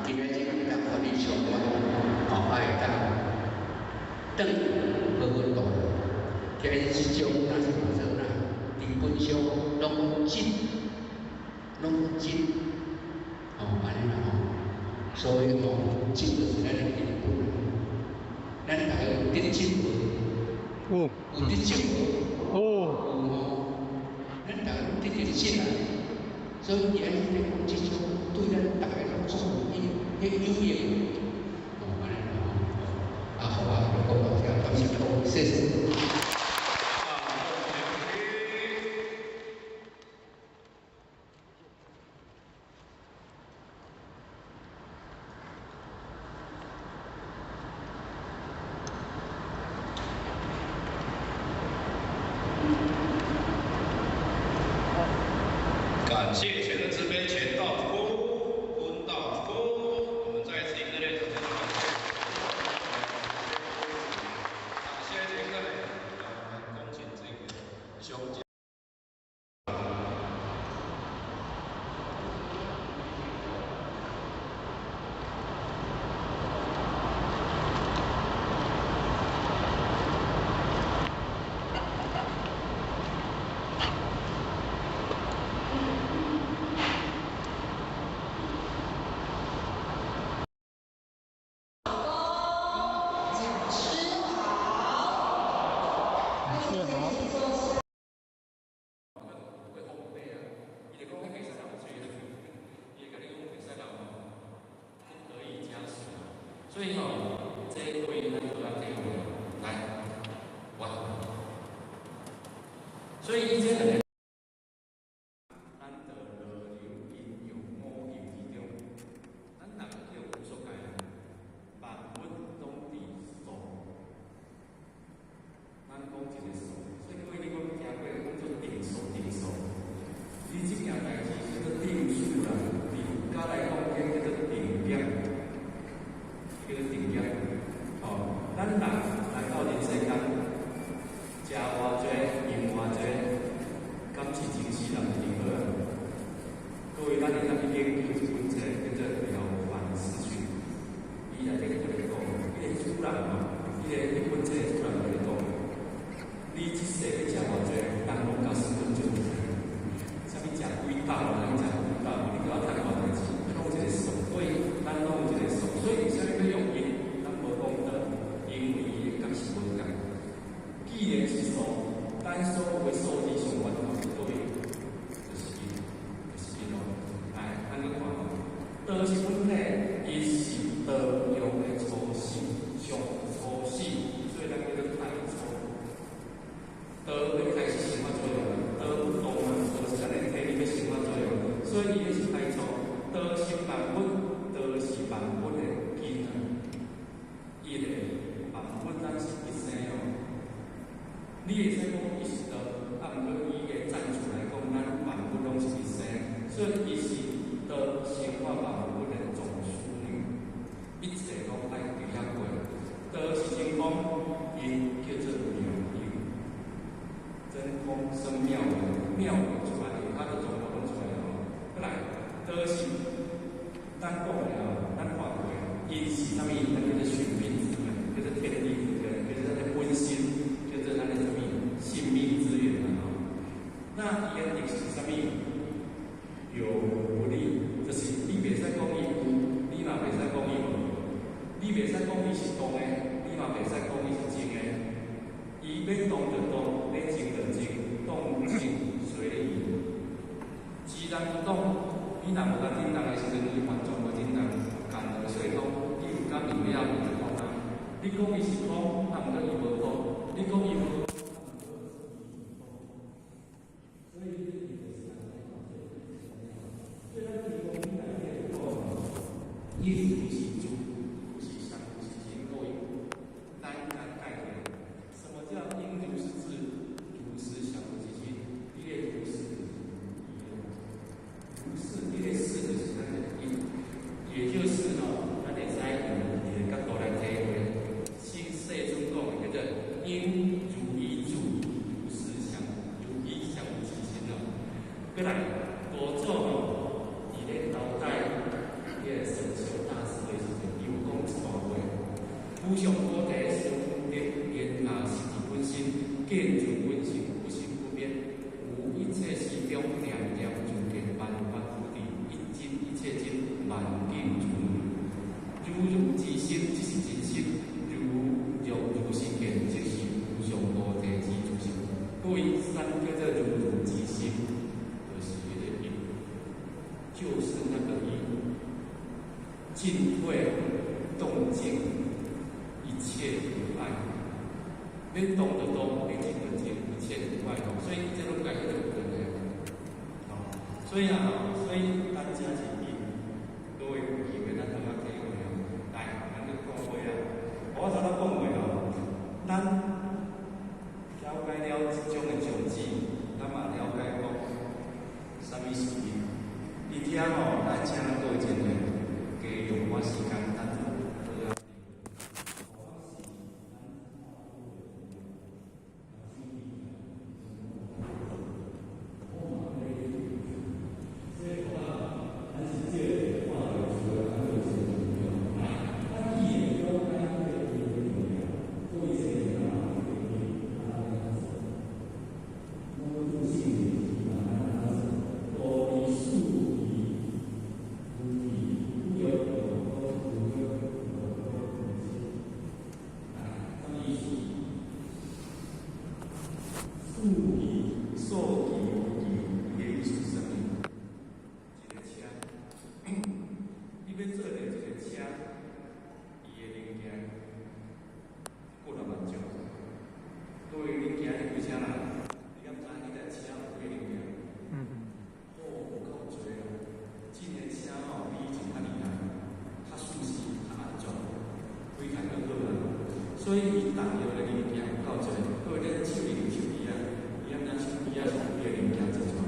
今仔日当予你上我，吼，啊會當轉好好度。今日這種若是做啦，基本上攏講質，攏講質，吼，按呢啦吼。所以吼，質就是咱的根本。咱逐个有得質無？有。有得質無？有。有吼。咱逐個攏得著質啊，所以伊按呢咧講這種對咱逐个攏總有彼有益。哦，按呢啦吼。啊好啊，就講到遮，感謝各位，謝謝。感謝全能慈悲全道主公，坤道主公，我們再次熱烈掌聲。感謝這個呢，我們恭請這個兄姐。講師好，講師好。會烘焙啊，伊就講彼袂使流水，伊會共你講袂使流，不可以加水。所以吼，這對咱就咱體會來，我。所以伊這兩个，咱就落入陰陽五蘊之中，咱人叫無色界，萬物攏佇數，咱講一个數，所以各位你講聽過講做定數定數，你這件代誌叫做定數啦，佇佛教來講叫做定點，叫做定點。吼，咱人來到人世間，食偌濟，用偌濟，敢是真死人真好啊？各位，咱會當去研究一本冊叫做《了凡四訓》，伊內底就咧講，彼个主人吼，彼個彼本冊主人就咧講，你這世欲食偌濟，人攏共師尊就，啥物食幾斗啦，你食幾斗，你閣愛趁偌濟錢，攏有一個數，所以咱攏有一個數，所以為啥物欲用因？咱無講道，因為伊的角是無仝。既然是數，咱所有的數字上源頭佇佗位？就是因，就是因咯。來，咱閣看吼，道是本體，伊是道用的初始，上初始，所以咱叫做太初。道欲開始生發作用，道不動嘛，道是咱的體力欲生發作用，所以伊是太初。道是萬物，道是萬物的根啊。伊的萬物咱是一生哦。你會使講伊是道，啊，毋過伊的戰術來講，咱萬物攏是一生，所以伊是道生化萬物的總樞紐，一切攏愛佇遐過。道是真空，因叫做妙有，真空生妙有，妙有出來，它就全部攏出來咯。閣來，道是咱講的哦，咱看過，因是啥物？咱叫做尋命之本，叫做天地之根，叫做咱的本心，叫做咱的啥物？性命之源啊！吼，那伊的特是啥物？有無立，就是你袂使講伊有，你嘛袂使講伊無。你袂使講伊是動的，你嘛袂使講伊是靜的。伊欲動就動，欲靜就靜，動靜隨意。自然不動，你若無共振動的時陣，伊完全無振動，共無說空，你有感應了，伊就空啊。你講伊是空，啊，毋過伊無空；你講伊無。所以伊就是按呢，所以咱提供你內底講，應如是住，如是想，如是行，各位，咱來概念。什麼叫應如是知？如是想，如是行。你的如是，如是，你的是就是咱的因，也就是吼，咱會使用一個角度來體會。先世尊講的叫做應如意住，如是想，如意想，如是行咯。閣來，五祖吼，佇咧頭代，彼個神秀大師一段话。无上菩提是无边言下实质本身，见自本性不生不灭，无一切时中念念自见万法无地，一真一切真，万境如如如之心，即是真心；如若如是见，即是无上菩提之自性。各位，啥叫做如如之心？就是彼个一，就是那个一，进退动静一切无碍。你动就动，你静就静，一切无碍吼。所以這攏共彼个有關係。吼，所以啊，所以咱這是因，各位有機會咱通仔體會哦。來，咱去講話啊。我頭拄講過吼，咱了解了這種的種子，咱嘛了解講啥物是因。而且吼，咱請各位真濟加用我時間，咱做好啊。所以伊重要的零件有夠濟，各位恁手裡有手機啊，伊按咱手機啊是幾个零件做出來？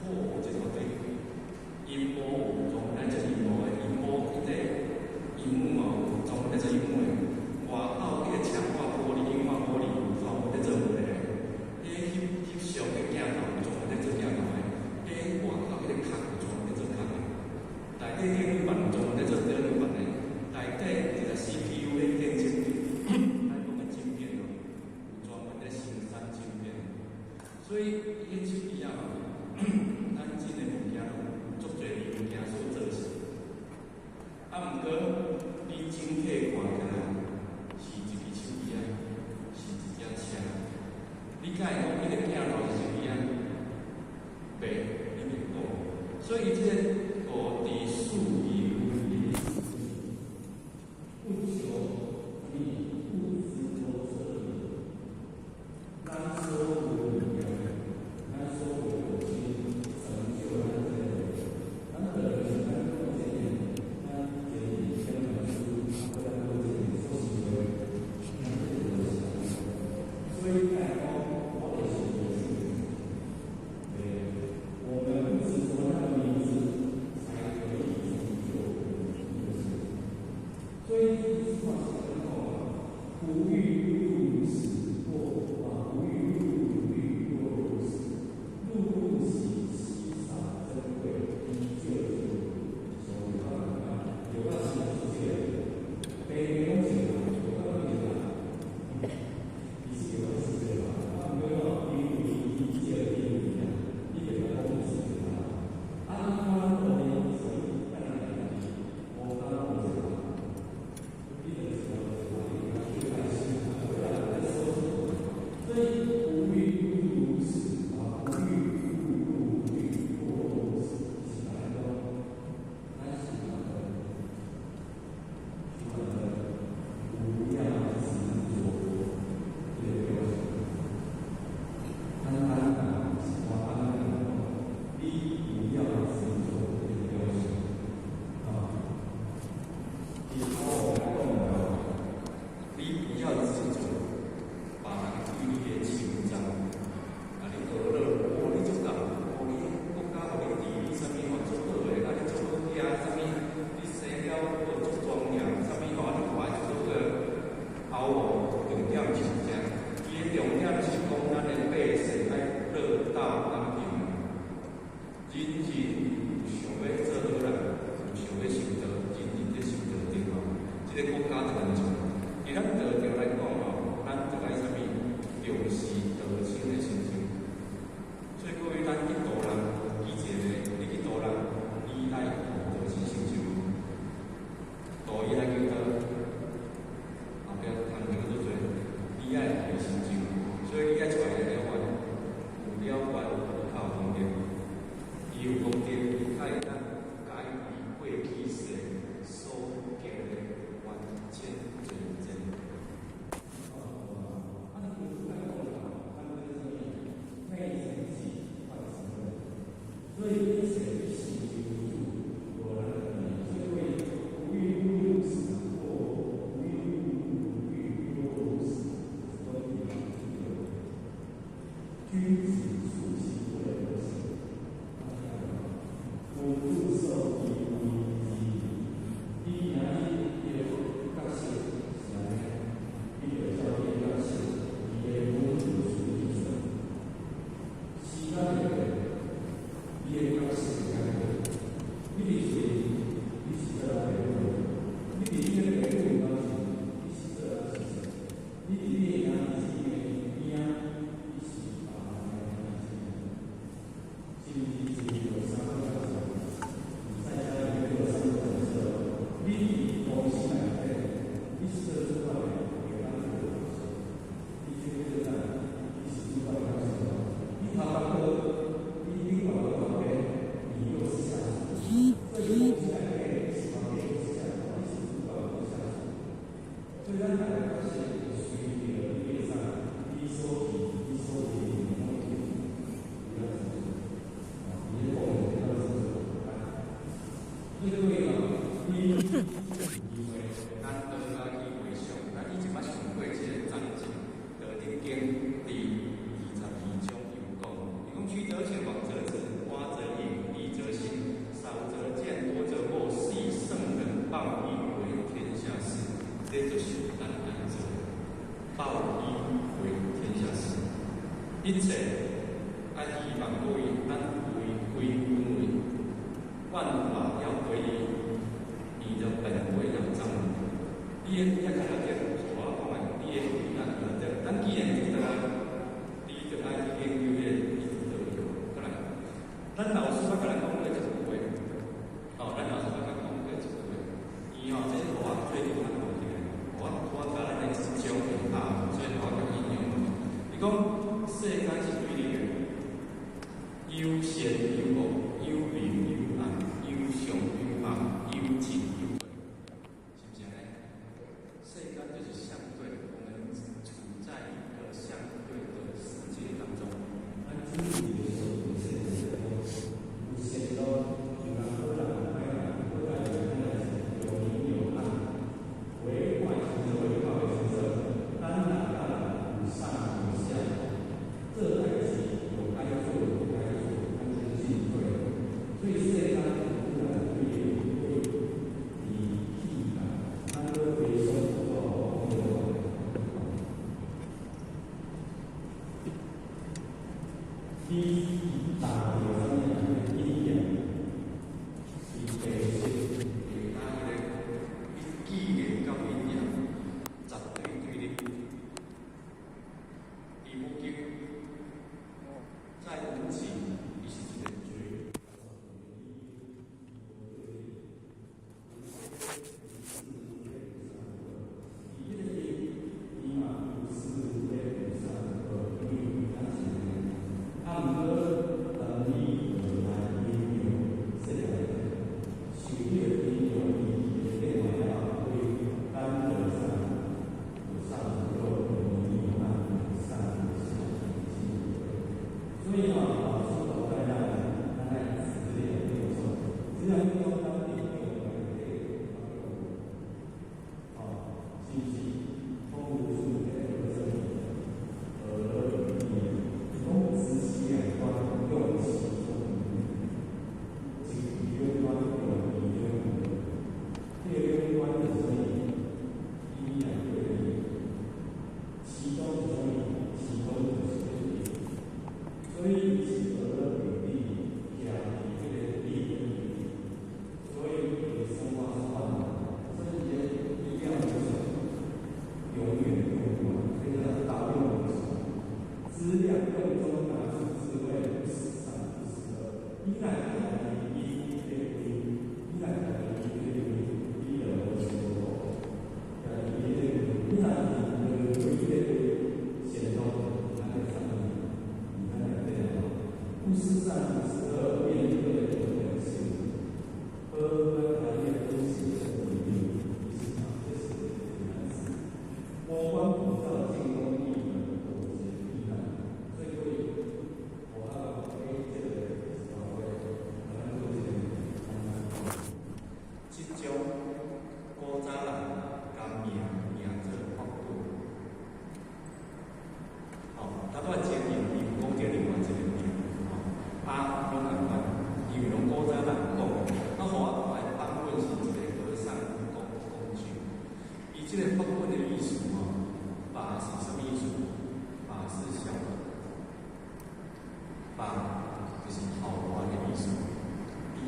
好，一大堆。螢幕有專門來做螢幕的，螢幕彼個螢幕哦，專門來做螢幕的。外口彼個強化玻璃、硬化玻璃有專門咧做玻璃的。彼翕翕相的鏡頭有專門咧做鏡頭的。彼外口彼個殼有專門咧做殼的。內底電路板有專門咧做電路板的。內底一個 CPU 的電晶體，咱講的晶片哦，有專門咧生產晶片。所以伊个手機啊，咱真的物件攏足濟零件所做成。啊，毋過你整體看起來是一支手機啊，是一隻車。你敢會講彼個鏡頭是手機啊？袂，你袂講。所以這個五智四義不求你不執著這裡，咱所有物件，咱所有的成就咱這個，咱就是咱講這個，咱這個講老師，啊，咱講這個所想的，咱這個就是。所以講，我就是對，我們不執著那個名字，才可以成就一個事。所以這句話是怎講啊？不欲入死或啊，不欲入獄若入死，入不喜稀少珍貴，依舊是所以講啊，有個是這個，白攏是啦，有個是啦，其實有個是這個，啊，毋過吼，因為伊這個定義啊，你就講是這個，啊，你看咱多呢，所以咱來家己無當無這個。你就是要你開心，所以無欲入死啊，無欲入獄若入死，是來講，咱是不要執著這個表示。簡單講，是我按呢講，你不要執著這個表示啊。以我來講哦，你不要執著別人對你的稱讚，啊，你學了，哦，你足夠，哦，你國家予你地位啥物吼足好的，啊，你足好聽啥物，你生了哦足莊嚴，啥物吼，你看足好個。後哦，重點是啥？伊的重點是講，咱的百姓愛樂道安平，人人有想欲做好人，有想欲修道，人人咧修道對無？所以一切以行為主，無咱家己。所以無欲勿如此，或無欲勿欲多如此，就是講君子素其為而行。君子受其為之。你今日的角色是按呢？你就照你的角色，伊的溫度處理出來。時間會變，你的角色會改變。你佇誰？你是做人爸母；你佇你的爸母面前，你是做人先生；你佇你的兄弟姊妹邊仔，你是別人的兄弟姊妹。是毋是有三個角色？在家裡面有三個角色。你佇公司內底，你是做主管的，會當做角色。你這個做啥？你是主管的角色。你頭家哥，你另外個頭家，你又是下屬。所以公司內底，你是頭家，你是下屬，你是主管，你是下屬。所以咱逐個角色會隨著你的啥，你所去，你所為的攏會有影做。啊，伊咧講的是咱做。所以各位哦，你因為咱道家去回想，咱以前捌上過這個章節，《道德經》第22章有講，伊講曲則全，枉則直，寡則盈，利則行，少則見，多則惑。是以聖人報應為天下師，這就是咱愛做的，報應為天下師。一切愛希望各位，咱回歸本位，萬法要歸一，你的本位要彰明。你的位仔徛佇我講的，你的位仔徛佇，咱既然做倒來，你就愛去研究彼個你佇佗位。過來，咱老師捌共咱講過一句話，哦，咱老師捌共講過一句話，伊吼，這是予我最近較無記的，我共咱的一章會拍，所以我共引用。伊講世間是對立的，有善有惡，有明有暗，有上有下，有進有退，是毋是按呢？世間就是相對，我們處在一個相對的世界當中。咱注意的時候，有善有善路，有人好人歹人，好人歹人，有明有暗，為壞清澈，為看袂清楚。咱人佮人有上有下，做代誌有該做有不該做，咱就是進退。所以世間是本來對立對離棄啦，咱都非常做好講。你打著啥物啊？彼個經驗是白色，下彼個伊既然甲陰陽絕對對立。佇五經，在五行，伊是一個絕。伊彼個因，伊嘛有四有三個，因為咱是啊，毋過當你落來陰陽世界，受彼個陰陽二的變化了後，會咱就啥？有上有落，有明有暗，有上有下，有進有退。所以吼，老師都教咱，咱愛質量用中，質量用中，咱定用內底，哦，是毋是？講無數個做啥物？何樂而不為？講知其兩端，用其中一兩端用二兩端，這個兩端是啥物？伊來對立，其中是啥物？其中就是這個。所以是何樂而不為？徛佇這個利跟義，所以會生活算，所以伊的力量無窮，永遠用不完，所以叫做道用無窮。質量用中拿出智慧，不思善不思惡。你若徛佇伊這個位，你若徛佇伊這個位，你就無想無。徛佇伊這個位，你若佇伊這個位，顯通咱的上帝，佇咱內底吼，不思善不思惡，面對本性，好，咱來的東西的比例，是啥？這是難事。魔關普照，淨空一門，破解必難。所以各位，我啊講這個是話，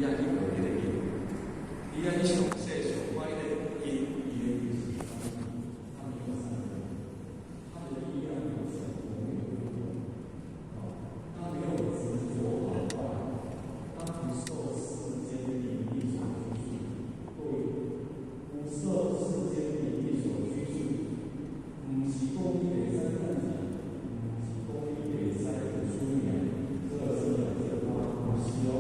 你愛去學彼個因，你愛去詳細想看彼個因，伊的就是他沒有三個，他的力量有小，沒有對錯，哦，他沒有執着好壞，他不受世間名利所拘束，對，不受世間名利所拘束，毋是講你袂使趁錢，毋是講你袂使有出名，這個是這個話，毋是哦，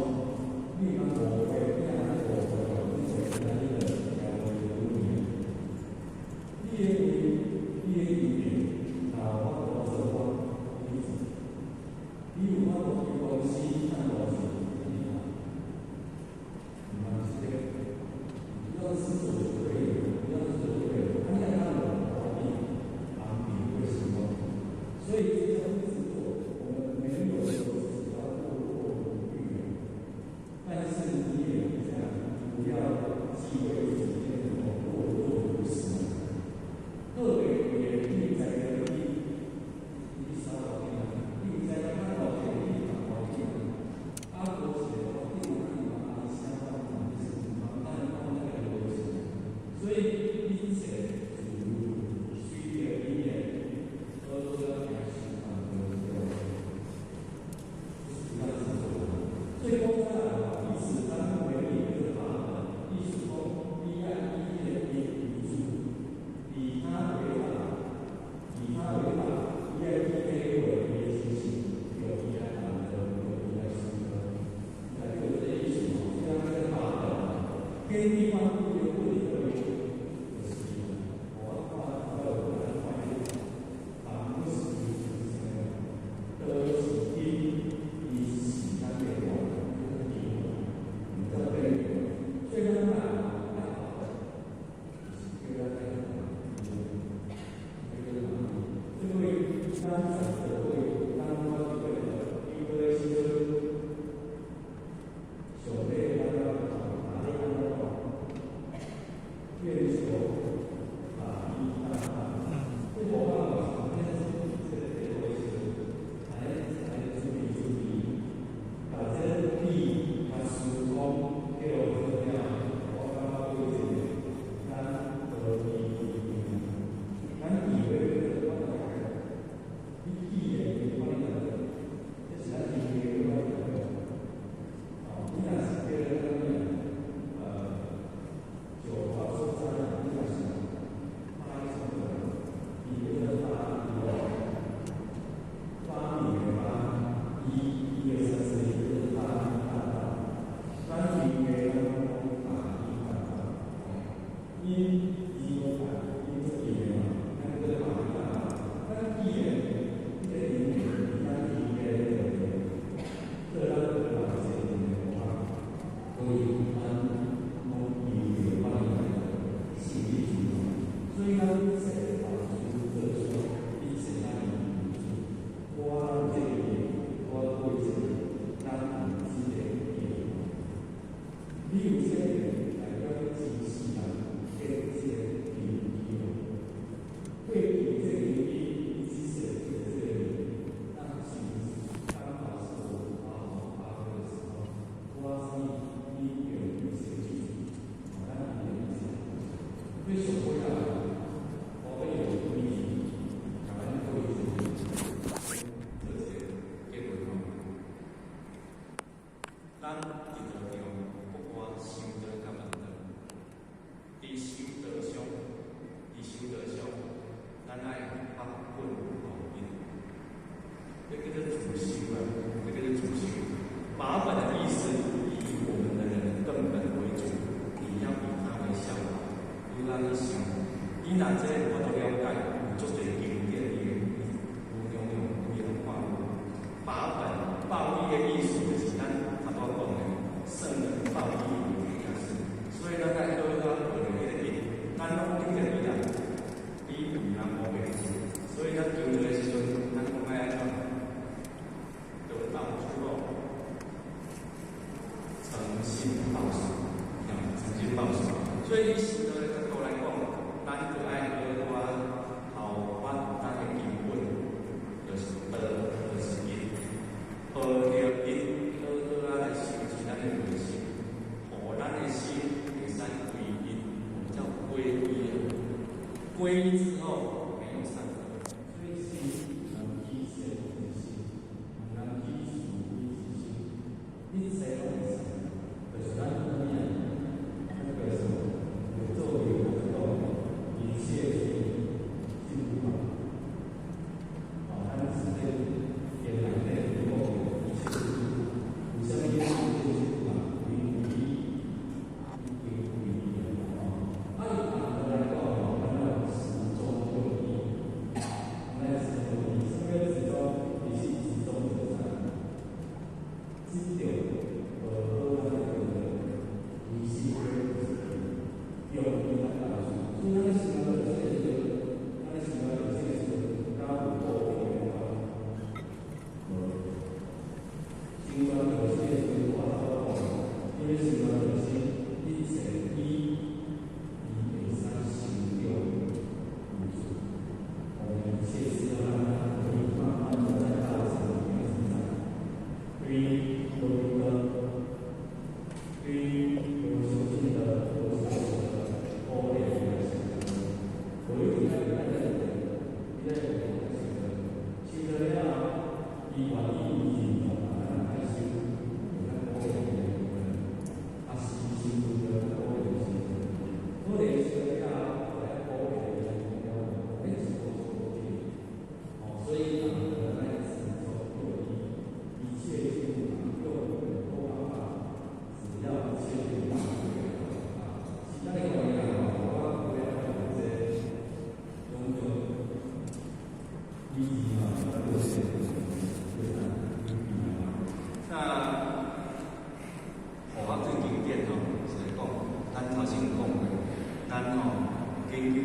你毋通誤會，你若誤會，你就今仔日就聽無有名。你的為，你的因緣，若有法度做法，你去做。你有法度開公司賺大錢，你好，毋通這個，不要執著就可以了，不要執著就可以了。啊，你若當有旁邊會喜歡。所以這叫不執著。我們沒有說自己要墮落如玉，但是你也這樣，不要忌諱自己變成墮落如石。個別也你知影你，你啥條件啊？你知影較偌濟，你較偌濟啊？啊，無一個我頂啊，啊，相反就是毋通咱講那個邏輯。所以一切自如隨著因緣，好好仔行修行就對了，就是不要執著。所以講起來，以此三為例，就是法本，意思講你愛以彼個因為主，以他為法，以他為法，伊愛去體會伊的心情，用伊來辦道，用伊來修道，來做這個意思吼，這樣叫法本。天地萬物的本體就是我看我有來看凡不是就是啥物，都是因，伊是時間變化，就是變化，叫變化。所以咱啊，愛法本，就是叫咱愛這個這位咱在座各位，咱我這個伊個時陣，上帝咱要哪裡安怎講？願求法醫大道，這無辦法，咱這個地位是，來來注意注意，把這個理甲時空結合了，我感覺對這個咱何必咱以為這個我你既然有法律的，這是咱以為有法律的。哦，你若是叫做啥物九華所在，你若是發什麼？伊叫做發發明的發，一、一、二、三、四，就是發明大道。咱明的咱講法醫大道，因伊講法，因這邊的嘛，咱叫做法醫大道。咱既然這個因緣，咱因的這咱得到這個的話，所以咱攏以為法律來信義主，所以咱一切法師做出一切咱以為主。我這個，我對這個，咱有這個緣。你有這個代表你真實人跟這個根基哦。過去這個根基，你只是這個，當時剛好是我好好發揮的時候，我是因緣一切具足，咱因緣一切。所以上尾啊，我要用規矩，共咱做一個做一個結論吼。咱佇道場不外修道佮問道，佇修道上，佇修道上，咱愛把本予因，這叫做主修啊，這叫做主修。把本的意思，以我們的人根本為主，你要以他為效法。你安呢想，你若這有法度了解，有足濟經典，伊有用用伊通看有。把本報義的意思，就是咱頭拄講的，聖人報義為天下事。所以咱愛好好學著彼個因，咱攏得著伊啦，比別人無白所以咱求道的時陣，咱講愛按怎？得道之後，誠心報時，誠心報時。所以以修道的角度來講，咱就愛好好效法咱的根本，就是道，就是因，學著因，好好仔來修持咱的內心。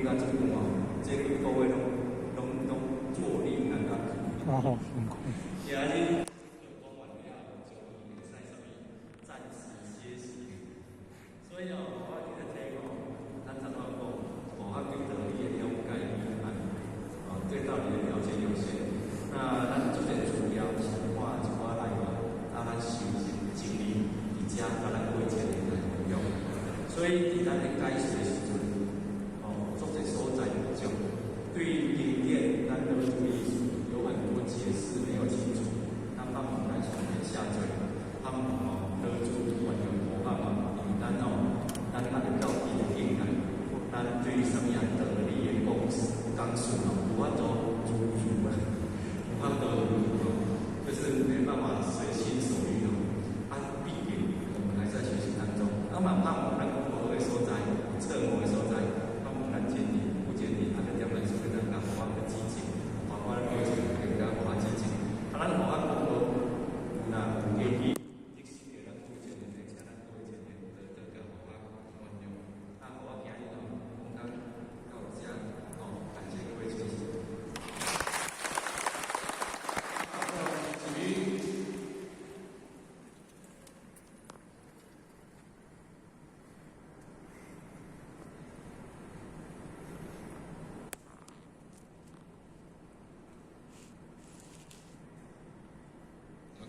到這久吼，這幾個月攏坐立難安。哦，辛苦。今日講完了，就會使啥物暫時歇息。所以哦，我今日聽哦，咱怎麼講？哦，他對道理的了解有限，哦，對道理的了解有限。那咱做者資料是看一寡來源，啊，咱收集整理，佇遮共咱過前的來運用。所以佇咱的解說的時陣，哦，足濟所在不足，對於經典，咱都注意有很多解釋沒有清楚，咱放咱上面下載，他們哦，得主原諒無法嘛，因為咱哦，咱還會到伊的境界，咱對於啥物樣道理的講講述哦，無法度自如啊，無法度就是沒辦法隨心所欲哦。啊，畢竟我們還在學習當中，啊嘛盼望咱講無好的所在，錯誤的所在，盼望咱檢點不檢點，啊，個點來說，咱較予我去指正，包括咱過程更加予我指正，啊，咱予我講無有若有機器，即時個咱主前面的，請咱各位前面多多共予我原諒，啊，予我今日哦講到遮，哦，感謝各位支持。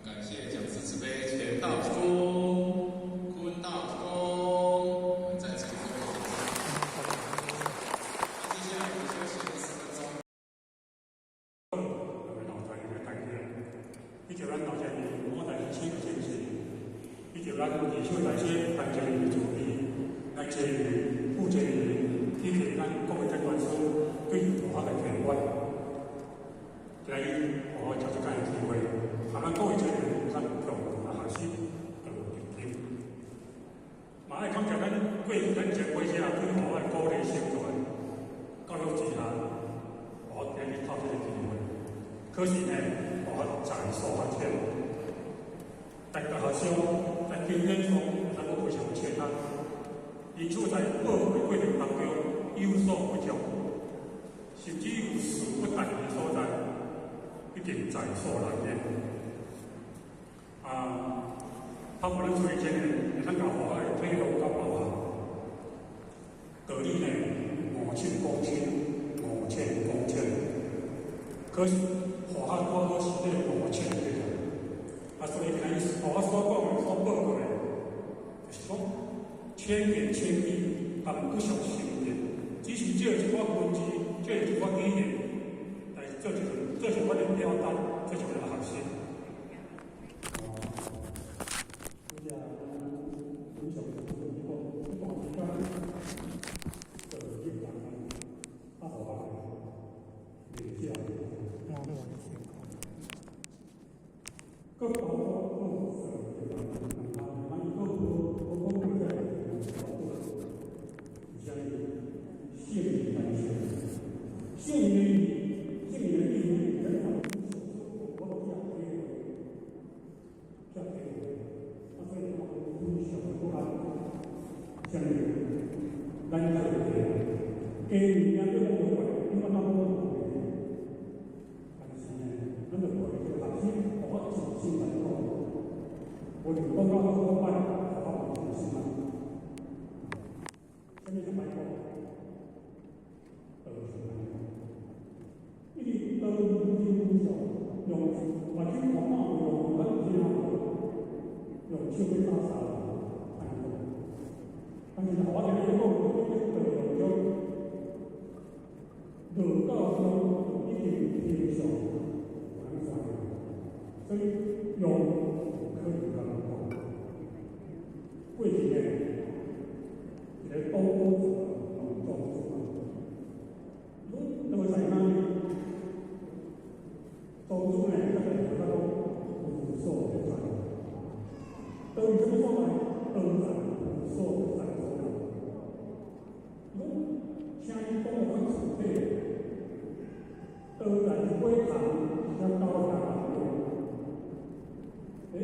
感謝講師慈悲錢道公、坤道公，我們再次各位掌聲。接下來我們休息20分鐘。老在嘅大家，以及咱老在我大師嘅先生，以及咱二手大師陳正的助理，來參與負責人，以及咱各位監管師對佛法的提問，來予我藉這個機會，啊，咱各位成員咱共同來學習，共同聆聽。嘛愛感謝咱過去咱前輩者對我的鼓勵成全，教育之下，我今日透這個機會。可是呢，我在所不淺，在大學上，在經典上，咱都非常淺啊。因此在報告的過程當中有所不足，甚至有事不達的所在，一定在所難免。啊，他無咱推薦的，會當共佛法的推廣甲包含。道理呢，5000公頃，5000公頃，可是佛法拄好是這5000個人。啊，所以今日佛法所講的、所報告的，就是講千言千語，但不相信的，只是借一寡文字，借一寡語言來做一個、做一款的表達，做一個學習。各包括各省的人，啊，伊阁无讲过来，是啥物？圣言难说，圣言圣言的意思，咱讲我都遮体会，遮体会，啊，所以讲非常不安。啥物？咱较有个，加物件对咱无关，因为咱无但是呢，咱就过去学习，我真心來講，無論講到好歹，我嘛真心來。啥物是歹講？道是歹講。因為道理上用目睭看看有，用耳聽無，用手去打掃，歹講。但是我今日講，這個道用中，道教中一定天上有人知影，所以用可以共人講。過去呢，一個多多子農莊子，如果在哪裡？當中呢，大家就講無所不在。道是啥物所在？道在無所不在所在。如果聲音講得較具體，道在鬼堂，而且高下當中。欸，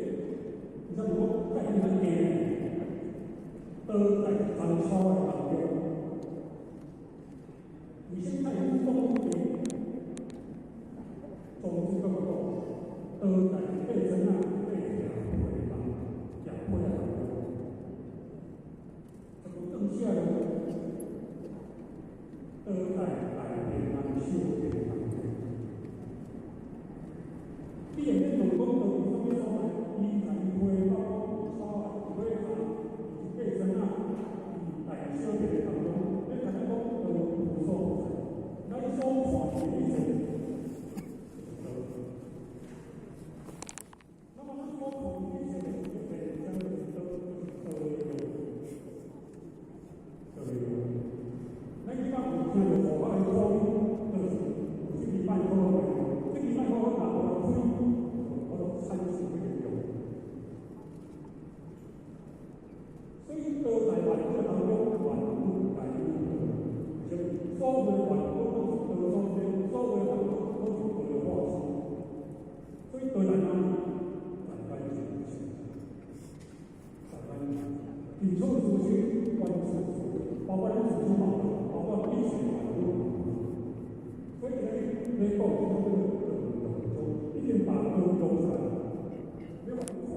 你知影講概念較低呢？道在芳草的當中，所以道在萬物當中，萬物皆有道。為啥物？所有萬物攏是道所生，所有萬物攏是道的化身。所以道在哪裡？在咱身上，在咱地處諸心，觀自所，包括咱自己嘛，包括一切萬物。所以今日咧講這個道當中，已經把道用出來，你話你看，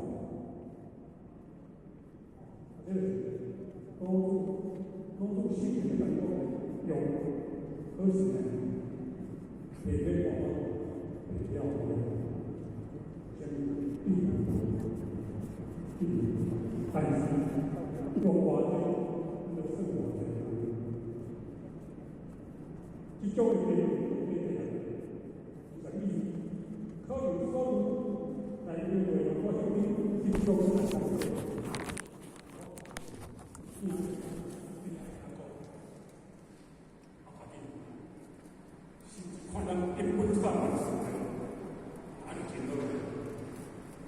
啊，這個是老子，老子四個來講用，可是呢，袂去講，袂了解，啥物必然，必然，但是用偌濟，就算偌濟。這種的經啥物意思？可能所有來因為我想你這種是來講，你來講，啊，快點，甚至看咱一本上萬事，哪裡真好？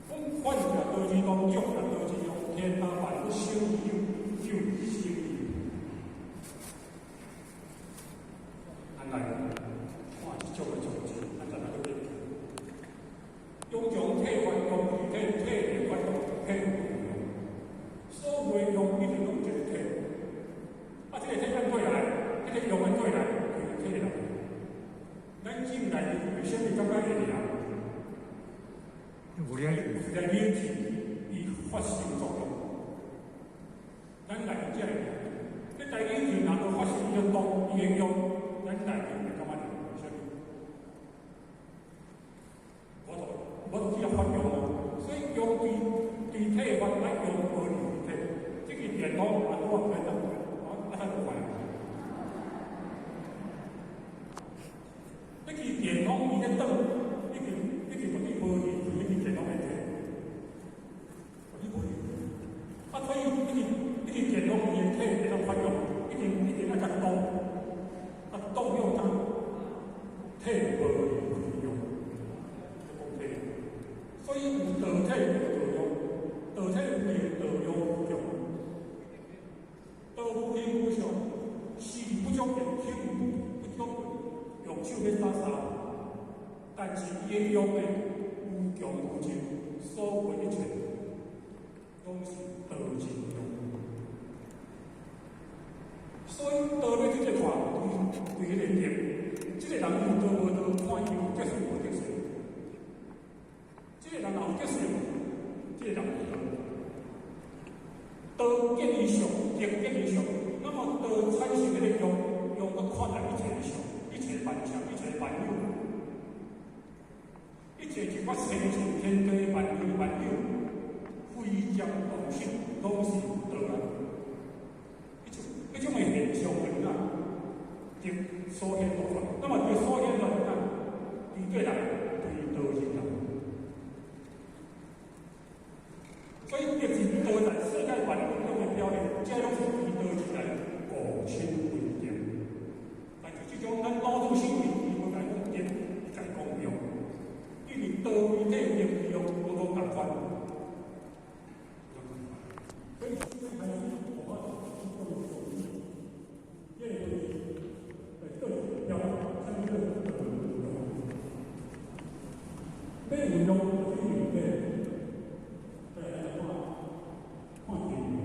講反者道之動，眾者道之用，天下萬物生有，就生有。咱來看這種的從前，咱就來去研究。用將體發用，體體會發用，體有用。所有的用一定攏一個體。啊，這個體按過來，這個用按過來，就是體來。咱進來為啥物感覺會涼？有冷有一個冷氣，伊發生作用。咱內面才會涼。這台冷氣若無發生伊個動，伊個用，咱內面會感覺涼。為啥物？我就只發用啊，所以用對對體發愛用無離體，這個電腦啊拄啊唔免動，啊啊就壞。這個電腦伊咧轉，已經已經絕對無離這個電腦的體，絕對無離。啊，所以這個這個電腦伊的體會當發用，一定一定愛較動，啊動用它體無離用。所以有道體有道用，道體有形，道用無窮。道無形無相，視不足見，聽不足聞，用手去打掃，但是伊的用呢，無窮無盡，所有一切攏是道之用。所以道咧直接看，對對彼個點，這個人有道無道，看伊有得勢無得勢。這個人若有得勢，這個人有道。道見伊相，德見伊相，那麼道產生彼個用，用閣看來一切相，一切萬象，一切萬有，一切一法生情天地萬有萬有，非常動心，攏是道啊！彼種彼種的現象是哪？德所現出來，那麼德所現出來，對對人，對道是人。所以，德是道在世界萬物中的表現，這攏是以道之來固守規定。但是這種咱老祖先伊無共講德，伊共講用，因為道為體，德為用，無無仝款。所以，這開始我這種這個就是對表啥物叫做道用？要運用就是用體。再來看，看電影，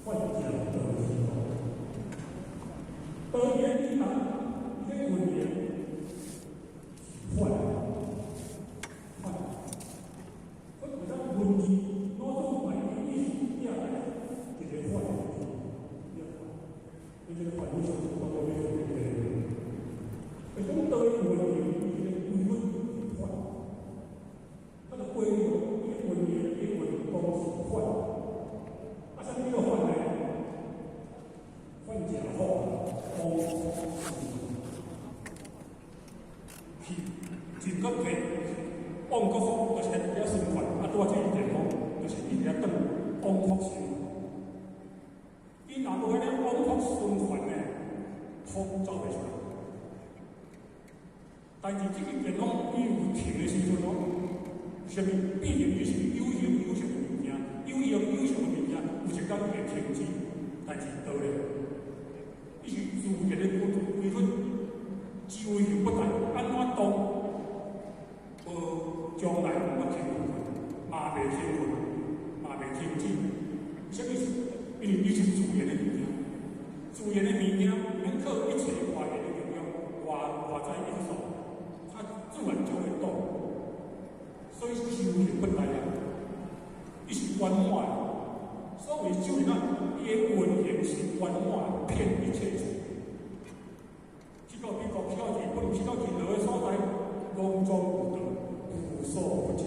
反正道之動。道伊咧理動，伊咧運行，是反，反。所以為啥文字老祖把伊意思寄來一個反字，你這個反意思，我講你是對的。為啥道伊運行，伊個規律是反？它的規律，伊運行，伊運動是反。啊，啥物叫反呢？反正好，往去進個體，往個復，就是遐循環。啊，拄仔這個電風，就是一直轉，往復循環。伊若無彼個往復循環呢，風走袂出來。但是這個電風伊有停的時陣哦，啥物？必定伊是有形有相的物件，有形有相的物件，有一滿。所謂修行啊，伊的運行是圓滿，遍一切處。去到美國，去到日本，去到任何所在，攏總有道，無所不至。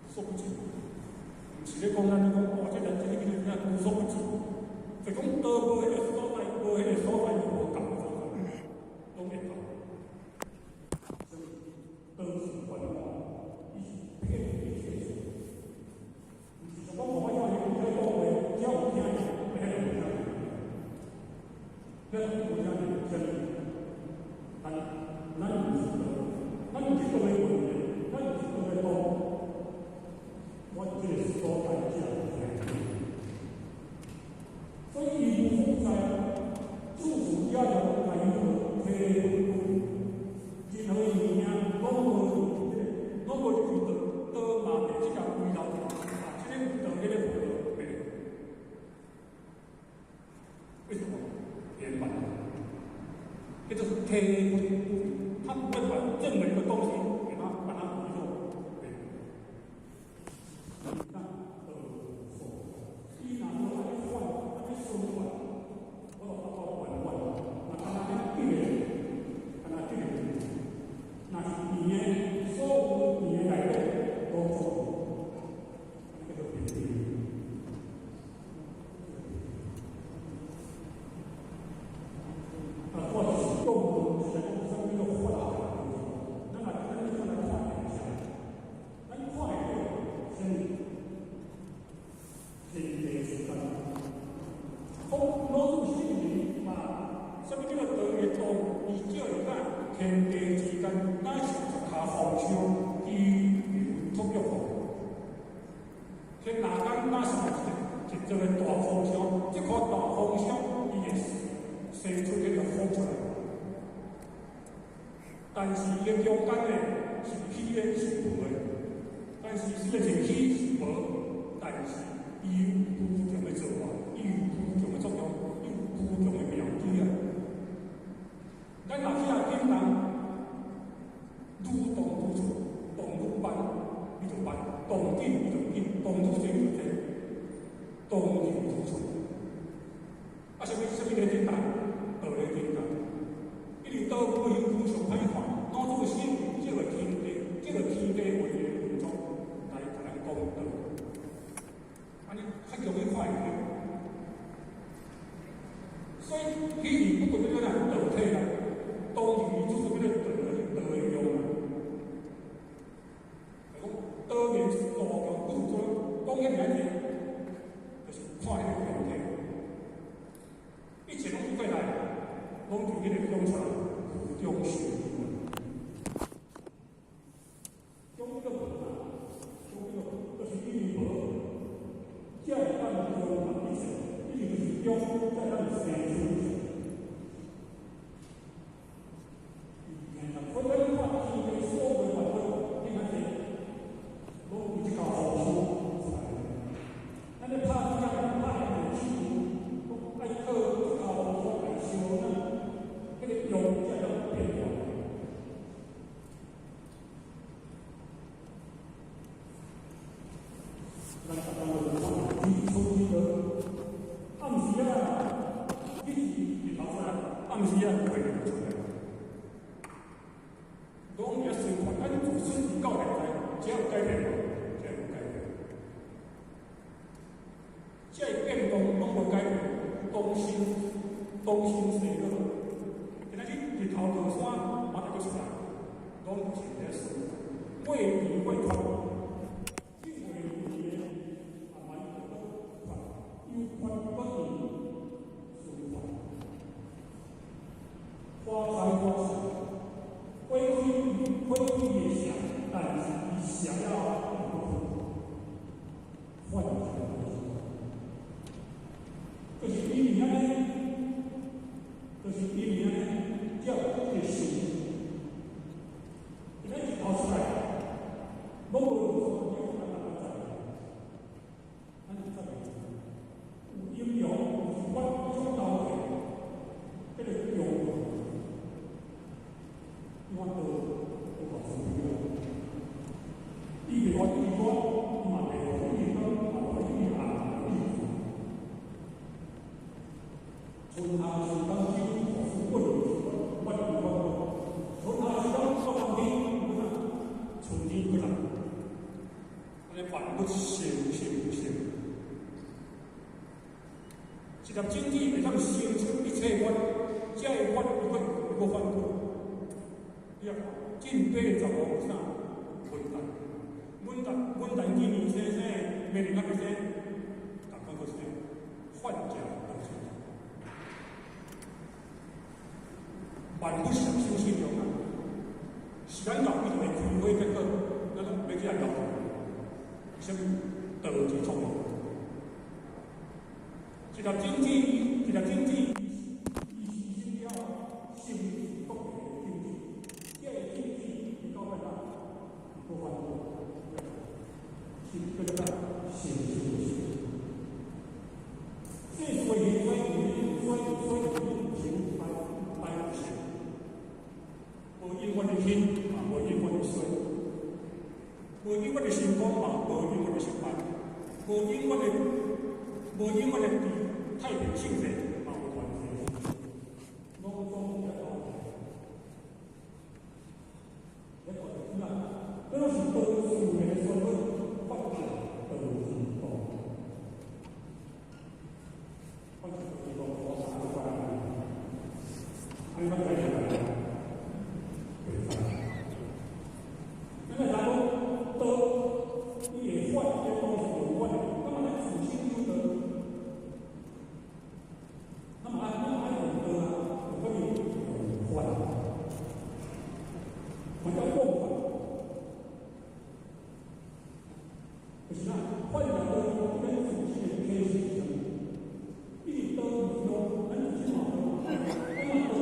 無所不至，毋是咧講咱咧講，哦，這人這個叫做啥？無所不至，就講道無彼個所在，無彼個所在，伊無共的所在，攏會到。所以道是圓滿，伊是遍一切處。毋是說講我要你聽講話，只要有聽，遐就有聽。遐有聽啥物？但咱毋是道，咱毋是道的運行，咱毋是道的道。我這個所在才有聽。所以伊無所在，處處也有來有體分，任何物件攏無攏無入去道，道嘛袂這個遺留去，啊，這個有道，彼個無道，袂。為什麼？圓滿，這就是體分，他不會把任何一個東西給他把它遺漏，對。那所，伊若無愛反，愛循環，我就發覺圓滿，那敢若咧對的，敢若對的，若是圓的，所有圓的內底攏總，叫做圓。啊，我是講，是來講啥物叫法的，咱來咱咱來看現象，咱看會著啥物？天地之間，講老子聖人嘛，啥物叫做道的道？伊叫做啥？天地之間，若是一跤風霜，伊會托育風。天若間若是一一個大風霜，這顆大風霜，伊會生出彼個風出來。但是伊中間的是起的，是無的。但是雖然是起是無，但是伊有無窮的造化，伊有無窮的作用，伊有無窮的妙機啊！咱若去遐叮當，愈動愈出，動愈慢，伊就慢；動緊伊就緊，動愈濟伊就濟，動進愈出。啊，啥物啥物咧叮當？道咧叮當。因為道無形無上歹看，老子先用這個天地，這個天地為的運作來共咱講道。按呢較容易看會著。所以，彼是不過叫做啥道體啦，當然伊就是叫做道的道的用啦。就講道面是道強，不是說講起來爾，就是看彼個天體，一切攏是過來，攏從彼個中出來，無中生有。中叫無啦，中叫就是因為無，才會當中含一切，因為就是中，才會當生出一切。所以咱看天地所有的萬物，你看這，攏有這個風霜出來。咱咧拍機仔，拍彼個手，愛靠這個風霜來燒咱，彼個用才會變化。咱逐工就看日出日落，暗時啊，日是日頭出來，暗時啊，月亮出來。攏會循環，咱自出世到現在，這有改變無？這有改變。這個變動攏無改變，東升東升西落。今仔日日頭落山，嘛就閣出來，攏是咧循環，過年過團，變化年的慢慢就閣團，又團閣變循環。花萬物生生不息。一粒種子會當生出一切法，這个法伊閣伊閣反過。你看，正對十五有啥？文旦，文旦，文旦今年生生，明年猶未生，逐工閣生，反正道之。萬物上生生中啊，時間到伊就會開花結果，咱攏欲去來搞。啥物道之創造？一粒種子，一粒種子，伊生了成國的種子，這个種子伊到尾啊，無反過，是叫做生生不息。世事的興衰，衰衰成敗敗不成，無永遠的興，嘛無永遠的衰；無永遠的成功，嘛無永遠的失敗；無永遠的無永遠的太平盛世，嘛無亂世。攏總一個，一個是啥？這攏是道自然的所發展道之道。發展道之道，我啥都關係。安尼咱來聽。咱來講道，伊會發，這道是有法的，那麼咱自身有道，那麼咱愛用道啊，有啥物用法？什麼叫共法？就是啥？法若道，咱自身的體是啥物？伊是道是道，咱自身嘛道，那麼道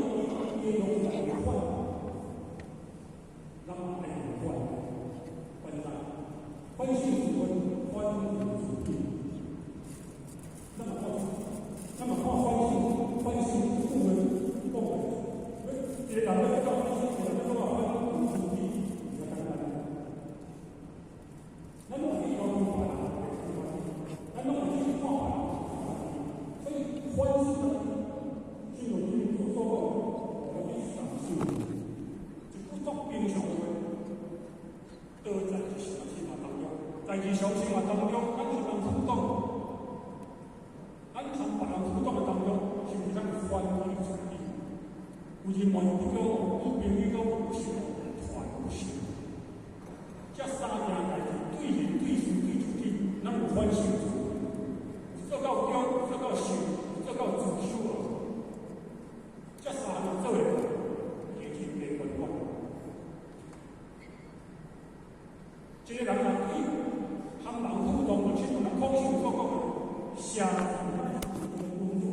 伊會用法，咱愛用法，反正反省自問，反省自己。那麼看，那麼看反省，反省自問，講的，一個人欲做反省，一個人欲做反省自己，比較簡單。咱攏會去要求別人，咱攏會去看別人，所以反省，正如你所講，我們日常生活，一句足平常話，道在日常生活當中，在日常生活當中，咱是人互動，咱同別人互動的當中，是毋是咱歡喜自己？有人問伊講，女朋友講有啥反省？這三件代誌，對人、對事、對自己，咱有反省做，做到中，做到受，做到自修啊！這三項做會，會真加圓滿。這個人若對和人互動，就親像咱孔子所講的，寫字的工作，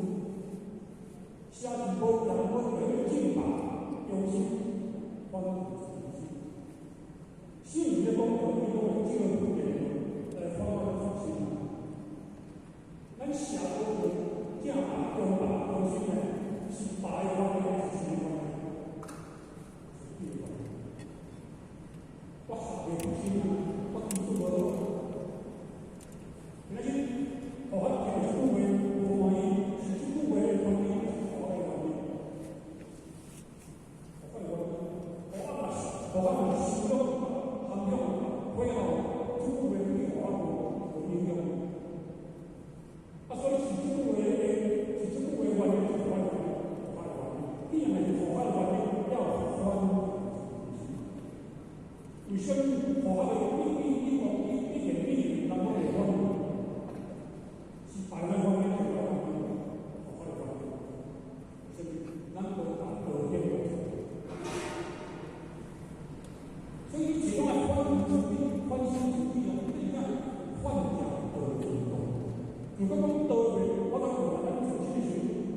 寫字無人無為了正法用心，反自己。聖人咧講，伊攏會照顧來反觀自身。咱寫無正法、中法、中心呢，是別的方面，是啥物方面？是對的。我學袂不精啊，我技術無好。今仔日，我聽這句話無歡喜，是這句話的原因，還是我的原因？我的原因，我若是，我若是思想涵養背後，這句話對我無影響。啊，所以是這句話的，是這句話原因，是我的原因，我的原因。既然是佛法的原因，要反為什麼佛法的一、一、一、一、一言一言，人攏會反？是別人原因，還是我原因？佛法的原因，為什麼？咱無達道德。所以，這種愛反自己、反省自己啊，你講反正道之道。如果講道理，我講咱自身時，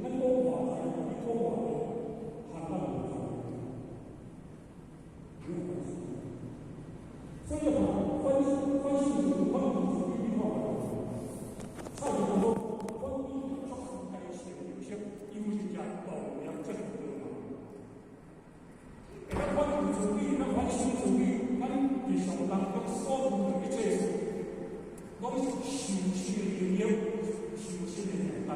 咱講話濟，你講話濟，行咱無關，沒有關係。所以話反省、反省自己、反自己，你看覓？蔡英文講，反比作該成有色，優勝者動量這是對嘛？會當反自己，咱反省自己，咱日常當中所做的一切事，攏是受心的影響，受心的負擔。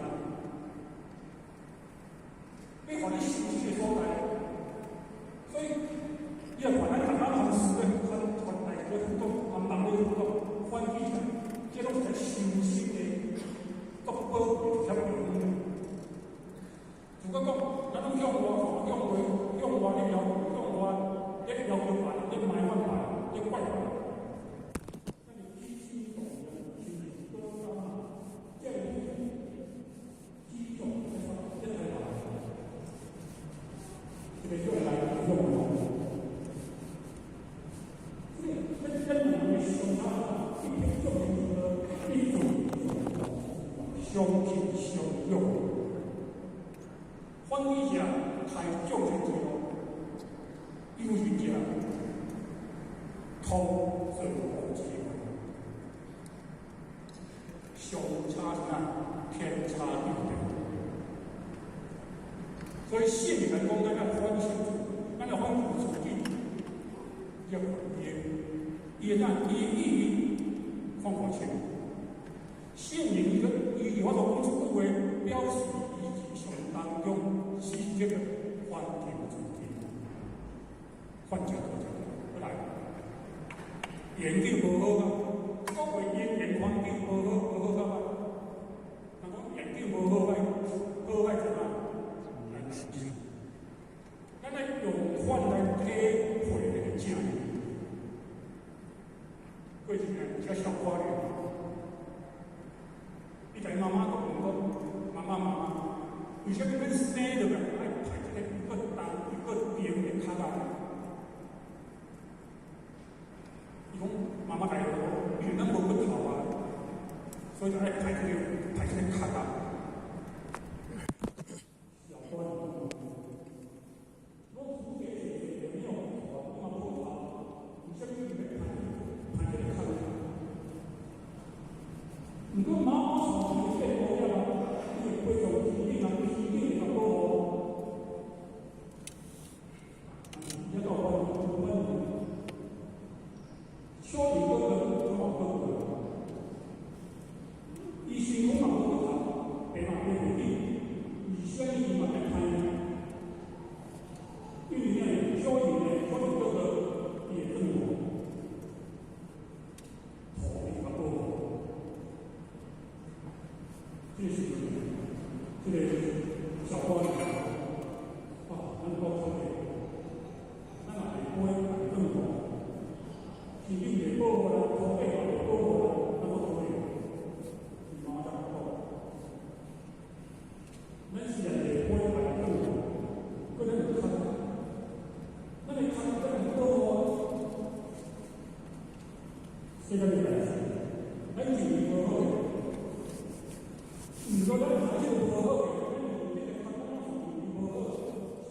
欲予你受心的所在，所以你若看咱逐工和事咧，和和代誌咧互動，和人咧互動，反起來，通造物之源，相差啥？天差地別。所以聖靈講，咱要反省，咱要反省自己，要伊伊會當伊意義看看清。聖靈伊個伊有法度講出句話，表示伊日常當中是這個環境自己，環境自己。過來，研究無好啊，所謂言言環境無好，無好啥物？人講研究無好歹，好歹怎啊？咱來用法來體會這個正義。過一年，遮小可憐。伊共伊媽媽閣問講：媽媽媽媽，為啥物阮生落來愛排這個又閣重又閣重的跤仔？伊講媽媽來了，因為咱無骨頭啊，所以就愛排這個跤仔。小可憐。我祖先也沒有骨頭，嘛無骨頭，為啥物伊欲排這個跤？毋過媽媽從這個變了，伊會飛上天頂啊，天頂會較保護。遐到反反小人閣閣閣閣伊身躯嘛無骨頭，爬嘛爬袂起，為啥物伊嘛欲歹呢？因為呢，小人呢，小人閣閣伊會轉無，土地較保護。這個時陣，這個小可憐啊，咱講出來，咱若會飛，會轉無，天頂會保護咱，土地嘛會保護咱，咱閣可憐。伊媽才講，咱雖然會飛，會轉無，閣咱有跤，咱的跤咱會保護。世間的代誌，咱認為無好的。毋過咱若這個無好的，咱認為這個較講是無好，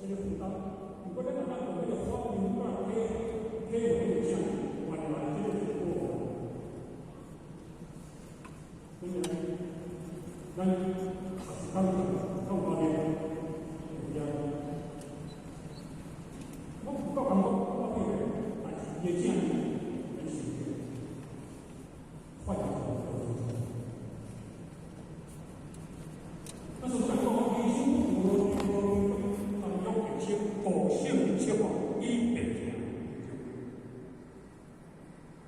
這個負擔。毋過咱若當用這個反應來體體會這個正，原來這個是保護。所以咱學習當中，當發現有影。我有夠感覺，我記得，但是伊的正，咱是反應。那是講講醫生無無當中特色，個性特色以白行。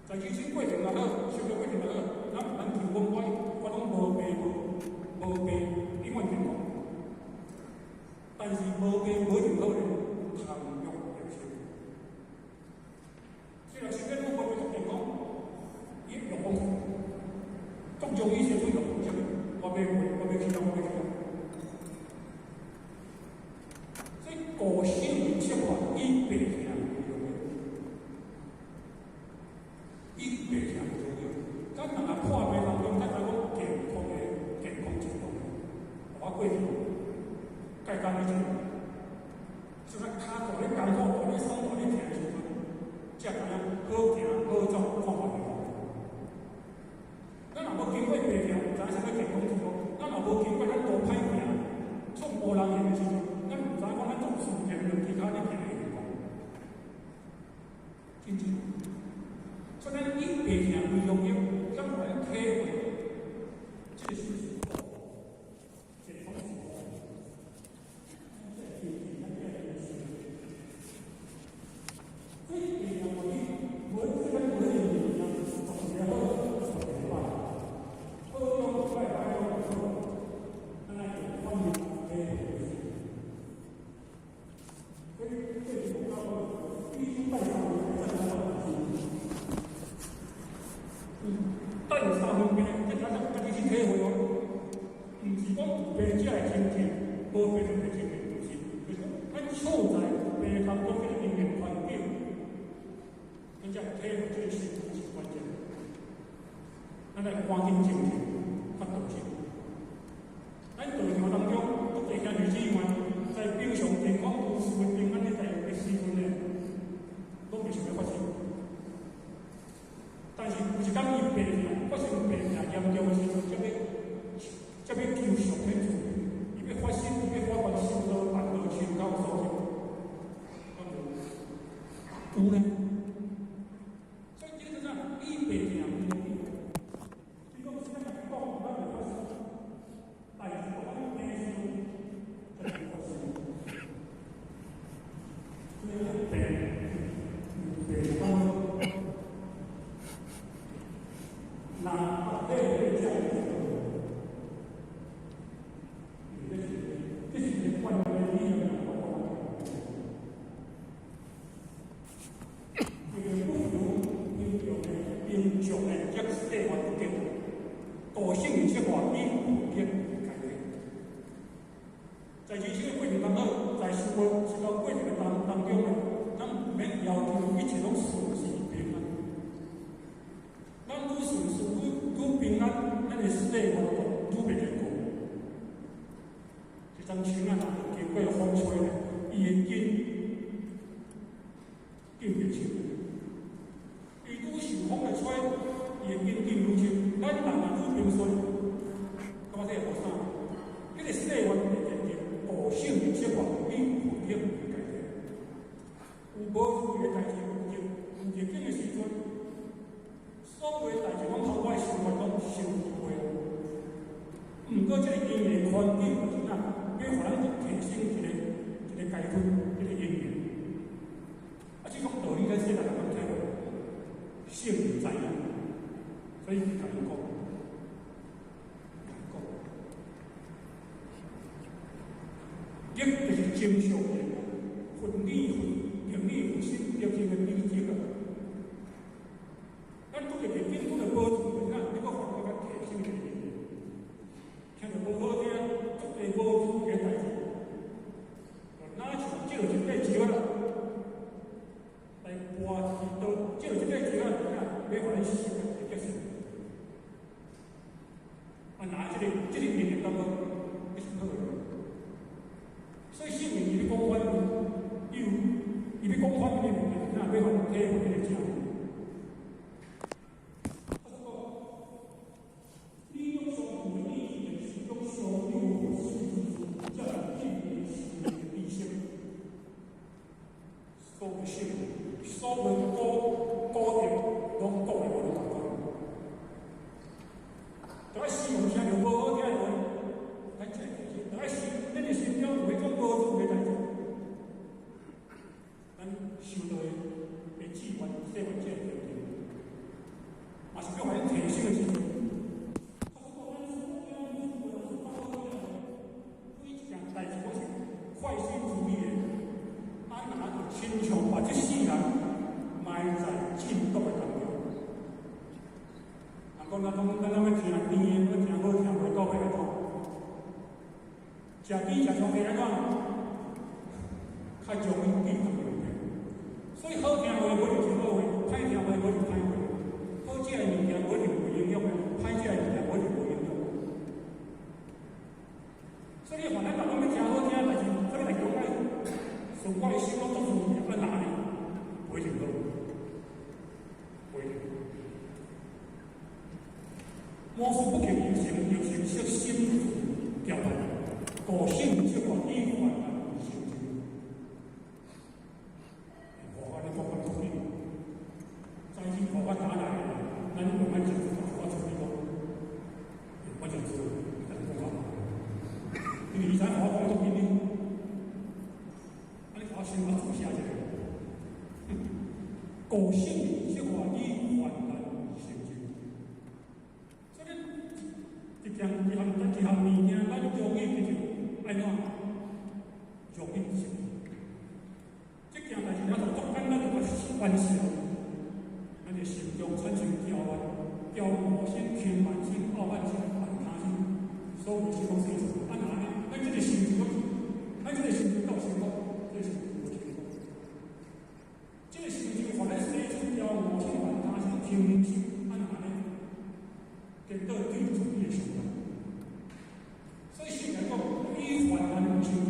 在其實過程也好，修煉過程也好，咱毋通求講我攏無病無無病，永遠健康。但是無病無一定好咧，貪欲特色。雖然身體攏無變健康，伊欲望，各種醫生出欲望啥物，我欲過，我欲去哪，我欲去哪。所以個性特色以白行為重要，以白行為重要。咱人若破病當中，咱知講健康的健康真重要。我過去簡單一點，就算跤大咧艱苦，大咧爽，大咧疼的時陣，才知影好行好走看看就好。咱若無經過白行，毋知影啥物健康之路；咱若無經過咱路歹行，創無人行的時陣，咱毋知影講咱做自然兩支跤咧行的健康。真正，所以咱以白行為重要，咱互咱體會，這個是健康之路。所以白行無你，無這個無一定物件，一個好，一個歹，好中歹，歹中好，咱來用反應體會。所以這是我講，必須拜三分，才能夠等三分病，這才才家己去體會哦。毋是講有病才會清淨，無病就袂清淨，毋是。就是講，咱處在病當中這個因緣環境，咱才會體會這個心是關鍵。咱來趕緊靜靜，較道歉。咱道場當中，各地兄弟姊妹，在平常健康無事平安的在的時陣呢，攏袂想欲發生。有一工伊病痛，發生病痛嚴重的時陣，才欲求上天慈悲，伊欲發心，伊欲發願修道，辦道成道所在，有呢。所以這個啥？伊病痛無變，你講是咱家己講，咱會發生，但是講咱病時，才會發生。所以病病當中，那這個這是一個觀念的理念，這個不如民眾的民眾的這世法不變，道性的說話以不變改變。在人生的過程當中，在生活生活過程當中呢，咱毋免要求一切攏順遂平安。咱愈順遂愈平安，咱的生活就愈袂堅固。這種樹仔若經過風吹咧，伊的根根袂深。伊愈受風來吹，伊的根根愈深。咱人若愈平順，感覺這會予啥？彼個世運會堅定，道性的說話以福德為改變。有無如意的代誌，有逆境的時陣，所有的代誌攏透過生活攏受會。毋過這個因緣環境就是啥？欲予咱提升一個階級，一個因緣。啊，這種道理咱細漢就體會，聖人知影，所以伊共伊講，講，逆就是正常的，分理分、定理分心、定性的理解啊。咱拄著逆境，拄著無順，就是啥？你閣予咱較提升一個因緣。聽著無好聽，足濟無趣的代誌，若像借一塊石仔來跋一支刀，借一塊石仔，欲予咱修的結束。啊，若這個因緣感覺，你是好的。所以聖人伊欲講反面，伊欲講反面的物件，若欲予咱體會彼個正。你用相同的意見，是種相有佛性之處，才會進入聖的知識。所有聖，所有古德，攏講的無攏仝款。逐個心有聽著無好聽的話，咱才會提升。逐個心，咱的心中有彼種無趣的代誌，咱修道的志願、誓願才會堅定，嘛是欲予咱提升的時陣。每一件代誌攏是快心主義的，啊，若就親像把這世人埋在禁毒的當中。人講咱講咱攏欲聽甜的，欲聽好聽話，到尾按怎？食甜食傷濟按怎？較容易變糖尿病。所以好聽話無一定是好話，歹聽話無一定歹話。好食的物件無一定有營養的，歹食的物件無一定無營養。所以你凡咱逐工欲食好聽的代誌，啥物代誌攏愛順我的心攏足自然，啊哪呢？無一定好，無一定。魔術不求形成，形成色心調辦，道性說話以凡難成就。佛法你講法處理，在這佛法打來的，咱用咱政治佛法處理講，我就知，但是講法。因為伊知佛法講足緊呢，啊你看我先我注寫一下，道性說話以凡難成就。所以一件一項一項物件，咱容易得著，按怎？容易成就。這件代誌，咱就足簡單就完成。咱的心中產生驕傲、驕傲心、輕慢心、傲慢心、反他心，所有心攏洗出。啊，若呢？咱這個心就，咱這個心就夠成功，這個心就無成功。這個心就予咱洗出驕傲心、反他心、輕心，啊，若呢？顛倒對主義的想法。所以聖人講，以患難為成就，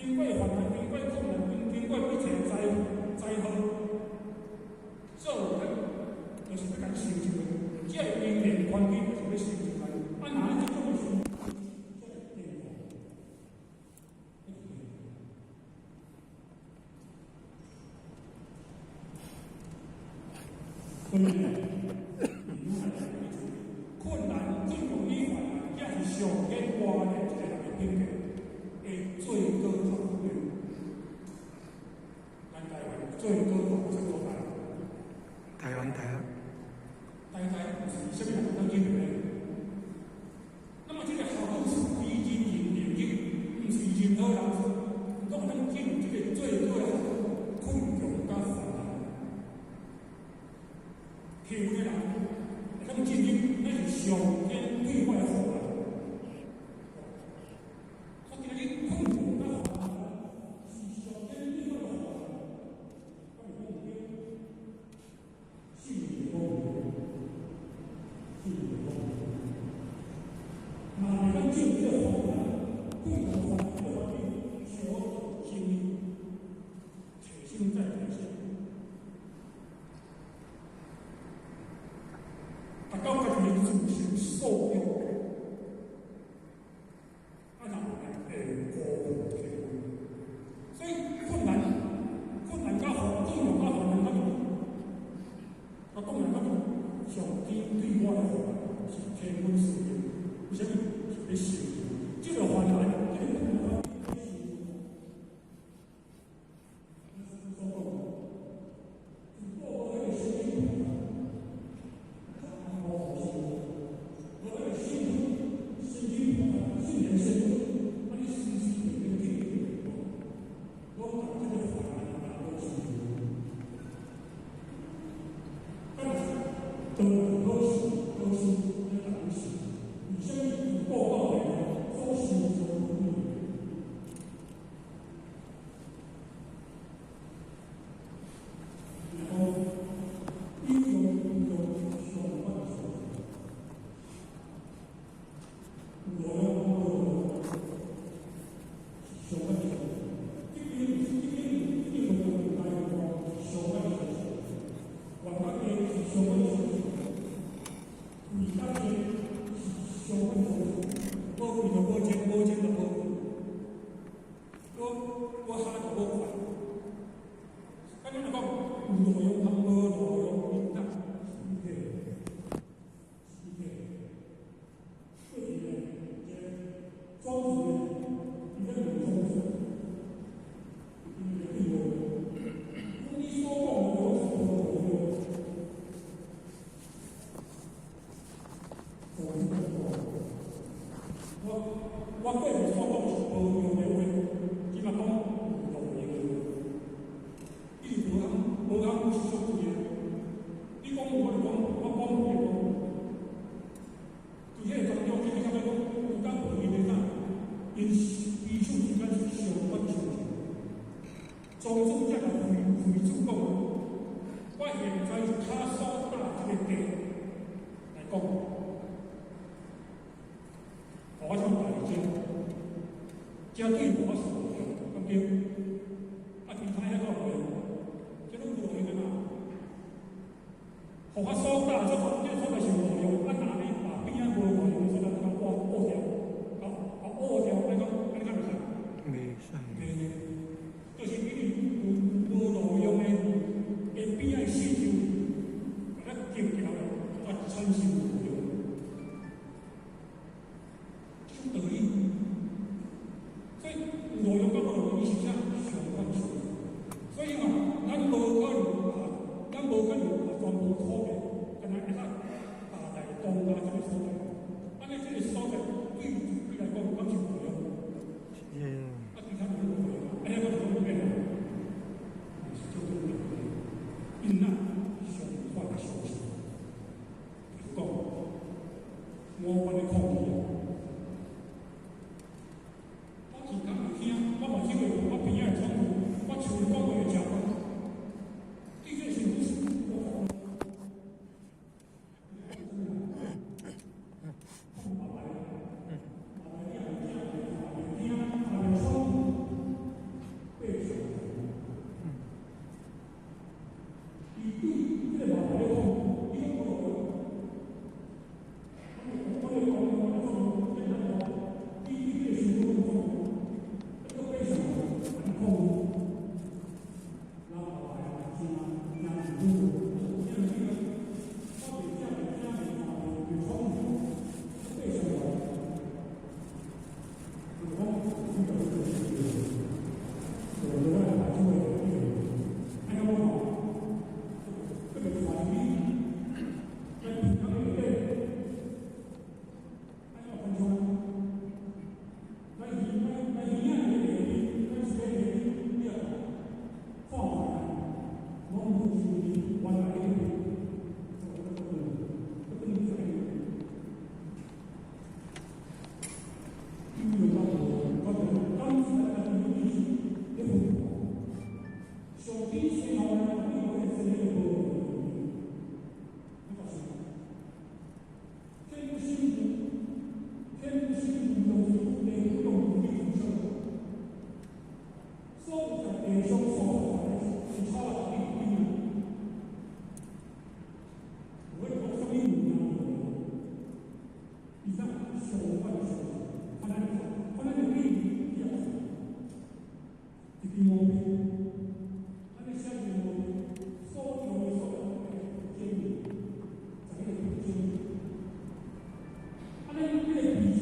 經過患難，經過困難，經過一切災禍，做人就是欲共修。環境就是欲修出來。啊，若這種的修，才會堅固。所以呢，困難最容易犯難，這是上天鍛鍊一個人的品格，會最高學府的。咱台灣最高學府所在。台灣大學。台大是啥物人當進入的？那麼這個學府是非人人能入，毋是任何人攏會當進入這個最高的學府，困窮佮煩難。幸運的人會當進入，那是上天對我的福啊！所以今日困窮佮煩難，是上天對我的福啊！我是講毋對，是講是講，若會當進入這個煩難、困窮煩難的環境，小心提升再提升。達到家己的自身素養，啊，然後會高體會。所以困難、困難佮困窮佮煩難，我講來講去，上天對我的福是天阮賜的，為啥物？是欲修這個煩難，這個困難，欲修。所講，如果無彼個心理，無修，無彼個心理，心理信念身份，啊，你時時刻刻記住，攏共這個煩難來無修。但是，當然好事，好事，咱共你修。為啥物？有報告的所修所努力。然後，有用有用相反相有路用無路用相反相。這邊這邊這邊無用大用相反相，外國的是相反相，為家己是相反相，無貴就無錢，無錢就無貴，無無下就無快。簡單來講，有路用和無路用，因得是一體，是一體。過去呢，這個莊子呢，伊咧問孔子，伊就對話，講你所講的攏是無路用。孔子講，我過去所講是無用的話，這馬講有路用的話。伊無通無通是足對的。你講有，我就講，我講有就講。佇彼個當中，這個感覺講有甲無用的啥，𪜶彼此之間是相反相成。莊子才共惠子講，我現在跤所踏這個地來講，予我這麼大只，這對我是無用，對毋對？啊，其他遐個無用，這攏無用的嘛。予我所踏這這所在是無用，啊，若呢把邊仔無路用的所在，共挖挖掉，共挖掉，按呢講，按呢敢會使？袂使。袂，就是因為有無路用的，的邊仔四周，共咱隔掉了，才產生路用。這種道理。所以有路用佮無路用，伊是啥？相反相成。所以嘛，咱無可能啊，咱無可能啊，全部土地，敢若會當踏在東亞這個所在。按呢，這個所在對你來講，敢是有用？啊，其他人無用，啊，遐個就講咩啦？是足重要的，𪜶啊相反相成。就是講，我阮咧抗議啊。我是敢會聽，我嘛只會我邊仔的窗戶，我像講話會食飯。對這個身軀是我伊對這個老爸咧講，伊講無路用。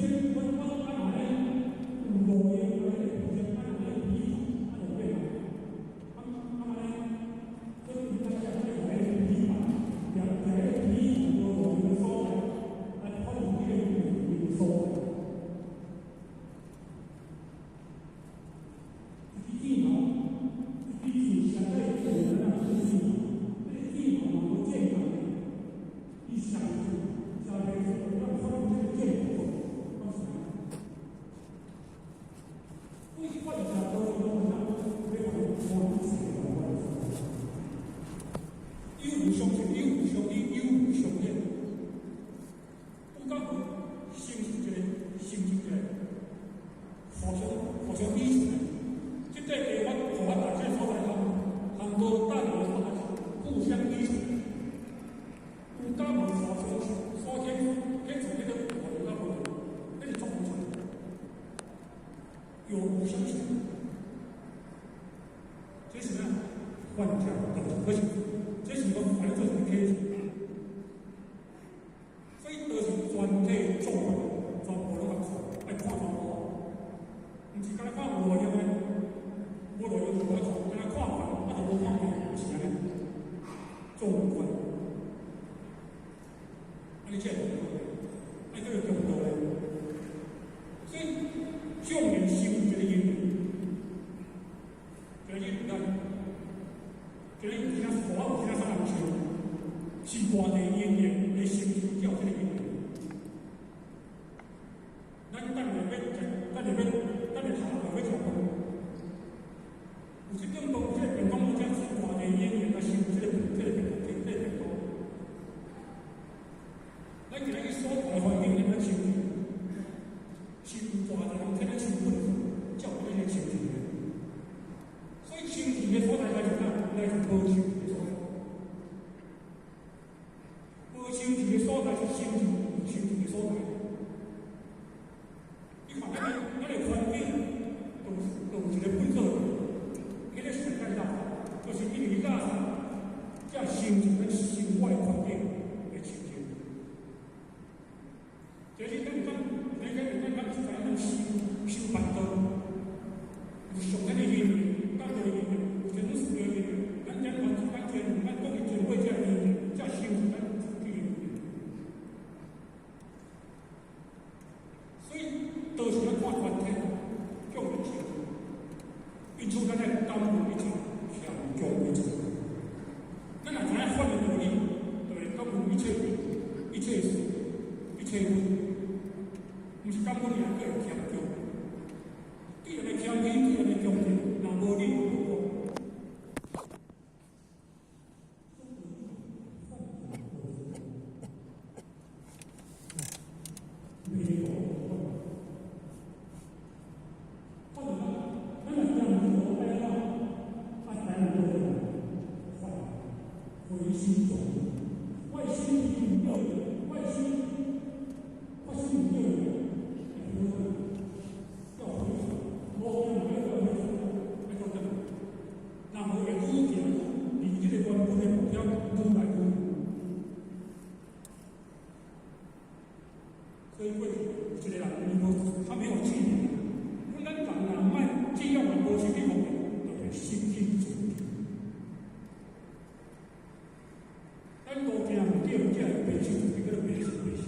先，我啊若咧有路用，啊，彼个皮箱，啊若咧皮桶，啊就变啊，啊啊咧，所以咱才爱用彼个皮板，举举彼个皮桶无路用的所在，来发现彼个有用的所在。一支箭头，一支箭射在地咱啊出箭，彼个箭头嘛无箭头，伊射出射袂出，咱发现这个箭头，我是安怎？所以发现都是讲啥？要互看一个关系。有无相信，有无相依，有无相现。有甲无成就一个，成就一个，互相依存。这块地法护法大师所在，含多大的所在互相依存。有甲无互相所显显出这个有甲无，那是足无错。有无相信，这是啥？幻象道不是，这是讲反正做什么体，所以都是全体众法，全部拢共看，爱看全部，毋是干焦看有路用的，无路用就无爱看，干焦看凡，啊就无看明，是按呢。纵观，啊你这会爱叫做中道咧。所以众人成一个因缘，今日咱，今日有啥我有啥啥人像，是偌济因缘的成就才有这个因缘。咱等下欲食，等下欲，等下下昼欲食饭，有这顿饭，这个便当，才是偌济因缘来成这个便当，这个便当。咱今日去所在环境，咱来收，收偌济人替咱收粪，才有这个清净的。所以清净的所在来是啥？来是无清净的所在。无清净的所在是清净有清净的所在。你看咱的环境，都有一个粪扫，彼个世界垃圾，就是因为垃圾，才形成咱生活的环境的清净。这是咱讲，咱知咱修修办道，有上天的因缘，道德的因缘，有天事的因缘，咱咱咱咱前咱讲的前辈这因缘，才形成咱自己的因缘。所以，都是要看全体，众人成就。因此，咱爱感恩一切，谦恭一切。咱若知影法的道理，就会感恩一切人、一切事、一切物。毋是感恩尔，阁会谦恭。对人的谦虚，对人的恭敬，若无你，无我。回心转意，我的心唔对，我的心，我心唔对，要回转，无可能要回转，爱搁转。若无会愈行离这个原本的目标愈来愈远。所以过去有一个人，伊无他没有纪念。阮咱人若莫只要若无失去目标，就会失去自己。咱路行毋对，才会迷失，叫做迷失迷失，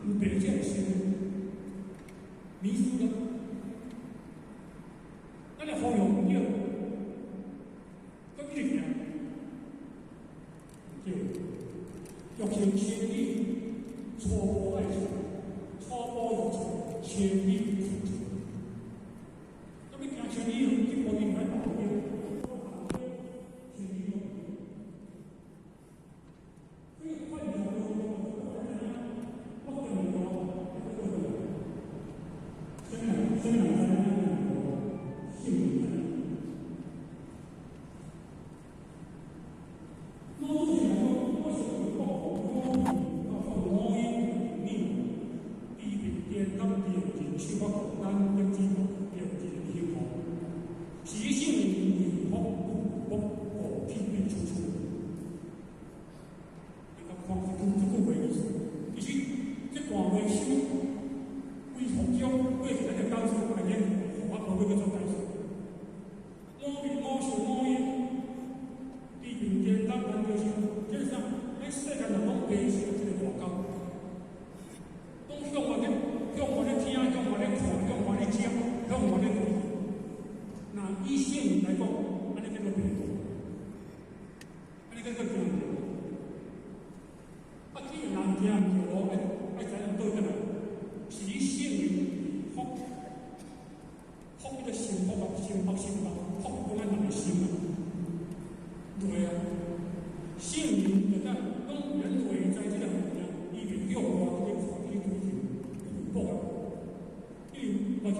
毋白才会失，迷失了。咱的方向毋对，搁继续行，毋对。欲行千里，初步爱情，初步欲行千里苦情。咱欲行千里远，这步一定爱跑对，千里远。所以，换言之，我更多，什么人？什么人知影性命？老子是讲，我是国国五音命，地平天甲地人手法咱得知得人幸福，时性为福不福，五体变出处。你看这句话意思，其实这段话是为福。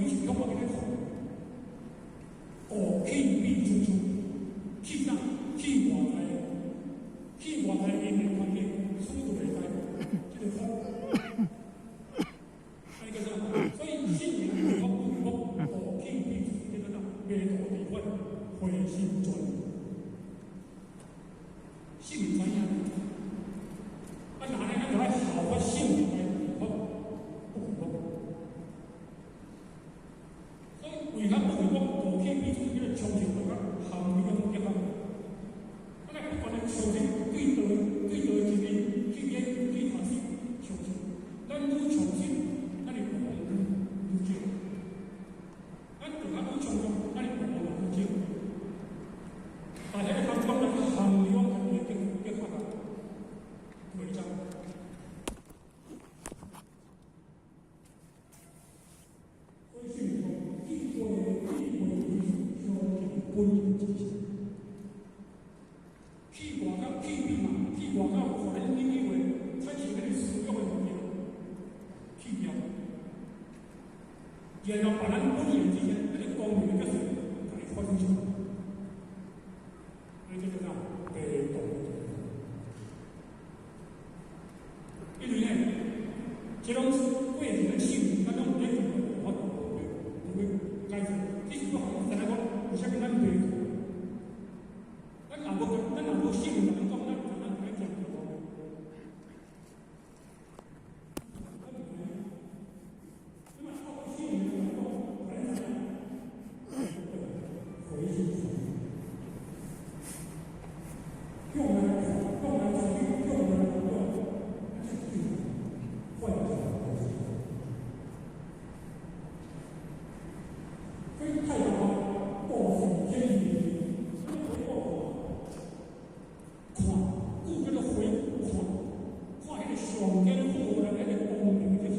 你是向我咧看，五气变出出，气啥？气外在，气外在因的关系，输就袂使，这个风。啊，个啥？所以圣人为福为福，五气变出，这个啥？迷途知返，回心转意。圣人知影，啊，那呢，咱就爱效法圣人来回复，不回复。所以为啥不回复？五气变出，这个冲击大家含义拢结合。啊，咱不管咧相信对道对道一面去演对他是相信，咱愈相信，咱就往愈少。咱就较愈冲动，咱就往愈少。但迄个当中咧，含量会结结合啊，袂争。所以圣人讲，智慧智慧相近本源之心。去外口去比嘛，去外口看咱引以为产生迄个私欲的物件，去掉，然后把咱本源之间迄个光明的觉性，共伊发出来。所以这个啥？被动。因为呢，这拢是过去的圣人，咱拢有咧用法无去解释。只是讲，实在讲，为啥物咱袂？咱若无，咱若无圣人讲，咱咱爱讲着无？咱毋知影。你嘛透过圣人来讲，咱知影。回心转意，向来看，向来出去，向来用，这是对换转回心。所以太阳报复天地，啥物回报？看，故叫做回看，看彼个上天赋予咱彼个光明的觉性。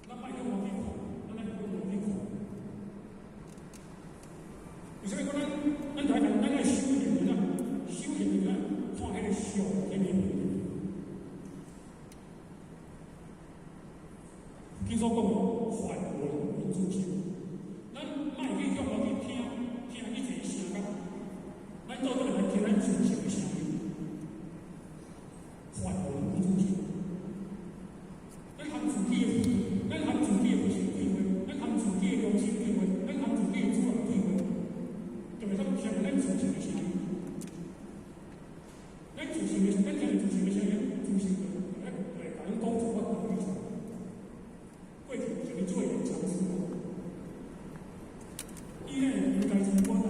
咱莫向外去看，咱爱向内去看。为啥物讲咱咱台咱咱爱修行的啊？修行的啊，看彼个上天的明。听说讲梵文文殊心，咱莫去向外去听，听彼个声音，咱做倒来听咱自性的声音。梵文文殊心，咱含自己的，咱含自己的佛性对话，咱含自己的良心对话，咱含自己的主人对话，就会当听咱自性的声音。咱自性的，咱听自性的声音，自性就会会共咱讲出我道理。过去有一个做隐藏师，伊呢应该是我来。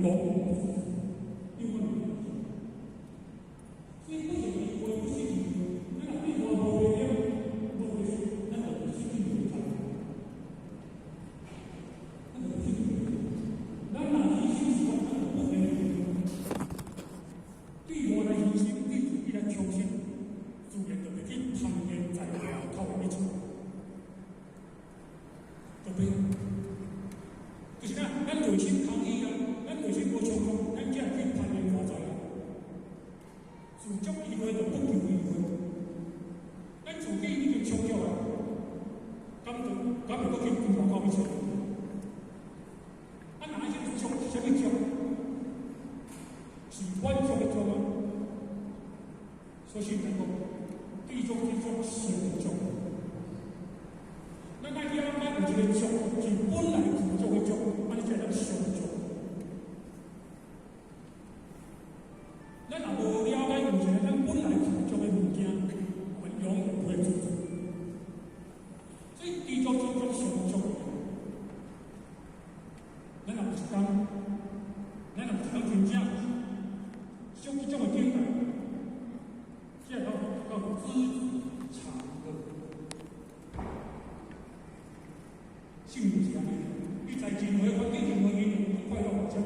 永遠不知足，永遠袂知足。所以不是因為不失去，咱若對外無袂曉，無袂識，咱就失去袂知。咱就失去袂知。咱若犧牲是講，咱就不能對外來犧牲，對自己來充實，自然就袂去貪戀在外頭的一切。就變，就是講，咱內心空虛啊，咱內心無充足，咱才會去貪戀外在啊。自足以外就不求以外，咱自己已經充足啊，敢就敢會閣去求外口一切？啊，若這個足是啥物足？是滿足的足嗎？所以來講，知足知足成足。咱愛了解有一個足，是本來自足的足，按呢才會當相足。咱若無了解有一個咱本來自足的物件，我們永遠不會知足。所以知足知足相足。咱若有一工，咱若有一工真正修這種的境界，這個叫知足常樂。性是按呢，你在任何環境、任何因緣快樂，啥物？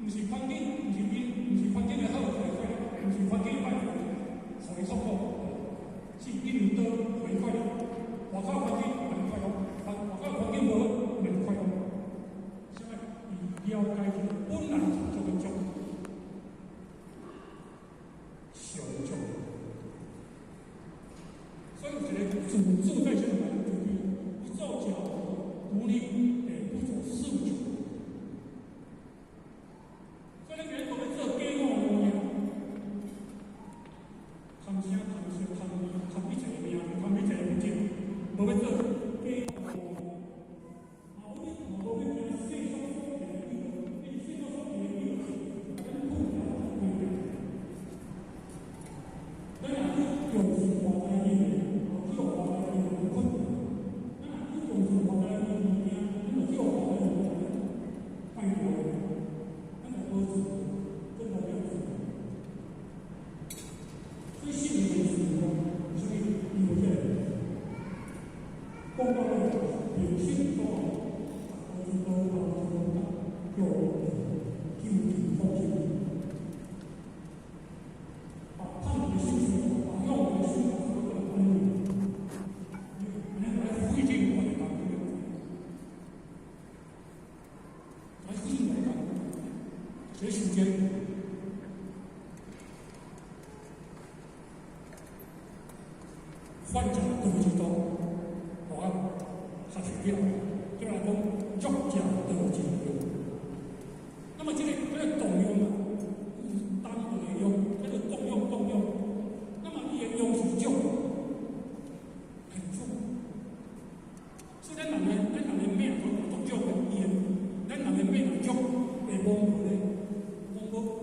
毋是環境，毋是因，毋是環境的好才會快樂，毋是環境歹，予伊痛苦，是因為倒予伊快樂。外口環境予伊快樂，外口環境無好，免快樂。啥物？伊了解這個本來就足的足，上足。所以有一個自自在天來，就是不做假獨立，不做事主。所以咱今日講欲做假我無影，貪聲貪色貪貪一切的名，貪一切的物質，無欲做假我無影。嘛無欲驚世俗所提的誘惑，因為世俗所提的誘惑是咱苦條規定。咱若去重視外在因緣，去予外在因緣困住；咱若去重視外在的物件，咱就去予外在的物件拜託，咱就保持這個了自由。所以聖人的自由，啥物？伊有這個講到尾，人生所愛，大道之道，叫究竟放心。把胖的心情，把用的心情，所有的安慰，你來費盡我的功夫，來費盡我的功夫，這時間。反正道之道，我學習起來，對來講，足者道之用。那麼這個動用啊，有單的用，叫做動用動用。那麼伊的用是重，很重。所以咱人的命都足重的，伊的咱人的命若足會罔無咧，罔無。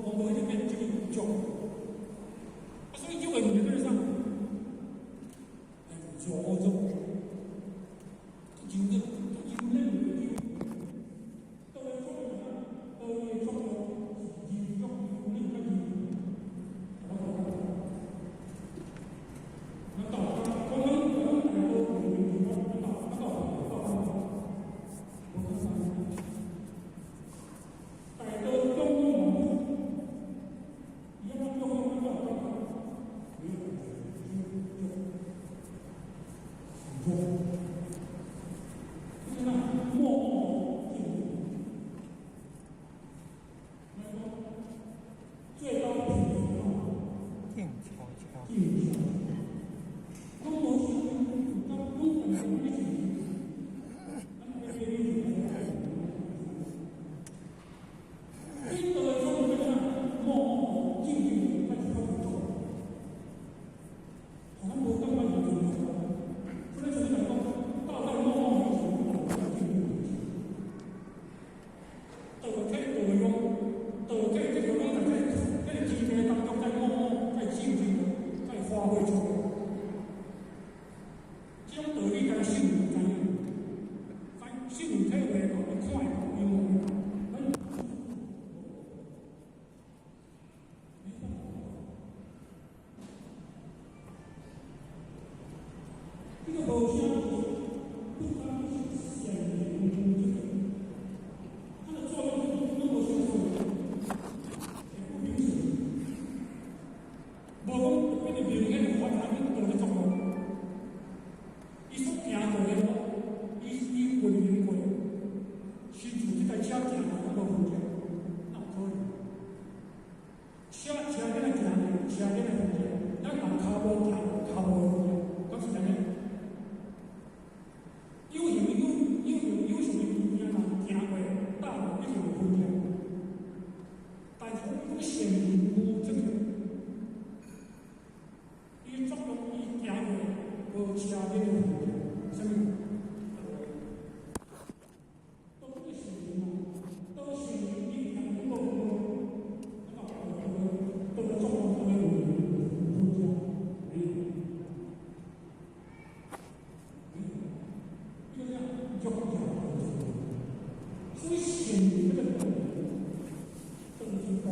車行無分歧，哪有可能？車車恁來行，車恁來分歧，咱人跤步行，跤步分歧，敢是按呢？有形有有形有形的物件，人行過踏落一定有分歧。但是我們講善無這個，伊作用伊行過無車恁的分歧，啥物？都是善啊，都是伊行過無，那個都作用都有分歧，沒有，沒有，就這樣就講。所以善這個動之功，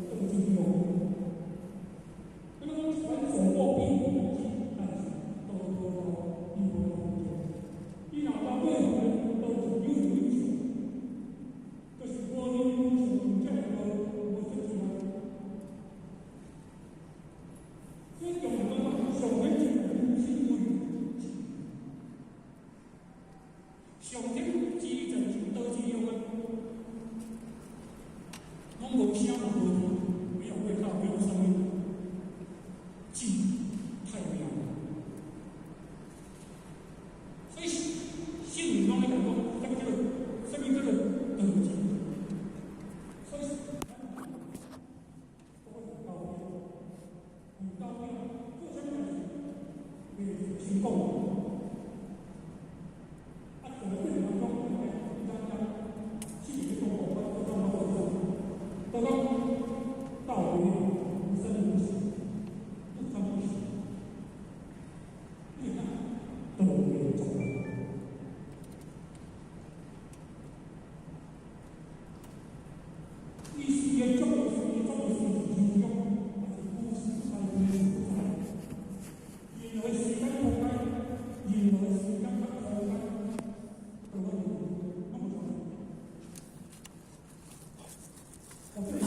動之用。那個傳手握臂，但是都都伊無分歧。伊若到尾都是有有相，就是無因無相，這個無出出來。所以用講上天之無心無上天之在是道之用啊，攏無聲無味，沒有味道，沒有聲音，靜太妙了。所以聖人攏咧講，這個叫做啥物叫做道靜？所以我會高興，很高興，做啥物代誌袂成功。啊，做過程當中，哎，咱咱心裡講講，我我我我做，都講道為無聲無息，不聲不響，你看道為重。伊是會作是作是真用，還是故事才會不在？任何時間空間，任何時間和空間，都會那麼重要。我這裡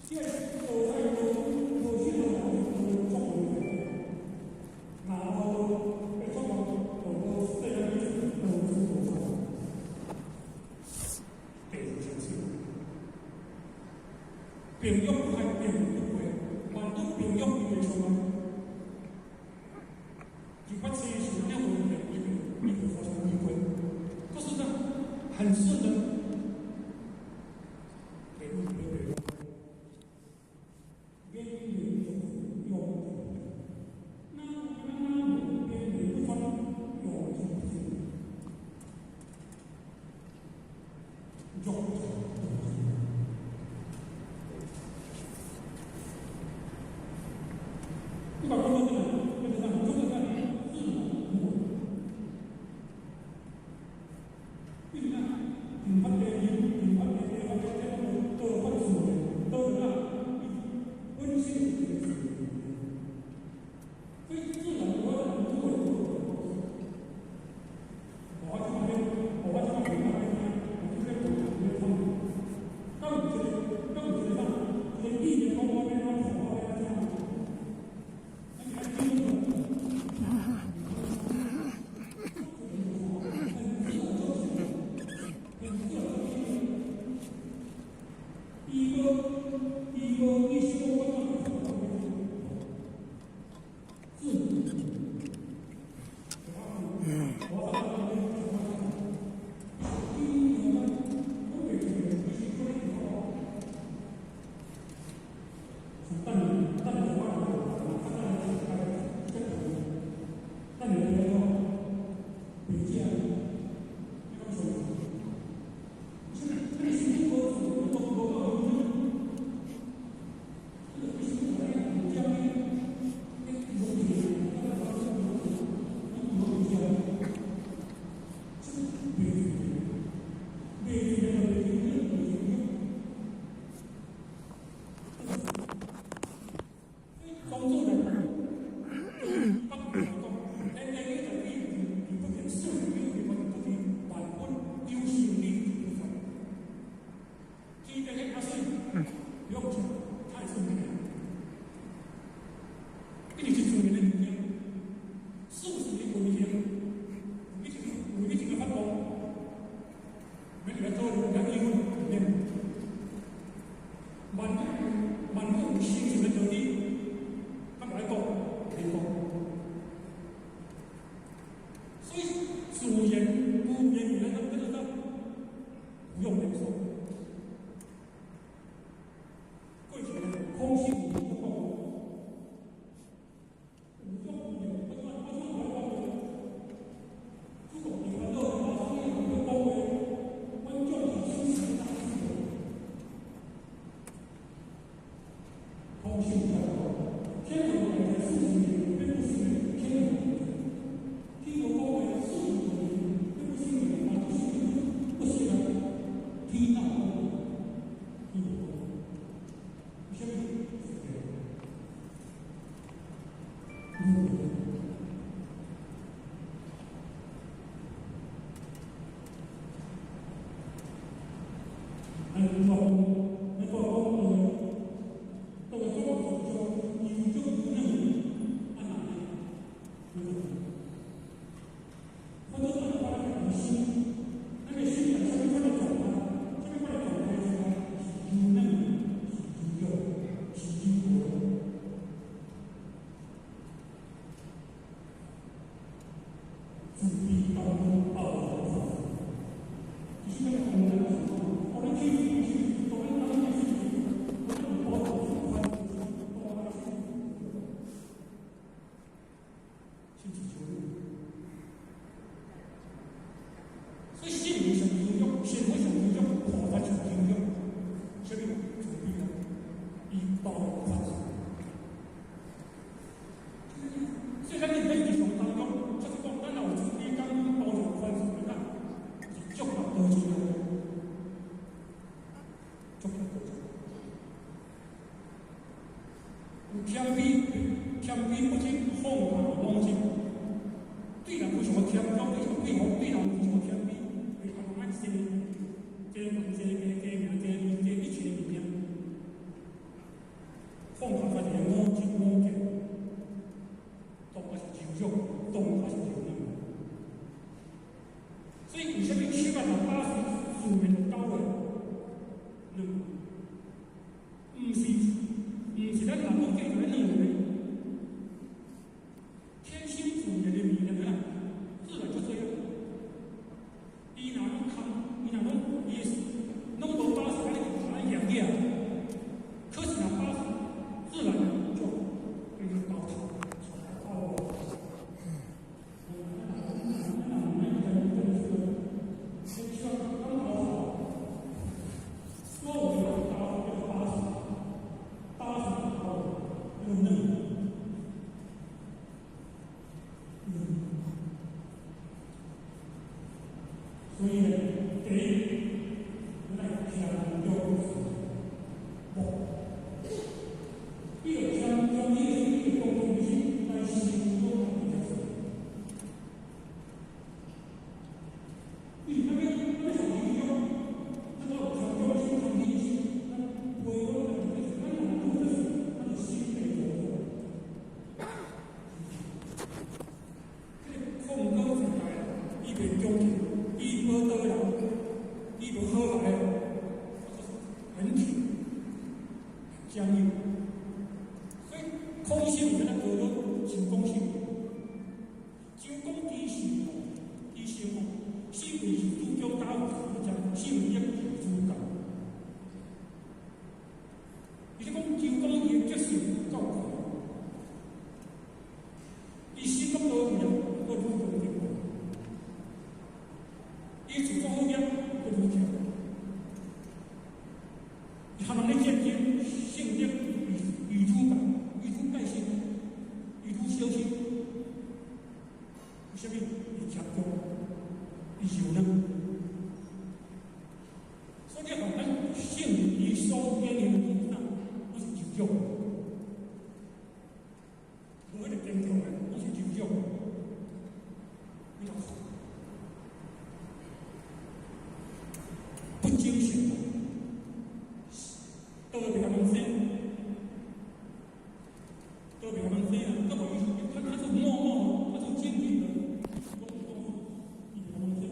這兩個我這個我我現在我做那我做我這個我做第二件事，朋友還朋友不會，萬都朋友伊會出來。就發生是兩個人一個一個發生離婚，可是呢，很順的，對對對，邊緣用，那那邊緣不穿用用。你把工作這個，就是這樣，就是這樣，自然無。你看，引發卑不矜，放下妄执。對人非常謙恭，對人非常謙卑，對人愛生，這人這家這名這利這一切物件，放下家己的我執我見，當也是柔弱，當也是柔軟。所以為啥物768歲自然就到位？軟，毋是咱人講計較軟的，天性自然的物件啊，自然就這樣。伊若攏空，伊若攏伊攏無把持，按呢按呢嚴起來，可是若把持，自然就變成高潮。所以呢，第一，咱來謙恭是無，你若謙恭，你的恭敬心來修養家己。你那邊那邊受影響，咱有謙恭心、謙卑心，咱培養家己，咱若做這事，咱就心地無。這個控告時代，伊袂強調。伊無道人，伊無好來，很挺，很僵硬。所以空性有咱學做周公心，周公其實吼，其實吼，是為是主張打主張，是為一主教。伊就講周公伊的決心夠強，伊心攏無去啊，閣愈強勁。伊自做好業，閣愈強。伊含人咧戰爭，性德愈愈界，愈界心，愈小心。為啥物？伊謙恭，伊柔軟。所以你看，咱聖伊所經營的物件，攏是柔弱，無彼個堅強的，攏是柔弱。你看。不精神，倒袂共人生，倒袂共人生啊！阁無伊，他是默默，他是靜靜的，講講，伊袂共人生，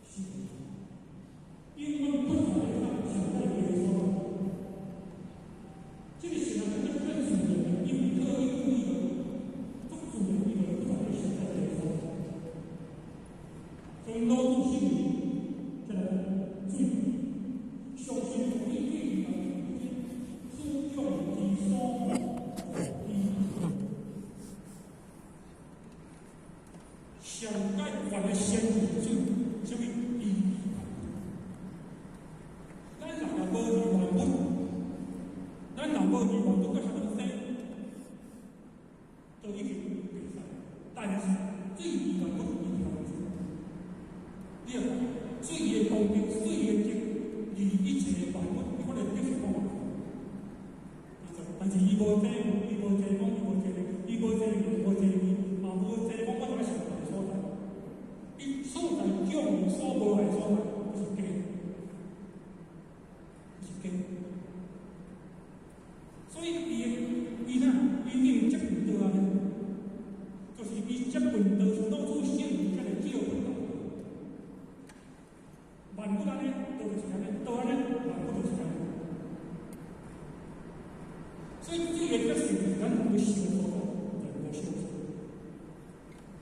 是，因為不在他現在的所在，這個是人更更自然的，伊毋刻意故意的，足自然伊就不在現在的所在，所以老子心裡。這個水，相信你對伊來講，主張之所以，上界犯的先水，啥物？伊，咱人若無離萬物，咱若無離萬物，閣還能生，都已經袂使。但是水離萬物，伊就你看。水的功德，水的德，利一切萬物，你看咧，你是講。但是伊無這，伊無這講，伊無這，伊無這，伊無這，嘛無這講，我就愛上大所在。伊所在將所無愛所在，是假，是假。所以伊伊哪，伊已經接近倒啊，就是伊接近倒是老祖聖才會照顧到。萬物按呢，都就是按呢，都按呢，萬物就是按呢。所以這個決心是咱人要修所在，人要修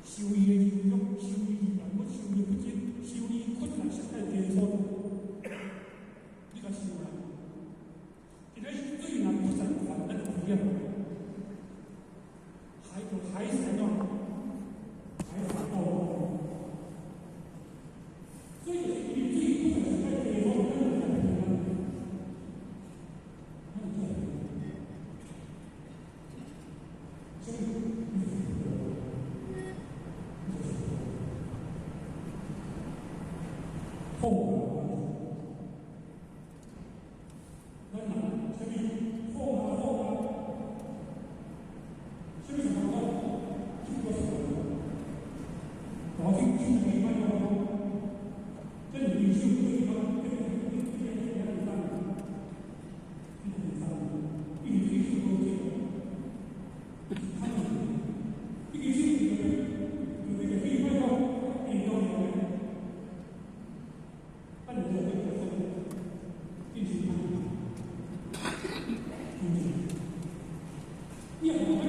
修伊的柔弱，修伊萬物，修伊不精，修伊困難實在低所在，你較修啦。今日對人不在煩，咱就危險。海就海水喏，海水倒。所以就是伊水不在實在低所在，咱就平安。所以，放下，咱人啥物放下放下，你若讲咱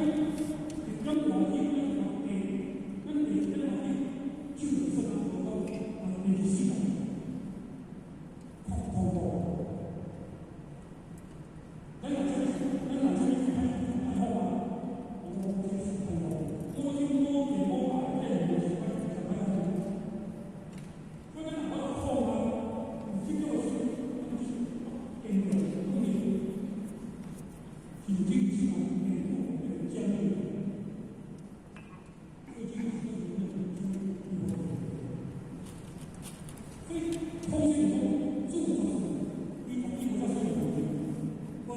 咱外景，咱地，咱地咱外景，就算啊，无讲啊，24人，恐恐怖。咱若出去，咱若出去歹歹好啊，我讲这是恐怖。我听我地我摆，这无是歹歹好。所以咱若讲好啊，有这种事，咱就是坚强，讲你是这是讲将军。所以，空气中自我伊伊无才说无无无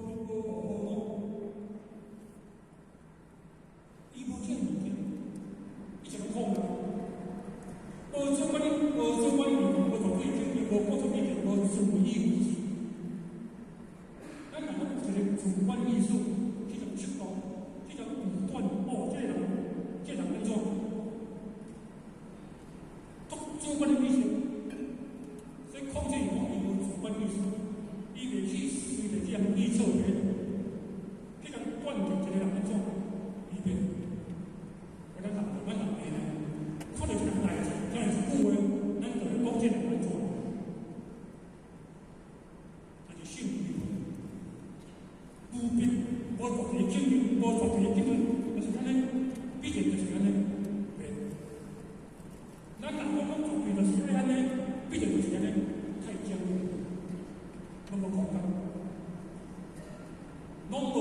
无无伊无这物件，伊就讲啊，无主观，无主观意，无绝对经验，无过错意见，无自以为是。咱若讲有一个主观意识，去种测度，去种武断，哦，这个人，这个人按怎？主观的意识，所以控制讲伊无主观意识，伊袂去随便这样预测别人，去共断定一个人按怎，伊袂。我咱人，咱人会呢，看到一件代志，听一句话，咱就会讲这个人按怎。但是信伊无必无绝对经验，无绝对结论，就是按呢，必然就是按呢，袂。咱若讲讲绝对就是爱按呢，必然就是按呢，太僵硬，拢无空间，拢无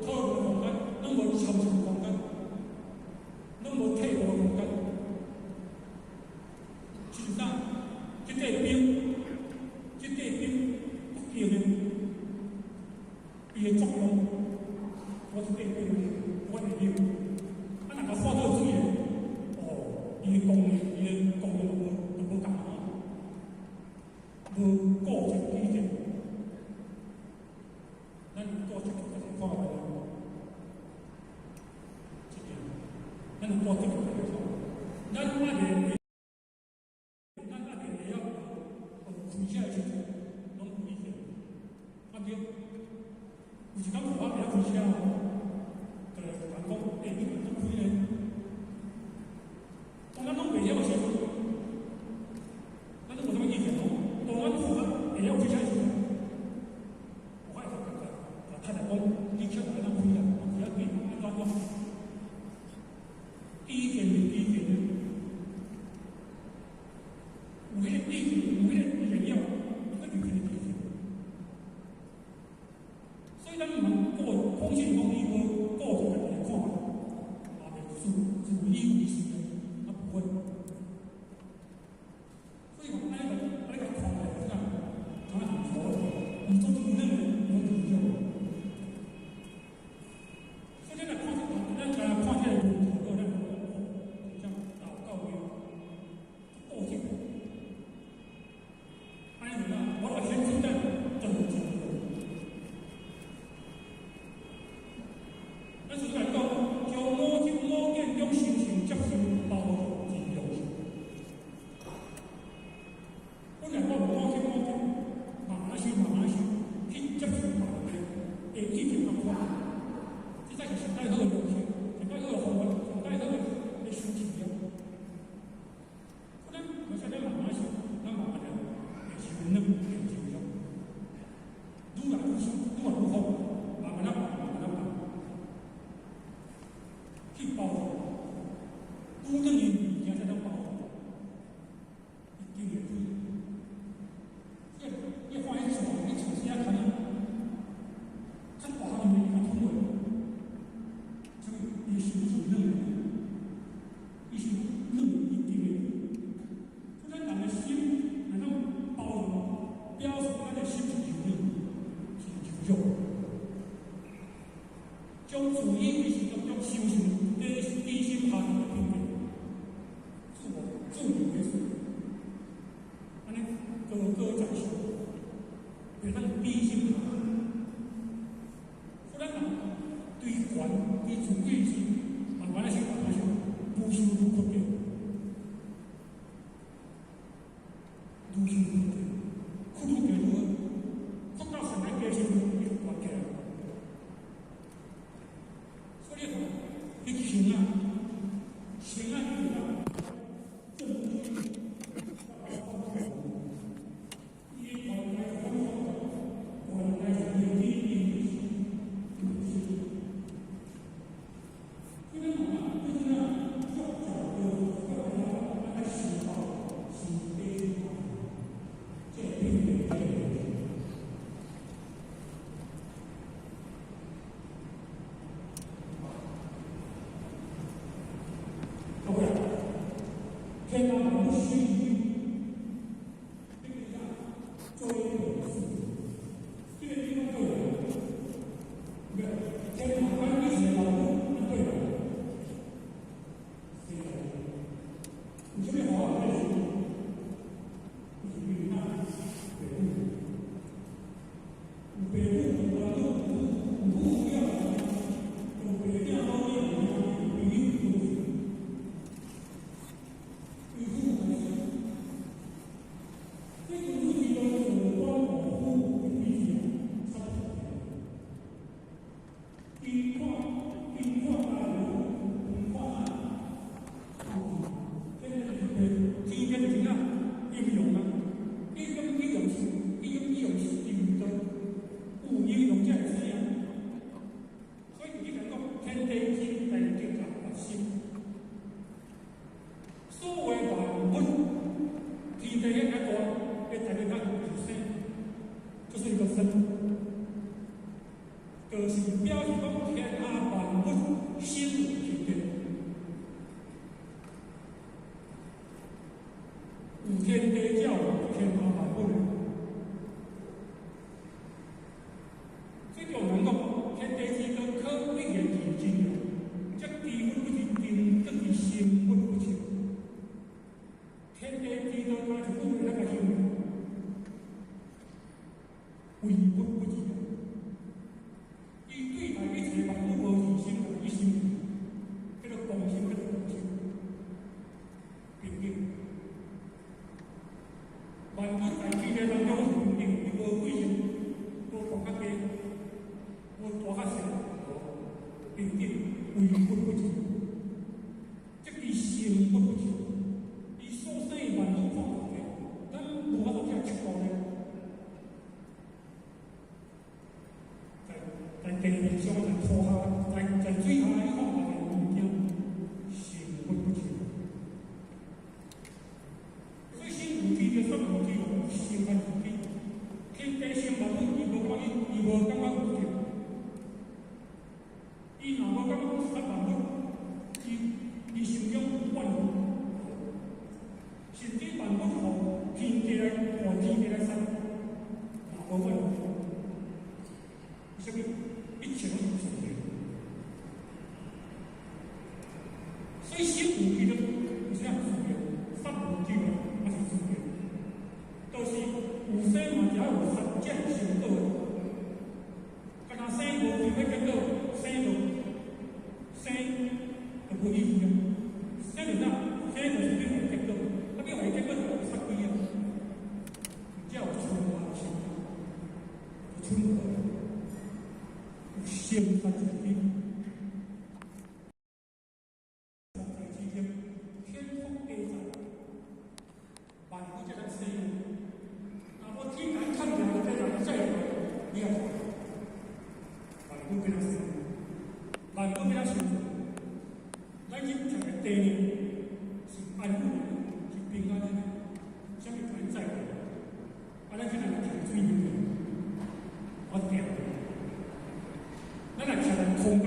讨论空间，拢无抽象空间，拢无退步空间。真正，这块冰，这块冰北京的，伊的作用，我这块冰我会晓。啊，若共化做水的，哦，伊的功能，伊的功能无就无仝啊，无固定基见。咱带这个来看觅啊，这点，咱带这个来看，咱抑会，咱抑会会晓学开车的时阵，拢有意见，啊对，有一工我会晓开车哦，就来人讲，欸，你按怎开呢？当咱拢袂晓的时阵，咱拢无啥物意见哦。当咱有啊会晓开车的时阵，我会甲甲太太讲，你车按怎开啊？我开啊对，按怎怎？意见是意见的，有迄个意见，有彼个意见了，伊阁留一个意见。所以咱毋通过空性讲伊无顾着家己的看法，嘛袂自自以为是的，啊不会。所以讲，按呢按呢共看来，怎怎很佛的，伊做真软的，伊拢真少。所以咱来看，咱来看这个问题，咱讲哦，真正老到位，固执。按呢啦，我来先知咱真真。咱就是来讲，将五种五见中修行接受包容之良心。本来我有五种五见，慢慢修，慢慢修，去接受别人的意见甲看法，这才是上盖好的良心，上盖好的方法，上盖好的修持啊。可能我现在慢慢修，咱慢慢来会修软，会修弱，愈来愈修，愈来愈好，慢慢仔，慢慢仔。去包容，愈软的物件才当包容，伊定会开。你看彼树，彼树啥较较大汉的伊较吞落，所以伊心是软的，伊是软，伊定会开。所以咱人的心若当包容，表示咱的心是柔软，是柔弱。将自以为是当中修行低低心下的品格，自我自以为是，按呢高高在上，袂当低心下。所以咱人对权对自以为是，慢慢仔修，慢慢修，愈修愈阔低，愈修愈低，阔愈低愈好，阔到上盖低时阵，伊就悬起来。你穿啊，穿啊，你天下万物生有，你看做一件事，这个地方对了，天下万物生万物，对了，谁来？有啥物好好的事？就是因为咱爸母，有爸母有阿母有母有囝，有爸囝某囝有兄弟有朋友有。这个问题都是关保护的意思，差不多。因看因看大陆，因看啊，这个是天天是啊，应用啊，应用应用是应用应用是应用，有应用才会知影。所以你讲天地之大就在心，所谓万物，天地遐大。代表咱是生，就是一个生，就是表示讲天下万物生有天地，有天地才有天下万物。这叫人讲天地之道，可以言其真也。这知物不知真，这是心物不清。天地之道，敢是物那个形容。为物不知，伊对待一切万物无自心，无一心，叫做公心，叫做公心，平等。万物在天地当中是平等，伊无贵贱，无大较低，无大较细，平等，为物不知，这是心物不知。伊所生万物看大个，咱无法度去笑咧。在地面上，在土下，在水下，伊看大个物件，心物不知。所以心有知就算有知，心还有知。天地生万物，伊无讲伊，伊无感觉有知。伊若无感觉杀万物，伊心中万物，甚至万物予天地来，予天地来杀，嘛无万物。啥物？一切拢是自然。所以心有知就有啥自然，杀无知嘛是自然，就是有生嘛，才有杀，才会成果。敢若生无机会结果，生就生就无意义啊。生就啥？生就是你予结果，啊，你予结果就有杀机啊，才有春花生，春花。生杀之间，在之间，天覆地载，万物才能生。若无天来看起来，这人再来，你也看，万物变啊生，万物变啊生。咱今食个地呢，是安稳的，是平安的，啥物可能再来？啊，咱现在徛水面，我定。咱若徛在空间，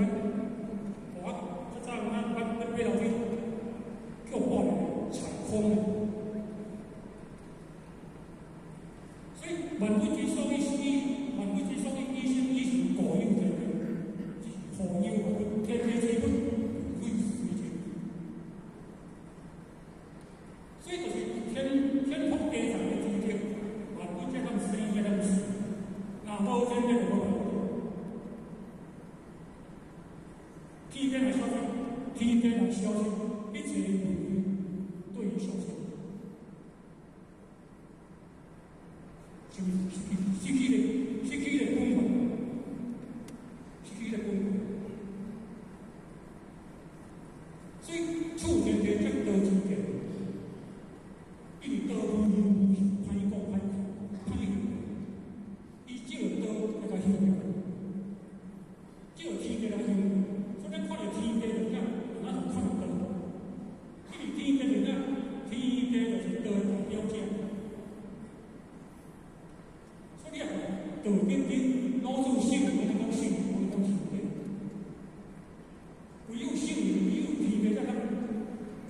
我较早咱爬楼梯叫半踩空。所以万物之所以生，万物之所以以生，以是固有的，是固有万物，天地之物，非随情。所以就是天天覆地载的之间，万物才通生，才通死。若无天地就无万物。天地来消失，天地来消失，一切万物对于消失，是毋是失去了失去了本源，失去了本源。经经，老子圣人拢讲圣人，拢讲圣地。唯有圣人，唯有天地才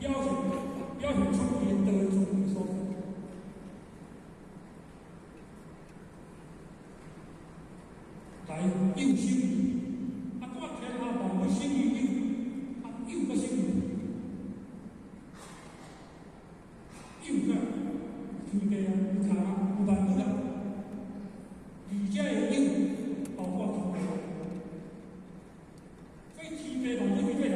通表现出伊的道的尊贵所在。来，有生有，啊，看天下万物生于有，啊，有阁生有，有个天地啊，有空啊，有万物啊，而这个有包括天地，所以天地万物对来。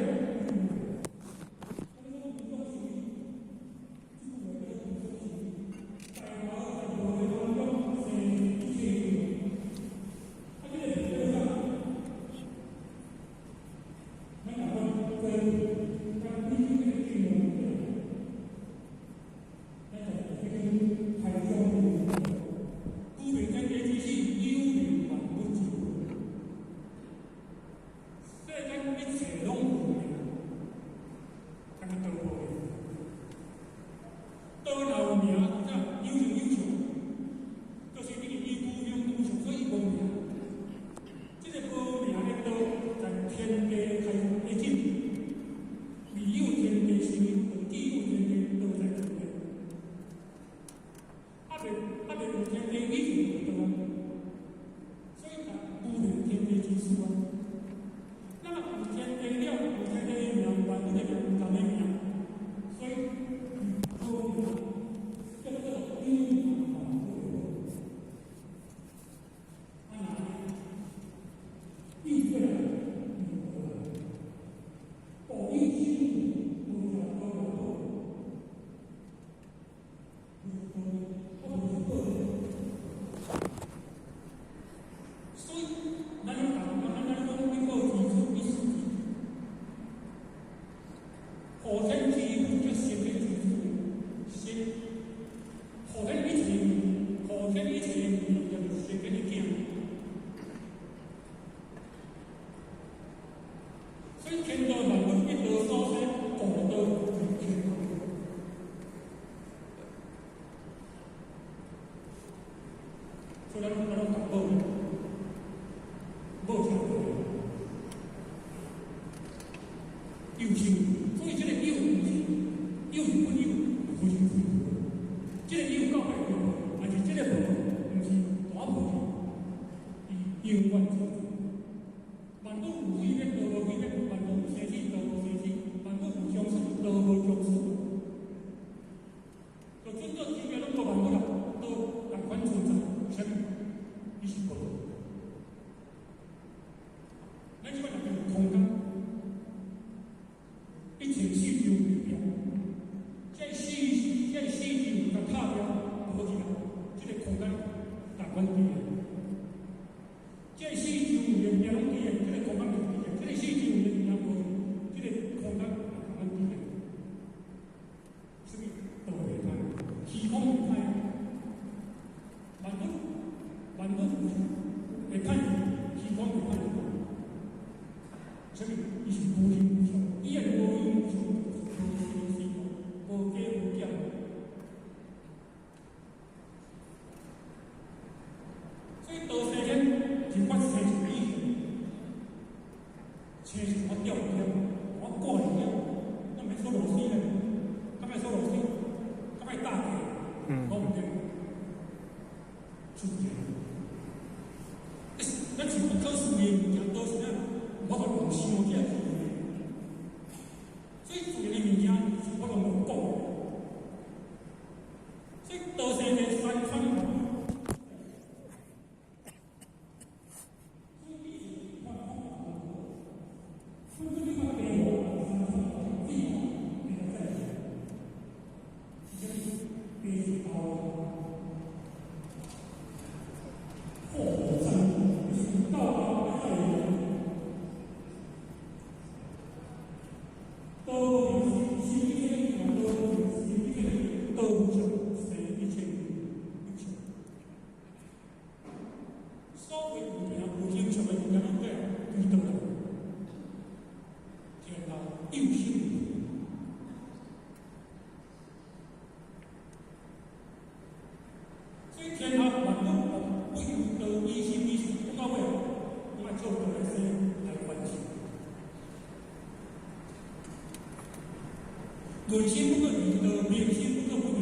论心不可离道，明心不可不离。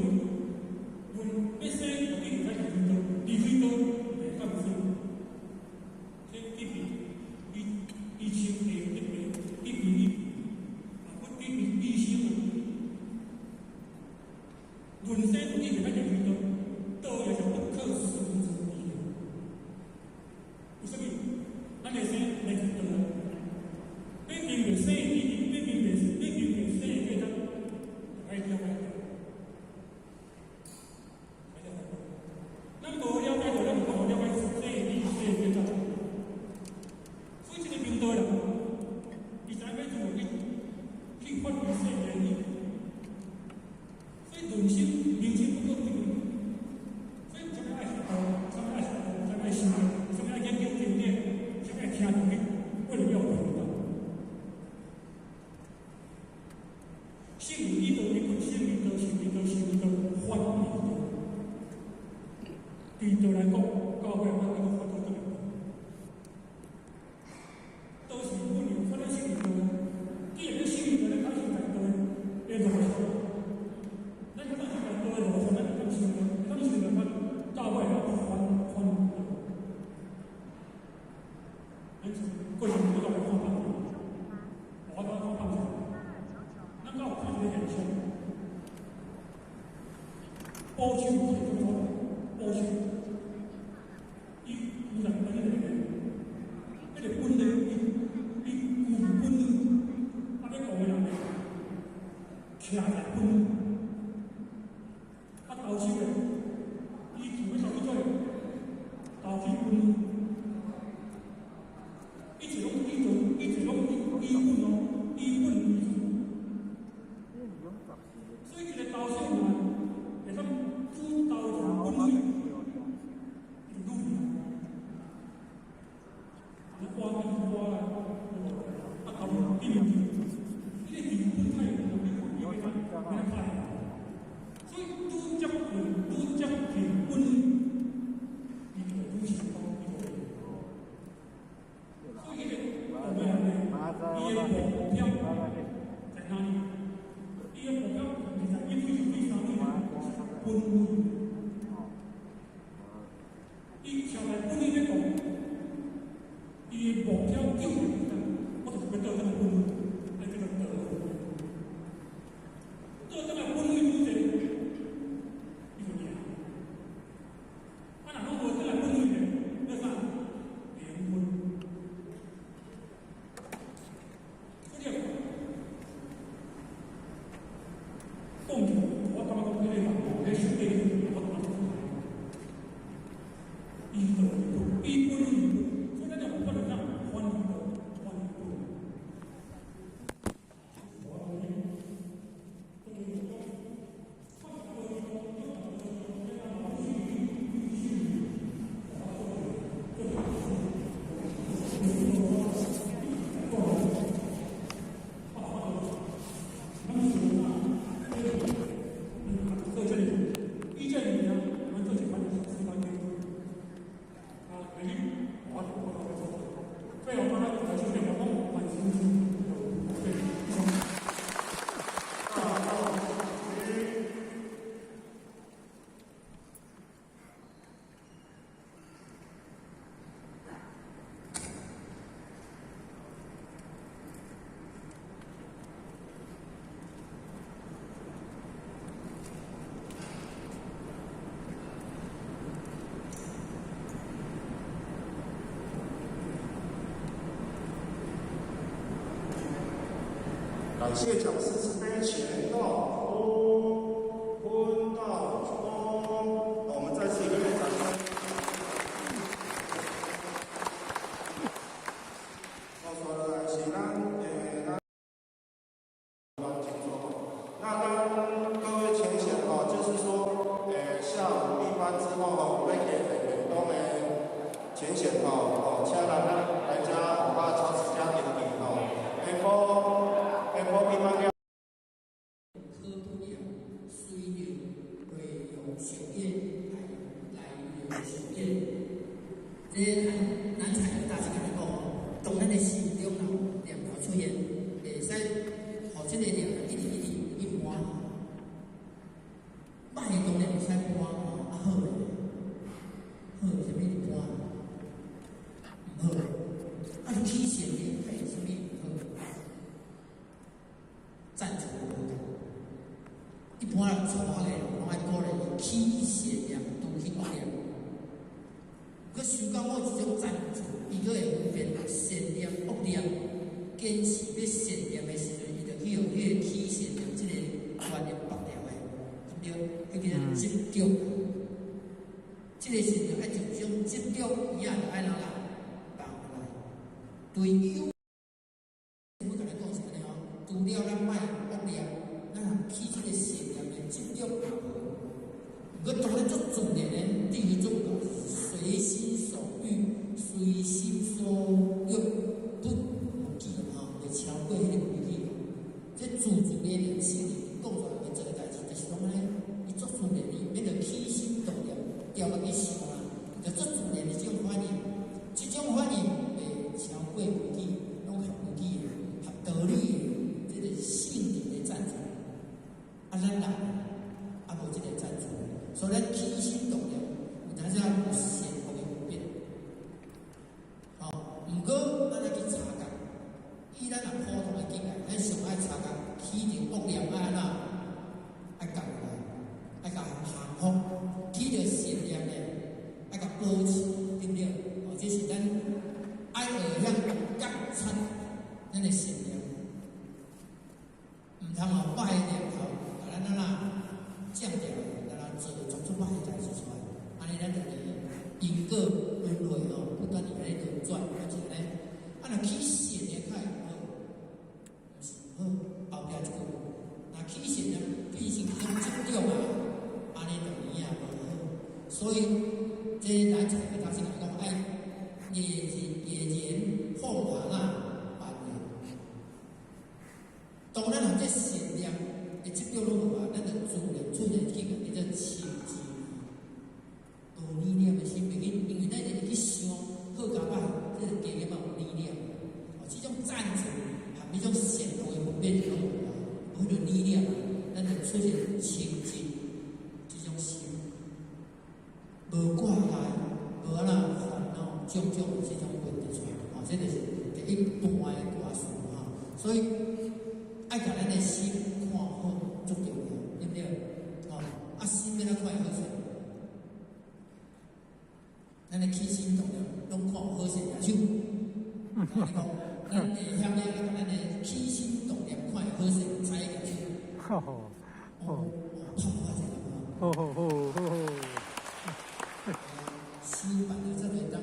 论欲生，就必须离开道，离开道袂当生。这得比伊伊穿下得比得比伊，啊，不得比伊生啊。论生就必须离开道，道也是不可思之义。为什么？咱的生来自道啊。你明白生的意义，你明白，你明白生的价值，爱了解。咱无了解到，咱无了解生的意义、生的价值。所以这个明道人，伊知影要如何去发挥生的意义。所以论心、明心不可不离。所以啥物爱学道，啥物爱学道，啥物爱修，啥物爱研究经典，啥物爱听道理，为了要明道。圣义道，伊讲圣义道、圣义道、圣义道、反义道。对道来讲，教会咱那个反道转来，都是本有反正圣义道。既然你圣义道，咱开始在道的路上，咱开始在道的路上，咱就当修道，当修道，咱教会咱反道。咱过去我都来看放，我都看放上。咱敢有看这个现象？保守是怎么？保守，伊有人讲迄个本来，伊有本领，啊，欲讲的人咧，徛在本领，啊，投手咧，伊想欲投去做，投去本领，一直拢伊做，一直拢以本哦，以本为主。所以，一个投手嘛，会当主投就本领，伊就愈去。你花你花啦，啊，投你明你个底本太强，你你会当会当拍。所以愈接近愈接近本，伊就愈成功，伊就会。所以，彼个后尾人咧，伊的目标在哪里？伊的目标是在一对对三对本位。伊徛在本位咧讲，伊的目标就是我就是欲倒转来本位，爱叫做倒。倒转来本位愈济，伊就赢。啊，若拢无倒来本位咧，要啥？零分。所以你讲，我感觉讲，彼个人吼，彼上帝，我感觉伊道伊本位，所以咱就有法度当反道，反道。做这里，以前物件，我们做一款四款啊，第一，我做，最后咱就手电话讲完成对。感谢讲师慈悲前道空，坤道空，我们再次热烈掌声。好，说来是咱咱清楚。那当各位浅显哦，就是说，下午闭班之后吼，要加在远东的浅显吼，哦，请咱来遮有法超时遮登记吼，下晡。科普了，随着内容上演来来上演。这咱咱采大师甲你讲哦，当咱的心中有念头出现，袂使予这个念头一直一直去磨，赞助无仝。一般人初学的人拢爱鼓励伊起善念，除去恶念。佮修到某一种赞助，伊阁会分辨善念、恶念，坚持欲善念的时阵，伊就去予彼个起善念这个观念縛牢的，对毋对？彼叫做执著。这个时阵爱一种执著，伊也就爱怎啦放落来。对有，我共你讲是按呢吼，除了咱莫恶念，咱若起这个善念的执著也无。毋过当然足自然的，对于种随心所欲、随心所欲不逾矩吼，袂超過彼个规矩。這自自然然心里講出來欲做的代誌，就是講按呢，伊足自然，伊免著起心動念，調落去想啊，就足自然的這種反應，這種反應袂超過規矩，攏合規矩的、合道理的，這個聖人的贊助。啊，咱人啊無這個贊助，所以咱起心動念，有當時有善惡的分別。吼，毋過咱愛去察覺，以咱若普通的境界，咱上愛察覺起著惡念愛按怎，愛降落來，愛共降服；起著善念的，愛共保持，對毋對？哦，這是咱愛學曉覺察咱的善念，毋通予歹的念頭，共咱按怎降掉，來來做做出歹的代誌出來，按呢咱就佇因果輪迴吼，不斷佇按呢輪轉，啊是按呢。啊，若起善念較會好，毋是毋好。後壁一句，若起善念變成一種執著啊，按呢就有影無好。所以，這咱一個頭先講愛夜日夜言放下啊，萬念。當咱若這善念的執著攏無啊，咱就自然出現去個叫做清淨，無理念的心袂去，因為咱會去想好佮歹，這個加減嘛有理念。哦，這種贊助和彼種善惡的分別就攏無啊，無彼個理念啊，咱就出現清淨這種心，無掛礙，無按怎煩惱，種種的這種問題出來。哦，這就是第一段的歌詞吼。所以愛共咱的心看好，足重要，對毋對？吼，啊，心欲按怎看會好勢？咱的起心動念攏看有好勢舉手。你講，咱會曉咧，咱的起心動念看會好勢，知舉手。好好，哦，拍我一下。好好好好好。修辦了才會當，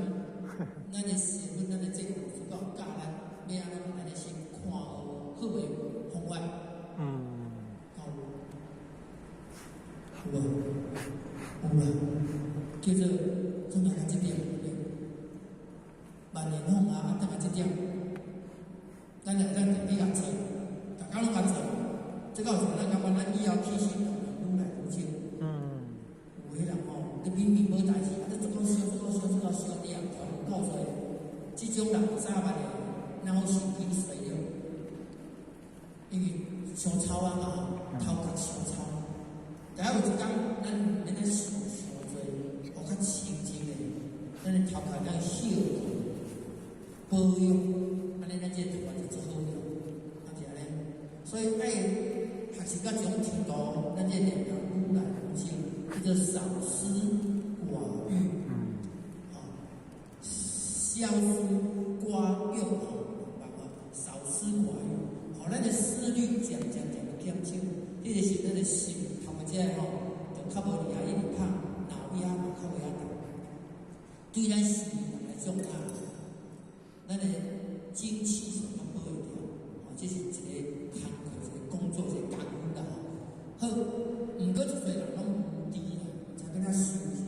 咱的師父、咱的這個主教教咱，欲按怎咱的心看好好的方法。有無？有無？有啦，叫做轉來到這點，萬年放下啊，轉來這點，咱來咱特別共做，逐工攏共做，這到時咱感覺咱以後起心動念愈來愈少。有彼人吼，你明明無代誌，啊，你做到燒，做到燒，做到燒，你也毋知有夠濟。這種人早晚會腦神經衰弱，因為傷臭啊嘛，頭殼傷臭。但有一工，咱毋免咧想傷濟，學較清淨的，咱的頭殼當休困保養，按呢咱這個頭殼就足好用，啊是按呢。所以愛學習到這種程度，咱這念頭愈來愈少，叫做少思寡欲，吼，少思寡欲，明白無？少思寡欲，予咱的思慮漸漸漸減少，彼個時咱的心頭殼這吼，就較無佇遐一直拍，腦壓嘛較袂遐大。對咱心人來講啊，咱的精氣神較保會著，吼，這是一個工課，一個工作，一個功夫啦吼。好，毋過足濟人攏無知啦，毋知欲按怎修持，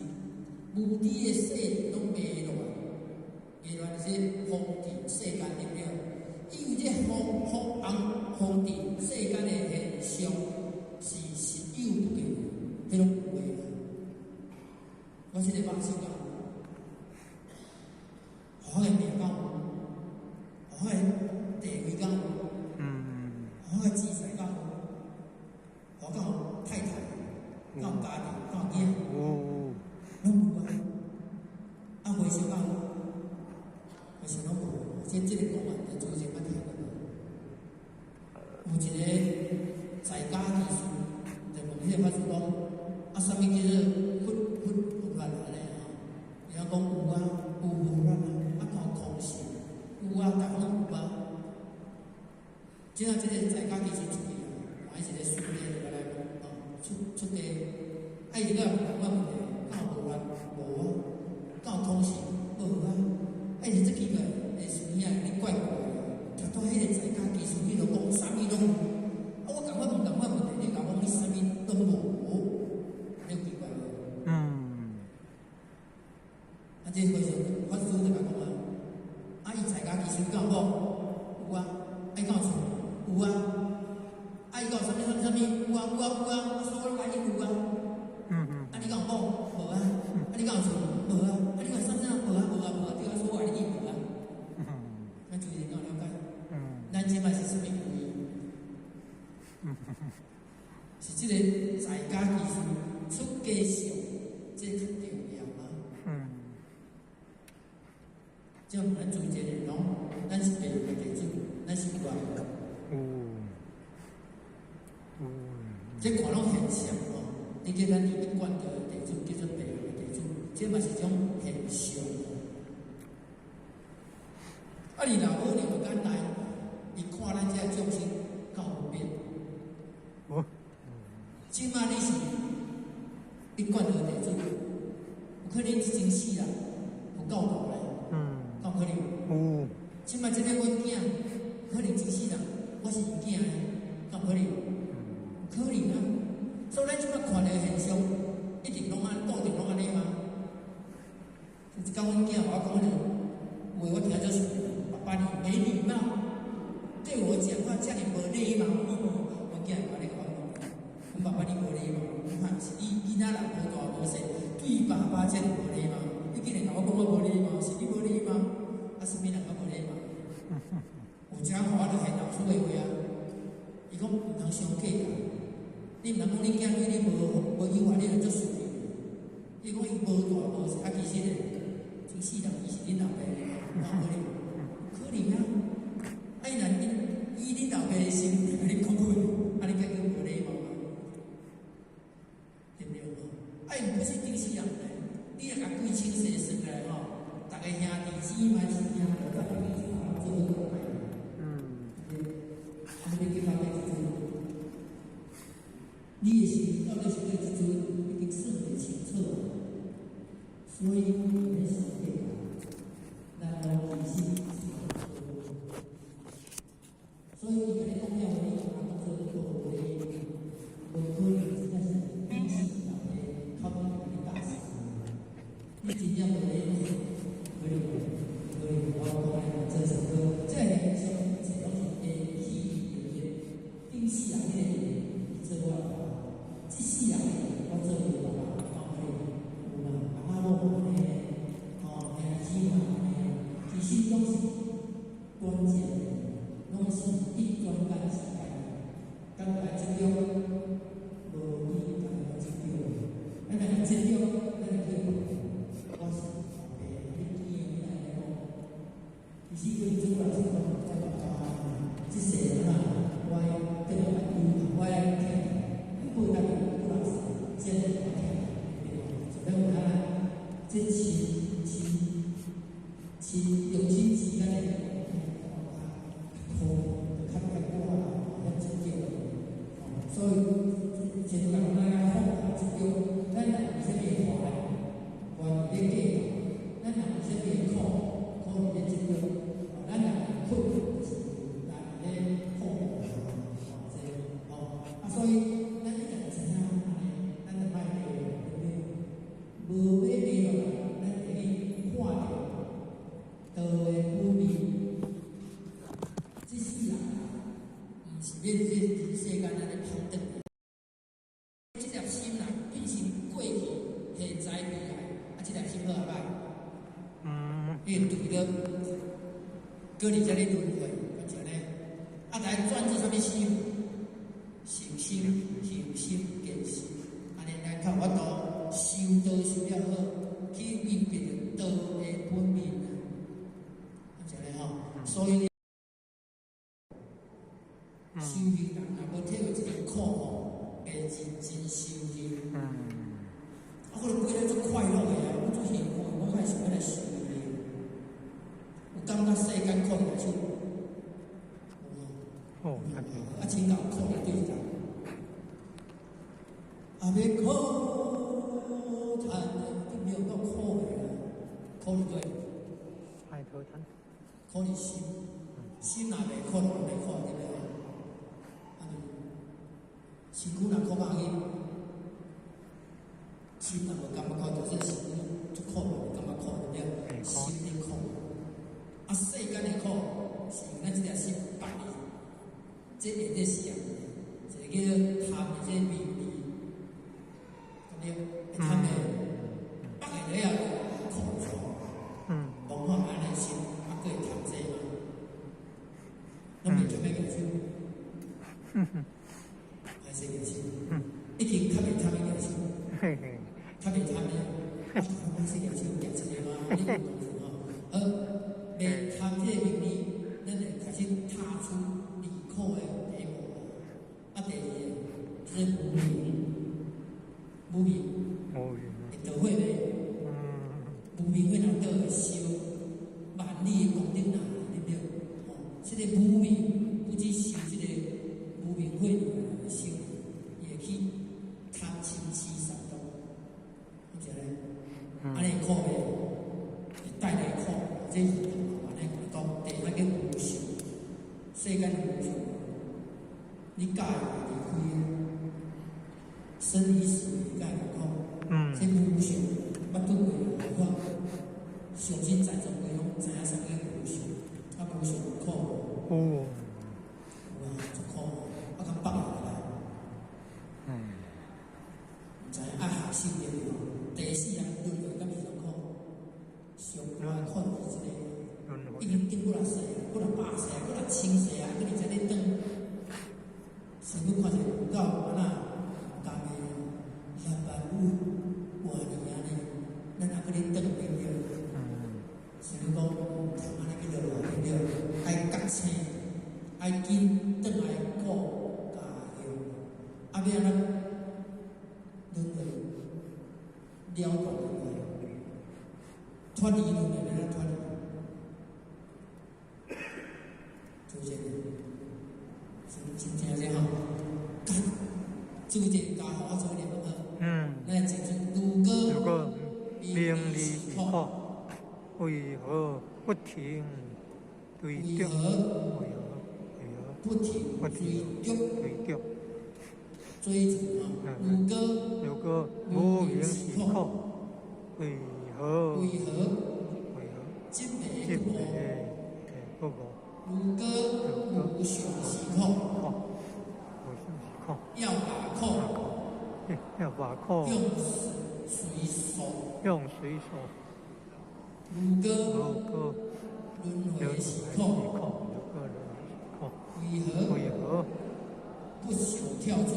無知的世人攏迷亂，迷亂是風塵世間對毋對？因為這風風紅風塵世間的現象是實有不假，彼攏有的啦。我這個肉身敢有？我的命敢有？我的地位敢有？我的資財敢有？我敢有太太？敢有家庭？敢有囝？攏有啊！啊，和尚敢有？和尚攏無。這個講完，就主持捌聽過無？有一個在家居士就問彼个法師講：啊，啥物叫做佛佛佛法按呢吼？伊講有啊，有佛法啊，啊敢有空性？有啊，逐項攏有啊。這下這個在家居士出去啊，看伊一个師弟就來講，哦，出出家，啊伊就問我問題，敢有佛法？無啊。敢有空性？無啊。啊伊就足奇怪，欸，師兄你怪怪的，拄拄彼个在家居士你著講啥物攏有，啊我共我問共款問題，你共我講你啥物攏無，你有奇怪無？啊，這個和尚法師就共講啊，啊伊在家居士敢有講？有啊。啊伊敢有厝？有啊。啊伊敢有啥物啥物啥物？有啊有啊有啊，啊所有拢有啊。啊你敢有某？無啊。啊你敢有厝？無啊。啊你敢有啥啥？無啊無啊無啊，對啊，所有你無啊。咱注意敢有了解？咱這擺是啥物鬼？是這個在家居士出家相，這較重要嗎？這樣咱注意一個，攏咱是白龍的弟子，咱是有啊。有。有。這看攏現象吼，你叫咱佇一貫道的弟子叫做白龍的弟子，這嘛是一種現象。啊，你若無兩個簡單，伊看咱這眾生夠有變。無。這馬你是一貫道的弟子，有可能一前世啊，有夠大咧。敢有可能？有。這馬這個阮囝，可能前世人我是伊囝咧，敢有可能？可能啊。所以咱這馬看著現象，一定攏按固定攏按呢嗎？一工阮囝共我講彼個話，我聽做是爸爸你沒禮貌，對我講話遮爾無禮貌。阮囝會按呢共我講，阮爸爸你無禮貌，我看是你囡仔人無大無細，對爸爸遮爾無禮貌，你竟然共我講我無禮貌，是你無禮貌，啊啥物人較無禮貌？有一工予我著現老師的話啊，伊講毋通傷計較，你毋通講你囝對你無無友愛，你就足生氣。伊講伊無大無細，啊其實咧，前世人伊是恁老爸，敢有可能？可能啊！啊伊若以恁老爸的心共你講話，啊你閣叫無禮貌嗎？對毋對？啊伊毋是頂世人咧，你若共規清細算來吼，逐个兄弟姊妹是兄弟，逐个做伙來。啊，你去到底這陣，你的心到底是對這陣已經算袂清楚，所以毋免傷計較，咱攏其實是所以伊共你講了，你共當做無禮，無可能真正是頂世老爸口頭共你教示，你真正無禮貌，可能可能我講的這首歌，這個現象這攏是下起對不對？頂世人彼個伊做我爸爸，這世人我做伊爸爸，敢有可能？有啦，阿媽某按呢，吼，兄弟姊妹按呢，其實攏是短暫的，攏是一轉眼之間，感覺執著，無你家己執著，咱若是執著，咱就去我是老爸，你囝你按呢講，其實對主來說，我爸爸，這世人啊，我愛轉來我愛聽，報答伊不老實，這個我聽，對所以有影這親親親用親之間的較苦，較較我遐執著，所以前人咱放下執著，咱若為啥物會煩？煩佇咧計較，咱若為啥物會苦？苦佇咧執著，咱若會困，就是咱佇咧放下，這吼啊，所以咱一定知影按呢，咱就莫迷，對毋對？無欲迷落來，咱會去看著道的本面。這世人毋是欲佇世間按呢芳轉去，這粒心若變成過去、現在、未來，啊，這粒心好啊歹？伊會對著，閣佇遮咧輪迴，是按呢？啊，來轉做啥物心？善心、行心、見心，按呢咱較有法度修道修了好，去明白著道的本面啊，是按呢吼。所以。修行人若無體會這个苦吼，袂認真修行。啊，我著過咧足快樂的啊，我足幸福的，我哪會想欲來修行？有感覺世間苦佇手？有無？啊，請教苦佇佗一搭？啊，欲苦嘆的，對毋對？夠苦的啦，苦佇佗？苦佇心，心若袂苦，就袂苦，對毋對？啊，身軀若苦較緊，心若無感覺苦，就算身軀足苦，嘛袂感覺苦，對毋對？心咧苦，啊，世間的苦是因為咱這條心縛佇，這下底是啊，一個叫貪的這個名利，對毋對？貪的縛下了後，苦楚，無看按呢心，啊，閣會貪這嗎？攏袂貪欲舉手，還是舉手？已經較袂貪欲舉手，較袂貪咧，啊，歹勢舉手舉出來嗎？你有講是吼？好，袂貪這個名利，咱會開始踏出離苦的第一步。啊，第二个，這個無明，無明，會導火袂？無明火若倒會燒萬里的功德啦，對毋對？吼，這個無明不只燒這個無明火爾，燒，伊會去貪嗔痴三毒，是毋是按呢？按呢會苦袂？會帶來苦，這是按呢講，第三叫無常，世間無常，你佮意會離開，生離死別佮意無苦？這無常捌拄過無法，相信在座各位攏知影啥物叫無常，啊無常有苦無？有啊，足苦，啊敢放會落來？毋知影愛學習對無？第四項輪迴敢是上苦？上大苦就是這個，已經經幾若世，幾若百世，幾若千世啊，閣佇遮咧轉。想欲看者有夠按怎共的6萬五萬年按呢，咱還閣咧轉對毋對？想欲講毋通按呢去落對毋對？愛覺醒，愛緊轉來顧家鄉，啊欲按怎輪迴了斷輪迴，脫離輪迴，欲按怎脫離？做這個，真真聽者吼，做一個家伙做念好。咱來靜靜，如果名利是苦，為何不停追逐？為何不停追逐？追逐？追逐啊！如果無明是苦，為何？為何？為何？執迷不悟？如果無常是苦，無常是苦，要把苦，要把苦用隨所，用隨所。如果輪迴是苦，為何？為何不想跳出？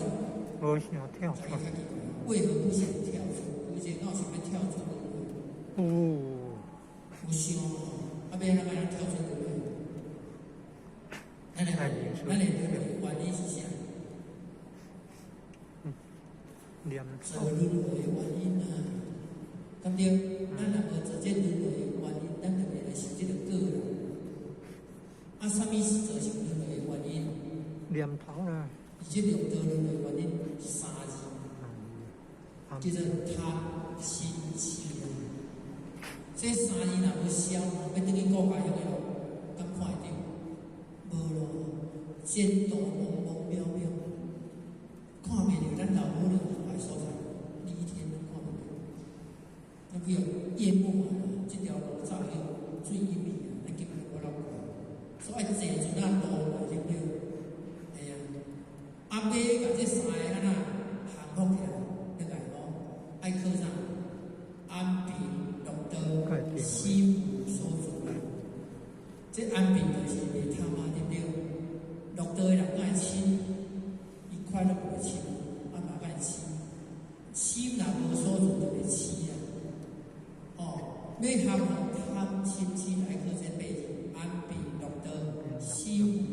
無想跳出。為何不想跳出？有一個哪有想欲跳出輪迴？有。有想，啊，欲按怎跳出輪迴？咱的輪迴原理是啥？做輪迴的原因啊，對毋對？咱若無做這輪迴的原因，咱就袂來受這个果啦。啊，啥物是造成輪迴的原因？念頭啦。而這六道輪迴原因是三字，叫做貪嗔痴啊。這三字若無消，欲轉去故家鄉的路，敢看會著？無咯，前途茫茫渺渺，看袂著咱老母的懷所在，離天攏看袂著，咱去予淹沒啊！這條路走去水淹去啊，咱根本無法度過。所以愛坐船仔渡過，對毋對？嘿啊，啊，欲共這三个按怎降服起來？你來講，愛靠啥？安貧樂道，心無所住。這安貧就是袂貪啊，對毋對？樂道的人愛嗔，伊快樂袂嗔，啊嘛愛痴，心若無所住就會痴啊。哦，欲降服貪嗔痴，愛靠這八字，安貧樂道，心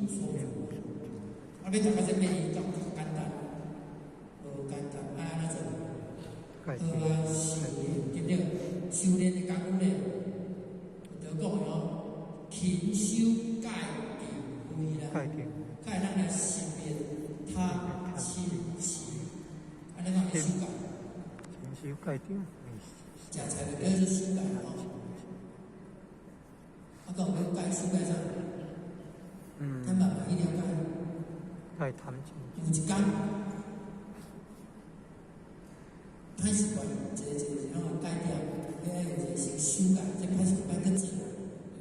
無所住。啊，欲讀到這82，敢簡單？無簡單，愛按怎做？戒好啊，修煉對不對？修煉的功夫咧，就講哦，勤修戒定慧啦，戒定，戒咱來熄滅貪嗔癡，按呢講修戒。勤修戒定食菜就叫做修戒吼。啊，講要戒修戒啥？咱慢慢去了解。戒貪嗔。有一工，歹習慣，一个一个一個攏改掉，欲愛有一個先修改，這歹習慣閣做，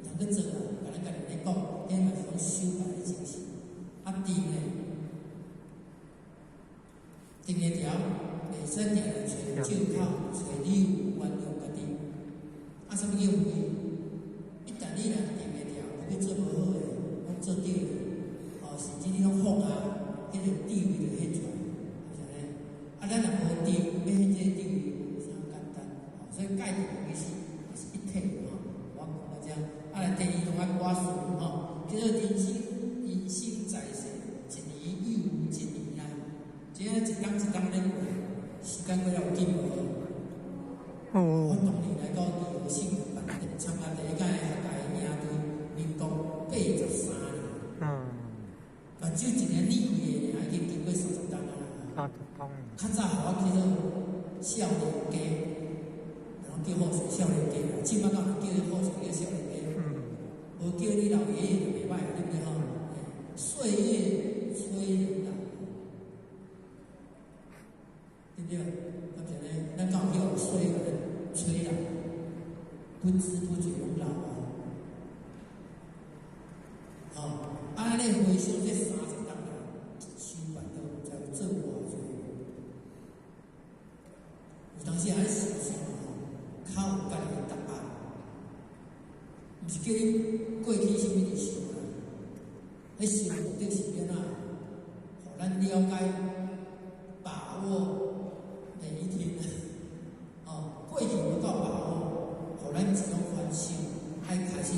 毋通閣做啊！共咱家己咧講，彼嘛是講修改的精神。啊，定呢，定會牢，袂使定定揣借口，揣理由原諒家己。啊，啥物叫慧？一旦你若定會牢，無去做無好的，攏做對的，哦，甚至你攏放下，彼個智慧就現出來，是按呢？啊，咱若無定，欲現這個智慧無啥簡單，哦，所以戒定其實也是一體的吼。我講到遮，啊，來第二項愛歌詞吼，叫做人生，人生在世，一年又一年啊，這一冬一冬咧過，時間過了有緊無？哦。我當年來講，伊有幸辦參加第一屆學界營隊，民國83年。目睭一个抿開的爾，已經經過30冬啊。30冬。較早予我叫做少年家，然後叫好勢少年家啦。這擺敢有人叫好勢叫少年家？無叫你老爺爺就袂歹，對不對吼？歲月催人老，對不對？敢是按呢？咱敢有去予歲月催老？不知不覺攏老啊！吼，啊，你回想這30冬來，修辦到毋知有做偌濟。有當時愛想想吼，較有家己的答案，毋是叫你過去啥物去想啦。彼想目的是欲按怎？予咱了解、把握每一天。哦，過去無夠把握，予咱一種反省，愛開始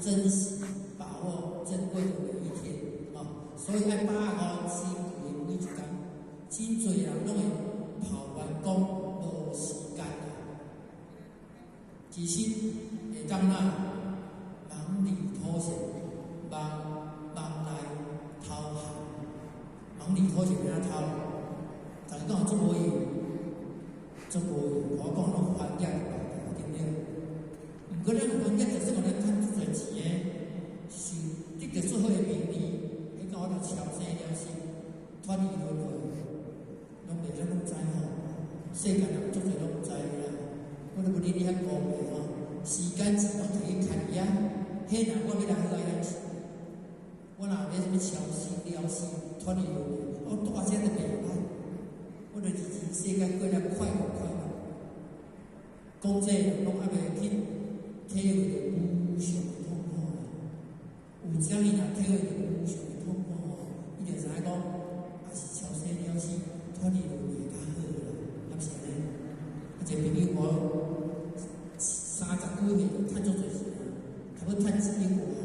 珍惜、把握珍貴的每一天。哦，所以愛把握珍貴的每一工。真濟人攏會抱怨講無時間啦，其實會當哪忙裡偷閒，忙忙內偷閒，忙裡偷閒欲按怎偷？逐家講足無閒，足無閒，我講攏翻頁對不對？毋過咱翻頁就算講咱趁足濟錢的，是得著足好的名利，彼個我著超生了死，脫離輪迴，攏袂咱攏知吼。世間人足濟攏毋知啦，我都無你你遐講的吼，時間錢攏摕去牽伊啊，彼若我欲來好愛遐去，我若有咧啥物超生了死，脫離輪迴，我蹛遮都袂歹，我著日子世間過了快活快活。講這攏猶未去體會著無常的痛苦啦。有啥物若體會著無常的痛苦吼，伊就知影講，也是超生了死，脫離輪迴較好啦，敢是按呢？啊，一個朋友我30幾歲就趁足濟錢啊，差不多趁1億外啊。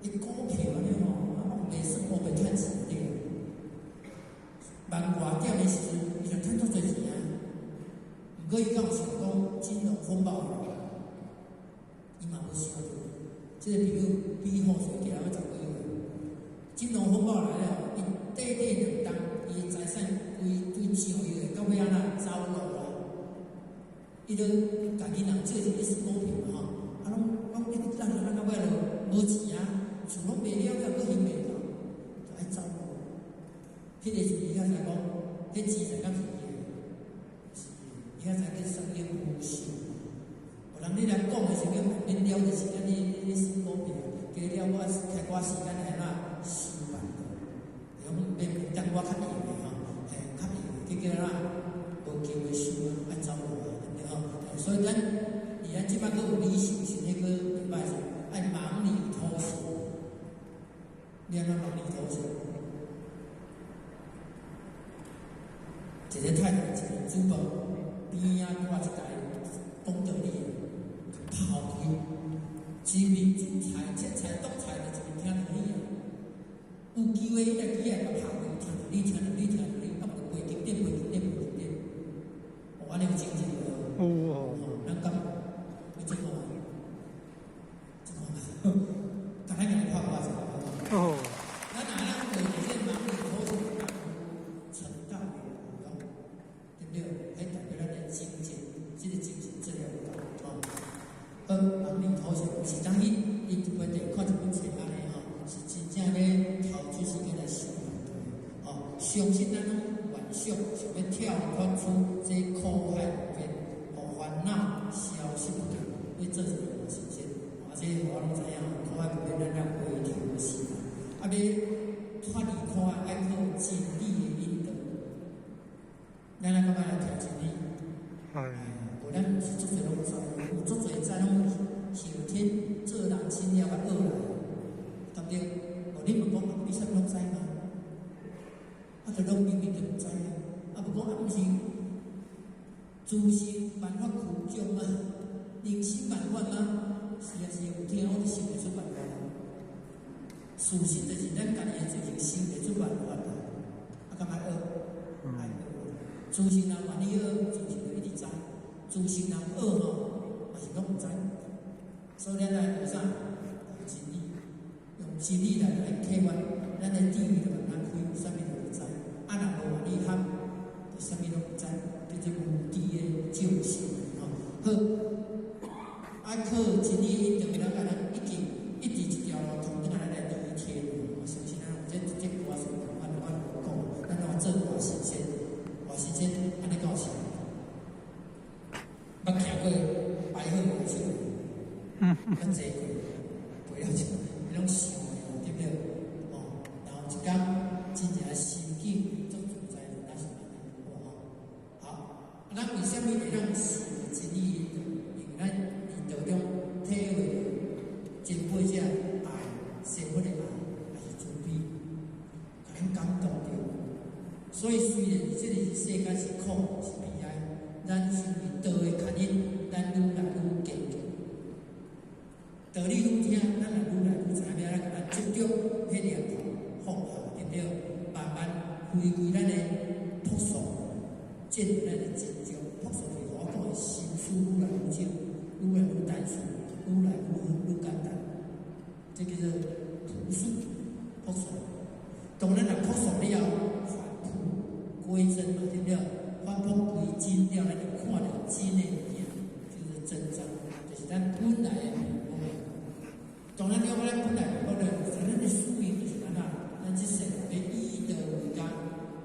彼股票按呢吼，啊，攏袂算烏白趁錢對。萬外點的時陣，伊就趁足濟錢啊。毋過伊敢有想講金融風暴，伊嘛無想著。這個朋友比好勢加了10幾歲。金融風暴來了，伊短短兩冬，伊的財產規對上億的，到尾按怎走路啦？伊就共銀行借錢去算股票嘛吼，啊，攏攏一直等等到尾就無錢啊，厝攏賣了了，閣還袂到，就愛走路。彼個時陣伊才知講，彼錢財敢是伊的？毋是伊，伊才知影啥物叫無常。有人你來講的時陣，免了的時間，你你算股票，加了我開寡時間來按怎收辦到？是講免等我較閒的吼，嘿，較閒的，結果按怎無機會收啊，愛走路啊，對不對吼？所以咱佇咱這擺閣有理想性，彼個禮拜是愛忙裡偷閒。你按怎忙裡偷閒？一個太太，一个煮飯，邊仔掛一台講道理的，拋開，一面煮菜、切菜、剁菜，就一面聽道理啊。有機會話，伊来機來共拍開，聽著你，聽著你，聽著你，啊無就背經典，背經典，背經典。哦，按呢有精進無？有哦。咱敢欲做看覓？做看覓？敢若共你拍歌一下。哦。咱若咱為著這忙裡偷閒的功夫，成道也無用，對不對？彼代表咱的精進，這个精進做了有夠吼。好，忙裡偷閒，毋是當去伊一本地看一本冊按呢吼，是真正欲投注時間來修煉的吼。相信咱攏幻想，想欲跳脫出這苦海無邊，予煩惱消失不見，欲做一个活神仙。啊，這我攏知影，苦海無邊，咱愛回頭是岸。啊，欲脫離苦海，愛靠真理的引導。咱來感覺來聽真理？哎。無咱毋是足濟攏知，有足濟知攏後天做人親了才學來，對毋對？無你問講啊，你啥物攏知嗎？啊，就攏明明就毋知啊！啊，無講啊，毋是諸心萬法空中嗎？人心萬法嗎？是啊是啊，有聽我都想袂出辦法。事實就是咱家己的罪行想袂出辦法啦。啊，敢愛學？愛學。諸行人願意學，諸行就一直知；諸行人學吼，嘛是攏毋知。所以咱來學啥？學真理，用真理來來啟發咱的智慧，就慢慢開，有啥物就會知。啊，若無願意學，就啥物攏毋知，叫做無知的眾生吼。好，愛靠真理引導，咱愛咱已經一直一條路通轉來來離天。我相信咱有這這歌是共款，我講，咱攏做活神仙，活神仙按呢敢有是？捌徛過白鶴和尚，捌坐過，陪了就彼種想的，對不對？哦，然後一工真正心境足自在，就那是按呢，好無？好，啊，咱為啥物會當受真理引導？因為咱佇道中體會著前輩這愛，師父的愛，也是慈悲，共咱感動著。所以雖然這个世間是苦是悲哀，咱因為道的牽引，咱愈來愈堅強。道理愈聽，咱也愈來愈知影欲按怎執著彼念頭放下，對毋對？慢慢回歸咱的樸素，進入咱的真相。樸素就是我講的心思愈來愈少，愈來愈單純，愈來愈愈簡單。這叫做樸素，樸素。當咱若樸素了後，返璞歸真嘛，對毋對？返璞歸真了，咱就看著真的物件，就是真相，就是咱本來的面目。當咱了解咱本來面目了，就是咱的使命就是按怎？咱這世人欲以道為家，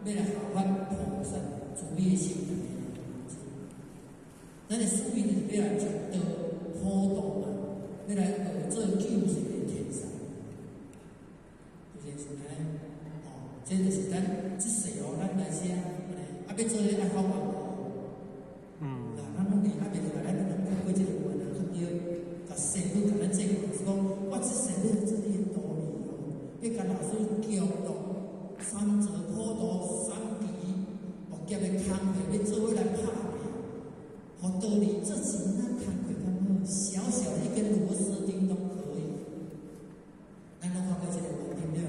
欲來效法菩薩慈悲的心。咱的使命就是欲來將道普度嘛，欲來學做救世的天使。就是按呢，哦，這就是咱這世哦，咱來遮，啊，欲做彼愛發願無？嗯。咱攏離還袂落來，咱攏發過這个願啊，對毋對？共師父共咱這個是講，我這世欲做你的徒兒哦，欲共老師共度三澤普渡三期末劫的工課，欲做伙來拍拼。予道理這一仔工課較好，小小的一根螺絲釘都可以。咱攏發過這个願，對毋對？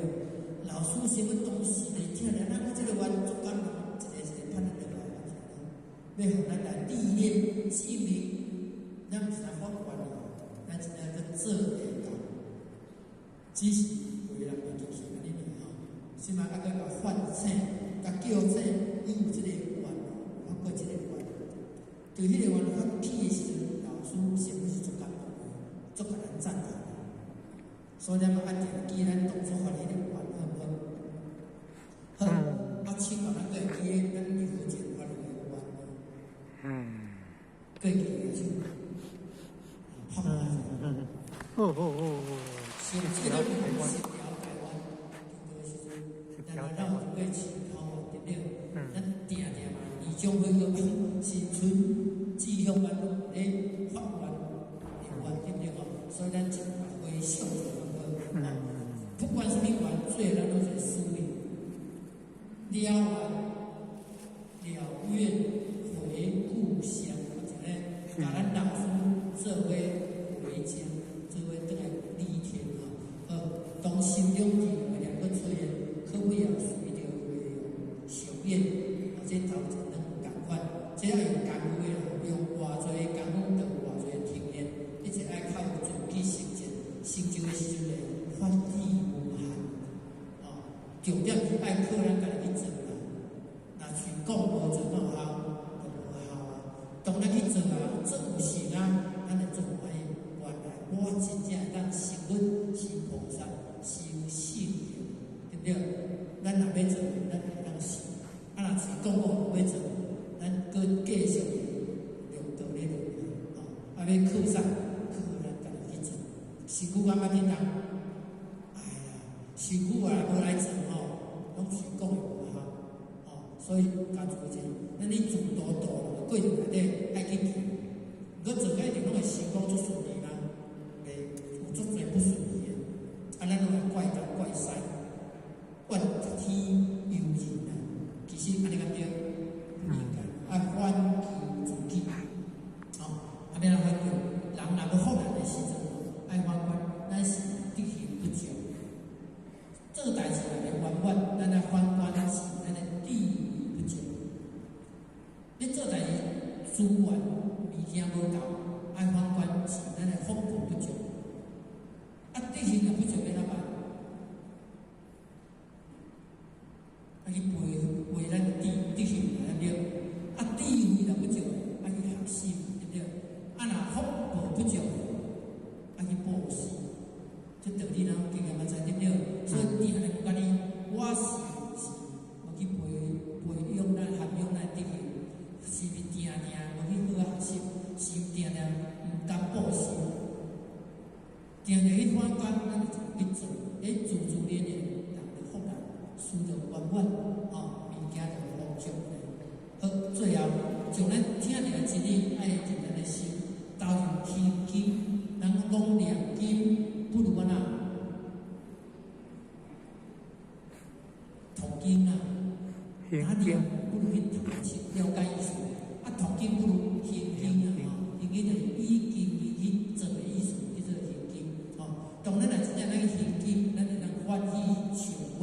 老師師父當時咧聽了，咱這个願足感動，一个一個拍咱落來，欲予咱來歷練證明，咱毋是來發願哦，咱真正去做會到。只是有的人袂記起按呢爾吼，這擺猶閣共喚醒，共叫醒，伊有這个願，有發過這个願。對彼個願發起的時陣，老師是毋是足感動的，足共咱讚嘆的。所以咱嘛愛定記咱當初發彼個願，好毋好？好，啊，請問咱閣會記得咱離婚前發彼個願無？閣會記得手？拍拍哦哦哦哦，是這個咱是調台灣，經過的時陣，咱咱有經過市頭，對毋對？咱定定嘛，二種彼個新春志向願攏有咧發願，立願，對毋對吼？所以咱一回想就好，不管啥物願，最後咱攏是使命，了願了願回故鄉，或者咧，共咱老師做伙回家，做伙轉來離天吼。好，當心中智慧兩個出現，可重點是愛靠咱家己去做啦。若喙講無做，哪有效？就無效啊。當咱去做啊，做有成啊，咱會足歡喜。原來我真正會當成佛、成菩薩、成聖人，對不對？咱若欲做，咱會當成。啊，若喙講講無欲做，咱閣繼續六道咧輪迴，吼。啊，欲靠啥？靠咱家己去做。身軀感覺叮當，哎呀，身軀啊無來做吼，攏喙講的無效，吼。所以家做者，咱咧自度度的過程內底愛去行，毋過做甲一定攏會成功足順利啦，袂有足濟不順利的，啊，咱攏會怪東怪西，怨天尤人啊。其實按呢敢對？不應該，愛反求諸己，吼，啊，欲按怎反求？人若欲福難的時陣，愛反觀，咱是德行不足，做代誌若袂圓滿，咱愛反觀是咱的智慧不足。你做代誌資源物件無夠，愛反觀是咱的福報不足。啊，德行若不足，欲按怎辦？愛去培咱的德行，對不對？啊，智慧若不足，愛去學習，對不對？啊，若福報不足，愛去布施。這道理咱經驗嘛知，對不對？所以定定講家己，我是毋是無去培養咱涵養咱德行？是毋是定定無去好好學習？是毋是定定毋甘布施？定定去反觀，咱就去做，咧自自然然，人就福啦，事就圓滿，吼，物件就豐足。好，最後將咱聽著的真理，愛佇咱的心投入行經，人講念經不如按怎？讀經啊，哪念不如去讀了解意思。啊，讀經不如行經啊，吼，行經就是依經而去做的意思，叫做行經。吼，當咱若真正咱去行經，咱會當歡喜暢悅、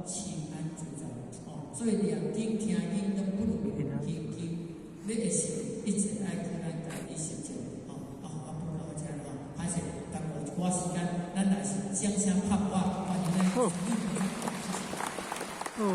心安自在。吼，所以念經、聽經都不如行經。你會成一切愛靠咱家己實踐。吼，啊，啊，報告到遮吼，歹勢耽誤一寡時間，咱來是掌聲拍我，歡迎咱。哦。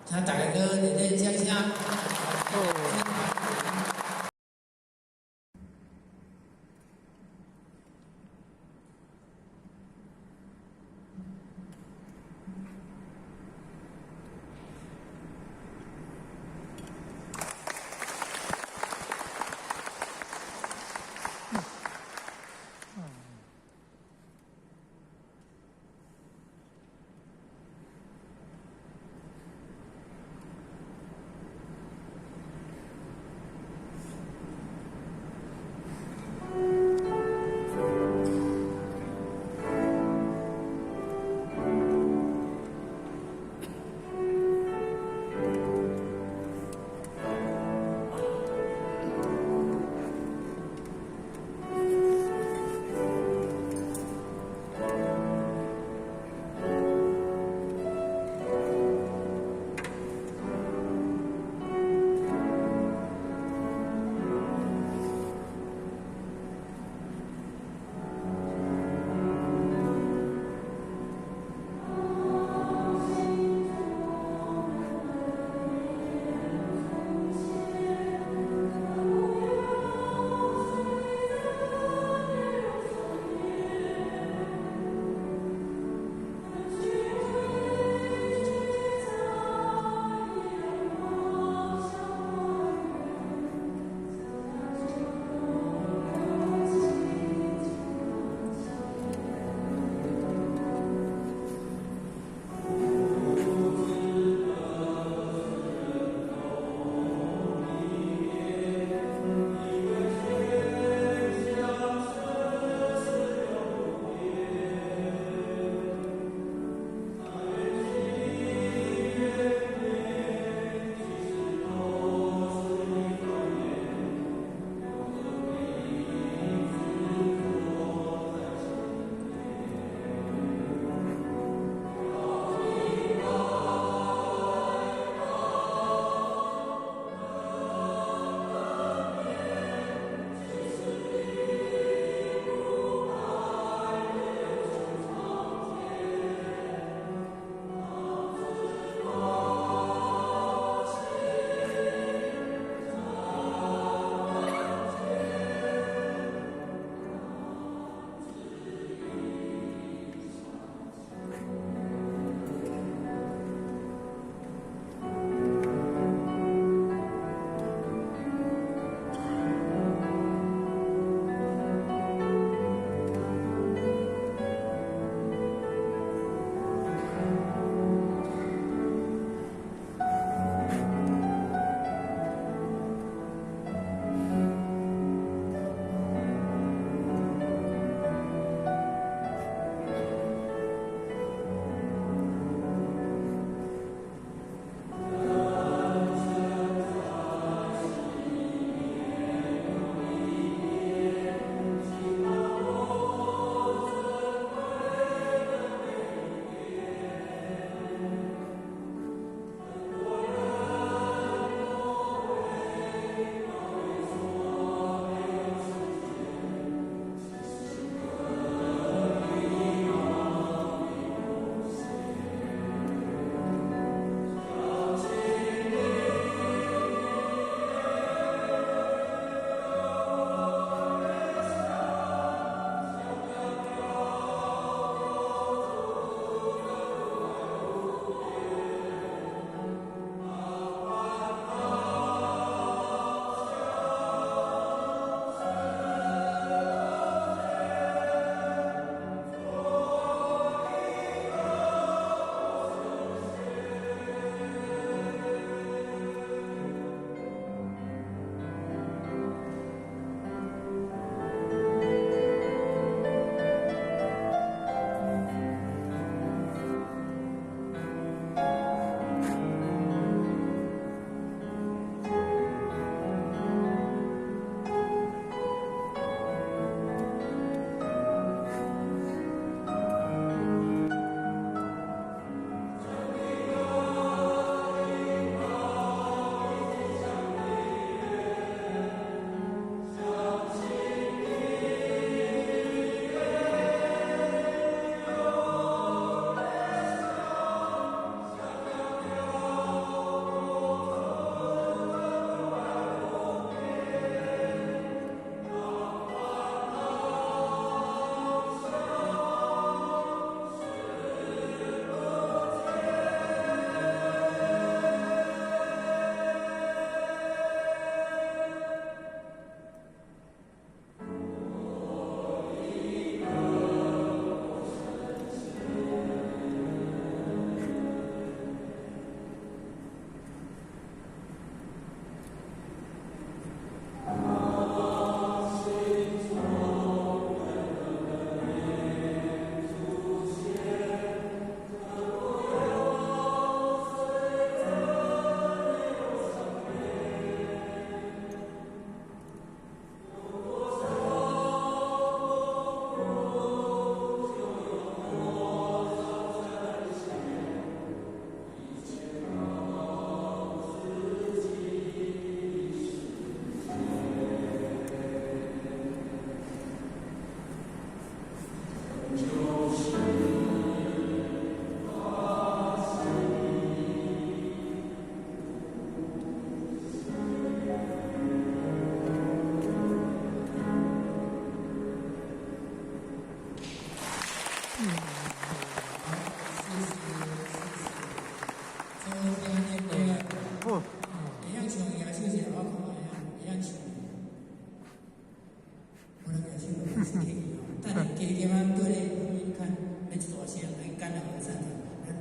請大家閣熱烈掌聲。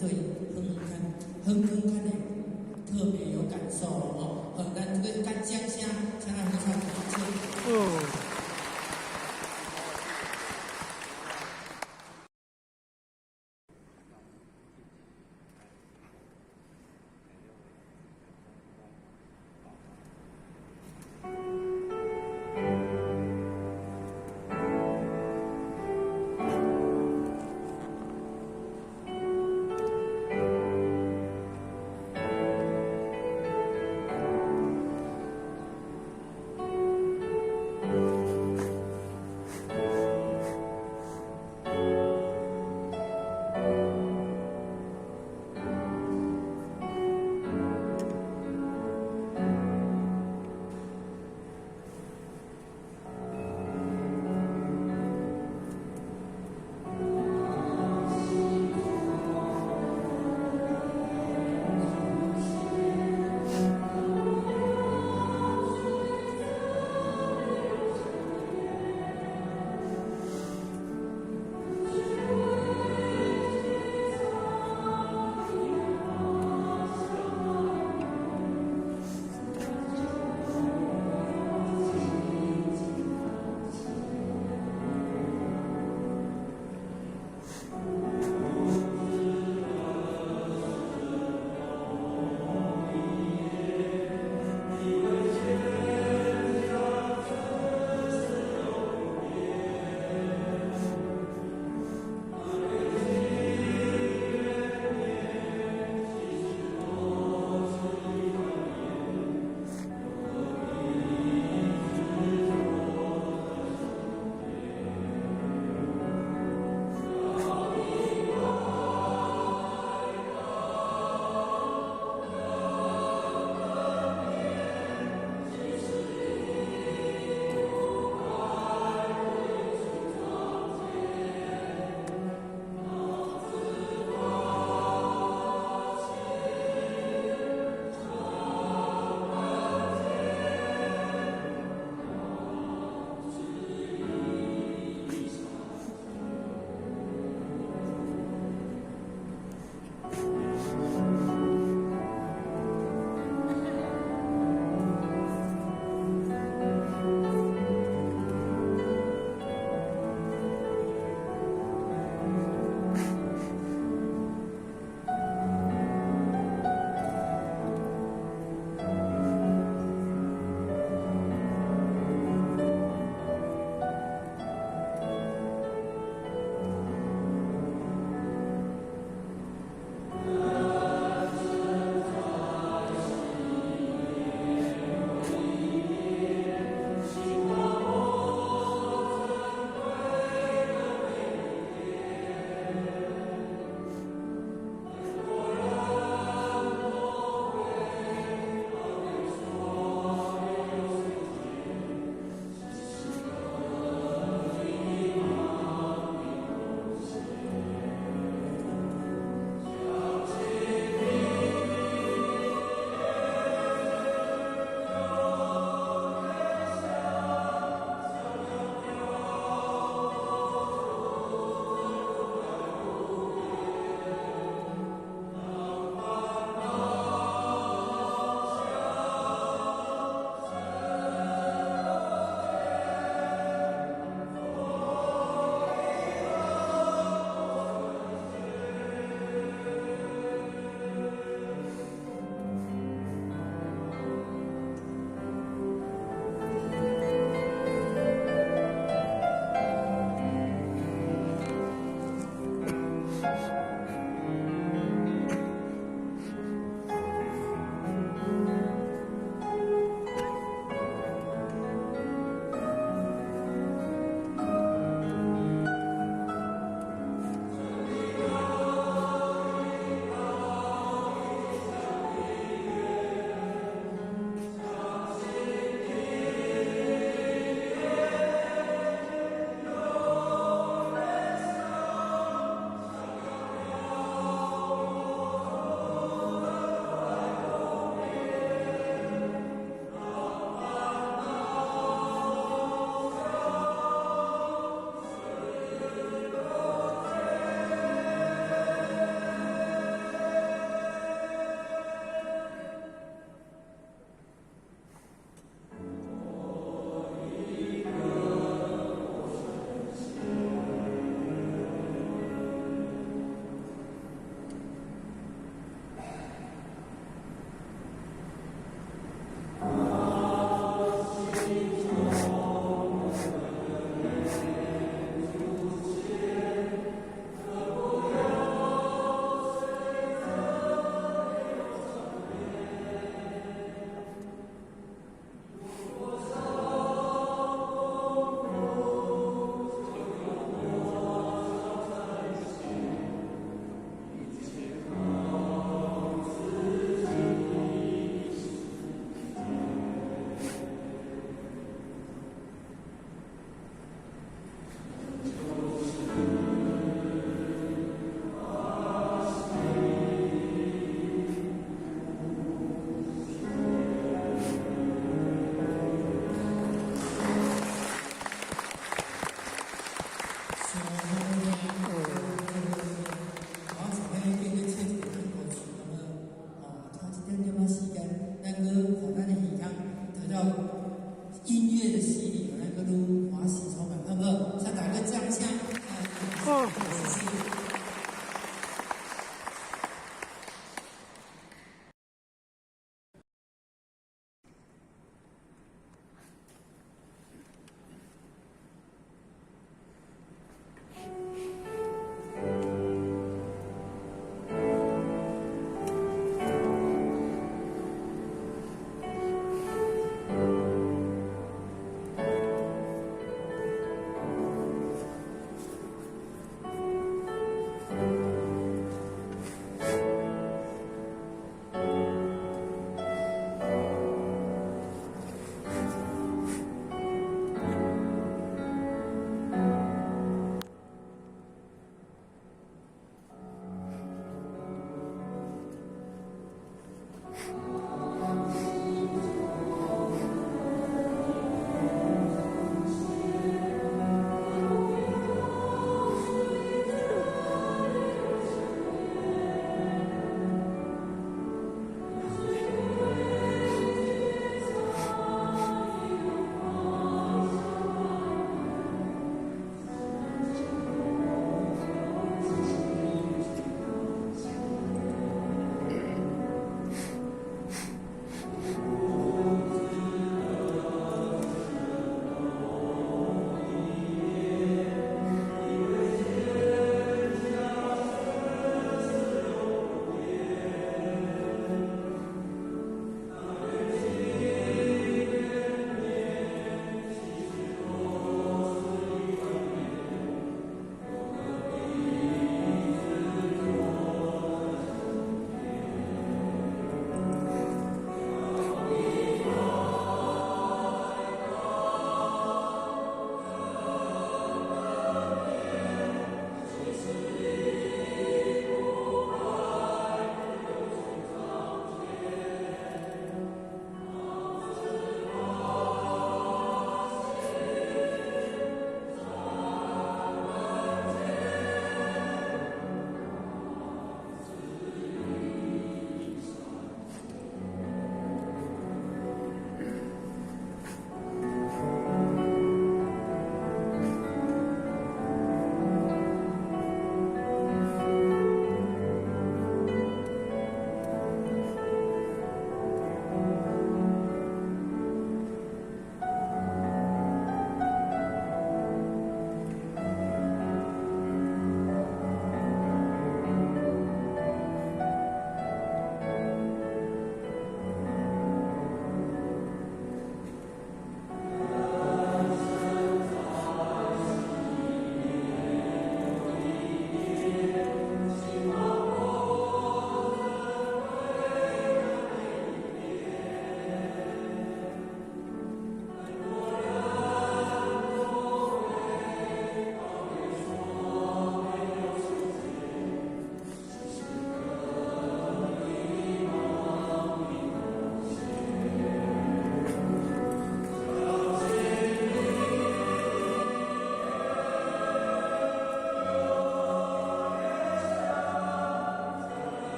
對遠遠較遠遠較會特別有感受吼。好，咱這個較掌聲，請咱合唱團唱。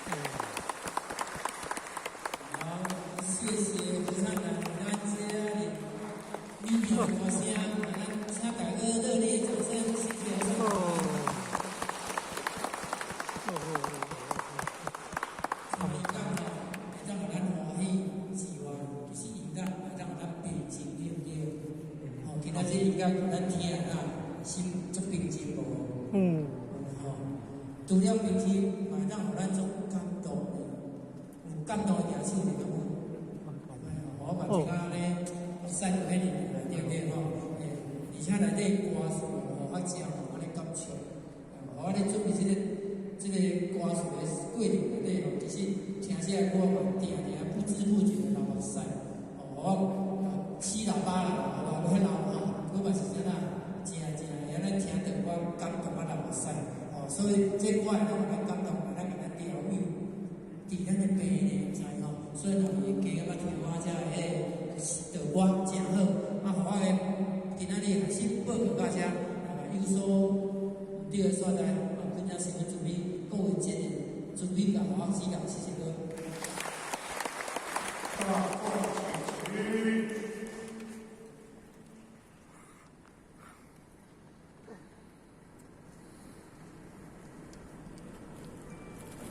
好，謝謝合唱團，咱這裡美妙的歌聲，咱請大家熱烈掌聲，謝謝合唱團。唱音樂吼，會當予咱歡喜之外，其實音樂會當予咱平靜，對毋對？吼，今仔這音樂咱聽啊，心足平靜無？嗯。吼，除了平靜，嘛會當予咱足感動的，有感動的舉手者敢無？我嘛一下咧，目屎就彼入來，對毋對吼？而且內底歌詞吼較正，予我咧感受。我咧準備這個歌詞的過程內底吼，其實聽這個歌嘛，定定不知不覺的流目屎。哦，我起喇叭啦，我嘛欲流吼，我嘛是啥啦，真正會安尼聽著我感動啊流目屎。哦，所以這歌會當予咱感動，會當予咱療癒，治咱的病呢，知吼？所以若有加感覺聽我遮彼個導歌誠好，啊，予我的今仔日學習報告到遮，有所毋對的所在，啊，懇請師父慈悲，各位前人慈悲共我指教，謝謝各位。大眾請起。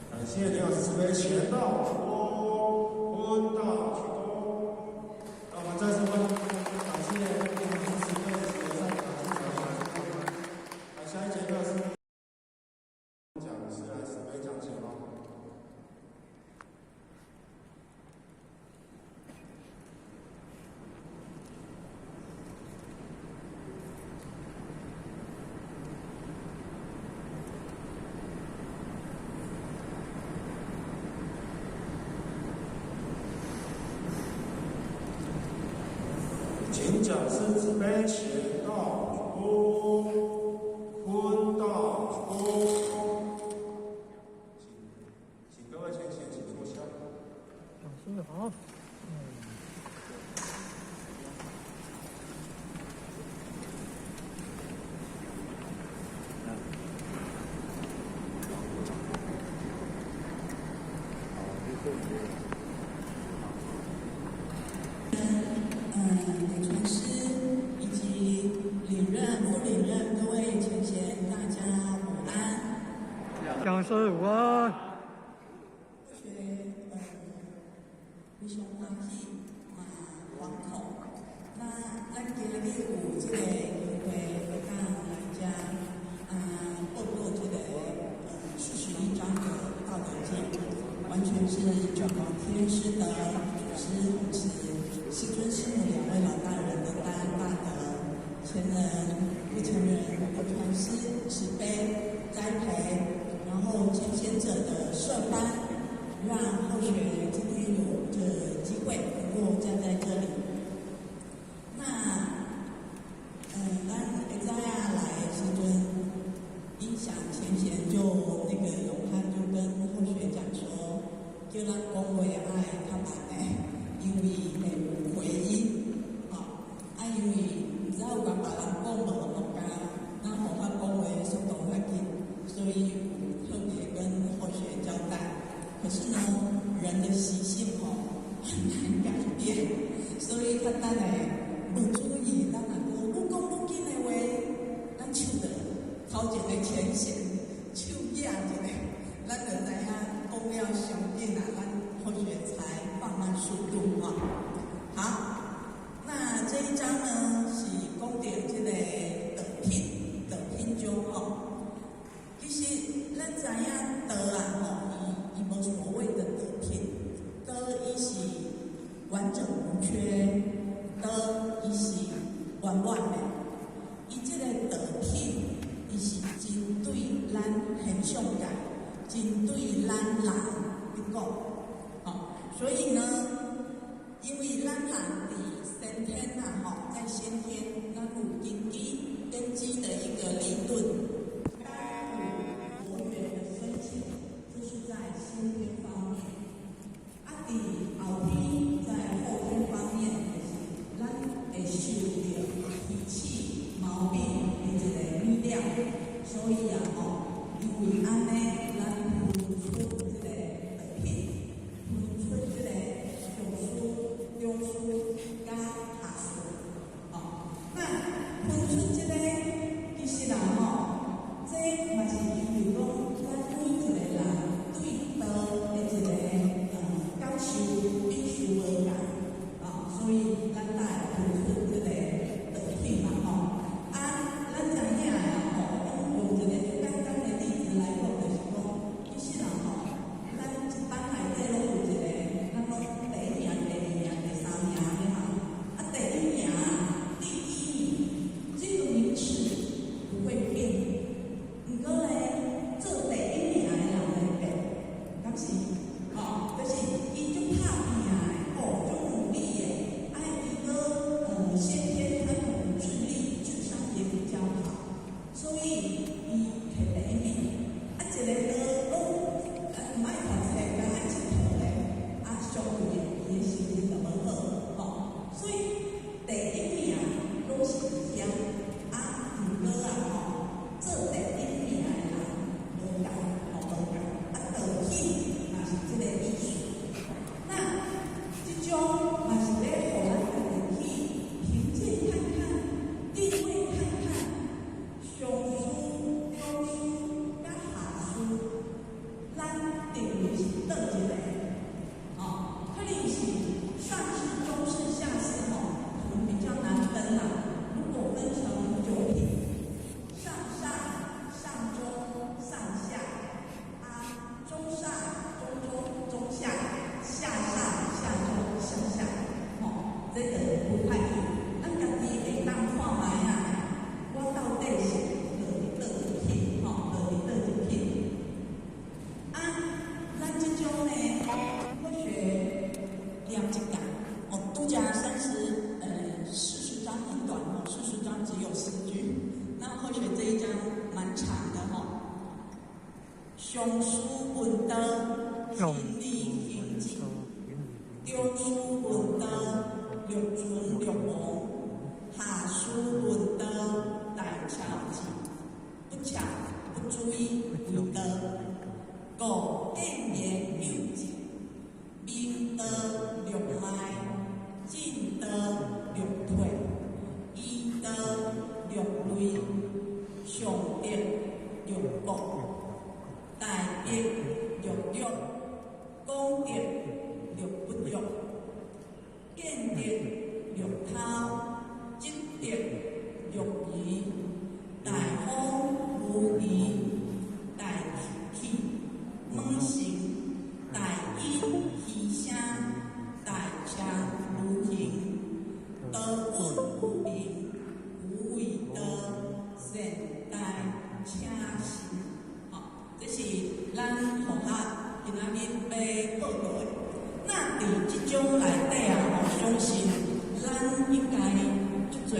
感謝李老師慈悲前道鞠躬，坤道鞠躬。讓我們再次歡迎，感謝李老師慈悲前上講師講師。那下一節課是講師來慈悲講解咯。請講師慈悲前道鞠躬，坤道鞠躬。請各位前賢請坐下。講師好。李傳師以及領任、副領任各位前賢，大家午安。講師午安。學非常歡喜嘛，惶恐。那咱今日有這個機會，會當來遮啊報告這個41章的《道德經》，完全是九皇天師的祖師護持。師尊師母兩位老大人的大恩大德，前人、不前人的傳師慈悲栽培，然後前賢者的設班，讓後學今天有這機會能夠站在這裡。那，咱會知影來時陣，影響前賢就那個永漢就跟後學講說，叫咱講話愛較慢的，因為會有回音，吼，啊，因為毋知有共別人講無國家，咱予我講話速度較緊，所以有特別跟後學交代。可是呢，人的習性吼很難改變，所以較等下無注意，咱若閣愈講愈緊的話，咱手就頭前的前賢手舉一下，咱就知影講了傷緊啊，咱後學才放慢速度哈。好，那這一章呢是講到這個道品，道品中吼。其實咱知影道啊吼，伊無所謂的道品，道伊是完整無缺，道伊是圓滿的。伊這個道品，伊是針對咱現象界，針對咱人咧講，吼。所以呢，因為而行智，中師聞道，六存六亡，下師聞道，大巧智，不巧不注意為道。五見言有智，明道六邁，進道六退，依道六類，上德六國，大德六欲，廣德六不欲，見德六偷，積德六疑，大方無疑，大氣猛成，大音希聲，大車無形，道穩無名，無為道，善大車行。吼，這是咱佛學今仔日欲報告的。那佇這種內底啊，吼，相信咱應該足濟，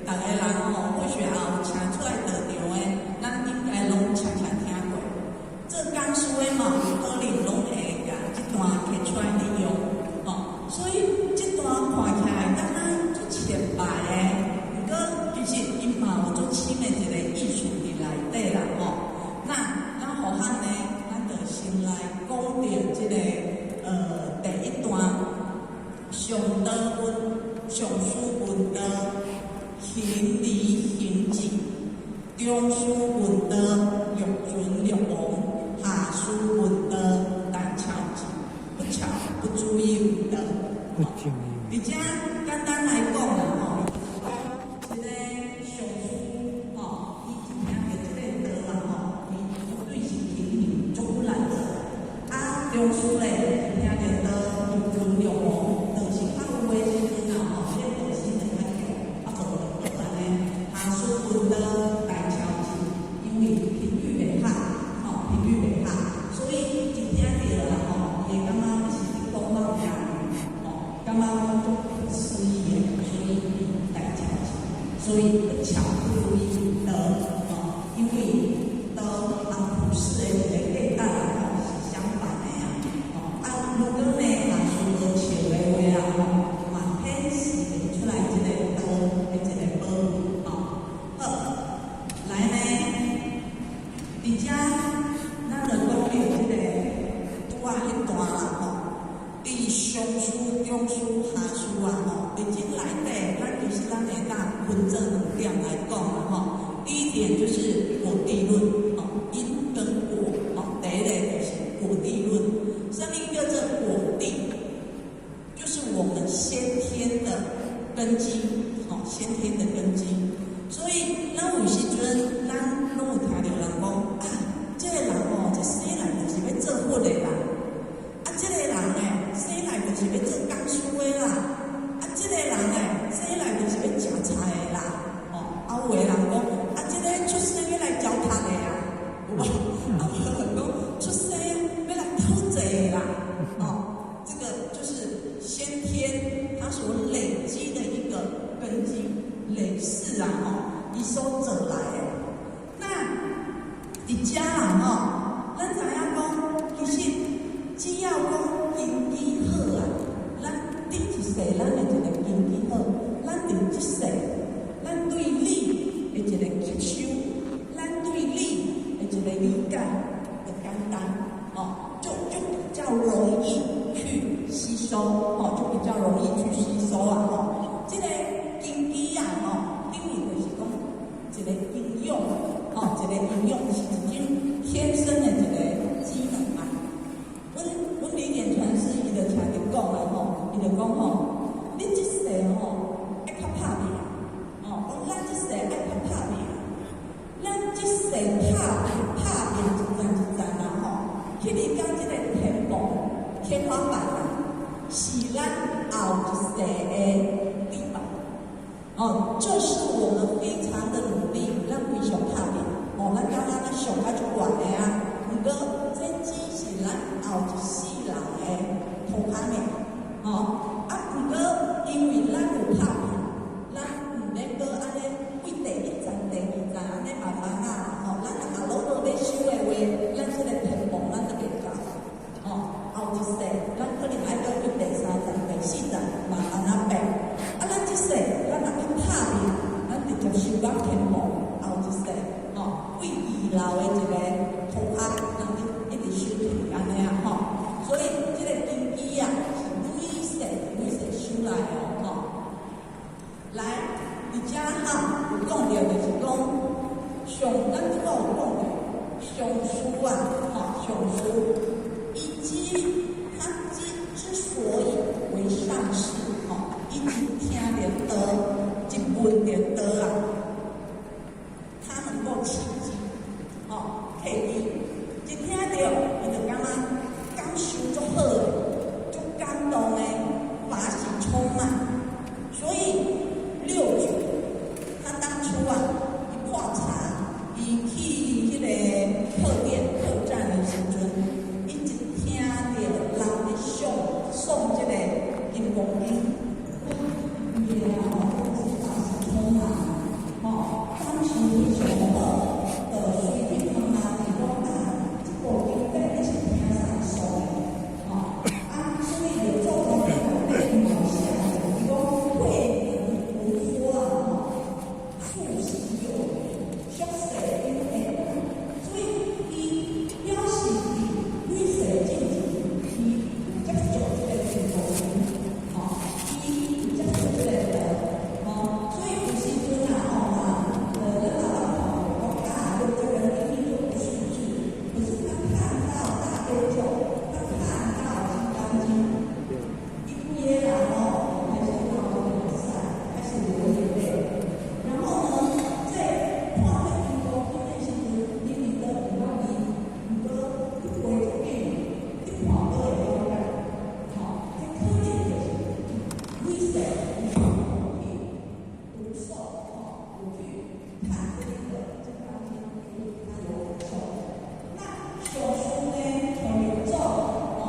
逐个人吼，或許也有請出來道場的，咱應該攏常常聽過。做講師的嘛，有可能攏會共這段提出來利用，吼。所以這段看起來敢若足淺白的，毋過其實伊嘛有足深的一個意思佇內底啦，吼。那咱後漢呢，咱就先來講著這個第一段，上道聞，上師聞道，行而行智，中師聞道，六存六亡，下師聞道，大巧智，不巧不注意為道。佇遮簡單來講啦，吼，一個上師吼，伊一聽著這個道啦，吼，伊絕對是勤奮足骨力做。啊，中師咧，一聽著道，六存六亡，就是較有的時陣啊，吼，這個道心會較強，啊，無就閣按呢。下師聞道，大巧智，因為頻率袂合，吼，頻率袂合，所以一聽著啦，吼，伊會感覺是講某件，吼，感覺講足不可思議的，所以大巧智，所以不巧不注意道，吼，因為道和普世的一個價值啊，吼，是相反的啊，吼，啊，如果呢，下師無笑的話啊，吼，嘛顯示袂出來這個道的一個寶貴，吼。好，來呢，佇遮咱就講著這個拄仔彼段啦，吼，佇上師、中師、下師啊，吼，佇這內底，咱其實咱會當分做兩點來講啦，吼。第一點就是果地論，吼，因跟果，吼，第一個就是果地論。什麼叫做果地？就是我們先天的根基，吼，先天的根基。所以，咱有時陣，咱攏有聽著人講啊，這個人吼，一生來就是欲做佛的啦，啊，這個人呢，生來就是欲做講師的啦，啊，這個人呢，生來就是欲食菜的啦，哦，啊，有的人講，啊，這個出生欲來教讀的啊，有無？啊，有人講出生欲來討債的啦，哦，這個就是先天他所累積的一個根基，累世啊，吼，伊所做來的。那佇遮啦，吼，咱知影講，其實只要講根基好啊，咱頂一世咱的一個根基好，咱佇這世，咱對理的一個吸收，咱對理的一個理解，就簡單，哦，就比較容易去吸收，哦，就比較容易去吸收啊，吼，這個根基啊，吼，等於就是講一個營養，吼，一個營養是一種天生的一個機能啊。阮李典傳師伊就常佇講啊，吼，伊就講吼，你這世吼愛較拍拚，哦，講咱這世愛較拍拚，咱這世拍拚一層一層啊，吼，去你講這個天棚天花板啊，是咱後一世的地板。哦，這是我們非常的努力，咱非常拍拚，哦，咱感覺咱上較足懸的啊，毋過這只是咱後一世人的塗跤爾，哦，啊，毋過因為咱有拍拚，咱毋免閣按呢對第一層、第二層按呢慢慢啊，吼，咱若攏無欲修的話，咱這個天棚咱都袂到，哦，後後一世，咱可能愛閣去第三站、第四站嘛按呢爬。啊，咱這世咱若去拍拼，咱直接修到天王後一世，吼，對二樓的一个塗鴉，咱一直修起按呢啊，吼。所以這個根基啊，是累世累世修來的吼。來，佇遮哈有講著，就是講上，咱拄仔有講著上師啊，吼，上師，伊之他之所以為上師，吼，伊一聽著道，一聞著道啊，他能夠契機，吼，契機，一聽著，伊就感覺感受足好的，足感動的，法喜充滿，所以六祖他當初啊，伊破茶，伊去彼个客店客棧的時陣，伊一聽著人咧誦誦這个金剛經，伊啊吼，是法喜充滿，吼，感受非常好，就隨去問啊，是講啊，這部經典你是聽誰誦的？吼，啊，所以就做功課內底嘛有寫，伊講慧能菩薩啊，吼，數喜有餘，宿世有緣，所以伊表示佇累世進前，伊有接觸這个金剛經，吼，伊有接觸這個道，吼，所以有時陣啊，吼嘛，咱老老看講啊，六這個明明就不識字，可是他看到大悲咒，他看到金剛經，伊規个人哦，開始鬧這個菩薩，開始流眼淚。然後呢，在看這金剛經的時陣，明明都毋捌字，毋過伊背足緊，一看都會了解。吼，這可能就是累世伊有去讀誦，吼，有去看這個金剛經，他有感受。那上師呢，像六祖，吼，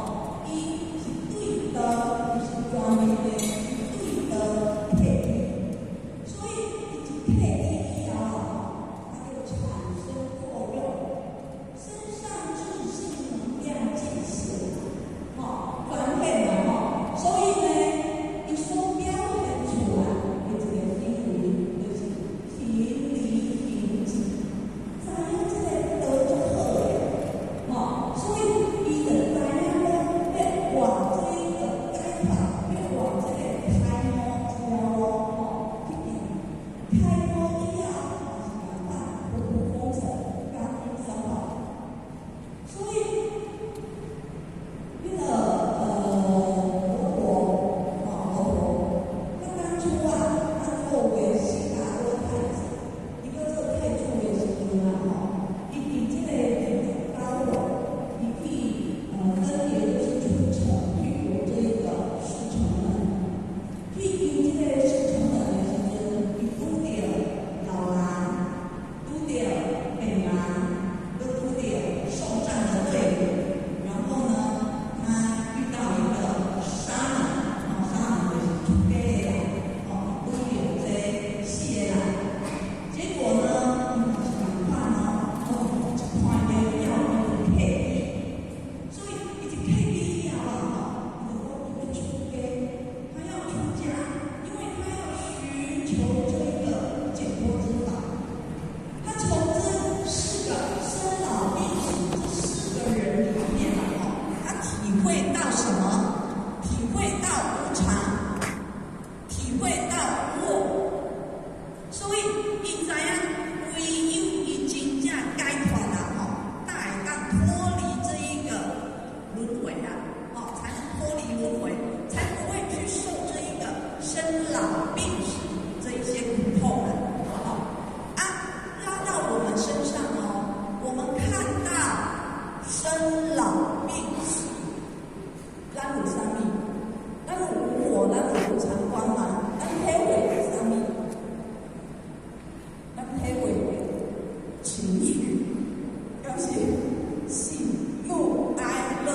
伊是對道，伊是專門的，是對道契機，所以伊一契機以後，它就產生作用，身上自性能量盡顯，吼，轉變了吼，所以呢，伊所表現出來的一個行為，就是勤禮行止，知影這個道足好的，吼，所以伊就知影講欲往這個解脫，欲往這個開悟這條路，吼，去行。開悟以後，嘛是共款，步步風塵，感應三寶。所以，彼个佛陀，吼，佛陀，他當初啊，他作為悉達多太子，伊閣做太子的時陣啊，吼，伊佇這個高樓，伊去分別就是出城去遊這一個四城門，去遊這個四城門的時陣，伊拄著老人，拄著病人，閣拄著送葬的隊伍，然後呢，他遇到一個沙門，哦，沙門就是出家的人，哦，拄著這四個人，結果呢，伊嘛是共款哦，哦，一看伊的了，伊就契機，所以伊一契機以後啊，吼，伊就講伊欲出家，他要出家，因為他要尋求這個解脫之法。他從這四個生老病死這四個人裡面啊，吼，他體會到什麼？體會到無常，體會到無我，所以伊知影唯有伊真正解脫啦，吼，才會當脫離這一個輪迴啊，吼，才能脫離輪迴，才不會去受這一個生老病死這一些苦痛啊，吼啊，拉到我們身上哦，我們看到生老病死，咱有啥物？咱有無我，咱有無常觀嗎？咱體會啥物？咱體會情緒，敢是喜怒哀樂，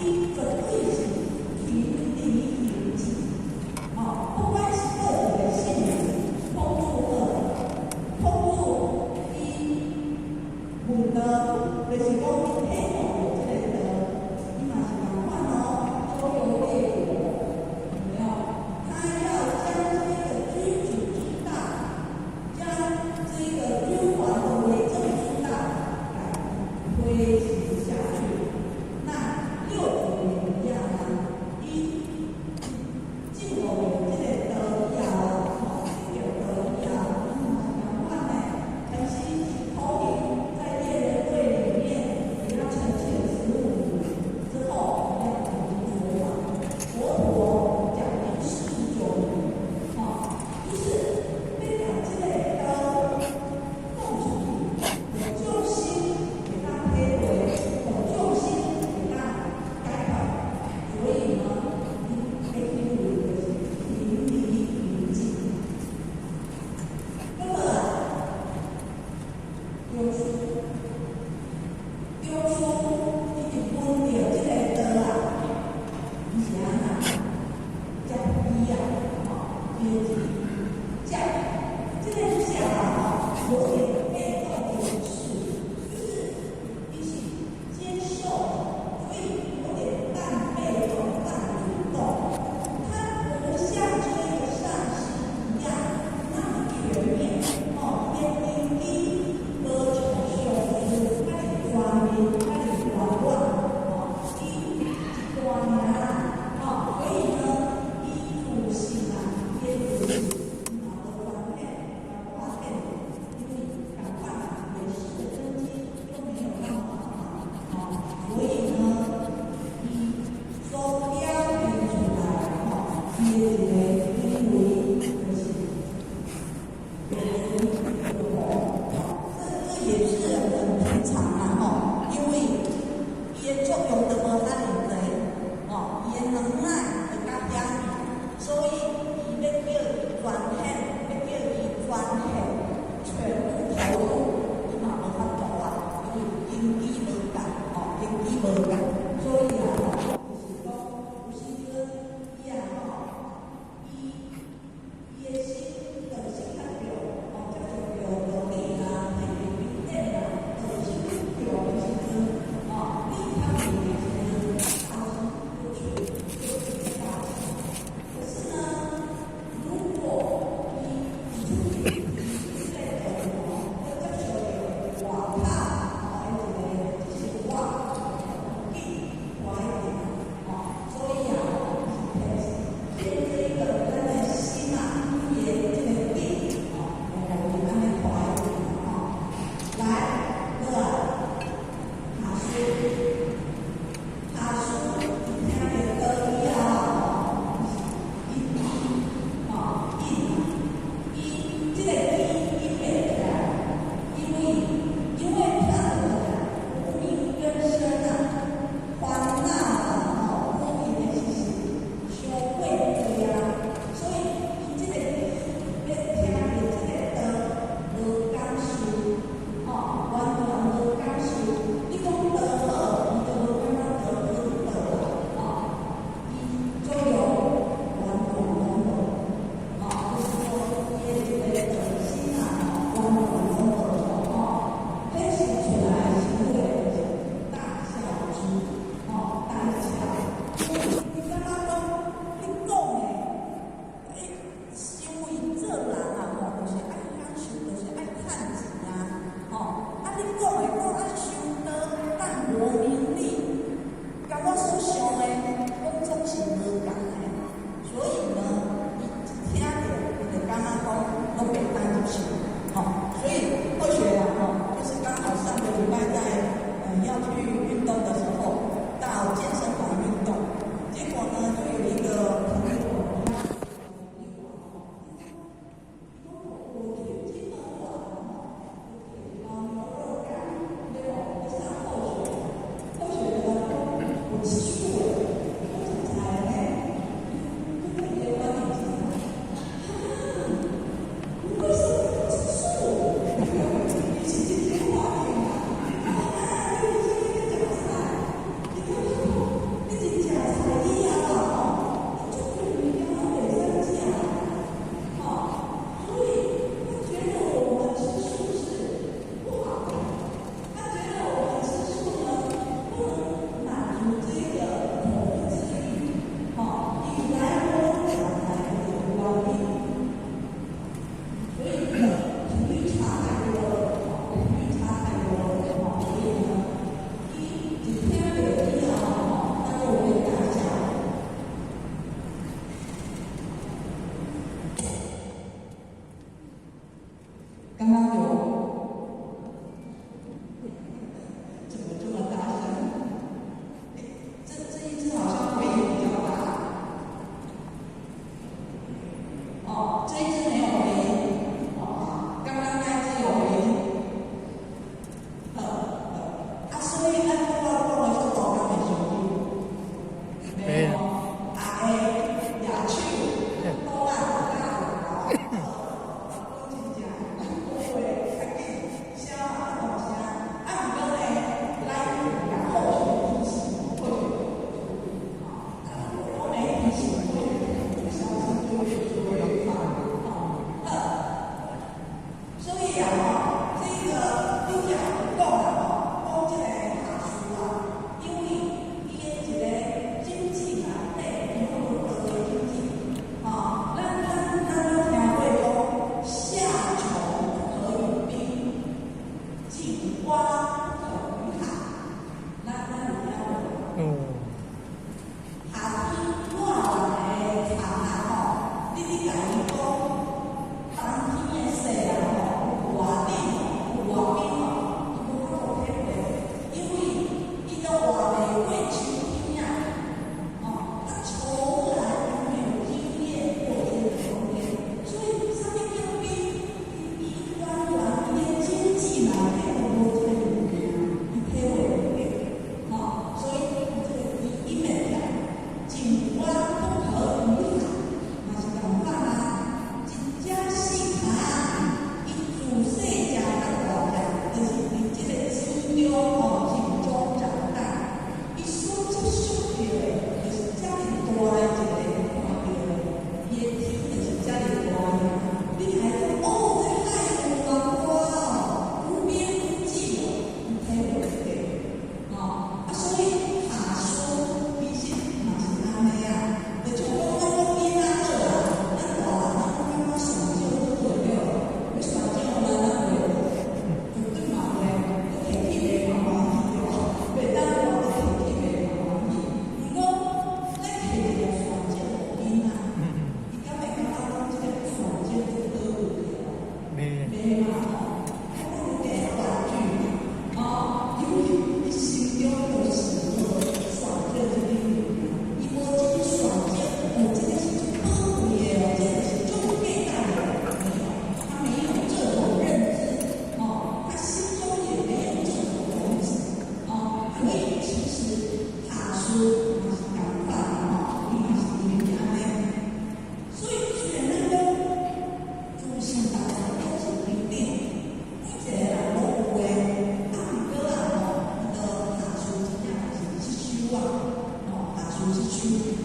伊絕對是勤力行善，吼，不管是佗一个信仰，孔子好，孔子伊問道，就是講伊體悟著這个道，伊嘛是仝款哦，周遊列國，有沒有？他要將這個君主之道，將這個君王的為政之道來推行下去。那六祖也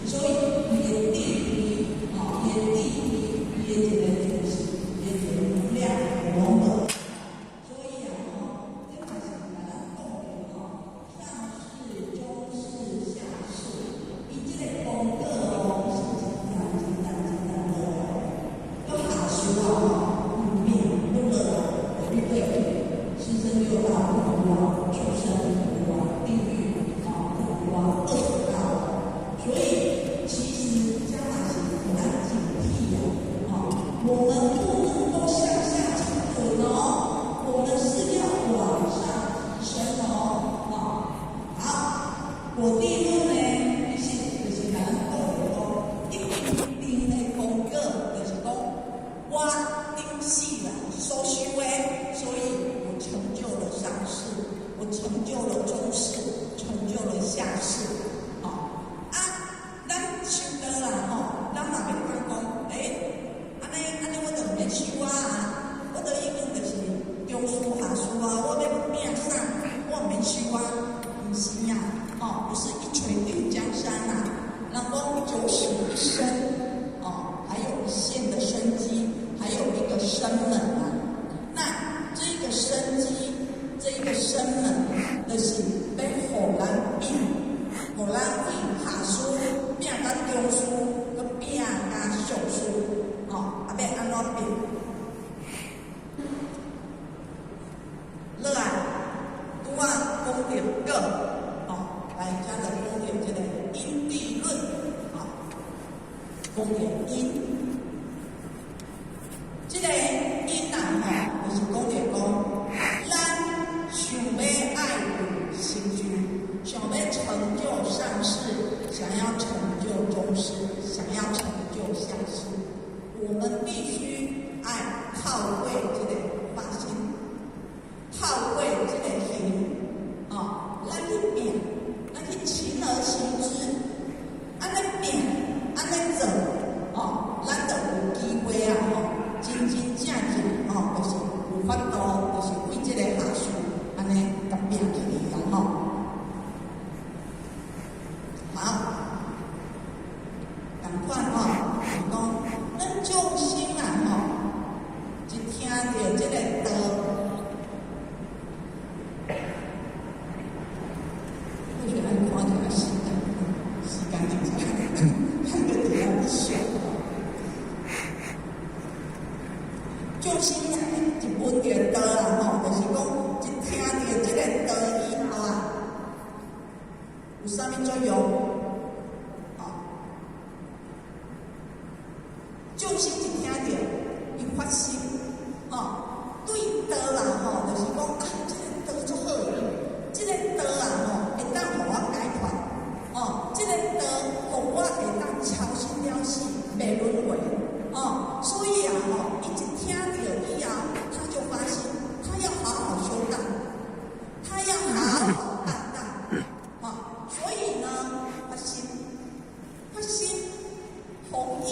所以伊的智慧，吼，伊的智慧，伊的一个就是伊的一個能量攏無。所以啊，吼，這嘛是共咱講的吼，上士、中士、下士，伊這個功課哦，是真難、真難、真難落來。閣下士啊，吼，命都落來，就對去，四生六道苦啊，畜生苦啊，地獄啊苦啊，餓死道。所以其實這嘛是予咱警惕呀，啊，我們不能夠向下沉淪哦，我們是要往上提升哦，啊，好，果地論呢，其實就是共咱講的講，一定的功課就是講，我頂世人所修的，所以我成就了上士，我成就了中士，成就了下士，啊，啊，咱修道啦，吼，咱嘛袂當講，欸，按呢按呢我就毋免修啊，我就已經就是中士下士啊，我欲拼啥，我毋免修啊，毋是啊，吼，不是一錘定江山啊，人講九死一生，哦，還有一線的生機，還有一個生門啊。那這個生機，這個生門，就是欲予咱變，予咱為下士變甲中士，閣變甲上士，哦，啊，欲按怎變？落來，拄仔講著果，哦，來遮就講著這個因地論，哦，講著因，這個因啊，吼，就是講著講，咱想欲愛有成就，想欲成就上士，想要成就中士，想要成就下士，我們必須愛透過這個發心，透過這個行，哦，咱去拼，咱去勤而行之，按呢拼，按呢做，哦，咱就有機會啊，吼，真真正正，吼，就是有法度，就是為這個下士，按呢共拼起來啊，吼。好，仝款吼，就是講，咱眾生啊，吼，一聽著這個道，或許愛看一下時間，時間就知，看個底下不小。眾生啊，一聞著道啊，吼，就是講一聽著這個道以後啊，有啥物作用？哦，眾生一聽著，伊發心，哦，對道啦，吼，就是講啊，這個道足好，這個道啊，吼，會當予我解脫，哦，這個道予我會當超生了死，袂輪迴，哦，所以啊，吼，伊一聽著以後，他就發心，他要好好修道，他要好好辦道，哦，所以呢，發心，發心，弘義，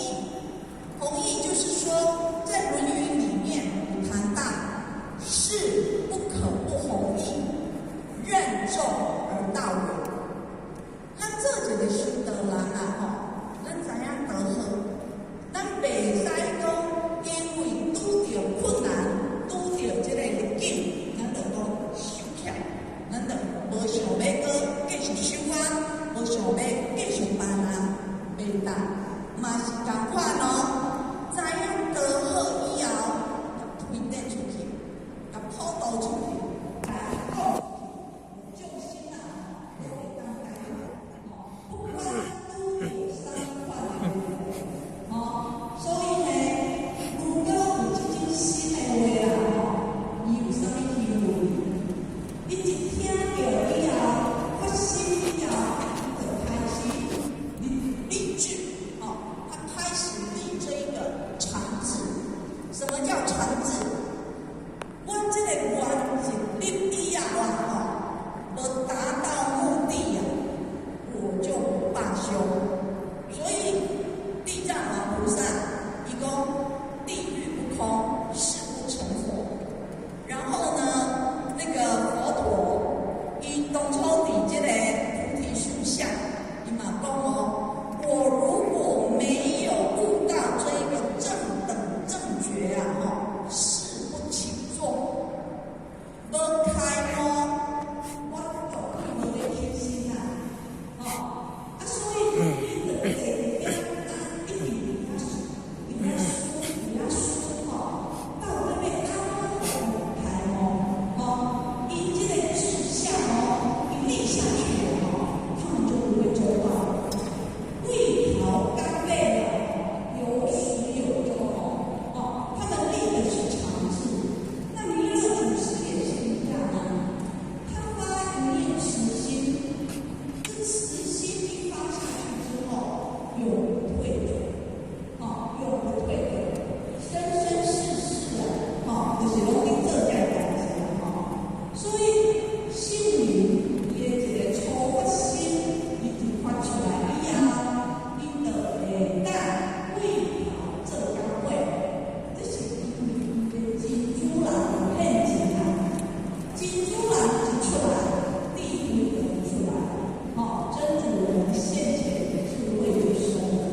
弘義就是說，在《論語》裡面談到，事不可不弘毅，任重而道遠。咱做一個修道人啊，吼，咱知影道好，咱袂使講因為拄著困難，拄著這個逆境，咱就講收起來，咱就無想欲閣繼續修啊，無想欲繼續辦啊，袂當，嘛是仝款哦。知影道好以後，共推展出去，共普渡出去，共講出去，眾生啊，都會當解脫，吼，不管拄著啥物款的，吼，所以呢，如果有這種心的話啊，吼，伊有啥物行為？伊一聽著以後，發心以後，伊就開始立志，吼，他開始立永不退轉，吼，永不退轉，生生世世啊，吼，就是攏佇做這个代誌啊，吼。所以聖靈伊的一個初發心，伊就發出來以後，伊就會當對頭做到尾，這是因為伊的真主人有現前啊，真主人一出來，智慧就出來，吼，真主人現前，智慧就生了。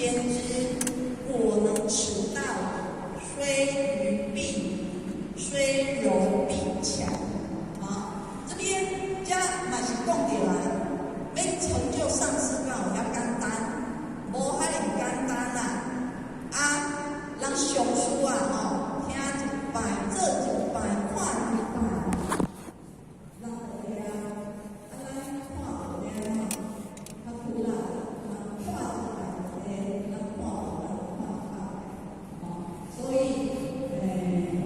先知，我能此道矣。虽愚必愚，虽柔必强。啊，這邊遮嘛是講著啊，欲成就上士敢有遐簡單？無遐爾簡單啦。啊，人上師啊吼，聽一擺，做一擺，看一擺，人就會啊。啊，咱看無了吼，較苦力，人看一擺就會，人看無咱看較。哦，所以，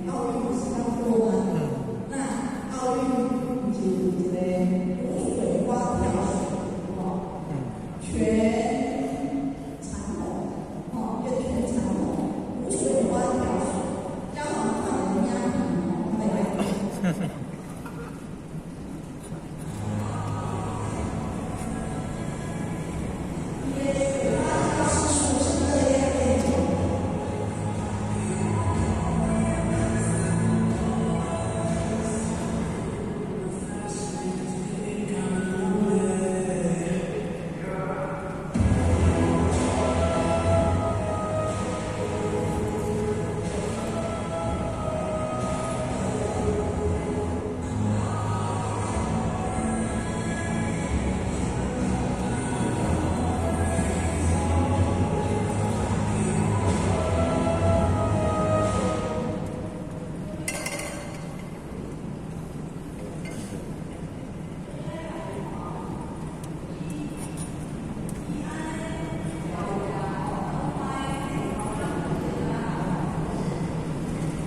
奧運不是剛過嗎？那奧運不是有一個無水花跳水，哦，全長紅，哦，叫全長紅，無水花跳水，嘉華看人家比哦，袂歹。伊的水花跳水是這樣練成的。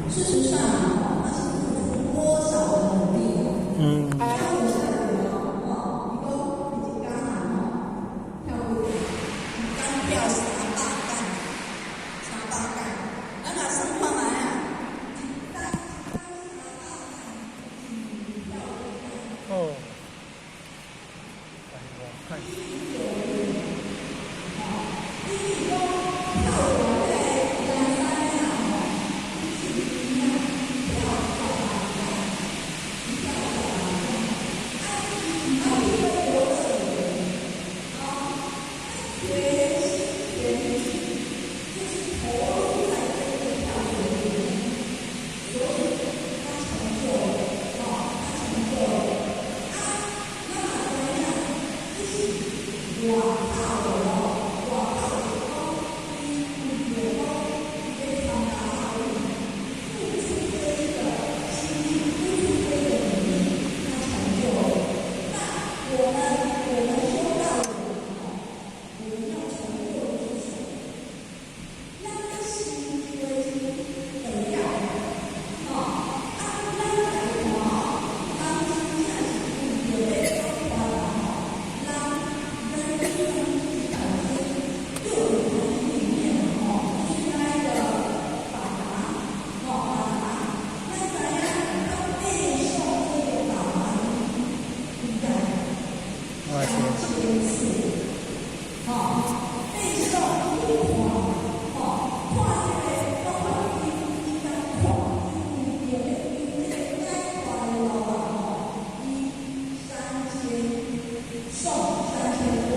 事實上，那是付出多少的努力？跳舞下來哦，哦，伊講伊一工啊吼，跳幾一工跳300擺，300擺，咱若算看覓啊，一工300擺，跳哦，哎，我看。你是講跳舞的人知影吼，伊是伊啊跳10萬擺，伊跳10萬擺，啊，伊毋捌去過遊樂園，哦，全心全意就是投入在這個跳水裡面，所以他成就了，哦，他成就了。啊，咱嘛知影，這是外口的哦，外口是講伊為著講伊欲參加奧運，付出這一個心力，付出這個努力，他成就了。那我們修道人哦，我們要成就的是什麼？咱心就是會曉，哦，啊，咱來看吼，人真正是為著欲解脫啦吼，人人生本身六祖壇經裡面吼，就是那一個法達，吼法達，咱知影當背誦這個法華經，應該3000次，吼，背誦去看，吼，看這個法華經，伊共看，伊為著欲這個解脫的路啊，吼，伊3000誦3000部。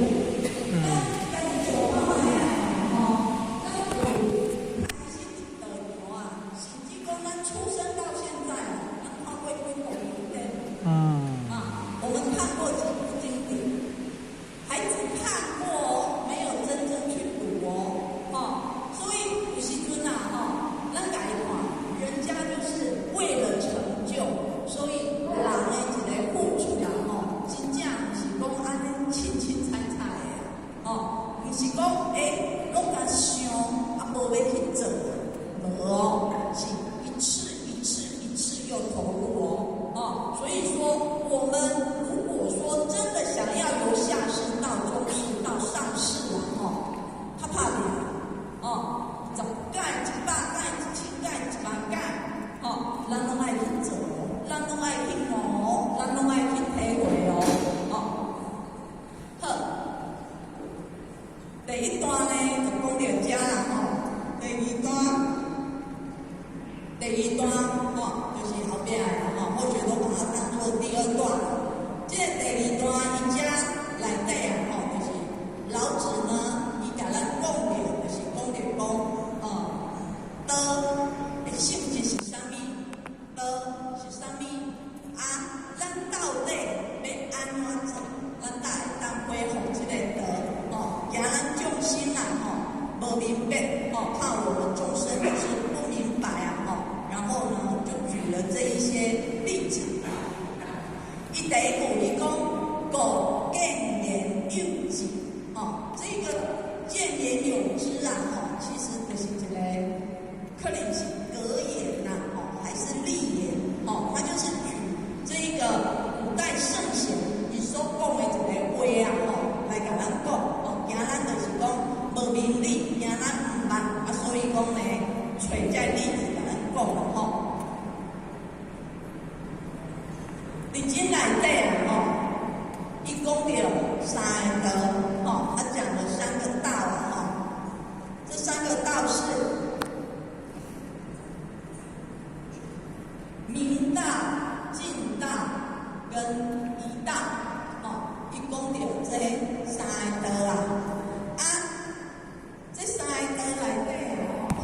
咱家己想看覓啊，吼，咱有開始入道場啊，甚至講咱出生到現在啊，咱看過幾部經典？啊，我們看過幾部經典？孩子看過哦，沒有真正去讀哦，吼，所以有時陣啊，吼，咱共伊看，人家就是為了成就，所以人的一個付出啊，吼，真正毋是講按呢凊凊彩彩的，吼，毋是講攏共想啊，無欲去做，無哦，是一次一次一次又投入哦，哦，所以說我們如果說真的想要由下士到中士到上士啊，吼，較拍拚，哦，10擺、100擺、1000擺、1萬擺，吼，咱攏愛去做，咱攏愛去悟，咱攏愛去體會哦，哦，好，第一段呢就講到這啦，吼，第二段，第二段，吼，就是後壁的吼，我覺得把它當做第二段。這個第二段伊遮內底啊，吼，就是老子呢，伊共咱講著就是無明白，吼，怕我們眾生就是不明白啊，吼，然後呢，就舉了這一些例子。伊第一句伊講，苟見言有之，吼，這個見言有之啊，吼，其實就是一個可能是格言吶，吼，還是例言，吼，他就是舉這一個古代聖賢伊所講的一個話啊，吼，來共咱講，哦，驚咱就是講無明理，驚咱毋捌，啊，所以講呢，揣這例子共咱講啦，吼。佇經內底啊，吼，伊講著三個道，吼，他講了三個道啊，吼，這三個道是明道、盡道跟疑道，吼，伊講著這三個道啊，啊，這三個道內底吼，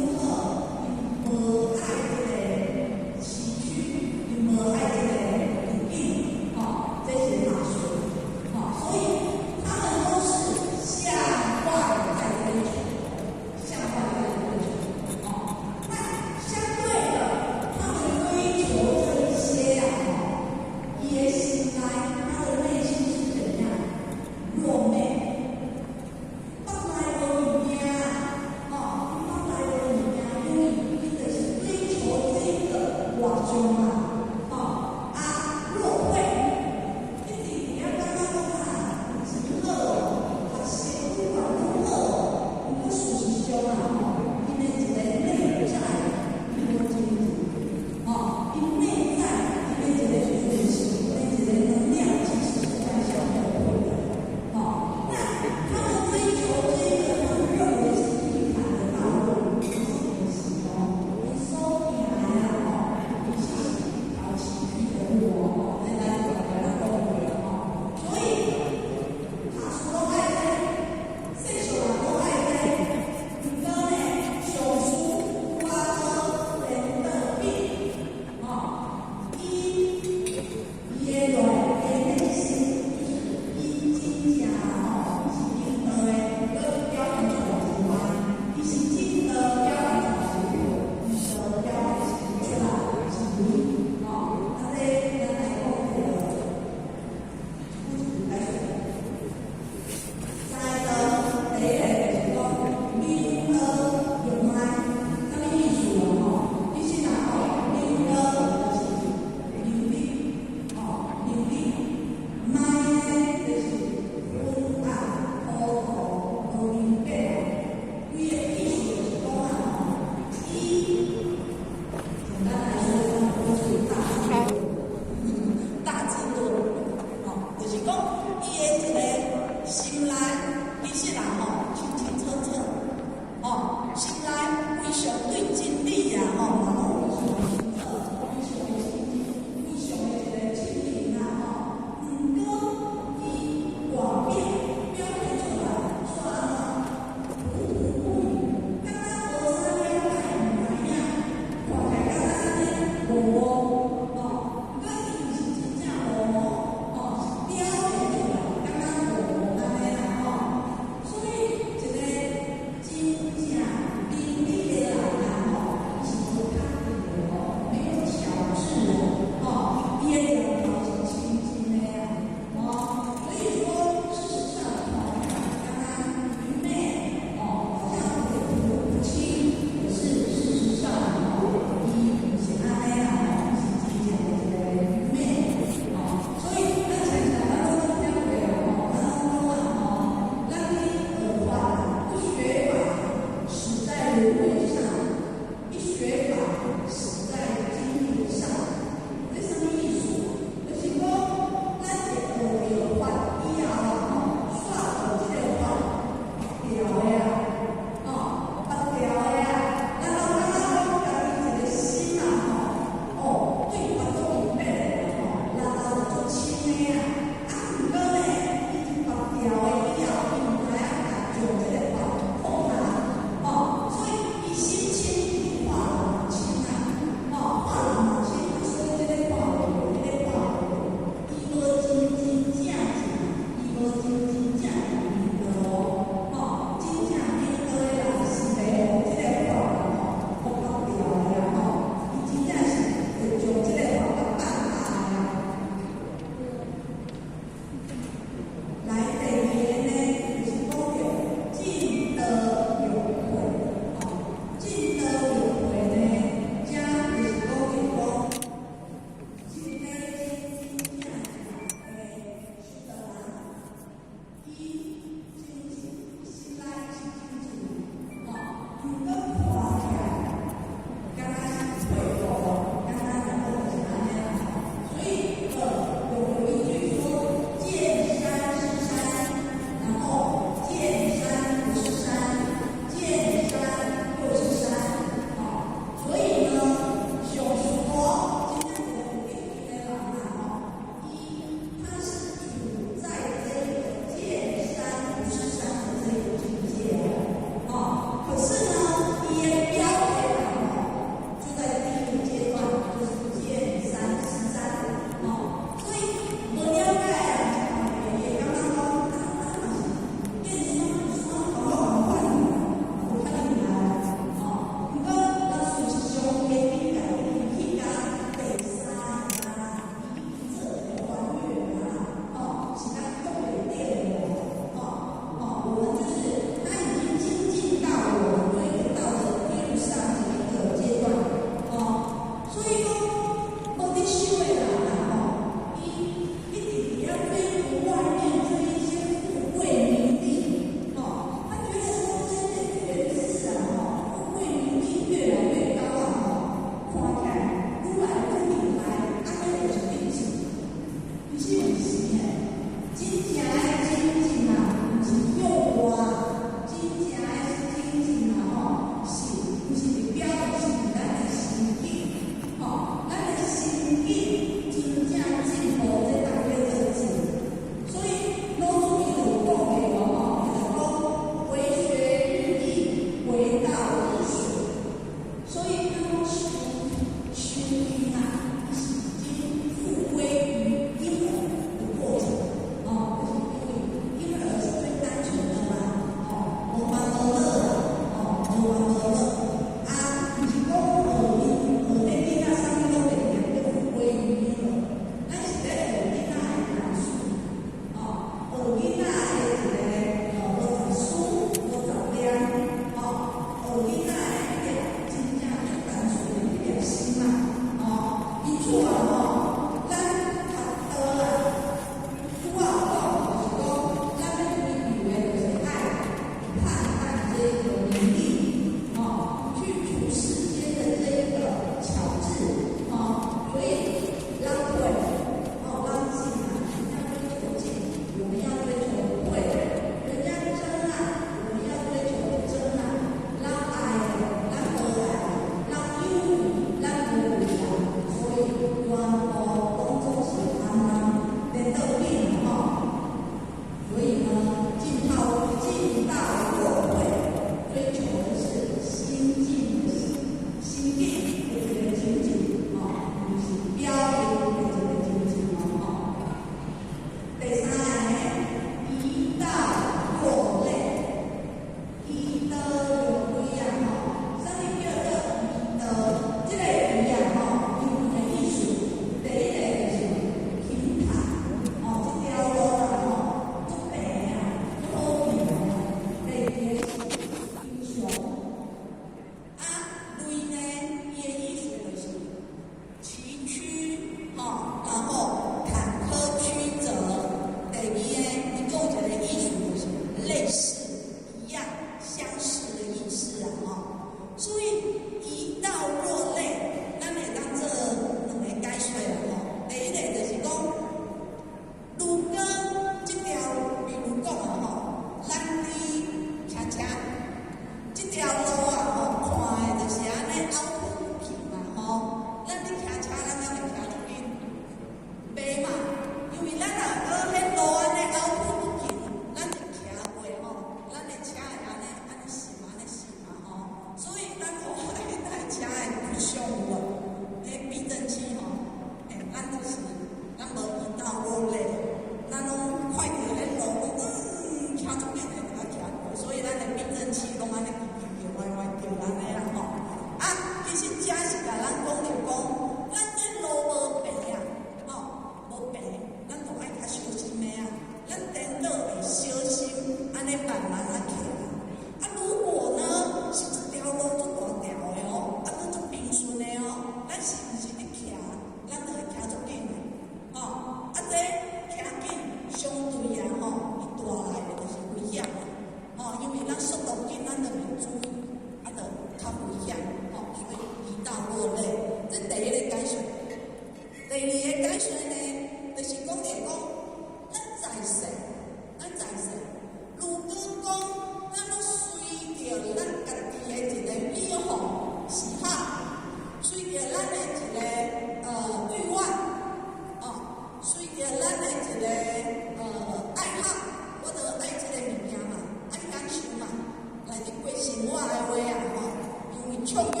暢欲，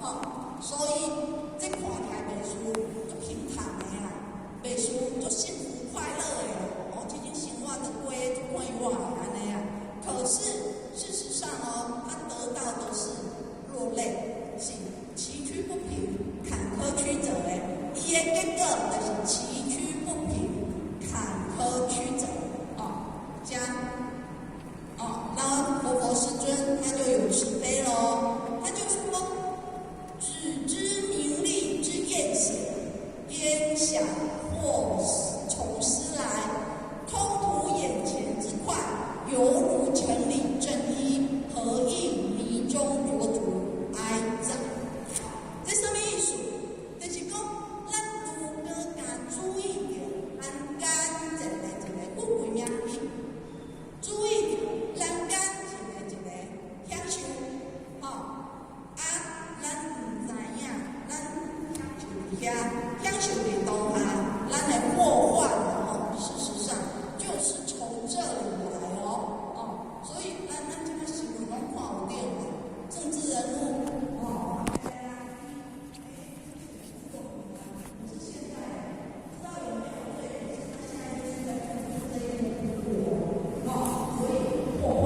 吼，所以這看起來袂輸足平坦的啦，袂輸足幸福快樂的，哦，這種生活就過足快活的按呢啊。可是事實上哦，他得到的是落淚，是崎嶇不平、坎坷曲折的。伊的結果就是崎嶇不平、坎坷曲折，哦，加哦，然後活佛世尊他就有慈悲咯，他就說：只知名利之艷險，焉想禍從斯來？空圖眼前之快，猶如城裡正衣，何異泥中濯足，哀哉！這什麼意思？就是講，咱如果敢注意著咱眼前的一个富貴名利，注意著咱眼前的一个享受，吼，啊，咱毋知影，咱享受佇遐，享受佇當下，咱的禍患吼，事實上就是從這裡來哦，哦，所以咱這個新聞攏看有著嘛，政治人物，哦。可是現在不知道有沒有罪，可是他現在就是在做這一個哦，所以禍患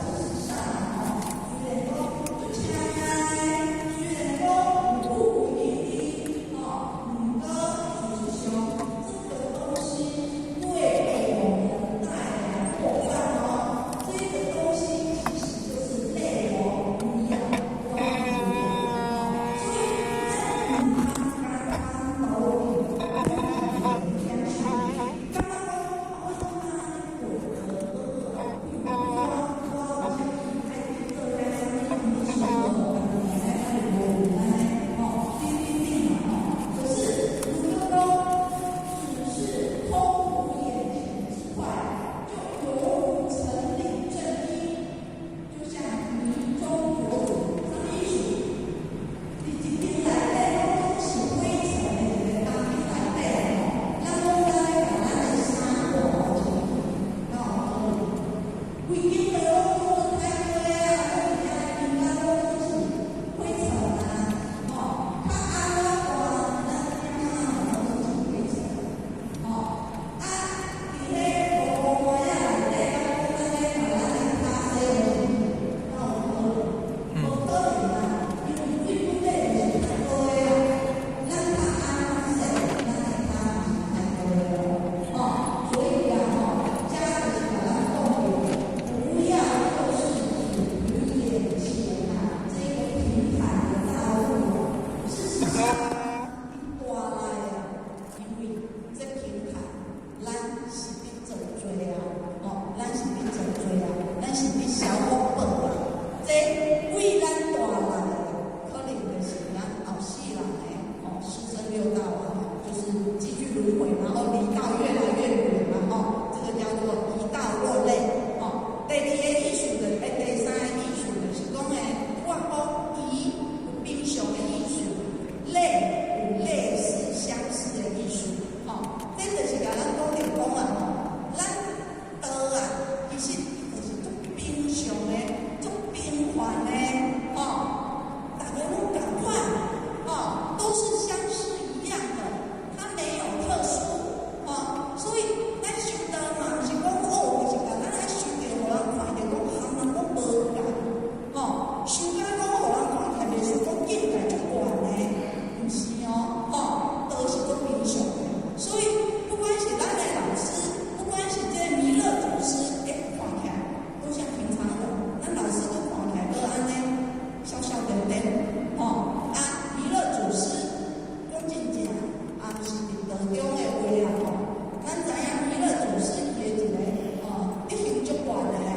事實上哦，雖然講足請的，雖然講有富貴名利，哦，毋過事實上這個東西會給我們帶來禍患哦。這個東西其實就是累哦，不要關注哦，所以咱毋通共貪圖享受，感覺講我怎啊按呢過好好，比如我有啥物愛去做遐啥物生活，家己愛無按呢，吼，等等等嘛吼。可是如果講只是空圖眼前之快，就猶如城裡正衣，就像泥中濯足，什麼意思？佇一間內底攏總是灰塵的一個房間內底吼，咱攏愛共咱的衫褲清氣，敢有可能？規間都攏總是歹過啊，攏是遐間間攏總是灰塵啊，吼，較暗較大，咱衫攏總是灰塵，吼，啊，佇彼烏烏仔內底，敢講按呢共咱的跤洗落去，敢有可能？無可能啊，因為水本底就是歹過的啊，咱較暗較洗，咱的跤嘛是歹過的哦，吼，所以啊吼，遮就是共咱講著，不要就是止於眼前啊，這個平坦的道路哦，事實上，帶來啊，因為這平坦，咱是佇造罪啊，吼，咱是佇造罪啊，咱是佇消福報啊，這為咱帶來的，可能就是咱後世人的哦，四生六道啊，就是繼續輪迴，然後離道越來越遠嘛，吼，這個叫做一道落淚，吼。第二個意思就，第三個意思就是講的，我講伊有平常的意思，類有類似相似的意思，吼，這就是共咱講著講啊，吼，咱道啊，其實就是足平常的、足平凡的，吼，逐家攏仝款，吼，都是相似一樣的，它沒有特殊，吼，所以咱修道嘛，毋是講哦，就是共咱愛修著，予人看著講項項攏無仝，吼，修甲講予人看起來袂輸講境界足懸的，毋是哦，吼，都是足平常的。所以不管是咱的老師，不管是這個彌勒祖師，欸，看起來都像平常人，咱老師都看起來都按呢，笑笑點點，吼，啊，彌勒祖師講真正，啊，毋是佇道中的話啊，吼，咱知影彌勒祖師伊的一個哦，德行足懸的啊，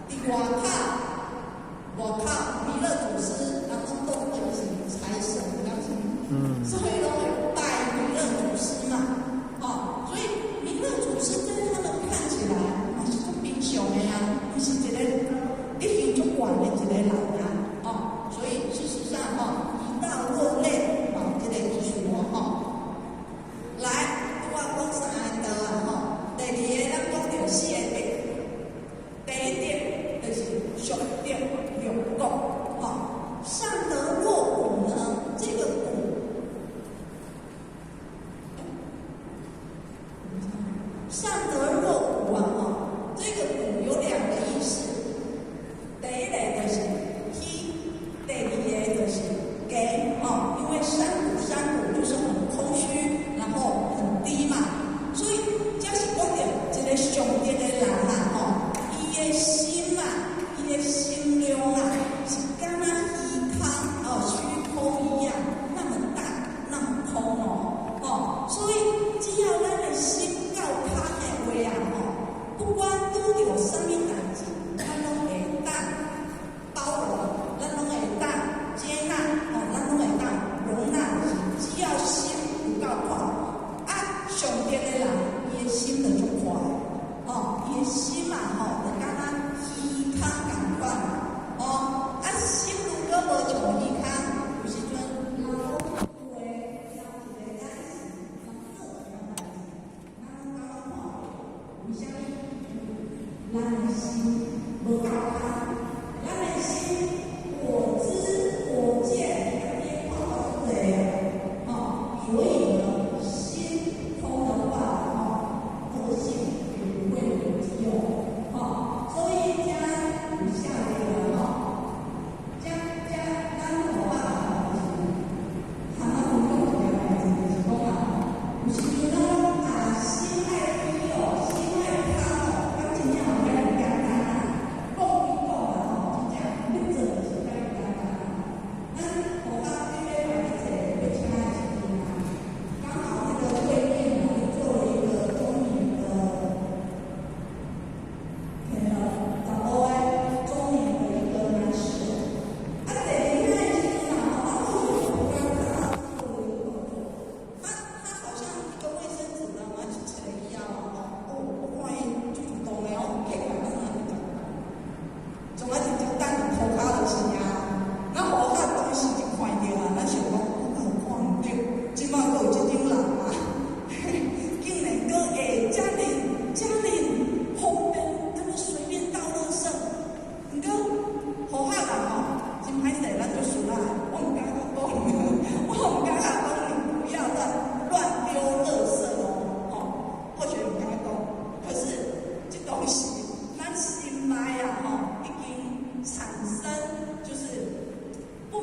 佇外口，外口彌勒祖師，人攏當做伊是財神，敢是？所以攏會拜彌勒祖師嘛，吼，所以彌勒祖師在他們看起來嘛是足平常的啊，伊是一個德行足懸的一個人啊，哦，所以事實上吼，一道落淚，哦，這個意思哦，吼。來，我講三個道啊，吼，第二個咱講著四個德，第一德就是上德六國，吼，上德。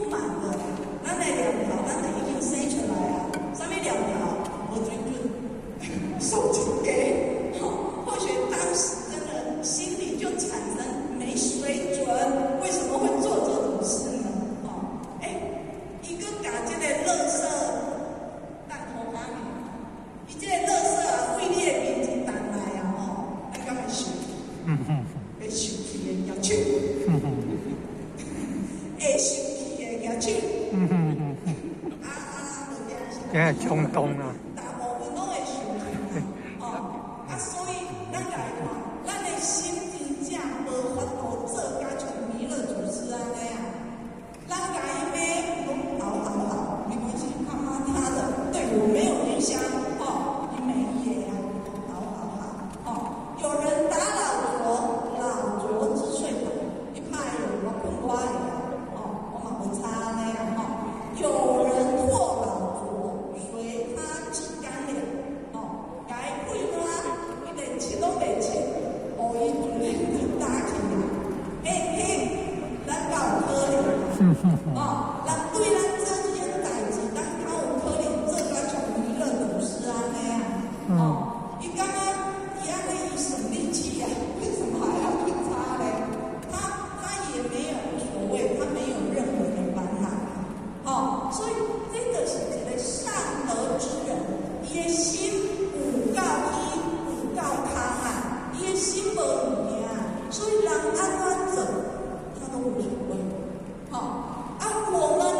不滿的，咱的念頭，咱就已經生出來啊。啥物念頭？無水準，素質低。吼，或許當時真的心裡就產生沒水準，為什麼會做這種事呢？哦，欸，伊閣共這个垃圾彈塗跤呢？伊這个垃圾啊，對你的面前彈來啊，吼，咱敢會生氣？會生氣的舉手。會生氣的舉手。啊啊，就這樣。這係衝動啊！大部分攏會生氣，哦，啊，所以咱來看，咱的心真正無法度做甲像彌勒祖師按呢啊。咱共伊罵，講好好好，沒關係，他罵他的，對我沒有影響，哦，伊罵伊的啊，好好好，哦，有人打老拙，老拙自睡倒，伊拍伊，我睏我的，哦，我嘛無差按呢啊，吼，有人禍老拙，隨他至乾了，哦，共伊屁爛，伊連切攏袂切，予伊自然就打去啊，彼彼，咱敢有可能？哦，人對咱做這種代誌，咱敢有可能做甲像彌勒祖師按呢啊？哦，伊感覺伊按呢伊省力氣啊，為什麼還要去擦咧？他也沒有所謂，他沒有任何的煩惱。哦，所以這個是一個善德之人，伊的心有夠虛，有夠空啊，伊的心無物件，所以人按怎做，他都無所謂。好，啊，我們呢？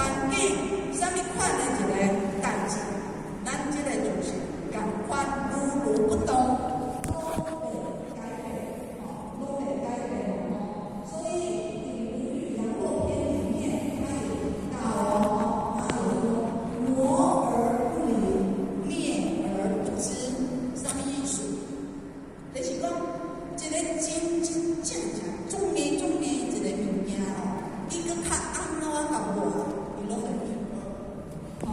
環境，啥物款的一個代誌，咱這個就是仝款如如不動，攏袂改變，吼，攏袂改變，吼。所以《論語陽貨篇》裡面，他有提到哦，他有說磨而不靈，涅而不知，啥物意思？就是講一個真真正正重的重的一個物件吼，伊閣較按怎共磨，伊攏會變。吼，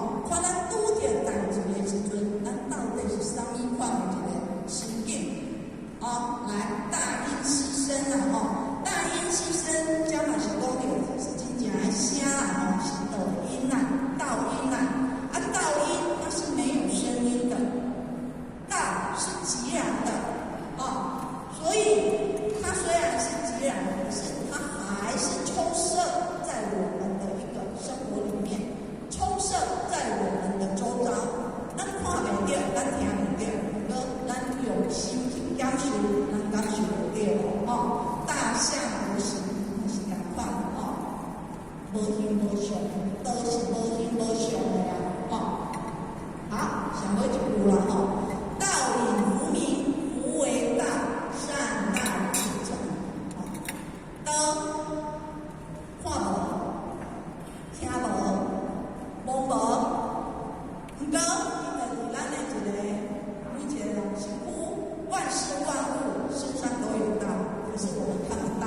吼，看咱拄著代誌的時陣，咱到底是啥物款的一個心境？哦，來大音希聲啊，吼，大音希聲，這嘛是講著是真正的聲啦，吼，是道音啦，道音啦，啊，道音它是沒有聲音的，道是寂然的，哦，所以它雖然是寂然，可是它還是充塞在我們的一個生活裡面，充塞在我們的周遭，咱看袂著，咱聽袂著，毋過咱用心去感受，咱感受會著哦。大象無形嘛是仝款哦，無形無相，道是無形無相的啊，哦。好，上尾一句啦吼，道隱無名，無為道，善道自成。道看無，聽無，摸無，毋過伊就佇咱的一個每一個人身軀，萬事萬物身上都有道，可是我們看不到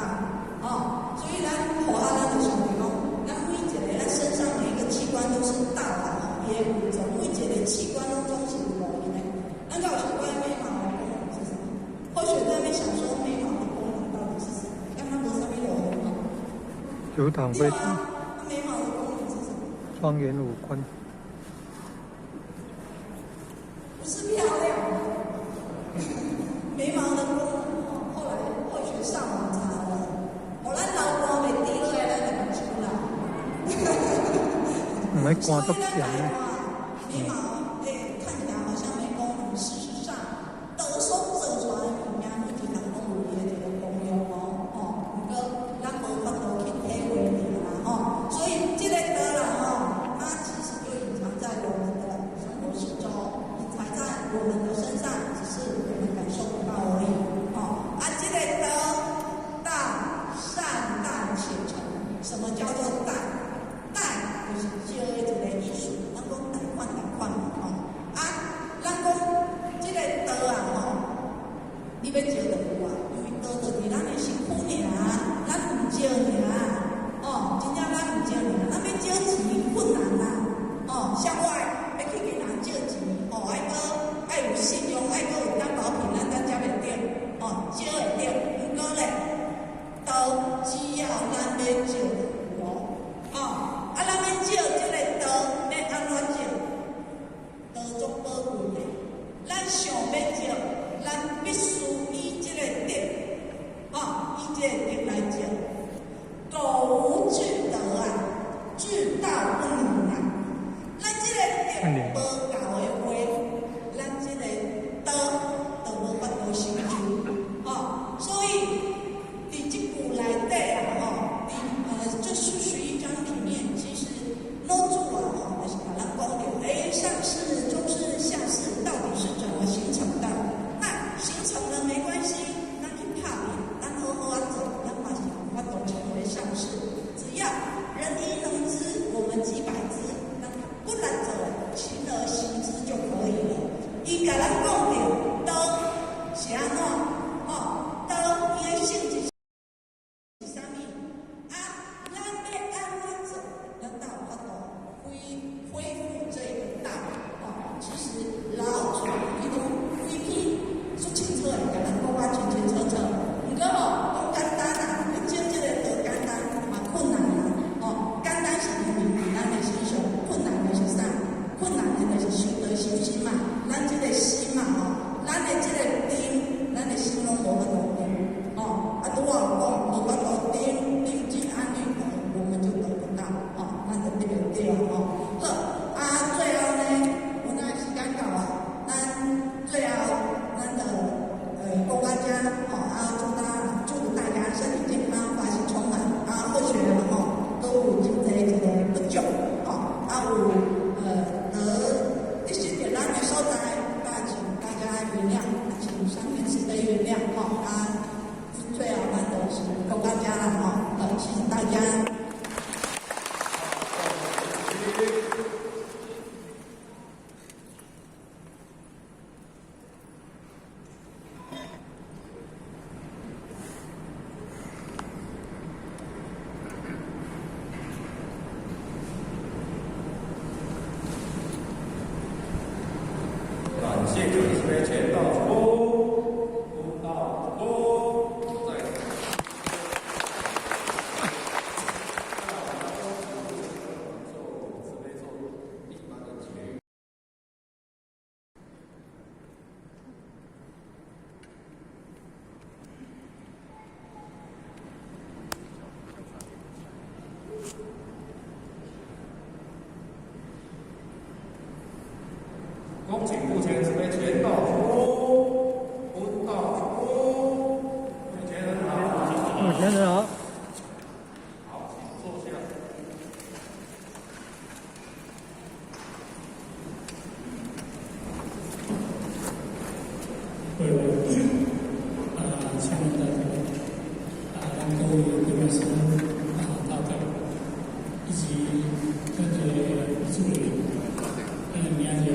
哦。所以咱予啊，咱就想著講，咱每一個咱身上每一個器官都是道啊，伊的運作，每一個器官攏總是有路用的。咱敢有想過眉毛的功能是什麼？或許在那邊想說眉毛的功能到底是什麼？敢若無啥物路用哦。阻擋對啊，眉毛的功能是什麼？莊嚴五官。不是漂亮，眉毛的功能哦，後來或許上網查了，予咱流汗袂滴落來，咱就目睭啦。毋愛汗足鹹。眉毛，看起來好像沒功能，事實上，道所做出來的物件，每一項攏有伊的一個功用哦，吼，毋過咱無法度去體會著啦，吼，所以這個道啦，吼，它其實就隱藏在我們的生活四周，隱藏在我們的身上，只是我們感受不到而已，吼。啊，這個道，道善大且成，什麼叫做大？大就是少的一個意思，咱講大款大款嘛，吼。啊，咱講這個道啊，吼，你欲招就有啊，因為道就佇咱的身軀爾，咱毋招爾，哦，真正咱毋招爾，咱欲借錢困難啦，哦，像我欲去銀行借錢，哦，愛閣愛有信用，愛閣有擔保品，咱才借會著，哦，借會著。毋過咧，道只要咱欲借就有哦，哦，啊，咱欲借這個道，欲按怎借？道足寶貴的，咱想欲借，咱必須以這個德，哦，以這個德來借。苟無至德啊，至道不能啊。咱這個德無夠的話，咱這個道就無法度成就，哦。所以佇這句內底啊，吼，佇這41章裡面，其實老子啊，吼，就是共咱講著，上士、中士、下士到底是怎麼形成的？那形成了沒關係，咱去拍拼，咱好好仔做，咱嘛是有法度成為上士。只要人一能知，我們幾百知，咱骨力做，勤而行之就可以了。伊共咱講著道是按怎？吼，道伊的性質是啥物？啊，咱欲按怎做，咱才有法度恢復這個道。哦，其實老子伊攏規篇足清楚的，共咱講啊清清楚楚。毋過吼，講簡單啦，欲證這個道簡單嘛困難啦。哦，簡單是因為佇咱的身上，困難的是啥？困難的就是修道修心嘛。咱這個心嘛吼，咱的這個定，咱的心攏無法度定。哦，啊，拄仔有講無法度定，定靜安律的，我們就得不到。哦，咱就得袂著吼。好，啊，最後呢，阮仔時間到啊，咱最後咱就講到遮，吼，啊，祝大家身體健康，法喜充滿。啊，或許吼，閣有真濟一個不足，吼，啊有得一些點咱的所在，啊，請大家原諒，請上天慈悲原諒，吼，啊，最後咱就是講到遮啦，吼，好，謝謝大家。全人好。好，請坐下。各位啊，親愛的啊，咱各位貴賓師啊，大家以及咱的主任、咱的領袖、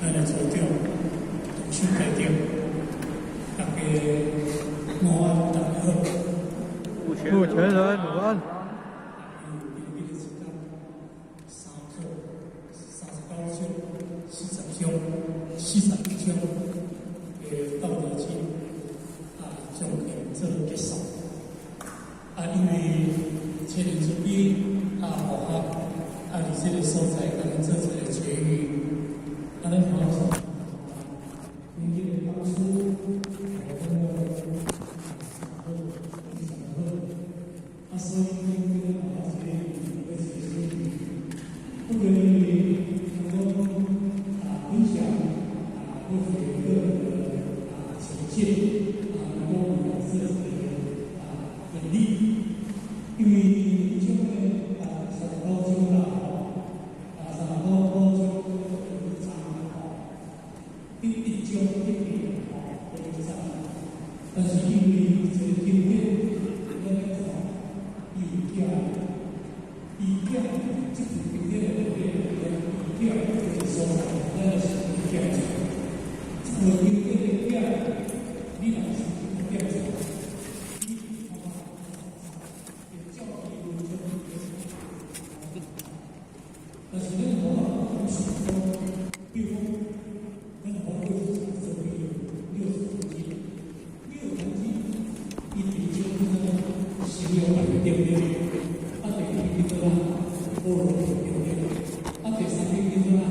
咱的組長、董事會長，大家午安，大家好。陸全人午安。三課39章、40章、41章的《道德經》啊，將近做結束。啊，因為千年之悲啊，符合啊，佇這個所在，共咱做一個結語。啊，咱好說，尊敬的老師，我們好，非常好。啊，所以今天啊，這個要結束，不過能夠啊分享啊，或者個人的啊淺見啊，能夠做一個啊勉勵，因為這種的啊39章啦吼，啊39章有章吼，第一章一篇吼都有章，但是因為這個經典，咱來看，伊有寄，伊寄這部經典內底，伊寄這個所在，咱就是伊寄這部經典的寄，你若是去寄這，你會照伊文章去但是咱無法度想講，比如講，咱無法度做60公斤，60公斤，伊佇種那個形容對不對？啊，第二叫做啥？菠蘿對不對？啊，第三品叫做啥？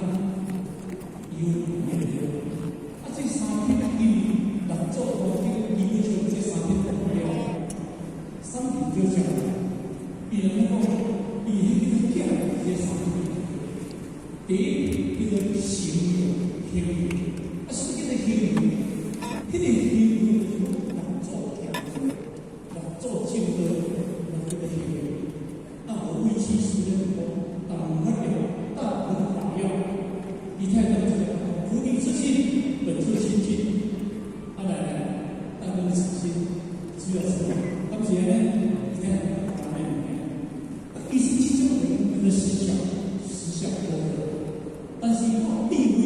油對不對？啊，這三品因為六祖壇經基本上這三品都對，三品就講，伊人講，伊彼個寄這三品。第一叫做形容形容，啊，什麼叫做形容？彼個形容就是講六祖行，六祖證道，那叫做形容。啊，無畏起師咧講，大法要，大佛法要，伊太當這個菩提之心，本自清淨。啊來來，大根此心，主要是，當時呢，伊太當講咩？其實這種人叫做實相，實相般若。但是講智慧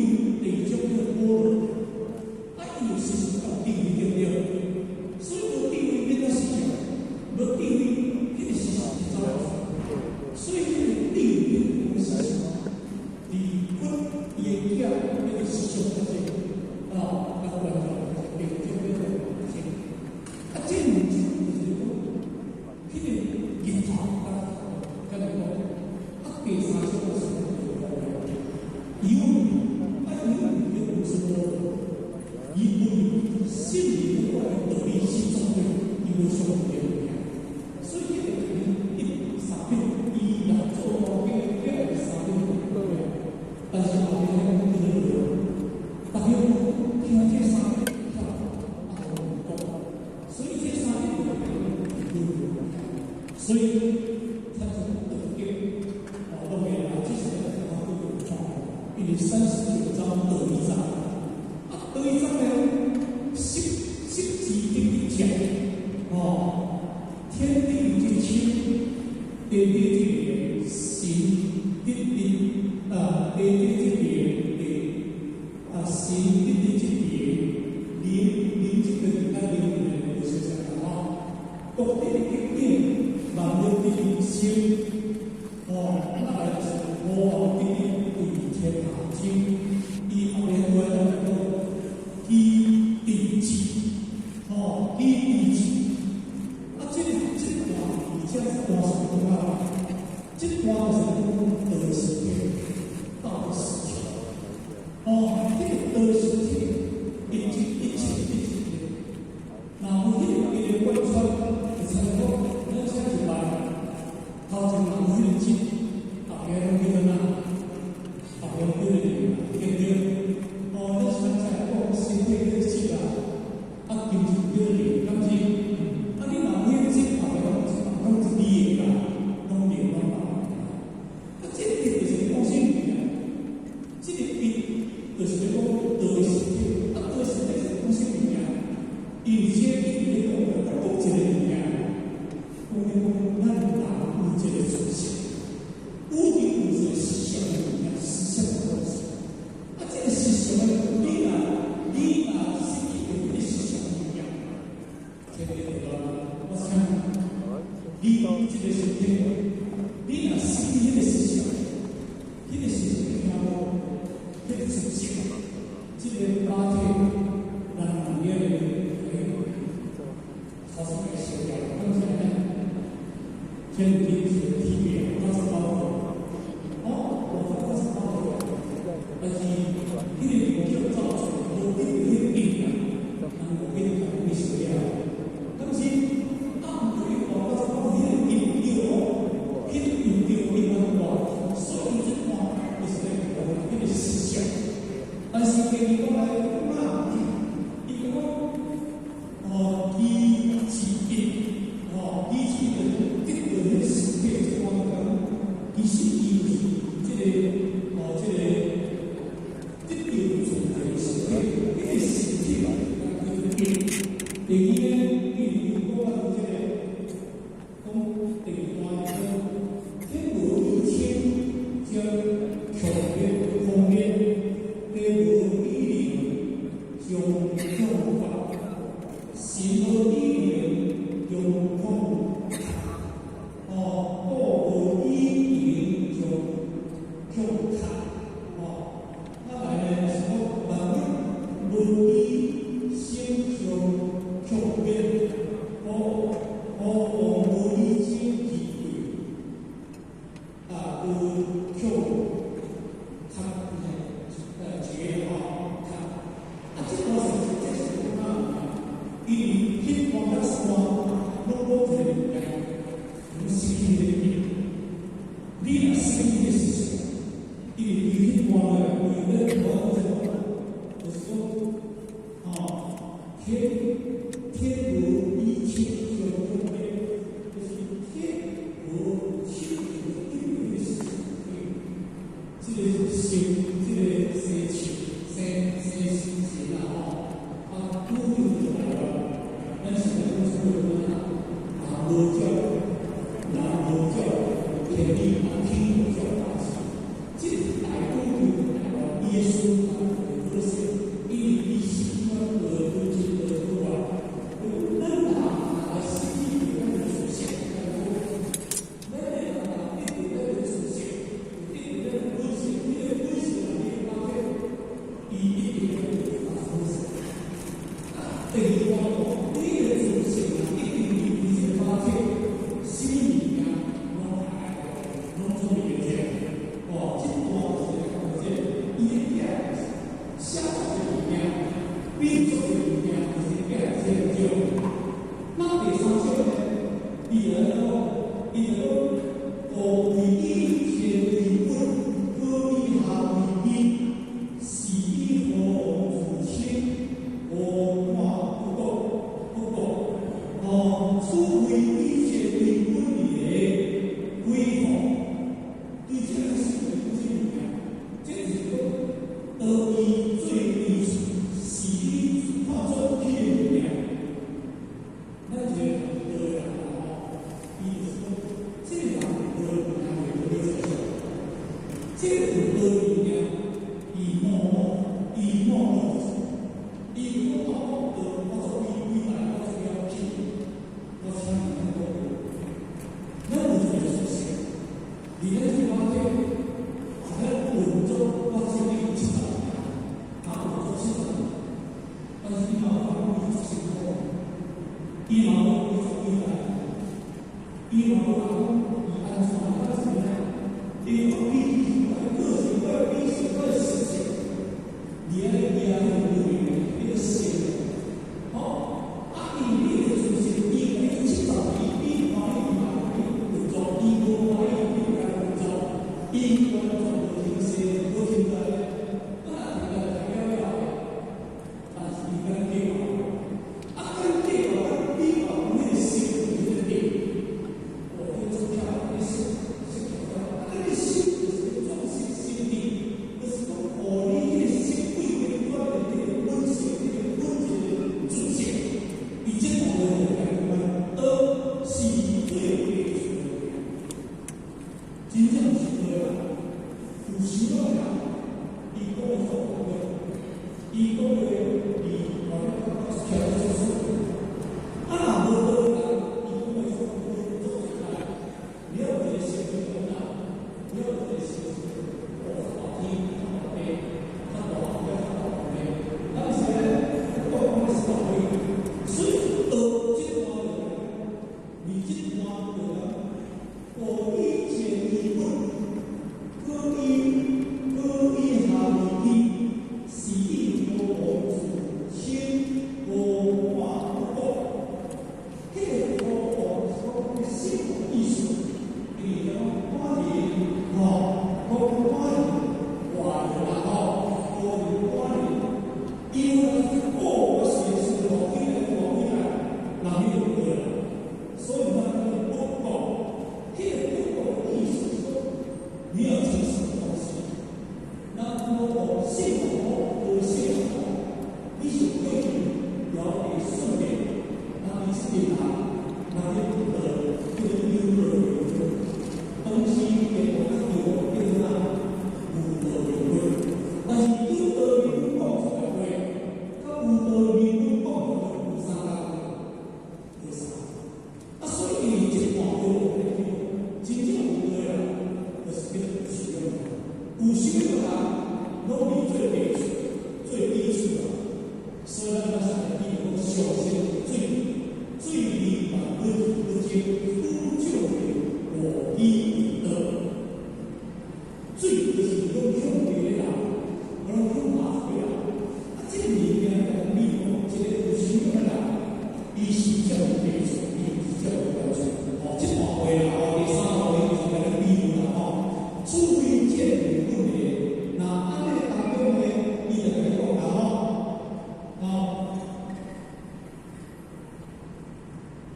第二種叫般若，啊，伊有實實到智慧對不對？所以無智慧變做實相，無智慧，彼個實相就走來。所以彼個智慧變做實相，離佛伊的囝變做實相較濟，啊，啊，關鍵第二種叫做清。啊，這兩種就是講，彼個日頭甲你講，啊，第三種就是有啊，有叫無說，因為心裡不管道理是總對，伊無相對物件，所以彼個一三品，伊六祖壇經的三品，但是後面叫做大家聽這三品，啊，講，所以這三品所以他就得經，哦，當然啦，這是他都有創，因為39章得一章，啊，得一章呢，十十字頂一講，哦，天地之清，地地之靈，神得地，啊，地地之靈，地，啊，神得地之靈，靈靈這個啊靈靈就是啥吼，各地的境，萬物的生，哦，那來就是五王得地對天下經，伊後面話來講，基地智，哦，基地智，啊，這段而且這段是講啊，這段就是講道實體，道實體，哦，這個道實體，一切一切一切，若有彼個伊個貫穿，就親像講，咱請一拜，頭前人有彼個智，後邊攏叫做哪？後邊叫做靈，對不對？哦，咱常常講身體叫色啊，啊，精神叫靈，敢是？啊，你若有彼個智，這個身體，你若失去彼個思想，彼個思想聽無，彼個知識，這個肉體，咱用的頭先來燒掉，講起來呢，天地是天變99個，哦，599個，但是彼個無叫造出，無得到彼個經驗，人無去共伊燒了。但是啊，毋過伊599彼個音調哦，彼個音調比較大，所以這段就是咧講彼個思想。但是第二個來講啊，伊講哦，伊是一，哦，伊是一得到彼個身體這段講，其實伊就是這個哦，這個得到自在身體，彼個身體叫做一。第二呢，伊就講到這個，講第二段講，天無以清將強滅空滅，地無以靈將強發，神無以靈將空哦，國無以靈將強卡，哦，啊來呢是講萬物無以生將強滅，哦，哦，王無以生其貴，啊，有強卡絕吼卡，啊，這段是這是講啊，伊彼段甲這段攏講一個物件，攏失去彼個物。你若失去彼個思想，因為伊彼段來，伊咧講這個，就是講，哦，天天無以清將強滅，就是天無清就得到彼個思想，這個心，這個生情，生生心情啊吼，啊，拄好就來了。咱是咧講出來啊，南無教，南無教，天理啊，天無教大師，這個大宇宙台灣耶穌啊，的本性，因為伊心肝的本質的出來，咱人來失去咱的自性，咱的人得到咱的自性，得到咱的本性，彼個本性內底包括，伊一定會發生事。第二個，你的自性啊，一定離這個肉體，什麼物件攏愛，攏總會這。哦，這段就是講這，伊的囝寫出一個物件，變做一個物件，就是囝這種。那第三種呢？伊就講，伊就講，高為以天為本，高以下為基，是以何王自稱，何看不國不國。哦，此為以天為本的規範，對這個是這物件，這就是講，當伊做伊是以看作彼個物件，咱一個道人吼，伊就是講，這個人道物件袂無咧思想，這個道物件，伊默默，伊默默，伊如果講道，我做偉偉大，我做了起，我請你。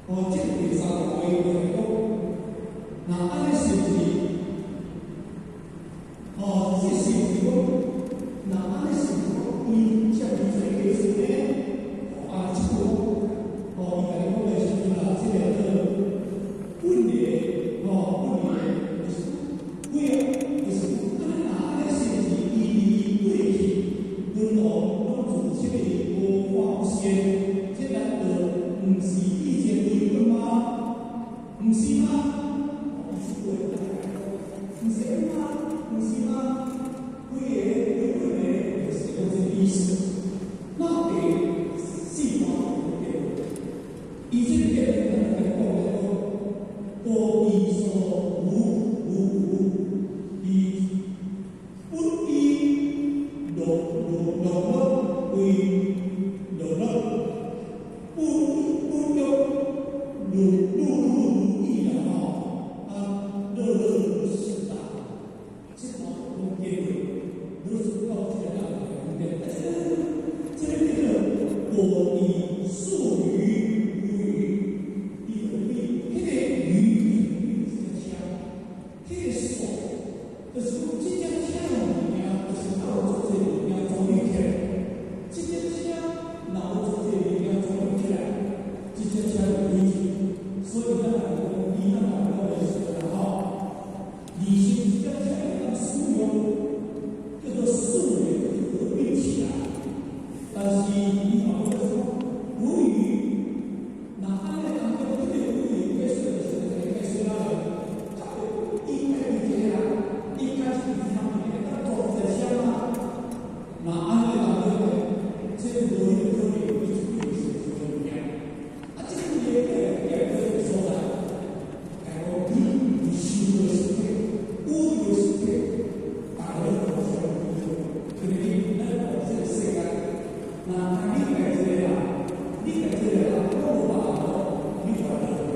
哦，這第三個話就講，那按呢是毋是？哦，這是毋是講？那按呢是毋是講伊遮爾濟解釋呢？啊，這句講，哦，伊共你講的時陣啦，這個叫本來，哦，本來就是幾啊，就是講，按呢若按呢是毋是伊過去君王攏自這個無化不仙？這難道毋是以前為本嗎？毋是嗎？哦，這句話毋是嗎？毋是嗎？幾个為本的，就是講這個意思。那第四段對，伊這個結論來講來講，多以所無無無，以不以樂樂樂樂為樂樂，不不欲如如如如意啦吼，啊樂樂如是啦，這段講結論，老師講這個人來講，這個叫做果以數魚無魚，伊就比彼個魚是車，彼個數就是講這隻車的物件，就是愛有足濟物件組合起來。這隻車若無足濟物件組合起來，這隻車就毀去。所以咱來講，伊咱來講的時陣吼，二十這隻車會當使用，叫做四個合併起來。但是伊嘛講說，無魚，若按呢當中，這個無魚解釋就是解釋哪來？伊家己一個人，伊家己一項物件，當做一個車嗎？若按呢當中呢，這無迄個可能，伊就變成一個物件。啊，這個個個個所在，來講你你修的身體，有的身體，大家都互相因為咱活這個世間，若你家一個人，你家一個人，我無辦法，你煩惱個。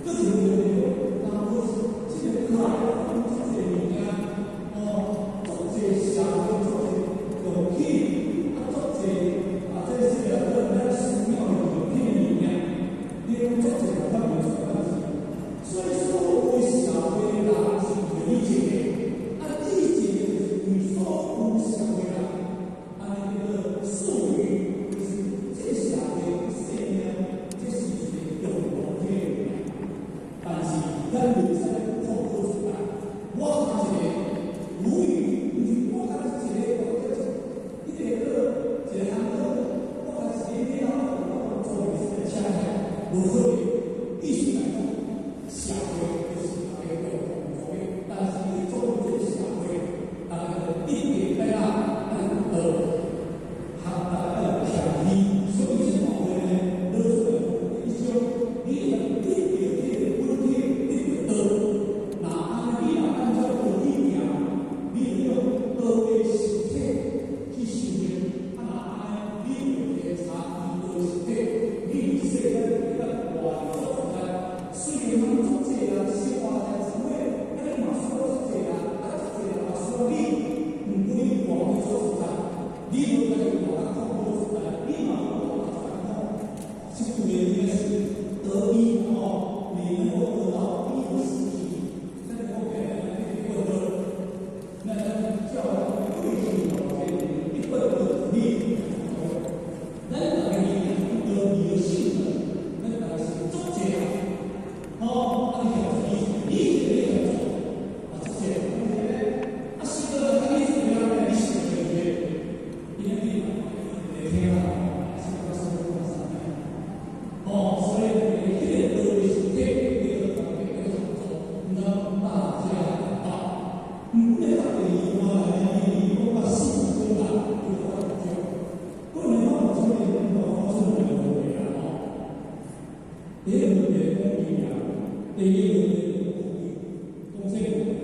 閣一個問題講，若無這個快樂，足濟物件，哦，足濟社會，足濟用品，啊，足濟啊，這是啊，咱寺廟用品的物件，你攏足濟發明出來。所以所有社會的人是為你一個，啊，你一個就是為所有社會人，按呢叫做數魚，就是這個社會生命，這是一個共同體的物件。但是咱袂使創造出來，我一個無魚，毋是我敢若一個，彼個叫一個行當，我敢一個了後，我做一個車來，無可能。意思來講，社會就是大家共同做的，但是做這個社會，大家就一定愛啊，學大家有協議，所以這段話呢，攞出來講，一種你會得到這個本體，得到道。若按呢，你若按照道理行，你會用道的實體去修煉。啊，若按呢，你會體察伊道的實體，你佇世間會當活足自在。雖然講足濟人生活在生活，啊，你嘛需要足濟人，啊，足濟人嘛需要你。毋過你活得足自在，你無家己活得夠無自在，你嘛活得足艱苦。這句話應該是得一哦，你能夠得到一的實體，咱講起來，一個得，那咱叫貴姓哦，一個得你，咱大家得你的性能，咱大家是足濟啊，哦，啊你協助你，你一個你協助，啊足濟，啊四個人你一個人你四個人，伊咧你聽啊，是個什麼哦，所以彼個道的實體，你個團體個合作，讓大家得到。毋過第二段來呢，伊講到四個人，就發覺，個人發出來，發出兩個問題啊，吼。第一個問題講伊啊，第二個問題講講這個問題。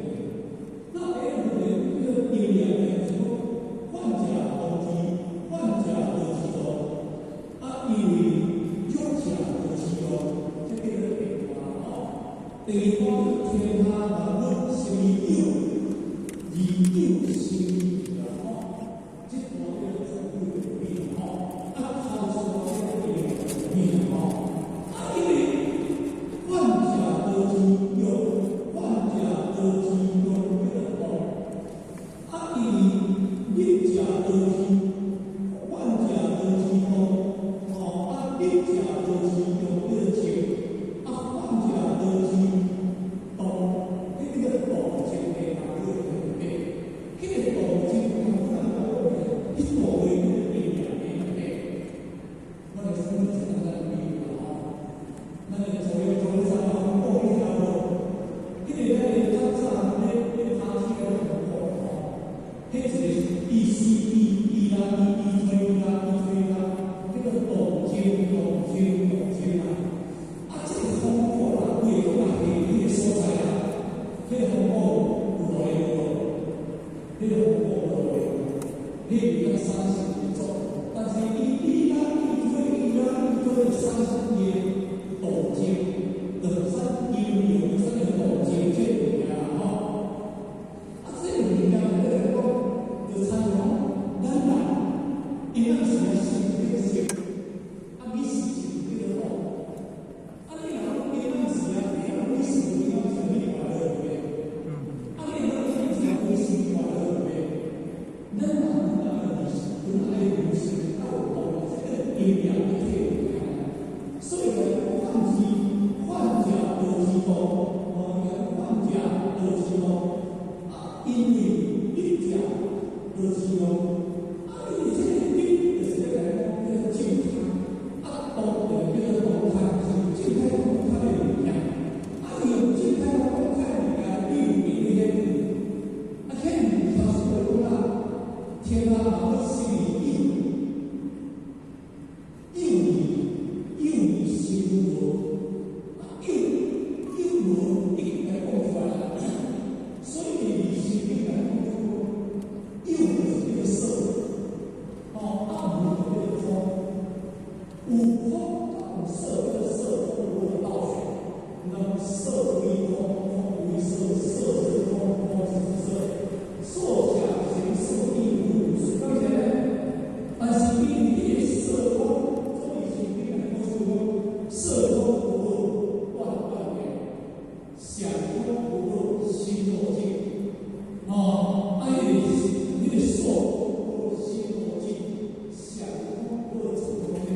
那第一個問題叫做陰陽呢，是講患者無知，患者無知道，啊，因為弱者無知道，這叫做第二段吼。第二段天下萬物生於有，而有生於無吼。這段叫做空有的比吼，啊，頭一段叫做陰陽的比吼。啊，因為執者就是用叫做靜，啊放者就是動，彼個動靜的人叫做對，彼個動靜人講彼個話叫做經驗的對。我來說一簡單比喻啦吼，咱來做一做一陣風鼓你聽無？彼個咱個較早咧咧拍起來風鼓吼，彼一個伊是伊伊啦伊伊推啦伊推啦，彼個動靜動靜動靜啊！啊，這個風鼓啦，規個拢來彼個所在啦，彼個風鼓有路用無？彼個風鼓無路用，彼個會當產生運作，但是伊伊啦伊推伊啦伊推產生伊的動靜，就產應用產生動靜這個物件啦吼。啊，這個物件就來講，就親像咱人，因咱是愛心變色，啊，你是是叫做好。啊，你若講今仔是啊，你若講你是今仔是你快樂的，啊，你若講你是你是快樂的，咱人本來是本來就是有動這個陰陽的這個物件，所以講幻之幻者就是動，哦，幻者就是動，啊，因為執者就是用，啊，因為這個執就是咧來講叫做靜態，啊，動就叫做動態，是靜態動態的物件，啊，用靜態動態的物件，比如比如顯啊，顯示頭先就講啦，天啊，嘛失去有，有有有心無，啊有有無已經來講出來啦，所以佇心經來講出，有就是叫做色，哦，啊無就叫做空，有空有色叫做色空無道學，那麼色歸空，空歸色，色即是空，空即是色，受想行識亦如是，剛才呢，但是因為彼個色空，所以心經來講說，色空不二，斷斷緣；想空不二，心若淨。哦，啊，彼個受空不二，心若淨；想空不二，處空間；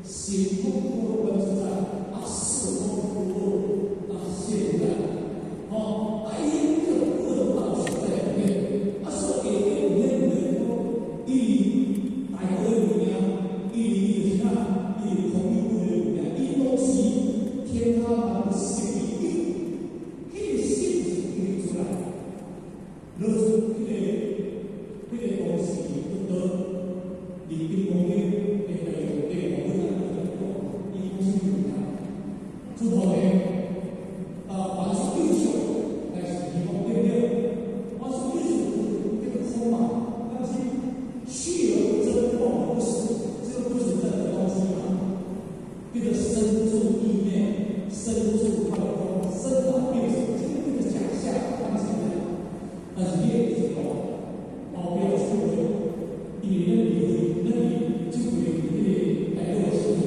行空不二，觀自在；啊，識空不二，啊，現在。哦，啊，伊這個各種道學在裡面，啊，所以下底有彼有講，伊大學的物件，伊伊就是啥？伊是空有的物件，伊攏是天他萬物失去有，彼個心是變出來，落出彼個東西不得，佇金剛經的內容內容，阮咱講，伊講啥物件？出頭的啊，凡是有相，但是伊講對不對？凡是有相叫做空嘛，但是虛而不真，妄而不實，這個不存在的東西嘛，叫做身住意滅，身住壞空，生老病死，這個叫做假象，當時但是你會知道，後壁出的，因為咱離會，咱佇這回彼個大學的時陣，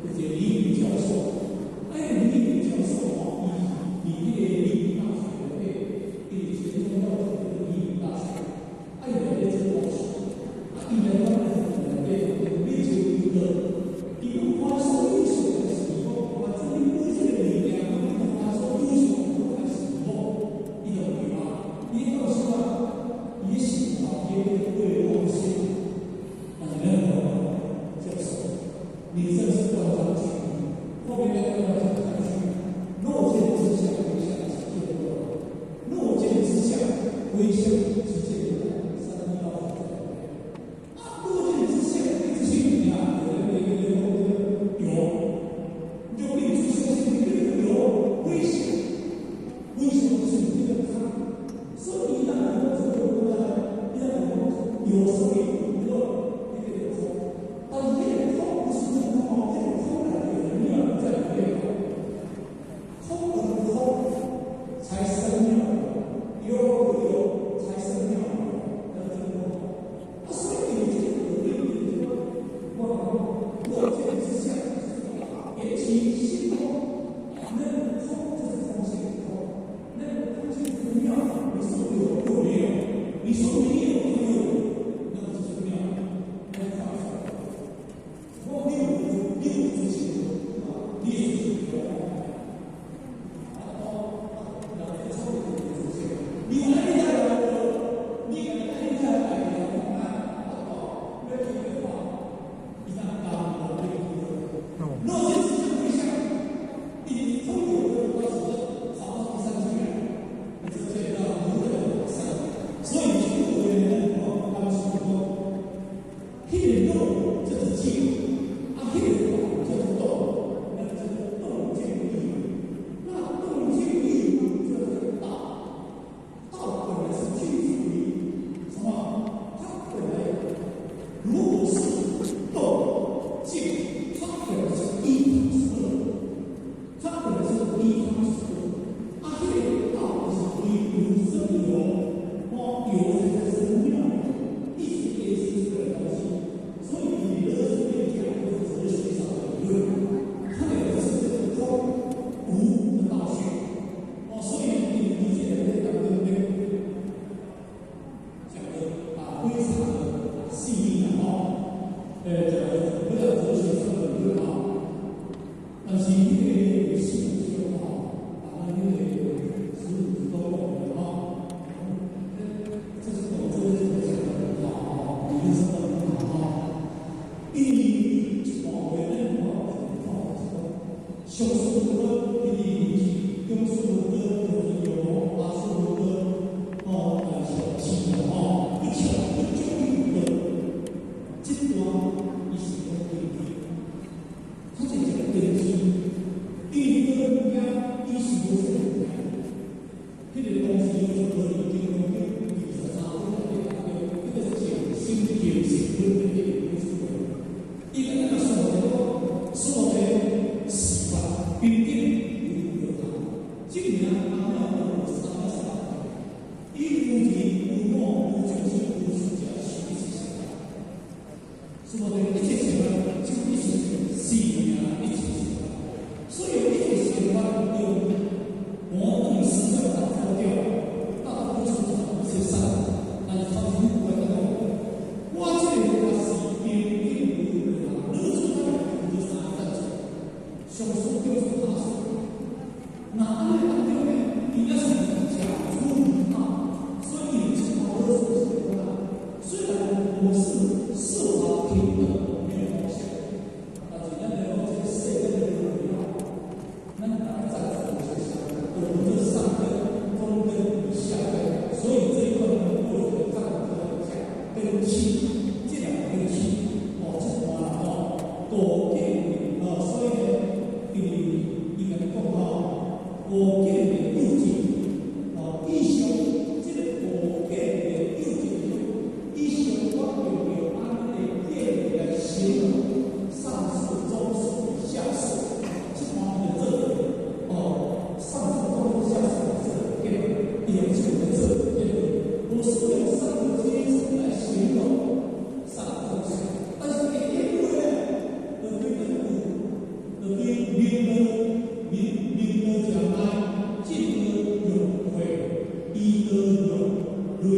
有一個李宇教授，啊，彼個李宇教授吼，伊佇彼個李宇大學內底，伊是前中藥學的李宇大學，啊，伊內底做老師，啊，伊來講內底有美術有道，伊講凡所有相，就是講，反正你每這個物件，講你凡所有相，攏愛是無，伊就對啊，伊講什麼？伊是看見對空性，但是咱講教授，你這是斷章取義，後面那個要講下去。若見之相，唯相即見不來；若見之相，唯相即見不來。三諦道學在裡面。啊，若見之相，你這些物件，有人有，就你出相信你有危險，危險就是你這個看。所以伊若講這個講來，伊若講有所以有，彼個空，但是彼個空不是真空哦，彼個空內底有妙在裡面。空而不空，才生妙；有而不有，才生妙。那真空。啊，所以你這個有理就是說，我講若見之相，緣起性空，那個空就是空性空，那個空性是妙。你說有又沒有，你說沒有又有，那個就是妙，那個快出來。我六六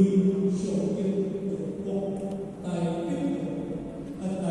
类上经用广，大德啊大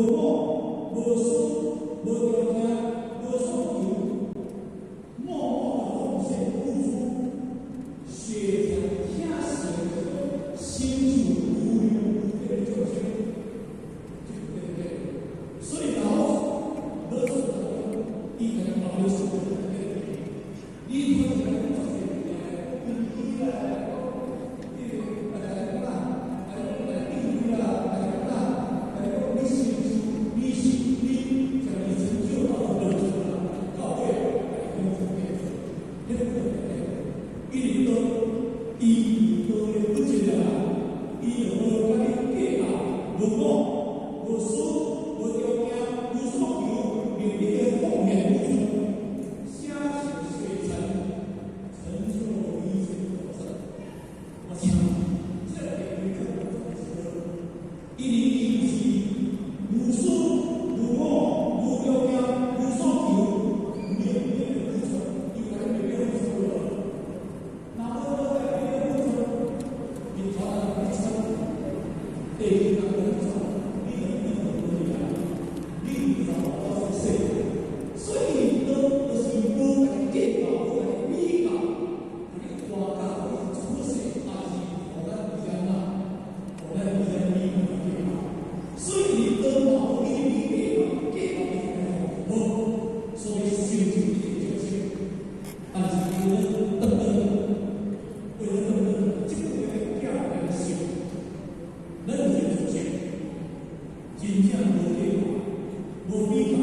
我、無私、無條件、無所求，默默的奉獻付出，血腸聽死的這種成就無量無邊的眾生，這個對不對？所以老子老子伊可能老子你可能做這個，你啦，你來講啦，來講來比喻啦，來講啦，來講你成就，你是你將你成就到的啦，到尾來講這個，那個伊是道，伊有道的本質啦，伊就無共你計較，無我，無私，無條件，無所求，默默的奉獻付出，寫成水塵，成就一切眾生。我想，這個比喻伊伊是無私、無我、無條件、無所求，默默的付出，伊來默默付出了。那無無在默默付出，伊突然一出，地球人走，你你就無去啊，你就我是說，所以都就是無共你計較，無共你比較，共你誇大，你出世，還是予咱伫遮哪，予咱伫遮比計較。所以你都嘛無去比計較，計較你就無，所以成就一切眾生。但是為了等等，為了等等，這個叫人想，咱有一個主席，真正無計較，無比較，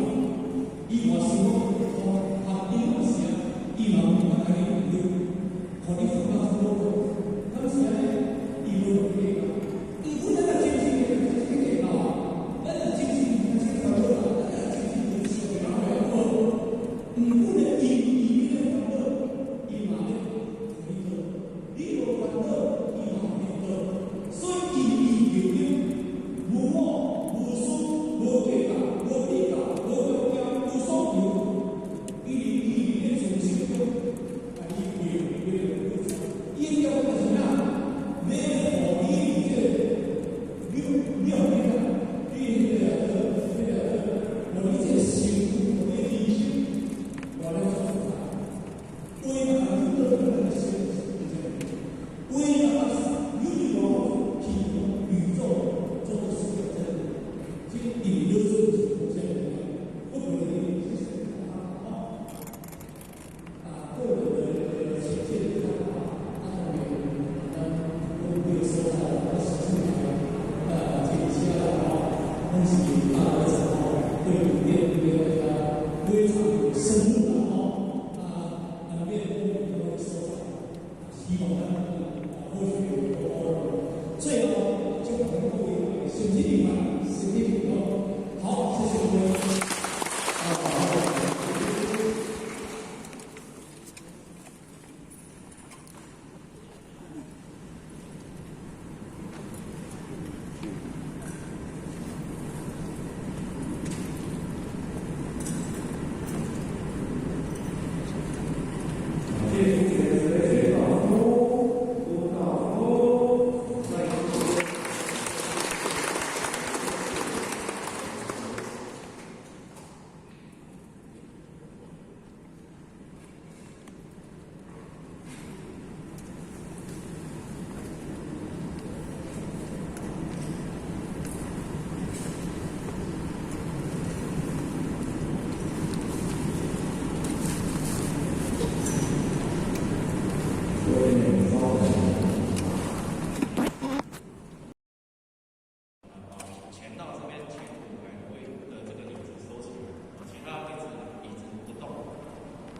伊嘛想講，學你嘛是啊，伊嘛有法共你努力，予你感覺出好。敢是按呢？伊無計較，伊本來就真正的去計較，咱就真正真正煩惱啦，咱就真正有想法來做。毋本來伊伊咧煩惱，伊嘛咧予你做；你無煩惱，伊嘛予你做。所以伊伊平等，無我、無私、無計較、無比較、無條件、無所求。伊伊咧眾生中，啊，伊默默的付出。伊的條件是啥？欲予你這個了了解啊，你彼個彼個，予你這個心，予你的人生，偌了複雜。為了你得咱的心，為了宇宙、天宇宙做事這這引流出是這樣，不可能是啊，個人的淺見的看法，啊，當然，咱公會收到實際來，這些啊，攏是大家知道，對古典這個非常深入的吼，啊，難免都會收藏，希望咱後續有最後就可能各位身體愉快，身體健康，好，謝謝各位。前到這邊前五排位的這個椅子收起來，其他位置椅子不動，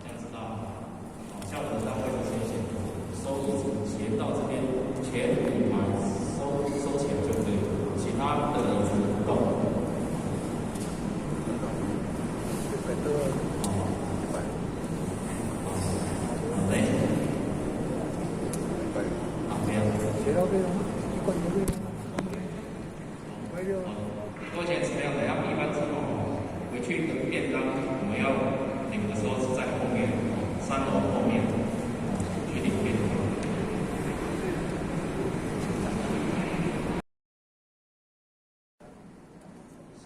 這樣知道嗎？好，下午的單位就先先收椅子，前到這邊前五排收收起來就可以，其他的椅子不動。好，等一下，好，沒有。多錢怎麼樣？等下閉班之後，回去的便當我們要領的時候是在後面，3樓後面去領便當。新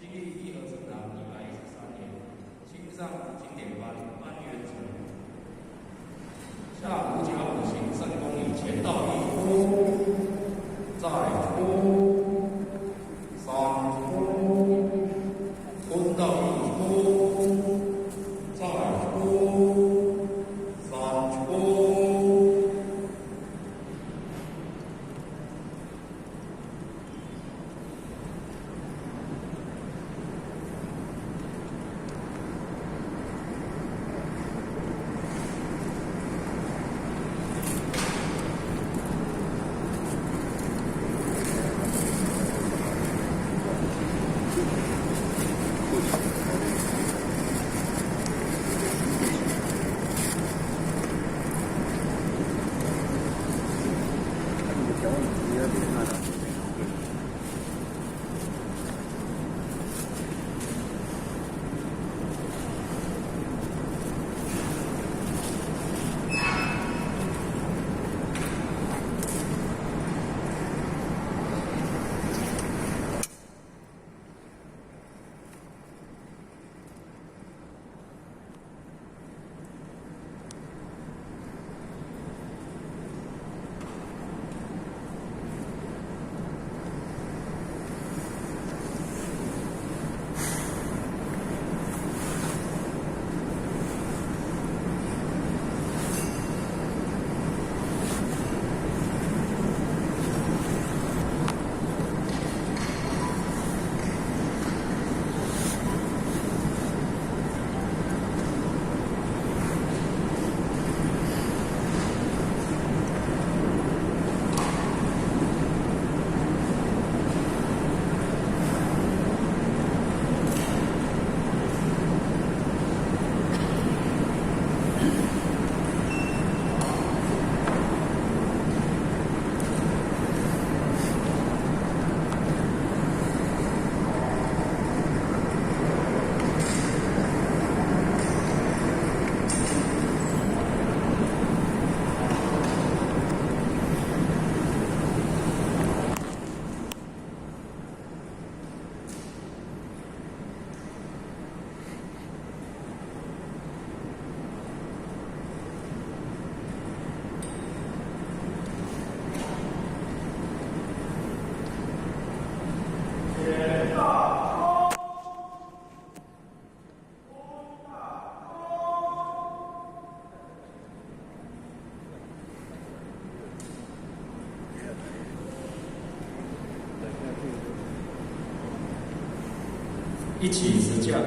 一起直降，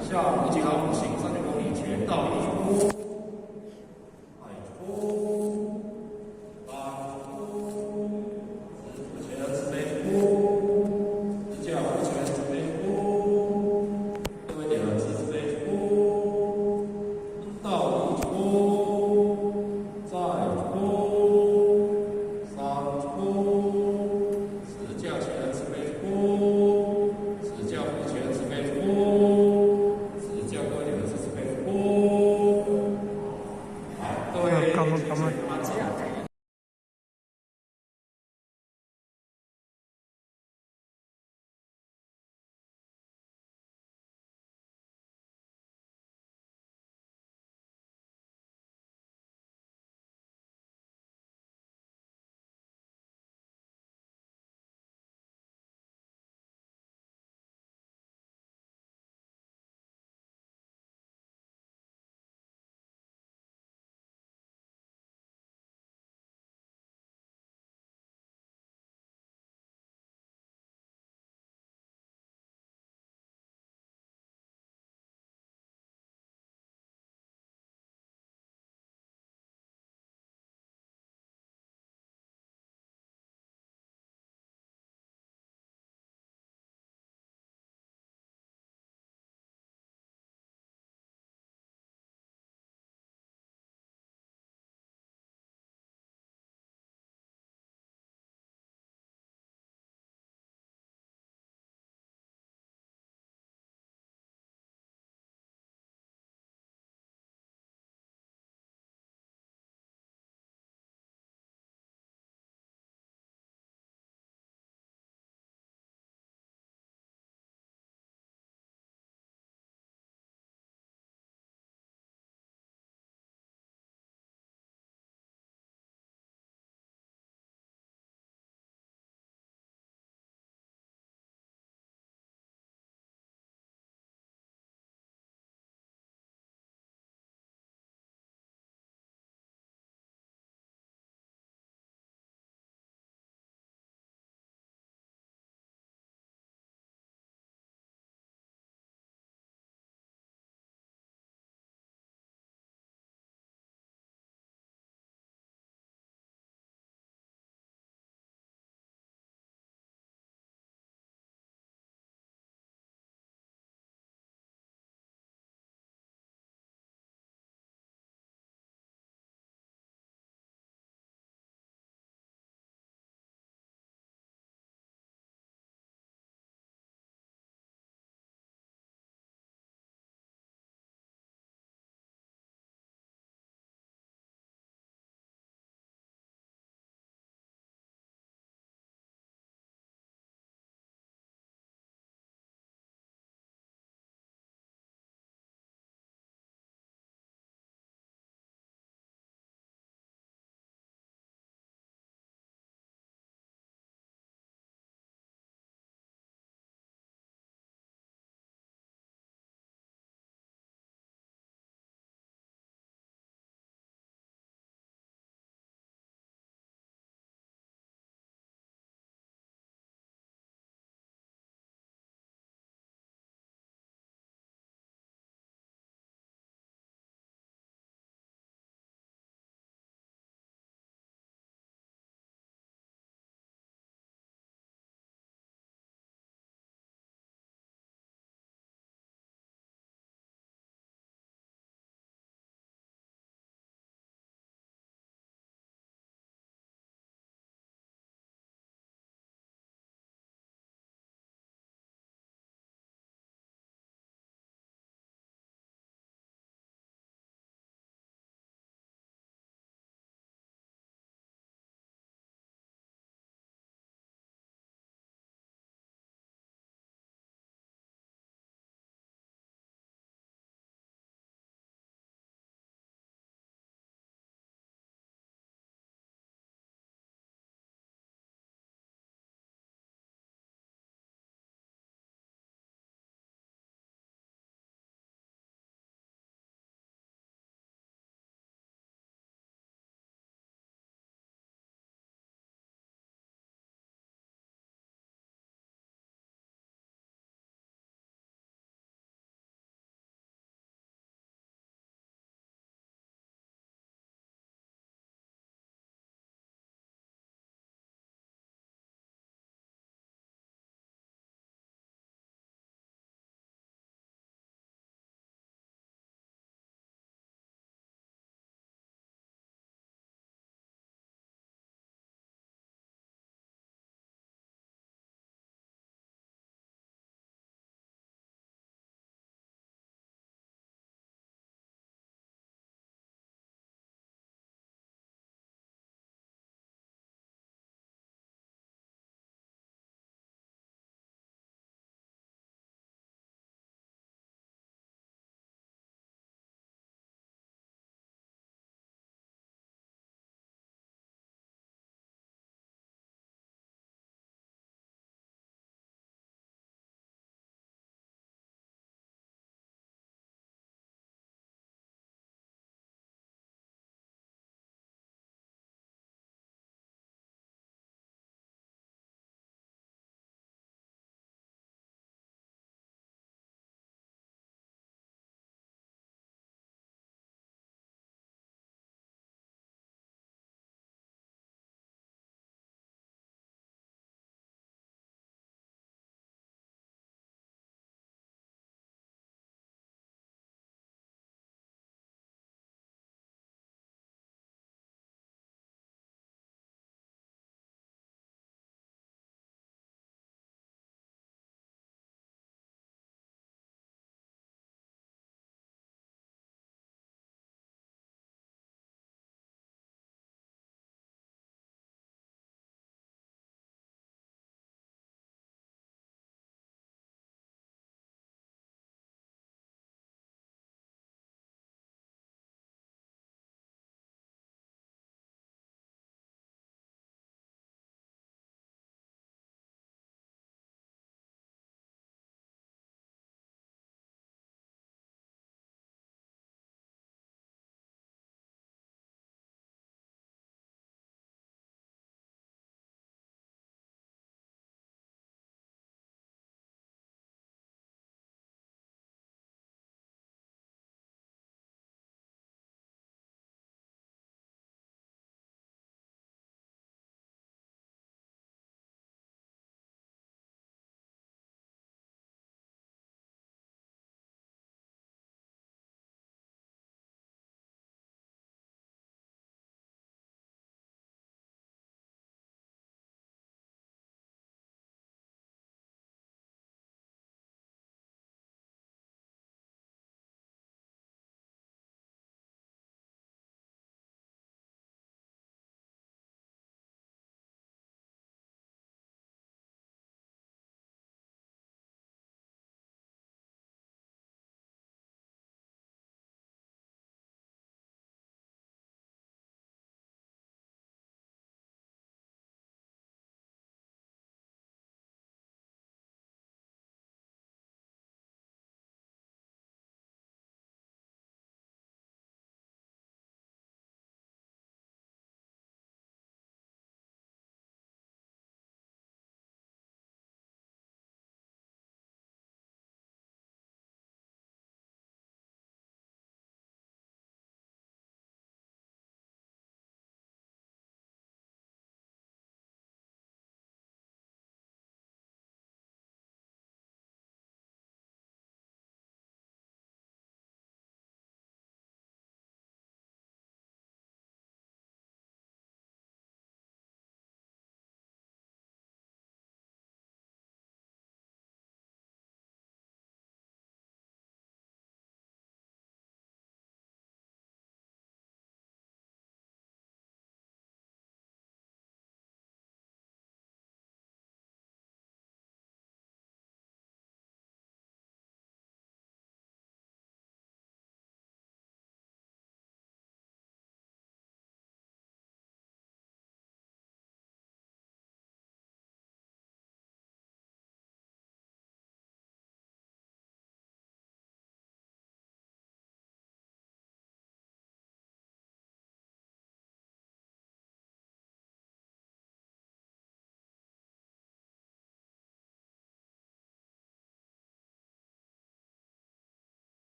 下午即刻步行3.公里，全到一鞠躬，二鞠躬，三鞠躬，师父前慈悲鞠躬，直降父前慈悲鞠躬，各位点慈悲鞠躬，倒一鞠躬，再鞠躬，三鞠躬，直降前慈悲鞠躬。直降父前慈悲鞠躬，直降各位点慈悲鞠躬。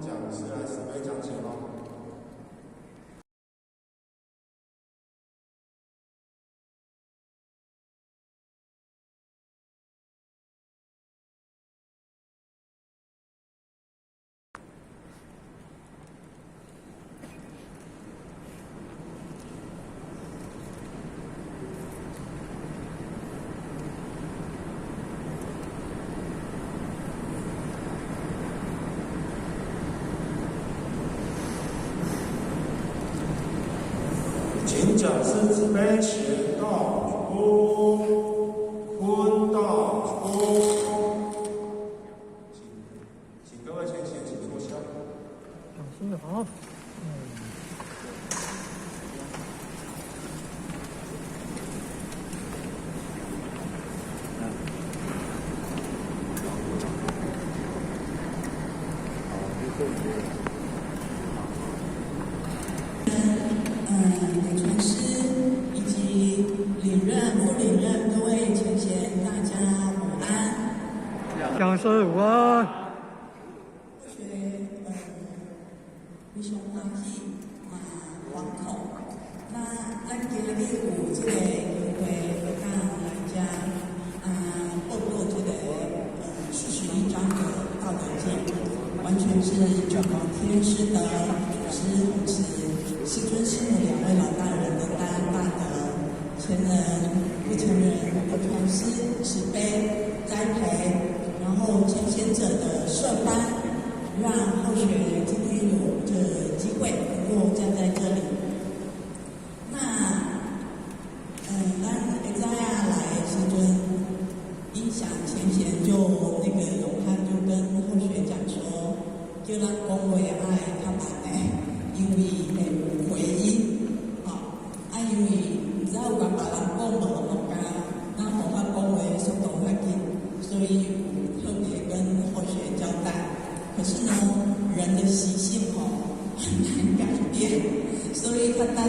講師來慈悲講解咯。請講師慈悲前道鞠躬，坤道鞠躬。請各位前賢請坐下。講師好。李傳師以及領任、副領任各位前賢，大家午安。講師午安。學非常歡喜嘛，惶恐。那咱今日有這個機會，會當來遮啊報告這個41章的《道德經》，完全是九皇天師的祖師護持，師尊師母兩位老大人的大恩大德，前人、不前人的傳師慈悲栽培，然後前賢者的設班，讓後學今天有這機會能夠站在這裡。那，咱會知影來時陣，影響前賢就那個永漢就跟後學講說，叫咱講話愛較慢的，因為會有回音，吼，啊，因為毋知有共別人講無同工，咱無法講話速度較緊，所以有特別跟後學交代。可是呢，人的習性吼很難改變，所以較等下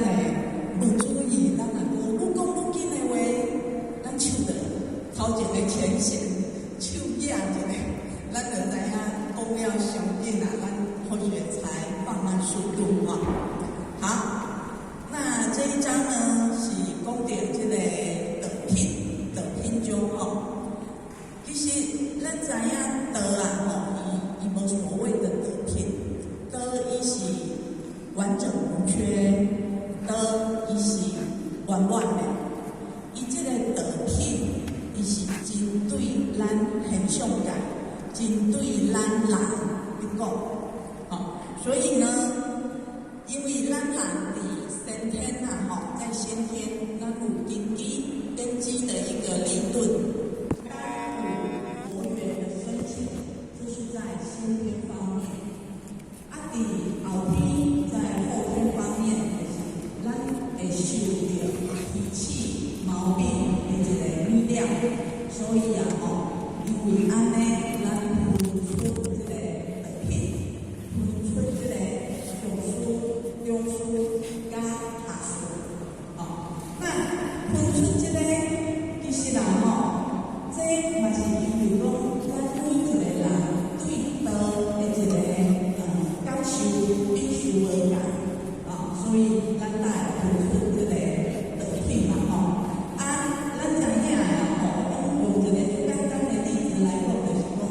無注意，咱若閣愈講愈緊的話，咱手就頭前的前賢手舉一下，咱就知影講了傷緊啊，咱後學才放慢速度哈。好，那這一章呢是講到這個德品，德品中吼。其實咱知影德啊吼，伊無所謂的德品，德伊是完整無缺，德伊是圓滿的。伊這個德品，伊是針對咱現象界，針對咱人佇講，吼。所以呢，因為咱人佇先天啊，吼，在先天，咱有根基，根基的一個理論。佛緣的申請，這是在先天方面。啊，佇後天，在後天方面，就是咱會受著脾氣毛病的一個影響，所以啊，吼，因為按呢，咱分出這個德品，分出這個上師、中師佮下師，吼。那分出這個，其實啦，吼，這嘛是因為講，咱每一個人對道的一個感受、比受無仝，啊，所以咱才會分出這個德品嘛，吼。啊，咱知影啊，吼，用一個簡單的例子來講，就是講，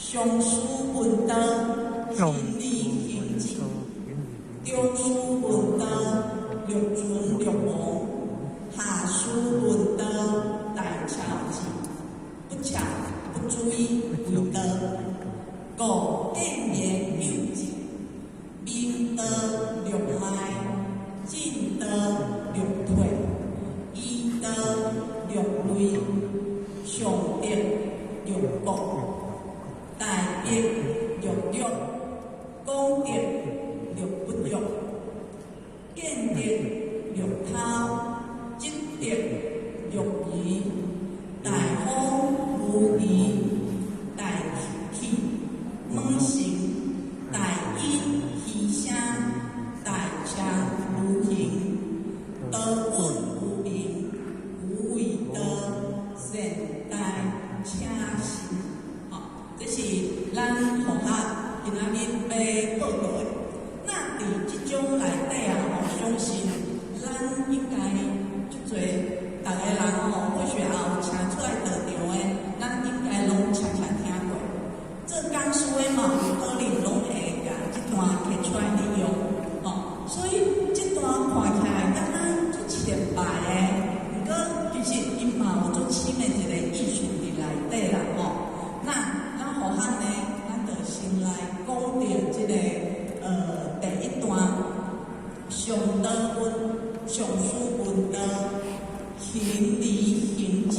上師聞道，上勤師而行聞之；道，中師聞道，略存略亡；下師聞道，大巧智，不巧不注意為道。五見言有智，明道略邁，進道略退，依道略類，上德略過，大益略略，廣德略不足，見德略偷，積德略疑，大方無疑，大氣猛成，大音希聲，大車無形，道本無名，無為道，善大車行。吼，這是咱佛學今仔日欲報告的。那佇這種內底啊，吼，相信咱應該足濟逐個人吼，或許也有請出來道場的，咱應該攏常常聽過。做講師的嘛，有可能攏會共這段提出來利用，吼。所以這段看起來敢若足淺白的，毋過其實伊嘛有足深的一個意思佇內底啦，吼。那咱佛學呢，咱就先來講著這個第一段，上道聞，上師聞道，勤而行之；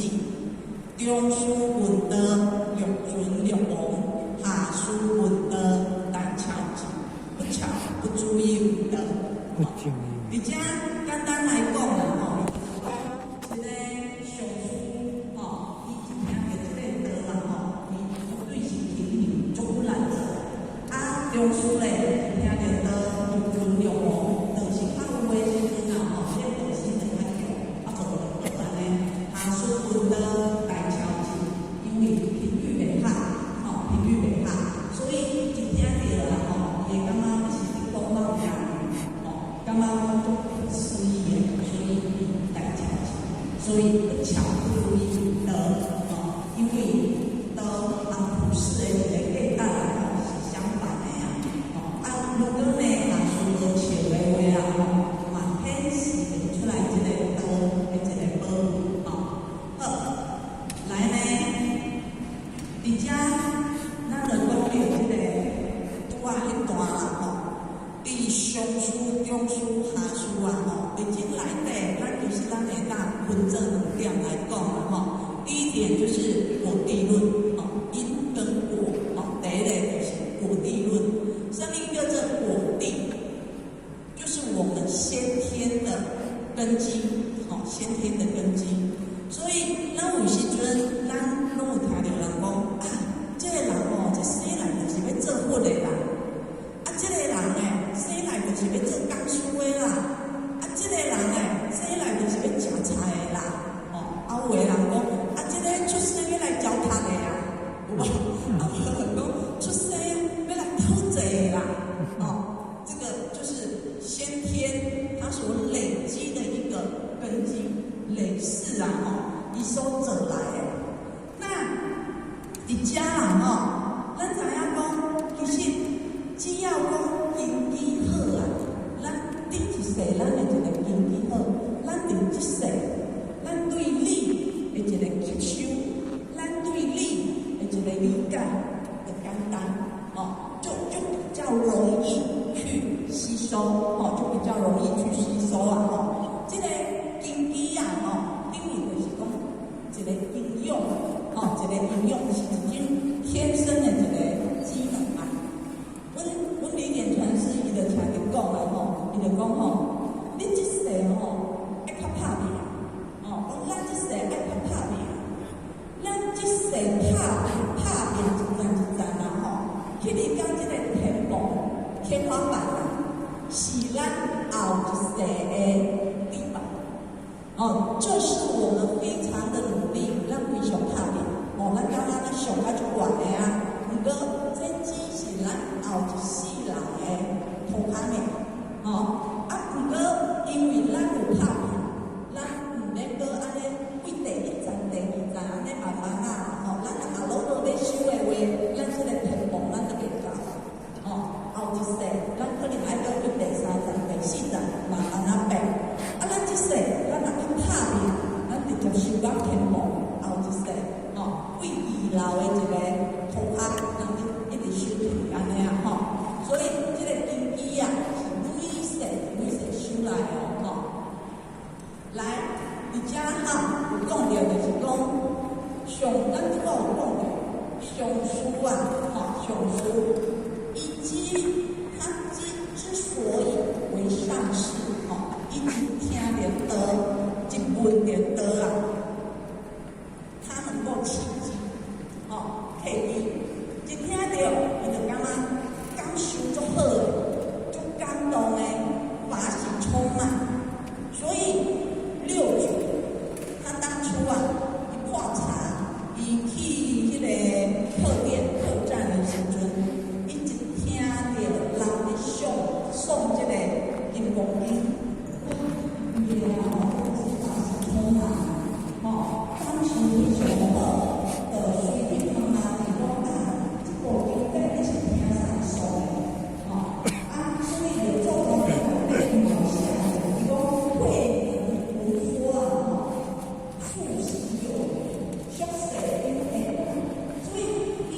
中師聞道，略存略亡；下師聞道，大巧智，不巧不注意為道。不注意。佇遮簡單來講啦，吼，這個上師吼，伊一聽著這個道啦，吼，伊絕對是勤奮足骨力做。啊，中師咧，一聽著道，略存略亡，就是較有的時陣啊，吼，這個道心就較強，啊，無就按呢。下師聞道，大巧智，因為頻率袂合，吼，頻率袂合，所以一聽著啊，吼，伊會感覺你是佇講我聽，吼，感覺講足不可思議的，所以伊大巧智，所以不巧不注意道，吼，因為道和普世的一個價值啊，吼是相反的啊，吼，啊，如果呢，若是無笑的話啊，吼，嘛顯示袂出來這個道的一個寶貴，吼。好，來呢，佇遮咱就講著這個拄仔彼段啦，吼。佇上師、中師、下師啊，吼，佇這內底，咱其實咱會當分做兩點來講啦，吼。第一點就是果地論，吼，因跟果，吼，第一個就是果地論。什麼叫做果地？就是我們先天的根基，吼，先天的根基。所以，咱有時陣，咱攏有聽著人講啊，這個人吼，這生來就是欲做佛的啦。啊，這個人呢，生來就是欲做講師的啦。啊，這個人呢，生來就是欲食菜的啦。吼，啊，有的人講，啊，這個出生欲來教讀的啊，有無？啊，有人講出生欲來討債的啦。哦，這個就是先天他所累積的一個根基，累世啊，吼，伊所做來的。那佇遮啦，吼，咱知影講，其實只要講根基好啊，咱頂一世咱的一個根基好，咱佇這世，咱對理的一個吸收，咱對理的一個理解就簡單，哦，就比較容易去吸收，哦，就比較容易去吸收啊，吼，這個根基啊，吼，等於就是講一個營養，吼，一個營養是一種天生的一個機能啊。阮李典傳師伊就常佇講啊，吼，伊就講吼，你這世吼愛較拍拚，哦，講咱這世愛較拍拚，咱這世拍拚一層一層啊，吼，去你講這個天棚天花板啊，是咱後一世的底板。哦，這是我們非常的努力，咱非常拍拚，哦，咱感覺咱上較足懸的啊，毋過這只是咱後一世人的塗跤爾，吼，啊，毋過因為咱有拍拚，咱毋免閣按呢對第一層、第二層按呢慢慢啊，吼，咱若落落欲修的話，咱這個二樓的一个塗鴉，人一直收起按呢啊吼。所以這个經機啊是累世累世修來的吼。來，佇遮吼有講著就是講上，咱拄仔有講著上師啊，吼上師，伊之他之所以為上師，吼，伊一聽著道，一聞著道啊，他能夠契機，吼，契機，一聽著伊就感覺感受足好的，足感動的，法喜充滿。所以六祖他當初啊，伊破茶，伊去彼个客店客棧的時陣，伊一聽著人佇誦誦這个金剛經，哇，伊啊吼，是法喜充滿，吼，感受非常好，就隨去問阿弟講啊，這部經典你是聽啥誦的？吼，啊，所以就做功課內底嘛有寫，伊講慧能菩說啊，吼，數喜有餘，宿世有緣，所以伊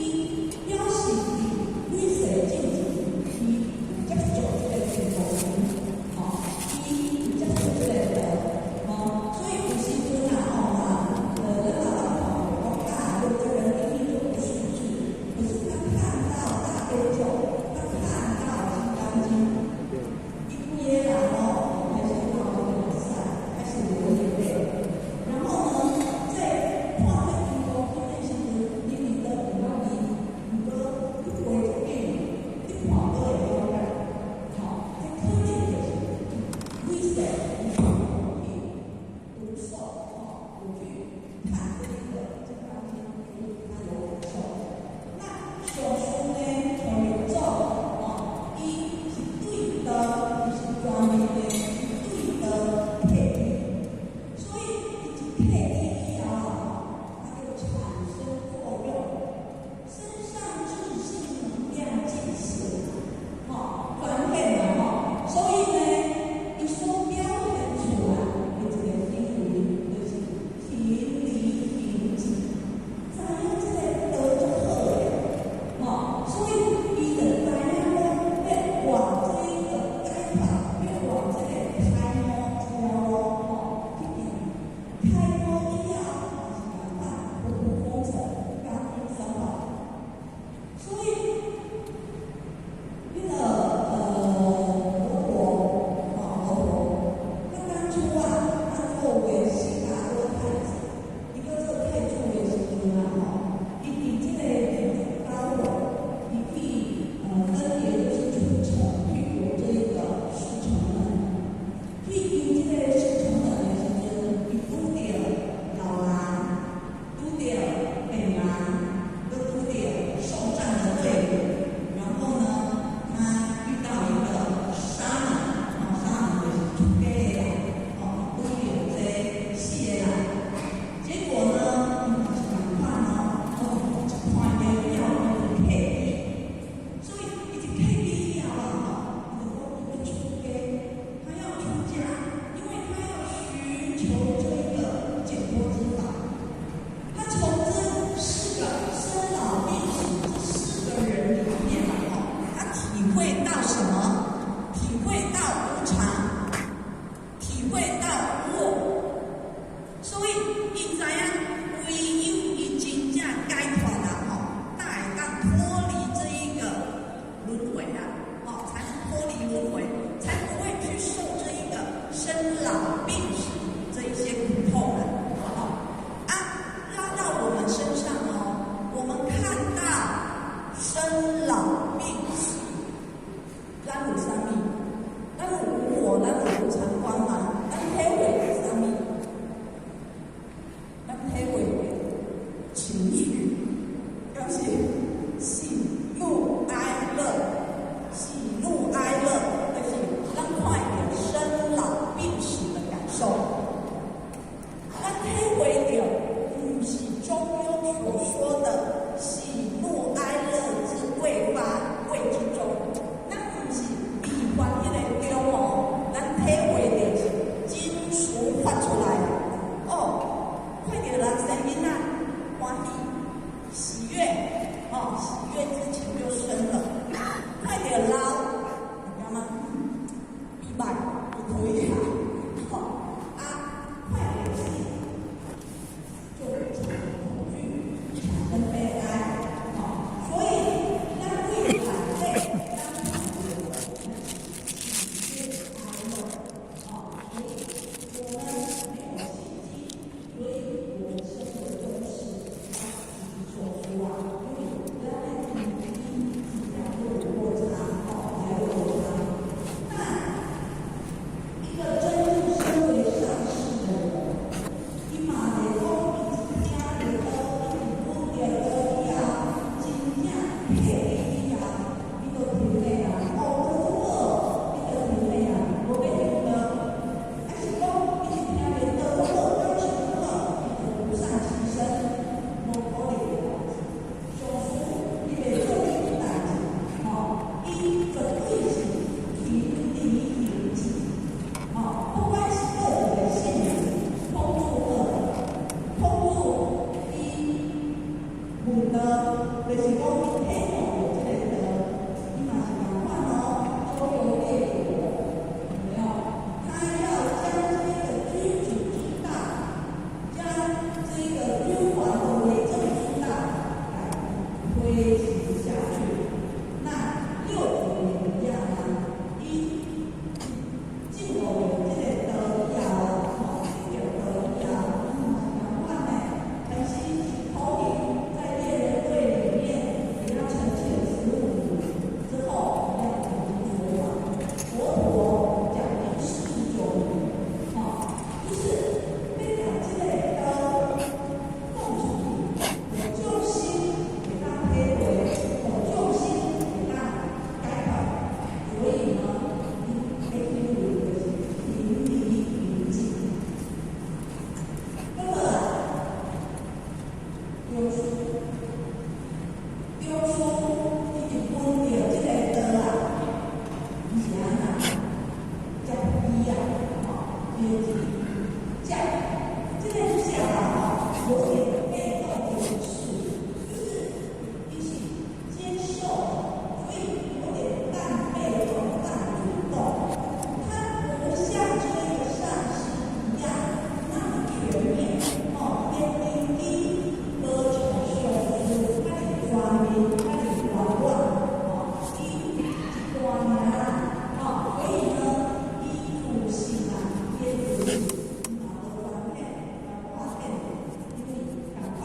表示佇累世進前，伊有接觸這个金剛經，吼，伊有接觸這个道，吼，所以有時陣啊，吼啊，咱老看講啊，六這個明明就不是字，可是他看到大悲咒，他看到金剛經，伊規个人哦，開始鬧這個比賽，開始流眼淚。然後呢，在看這金剛經的時陣，明明都毋捌伊，毋過你背足緊，你看閣會了解，吼，這可能就是累世有去讀誦，吼，有去看這個金剛經，所以他有感受。那上師呢，像六祖，吼，伊是對道，伊是專門的，是對道契機，所以伊一契機以後啊，它就產生作用，身上自性能量盡顯，吼，轉現了吼，所以呢，伊所表現出來的一個行為，就是勤禮行止，知影這個道足好的，吼，所以伊就知影講欲往這個解脫，欲往這個開悟這條路，吼，去行。開悟以後，嘛是仝款，普度風塵，感應三寶。所以，彼个佛陀，吼，佛陀，他當初啊，他作為悉達多太子，伊閣做太子的時陣啊，吼，伊佇這个29歲，伊去分別就是出城去遊這一個四城門，去遊這個四城門的時陣，伊拄著老人，拄著病人，閣拄著送葬的隊伍，然後呢，他遇到一個沙門，哦，沙門就是出家的人，哦，拄著這四個人，結果呢，伊嘛是仝款哦，哦，一看見了後，伊就契機，所以伊一契機以後啊，吼，伊就講伊欲出家，他要出家，因為他要尋求這一個解脫之法。他從這四個生老病死這四個人裡面啊，吼，他體會到什麼？體會到無常，體會到無我，所以伊知影唯有伊真正解脫啦，吼，才會當脫離這一個輪迴啊，吼，才能脫離輪迴，才不會去受這一個生老病死這一些苦痛啊，吼啊，拉到我們身上哦，我們看到生老病死，咱有啥物？咱有無我，咱有無常觀嘛？咱體會啥物？咱體會情緒，敢是喜怒哀樂，喜怒哀樂，就是咱看著生老病死的感受。咱體會著，毋是中庸所說的喜怒哀樂之未發謂之中，咱毋是未發彼个中哦，咱體會著是真實發出來的。哦，看著人生囡仔歡喜，聞道，就是講伊體悟著這個道，伊嘛是仝款哦，周遊列國，有沒有？他要將這個君主之道，將這個君王的為政之道來推行下去。那六祖也一樣啊，伊證悟著這個道以後，吼，證著道以後，伊嘛是仝款的，開始口語在獵人隊裡面給他沉潛15年之後，一樣講經說法。佛陀講經49年，吼，就是欲共這個道講出去，予眾生會當體會，予眾生會當解脫。所以呢，伊的行為就是行離於境。那麼中書，中書伊就聞著這個道啊，伊是按怎？接伊啊，吼，伊是接，這個接啊，吼，有點被動的意思，就是伊是接受，所以有點半被動半主動。他不像這個上師一樣那麼全面，哦，伊的根基無像上師遐爾全面，遐爾圓滿，哦，伊一段爾，哦，所以呢，伊自信啊，伊的自信嘛無完美，嘛破變，因為仝款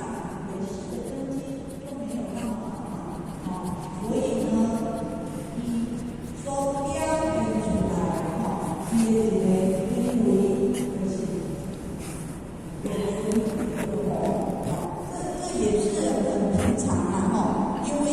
累世的根基都沒有那麼好，哦，所以呢，伊所表現出來，吼，伊的一個行為就是有隨有後，這也是很平常啊，吼，因為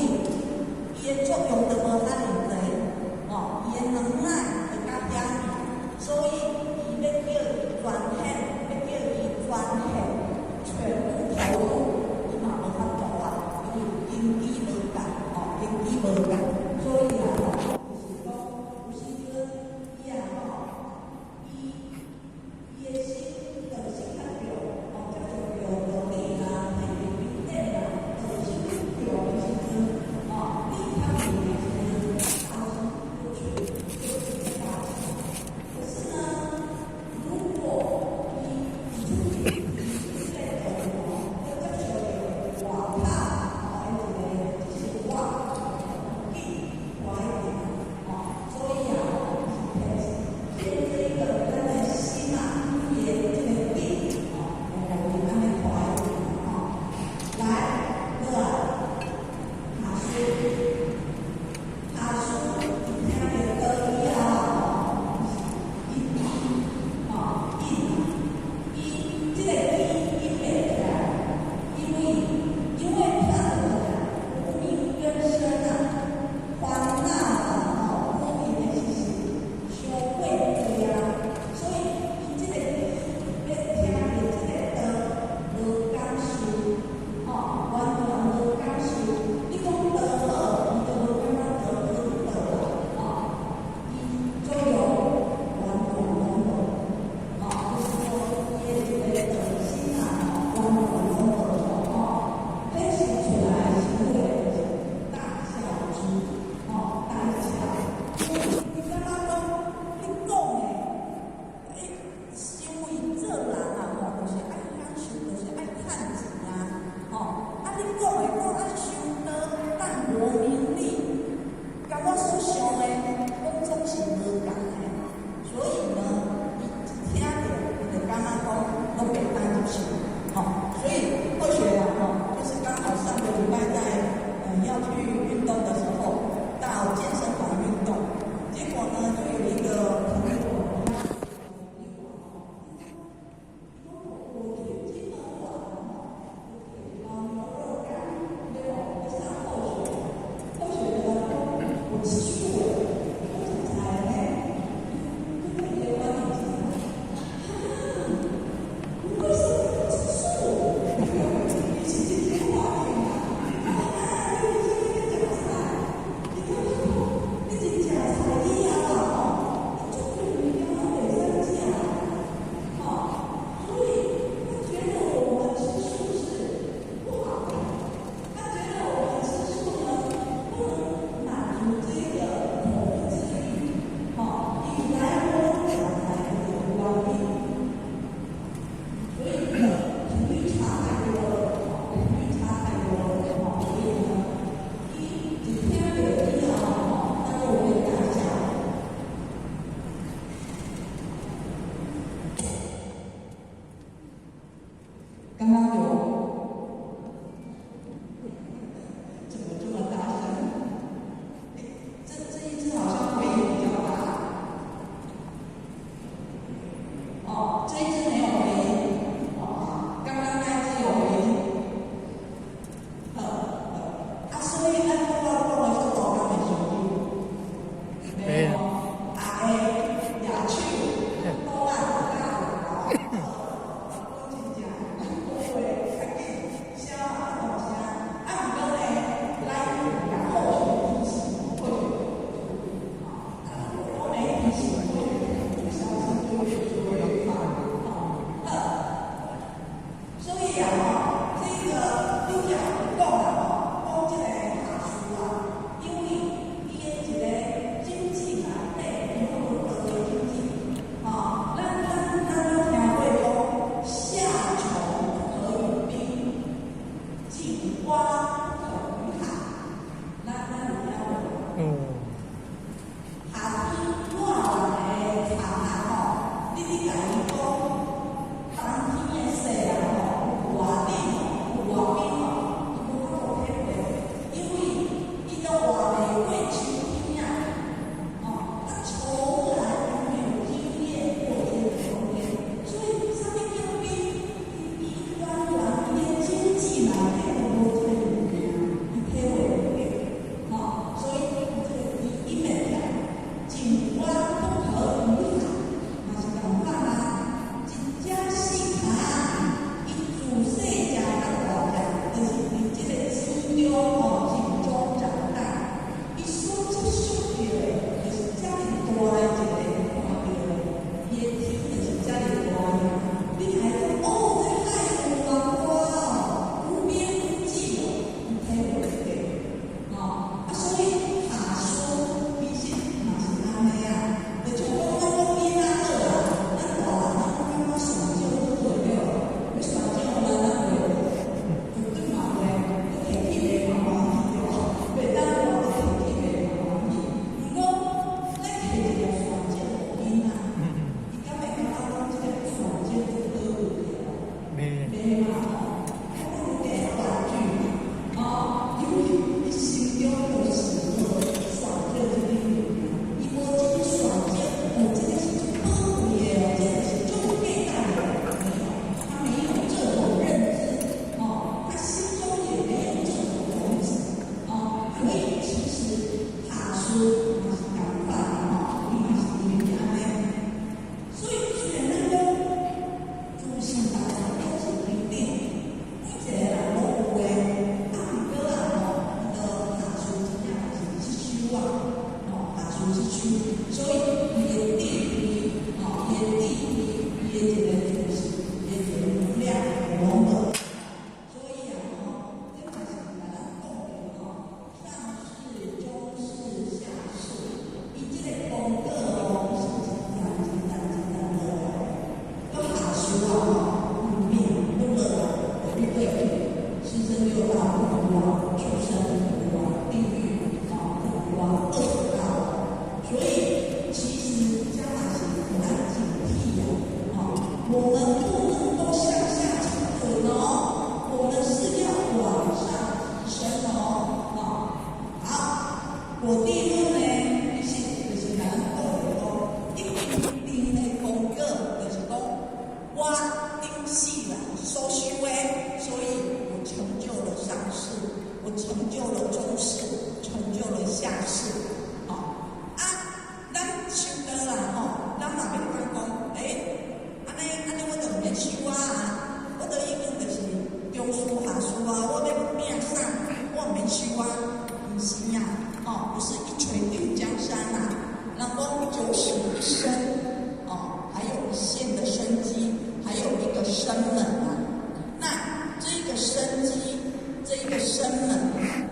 声门，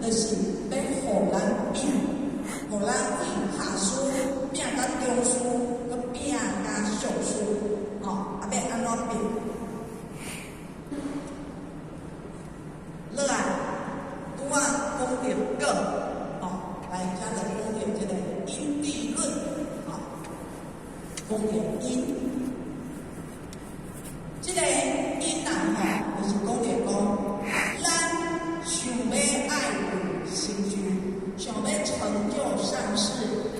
就是欲予咱拼，予咱为下师拼甲中师，阁拼甲上师，吼，啊，欲按怎拼？落来，拄仔讲著果，吼，来，遮就讲著这个因地论，吼，讲著因，这个因啊，吼，就是讲著讲，咱想欲爱有成就，想欲成就上师，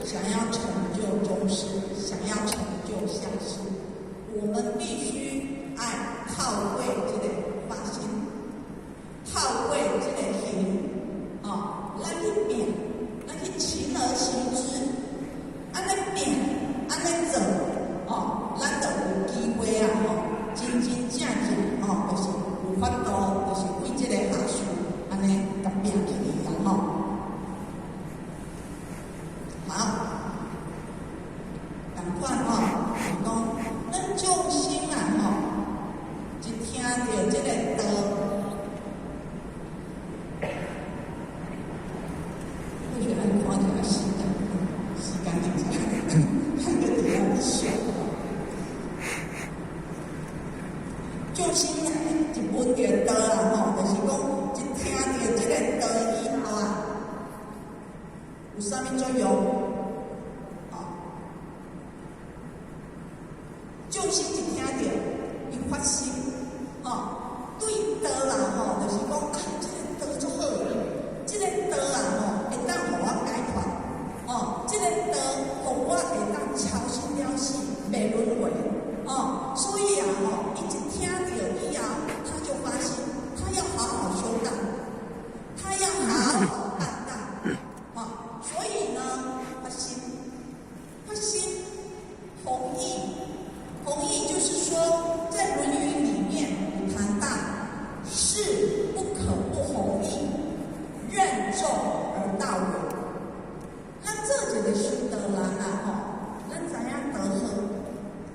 想要成就中师，想要成就下师，我們必須愛透過這個發心，透過這個行，哦，咱去拼，咱去勤而行之，按呢拼，按呢做，哦，咱就有機會啊，吼，真真正正，哦，就是有法度，就是為這個下師按呢共拼起來啊，吼。好，仝款吼，是講咱眾生啊，吼，一聽著這個道，我覺得看一下時間，時間真濟，看個佇遐笑。眾生啊，一聞著道啊，吼，就是講一聽著這個道以後啊，有啥物作用？哦，眾生一聽著，伊發心，吼，對道啦，吼，就是講啊，這個道足好，這個道啊，吼，會當予我解脫，哦，這個道予我會當超生了死，袂輪迴，哦，所以啊，吼，伊一聽著以後，他就發心，他要好好修道，他要好好辦道，哦，所以呢，發心，發心，弘義，弘義就是說，在《論語》裡面有談到，事不可不弘毅，任重而道遠。咱做一個修道人啊，吼，咱知影道好，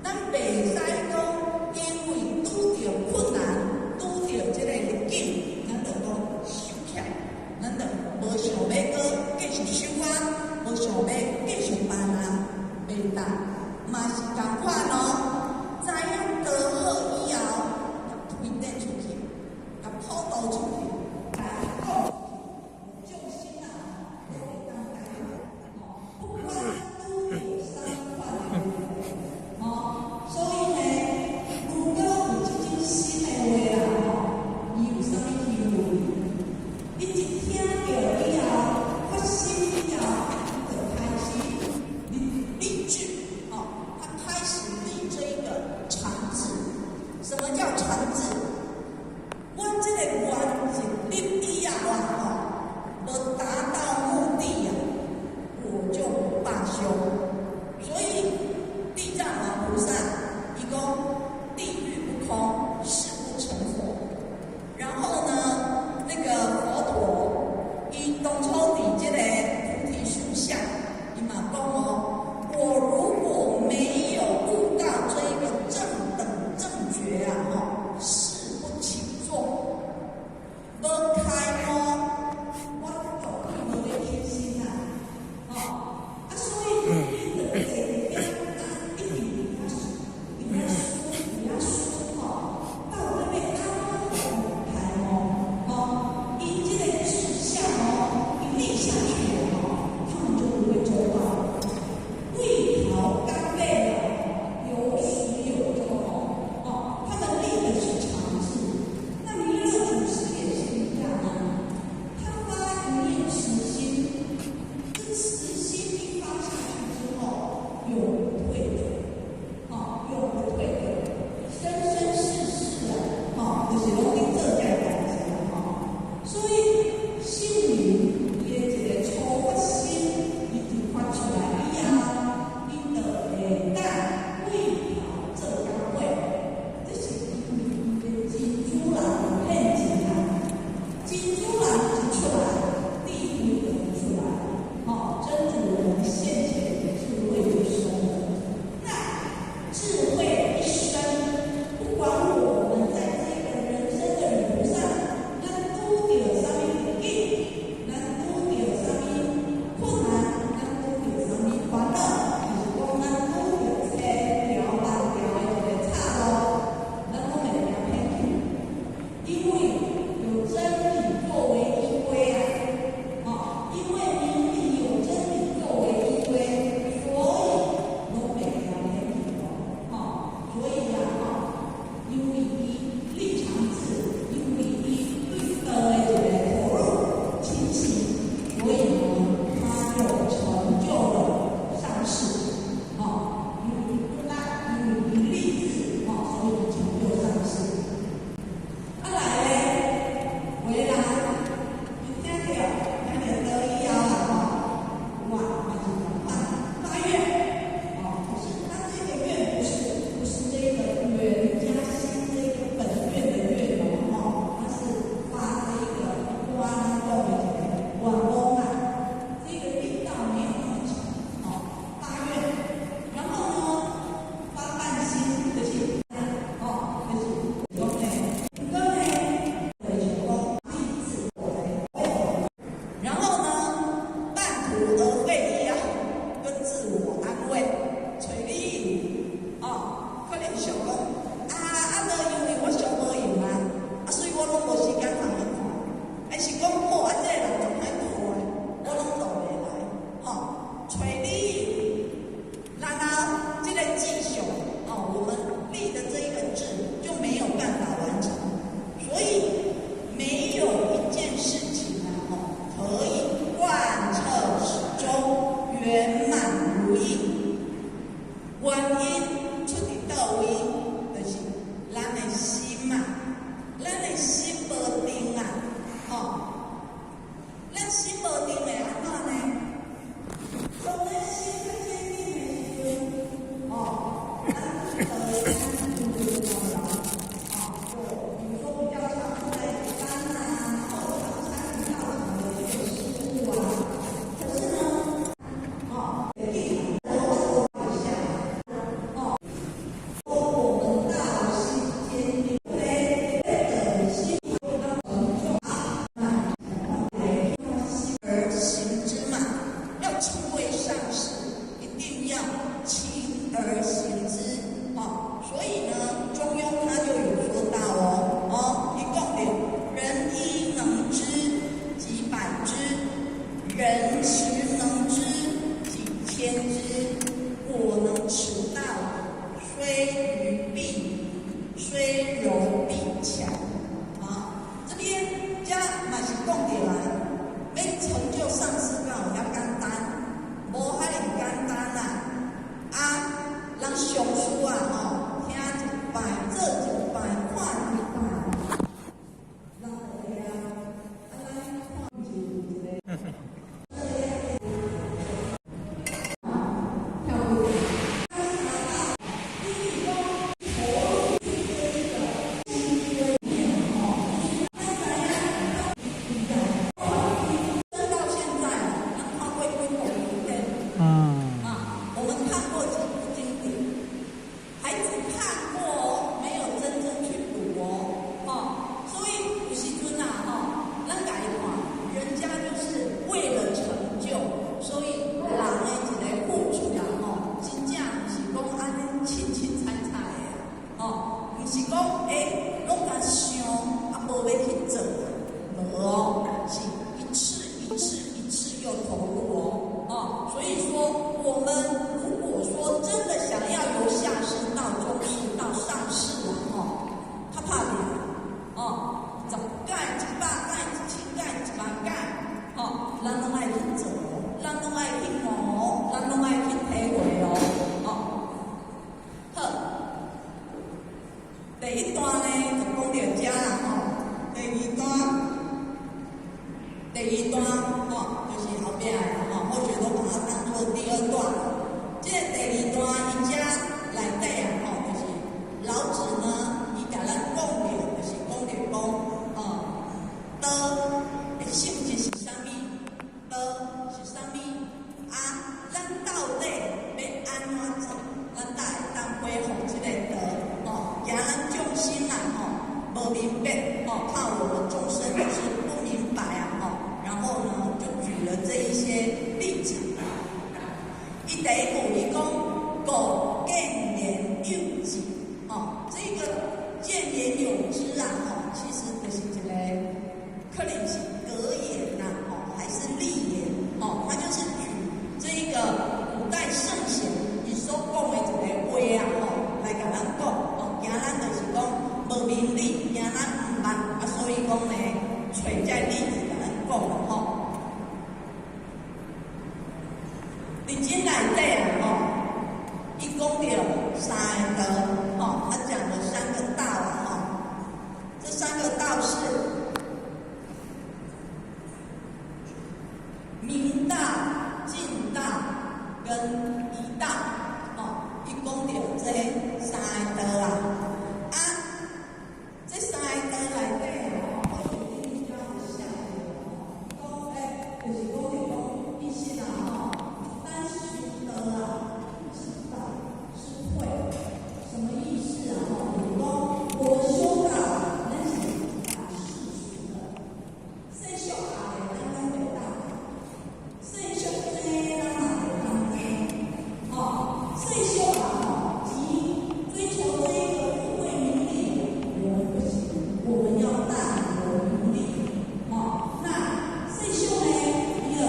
咱袂使講因為拄著困難，拄著這個逆境，咱就講收起來，咱就無想欲閣繼續修啊，無想欲繼續辦啊，袂當，嘛是仝款哦。知影道好以後，共推展出去，共普渡出去，共講出去，眾生啊，攏會當解脫。不管拄著啥款的，吼，所以呢，如果有這種心的話啦，吼，伊有啥物機會？你一聽著以後，發心以後，伊就開始立志，哦，他開始立這一個長志。什麼叫長志？我這個願一立以後啊，吼，無達到目的啊，我就不罷休。所以地藏王菩薩伊講地獄不空，誓不成佛。然後呢，那個佛陀伊當初佇這個菩提樹下，伊嘛講哦，我如果沒有悟到這一個正等正覺啊，吼，誓不起座。無開悟，我絕對無咧起身啊，吼，啊，所以你就坐佇遐啊，一直佇遐思，佇遐思，吼，到底欲按怎開悟，吼，伊這個志向哦，一立下去了吼，他們就不會中斷。對頭到尾啊，有始有終哦，哦，他們立的是長志。那彌勒祖師也是一樣啊，他發一念慈心，這慈心一發下去之後，永不退轉，哦，永不退轉，生生世世啊，哦，就是攏佇做這個代誌啊，吼。所以聖人伊的一個初發心，伊就發出來以後，伊就會當對頭做到尾，這是因為伊的真主人有現前啊，真主人一出來，智慧就出來，吼，真主人現前，智慧就生了。那智慧一生，不管我們在這個人生的旅途上，咱拄著啥物逆境，第二段吼，就是後壁吼，或許都把它當做第二段。這個第二段伊遮內底啊吼，就是老子呢，伊共咱講著，就是講著講，道的性質是啥物？道是啥物？啊，咱到底欲按怎做，咱才會當恢復這個道？吼，驚咱眾生啊吼，無明白，吼，怕我們眾生就是不明白啊吼，然後呢，就舉了這一些例子。伊第一句伊講，苟見言有之，吼，這個見言有之啊，吼，其實就是一個可能是格言呐，吼，還是例言，吼，他就是舉這一個古代聖賢伊所講的一個話啊，吼，來共咱講，哦，驚咱就是講無明理，驚咱毋捌，啊，所以講呢，揣這例子共咱講吼。佇這內底啊，吼，伊講著三個道，吼，他講了三個道啊，吼，這三個道是明道、盡道跟一道，吼，伊講著這三個道啊，啊，這三個道內底啊，吼，我有比較像的，講就是講著講，其實啊，吼。修道啊，是道，是慧，什麼意思啊？吼，講我們修道，咱是打世俗的，世俗啊，咱攏袂當；世俗這咱嘛袂當這，吼，世俗啊，吼，及追求這一個富貴名利，我們不行，我們要淡泊名利，吼，那世俗呢？第二，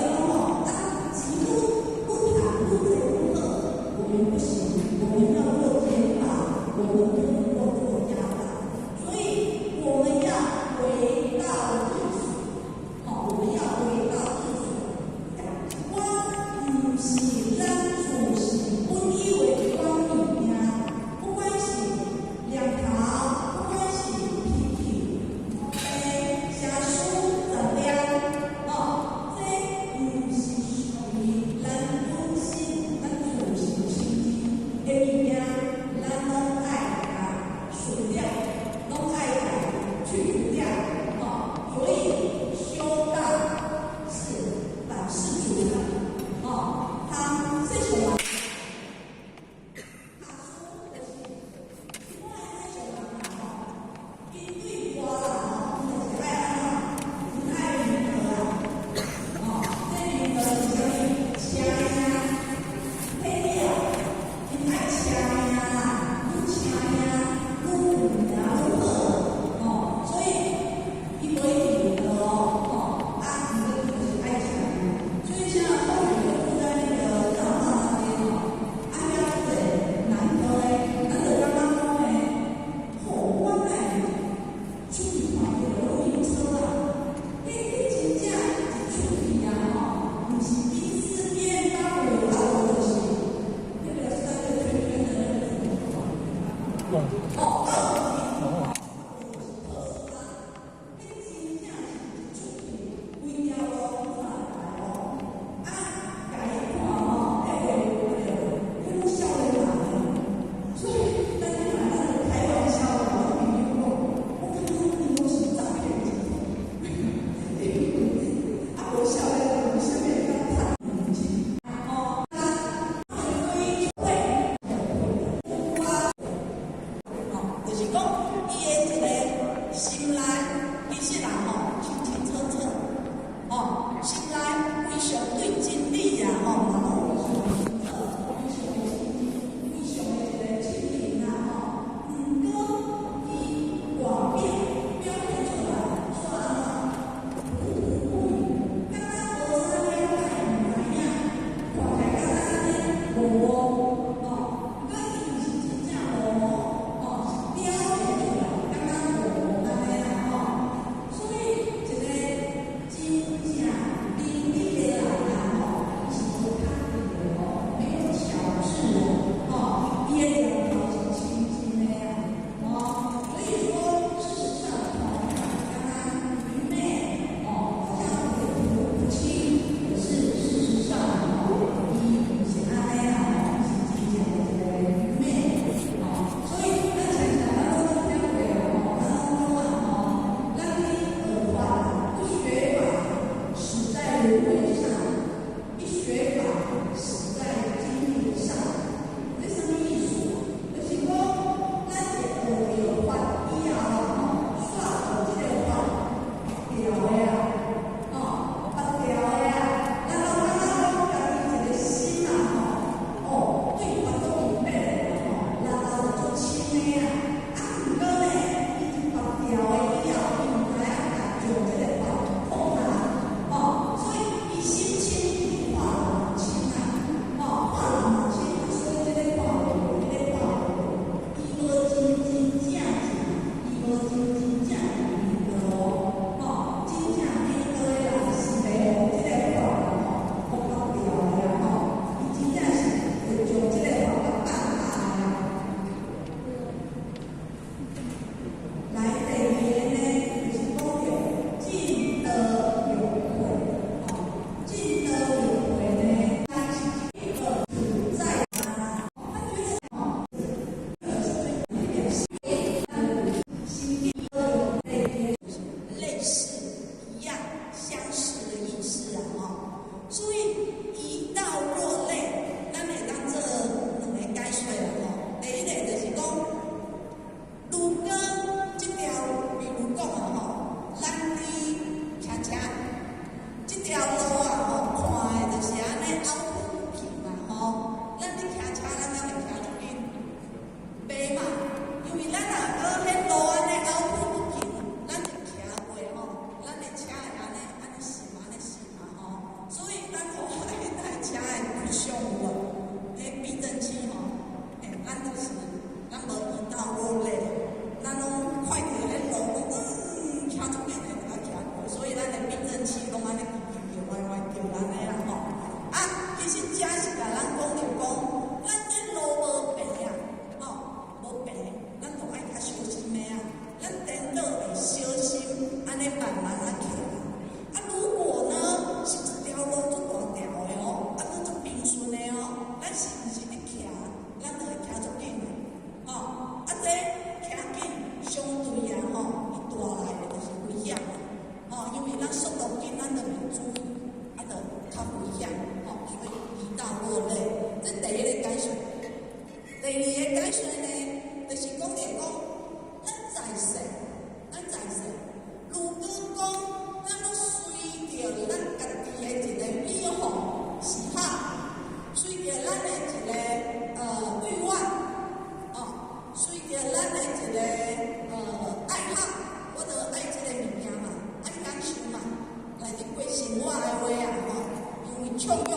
暢欲，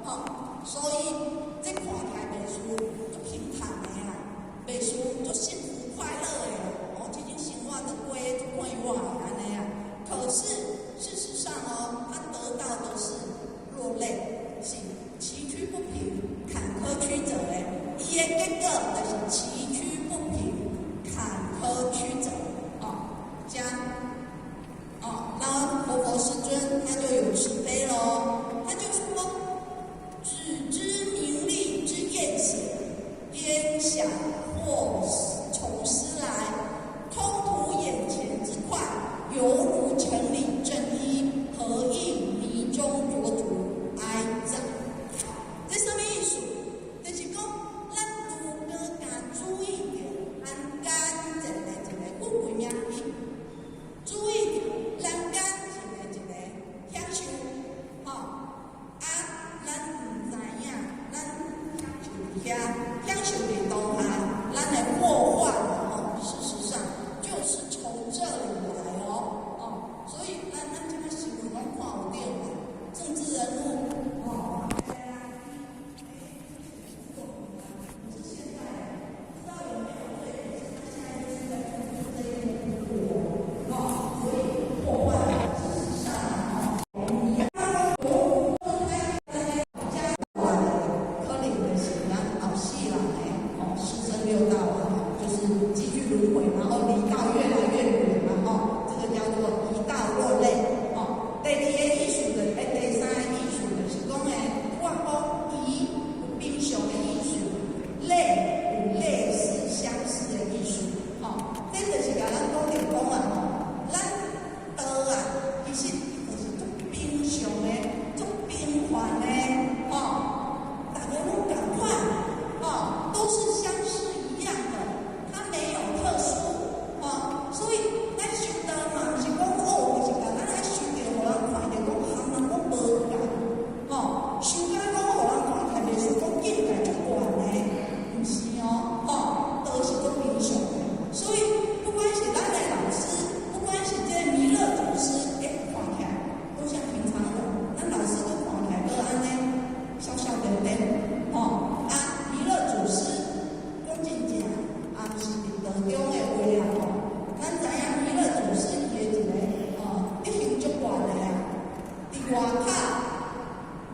吼，所以這看起來袂輸足平坦的啦，袂輸足幸福快樂的，哦，這種生活就過足快活的按呢啊。可是事實上哦，他得到的是落淚，是崎嶇不平、坎坷曲折的。伊的結果就是崎嶇不平、坎坷曲折，哦，這。哦，然後活佛世尊他就有慈悲咯，他就說：只知名利之艷險，焉想禍從斯來？空圖眼前之快，猶如城裡正衣，何異泥中濯足，哀哉！這什麼意思？就是講，咱如果敢注意著咱眼前的一个富貴名利，注意著咱眼前的一个享受，吼，啊，咱毋知影，咱享受佇遐，享受佇當下，咱的禍患吼，事實上就是從這裡來哦，哦，所以咱這個新聞攏看有著嘛，政治人物，哦。可是現在不知道有沒有罪，可是他現在就是在這一個哦，所以禍患事實上哦，可能就是咱後世人的哦，四生六道啊，就是繼續輪迴，然後離道越來越遠嘛，哦，這個叫做一道落淚哦。第二個意思就，第三個意思就是講的，我講伊有平常的意思，類有類似相似的意思，吼，這就是共咱講著講啊，吼，咱道啊，其實就是足平常的、足平凡的，吼，大家攏仝款，哦，都是相似一樣的，它沒有特殊，哦，所以咱修道嘛，毋是講哦，就是共咱愛修著，予人看著講項人攏無仝，吼，修甲講予人看起來袂輸講境界足懸的，毋是哦，吼，都是足平常的，所以不管是咱的老師，不管是這個彌勒祖師，欸，看起來都像平常人，咱老師都看起來都按呢，笑笑點點，吼，啊，彌勒祖師講真正，啊，毋是佇道中的話啊，吼，咱知影彌勒祖師伊的一個哦，德行足懸的啊，佇外口，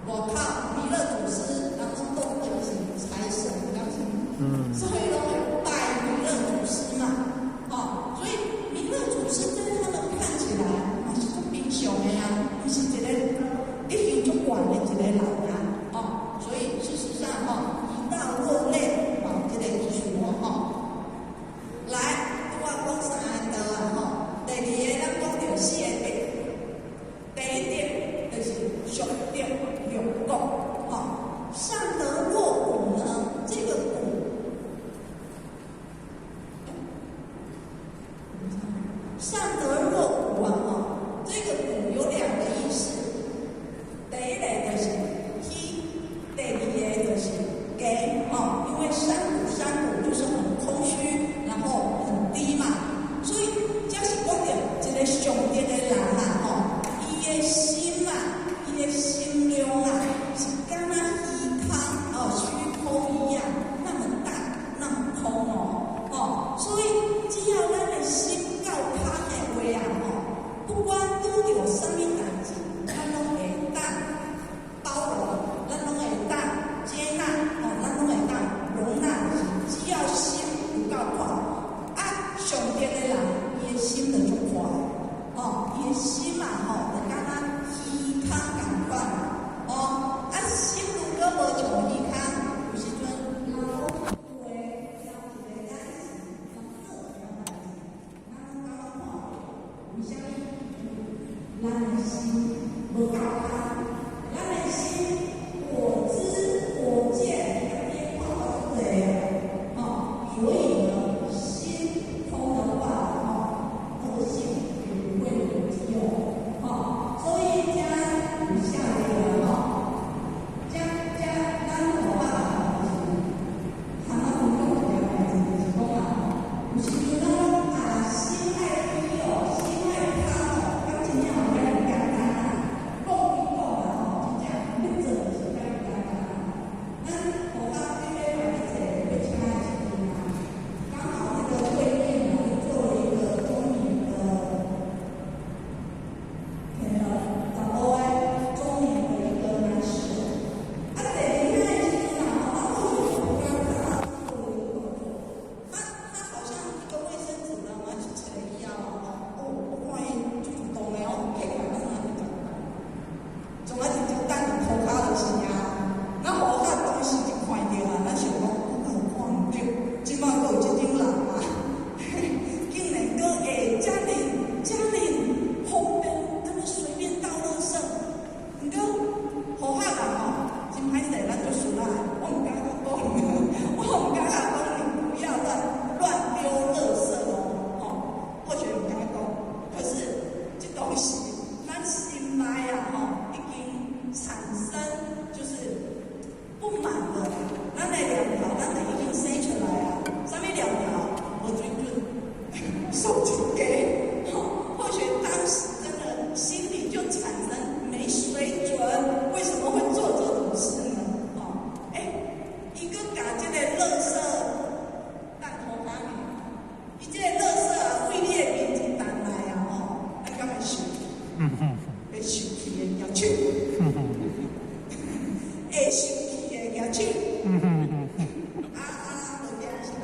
外口彌勒祖師，人攏當做伊是財神，敢是？所以攏會拜彌勒祖師嘛，哦，所以彌勒祖師在他們看起來嘛是足平常的啊，毋是一個德行足懸的一個人啊，哦，所以事實上吼，一道落淚，嘛有這個意思哦，吼。來，拄仔講三個道啊，吼，第二个咱講著四個德，第一德就是上德若谷，吼，上德若谷呢，這個谷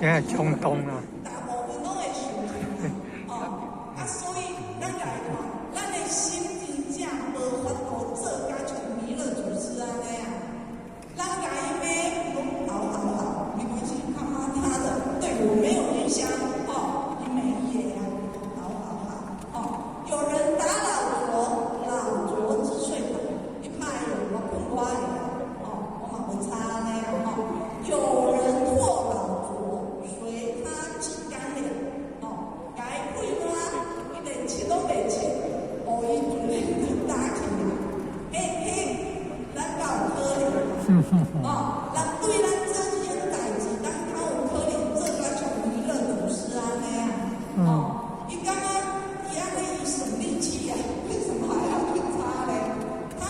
真係衝動啊！大部分攏會生氣哦，啊，所以咱來看，咱的心真正無法度做甲像彌勒祖師按呢啊。咱共伊罵，講好好好，沒關係，他罵他的，對我沒有影響，哦，伊罵伊的啊，好好好，哦，有人打老拙，老拙自睡倒，伊拍伊我睏我的，哦，我嘛無差按呢啊，哦，有人唾老拙，隨他至乾了，哦，共伊屁爛，伊連拭攏袂拭，予伊自然就打去啊，彼彼，咱敢有可能？哦，人對咱做這種代誌，咱敢有可能做甲像彌勒祖師按呢啊？哦，伊感覺伊按呢伊省力氣啊，為什麼還要去擦咧？他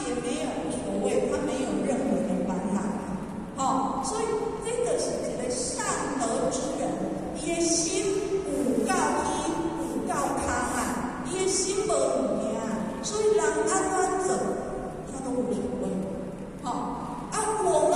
也沒有所謂，他沒有任何的煩惱。哦，所以這個是一個上德之人，伊的心有夠虛，有夠空啊，伊的心無物件，所以人按怎做，他都無所謂。好，啊，我們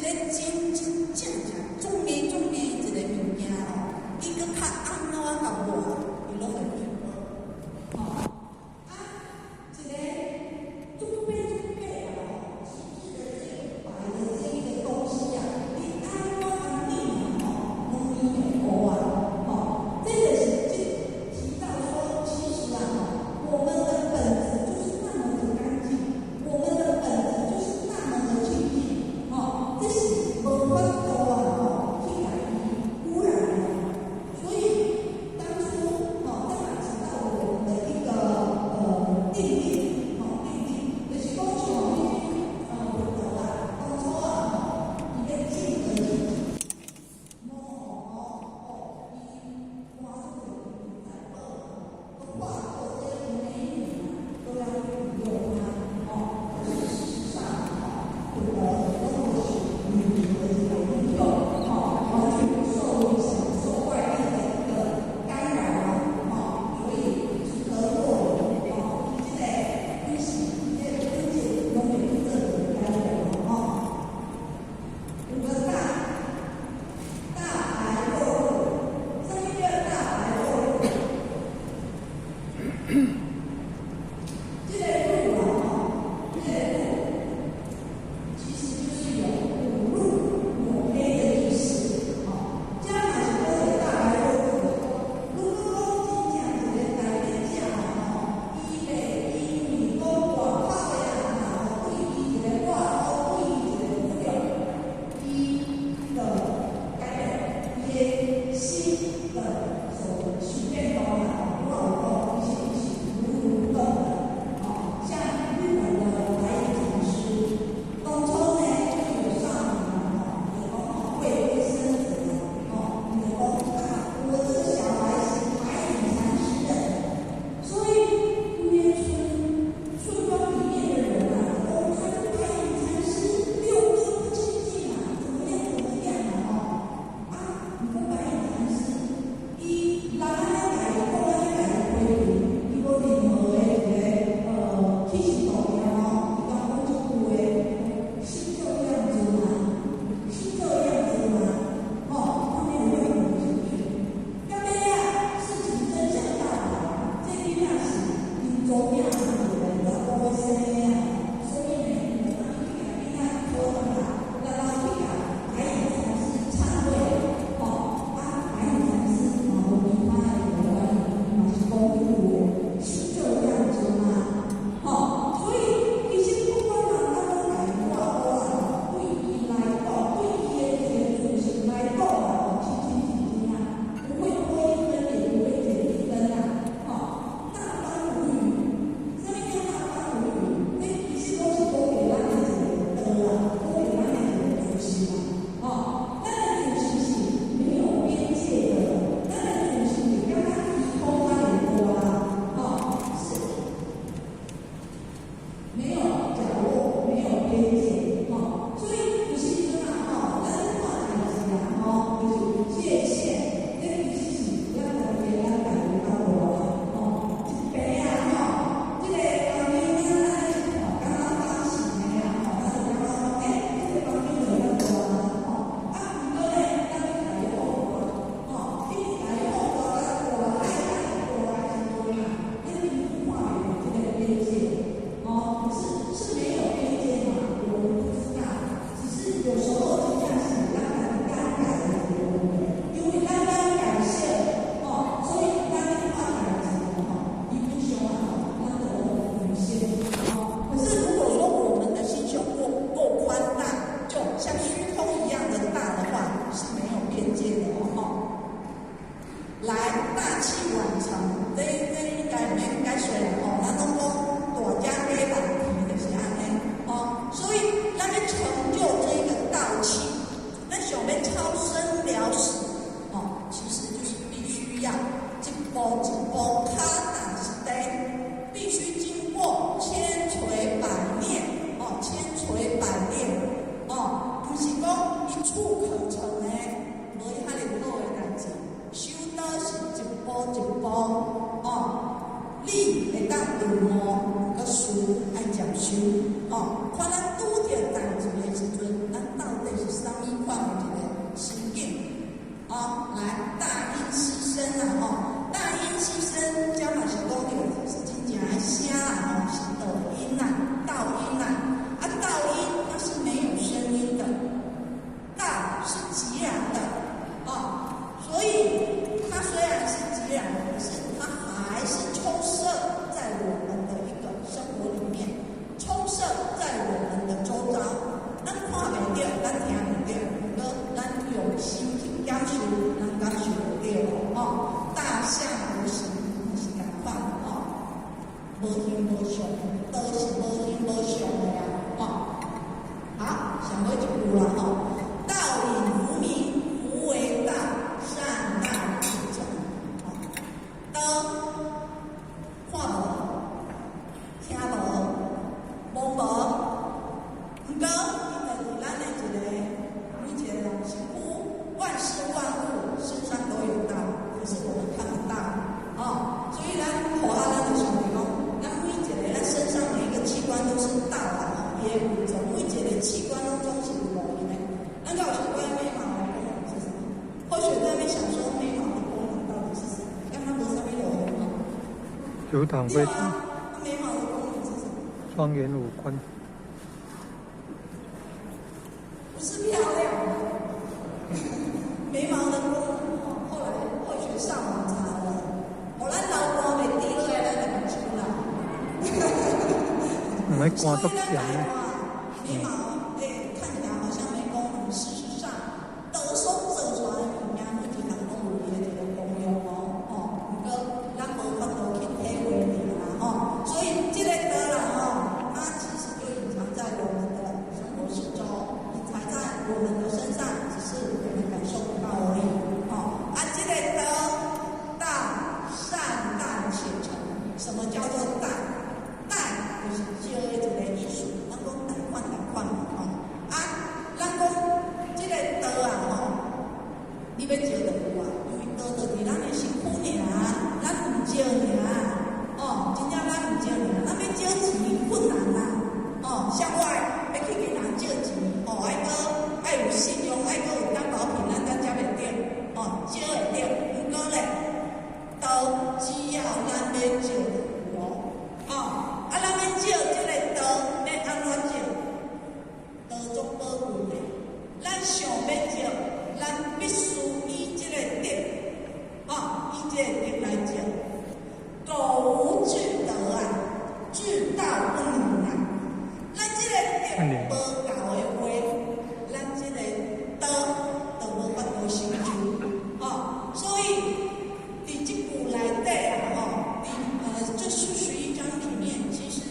個真真正正重的重的一個物件吼，伊閣較按怎共抹，伊攏會變。吼，啊，一個足白足白啊吼，極致的這個白的這一個東西啊，你按怎共擰吼，攏伊會烏啊，吼，這個是這提到說，其實啊，我們的本質就是那麼的乾淨，我們的本質就是那麼的清淨，吼，這是無法度啊，吼，去共伊污染的。所以當初，吼，這嘛提到我們的一個定力，吼，定力，就是講像彼佛陀啊，當初啊，吼，伊欲證得自己，無吼哦，伊換做財寶，都化作這個美女啊，都要去引誘他，哦，可是事實上，吼，佛陀都是女的這個引誘，吼，完全不受影響，不受外力的一個干擾啊，吼，所以只得若離，吼，這個伊是這個本質攏袂去做干擾，吼。五個大大白若露，啥物叫大白若露？這個露啊，吼，這個露其實就是有五露抹黑的意思，吼。這嘛是講的大白若露，如果講真正一個大變者吼，伊袂因為講外口的人啊，吼，對伊一個掛鈎，對伊一個侮辱，伊就改變伊的心的所受變動啊，吼，我有講，其實伊是如如不動的，吼，像日本的白隱禪師，當初呢就有少女嘛，吼，就講吼貴妃生子啊，吼，伊就講啊，我這個小孩是白隱禪師的，所以規个村村莊裡面的人啊，講他是白隱禪師六根不清淨啊，怎麼樣怎麼樣啊，吼，啊，毋過白隱禪師，伊人按呢共伊講，按呢共伊批評，伊無任何的一個起心動念哦，伊講講這句話，是這樣子嗎？是這樣子嗎？哦，他沒有任何情緒。到尾啊，事情真相大白，這囡仔是𪜶祖囝一個查埔生的啊，所以呢，伊就去共囡仔討轉來，然後去共白隱禪師懺悔，吼，啊，白隱禪師嘛無其他的原因，嘛是講這句話，是這樣子嗎？吼，所以其實不管人按怎共伊掛鈎啊，對伊來講，對伊的一個自信來講啊，吼，清清淨淨啊，不會多一分，也不會減一分啊，吼，大方無餘，啥物叫大方無餘？這其實攏是講給咱的一個道啊，講給咱的一個自信啊，吼，咱的自信是沒有邊界的，咱的自信是敢若虛空較會大啊，吼，是沒有角落，沒有邊界，吼，所以有時陣啊，吼，咱咧看代誌啊，吼，就是有界限，這其實是咱家己的咱家己較大，吼，一邊啊，吼，這個房間咱按呢一看，敢若方形的啊，吼，咱就感覺講，欸，這個房間就較大啊，吼，啊，毋過呢，咱去共伊放大，吼，一直共伊放大較大，愛較大的時陣啊，你已經看袂著這個邊界，哦，是沒有邊界嘛？我們不知道，只是有時候真正是咱家己尷尬的一個問題，因為咱咱感謝，哦，所以咱咧看代誌，吼，基本上啊，吼，咱就攏無限，哦。可是如果說我們的心胸夠寬大，就像虛空一樣的大的話，是沒有邊界的哦。來，大器晚成，這應該免解說啦，吼，咱攏講大家雞難啼就是按呢，哦，所以咱欲成就這個道器，阻擋會對啊，眉毛的功能是什麼？莊嚴五官。不是漂亮，眉毛的功能哦，後來後學上網查了，予咱流汗袂滴落來，咱就目睭啦。唔係汗足鹹的。眉毛看起來好像沒功能，事實上，道所做出來的物件，每一項攏有伊的一個功用哦，哦，毋過咱無法度去體會著啦，吼，所以這個道啦，吼，它其實就隱藏在我們的生活四周，隱藏在我們的身上，只是我們感受不到而已，哦，啊，這個道，道善待且成，什麼叫做待？待就是招的一個意思，咱講貸款貸款嘛，吼，啊，咱講這個道啊，吼，你欲招就有啊，因為道就佇咱的身軀爾，咱毋招爾，哦，真正咱毋招爾，咱欲借錢困難啦，哦，像我欲去銀行借錢，哦，愛閣愛有信用，愛閣有擔保品，咱才會著，哦，借會著。毋過咧，道只要咱欲借就有哦，啊，咱欲借這個道，欲按怎借？道足寶貴的，咱想欲借，咱必須以這個德，哦，以這個德來借。苟無至德啊，至道不能啊。咱這個德無夠的話，咱這個道就無法度成就，哦。所以佇這句內底啊，吼，佇這41章裡面，其實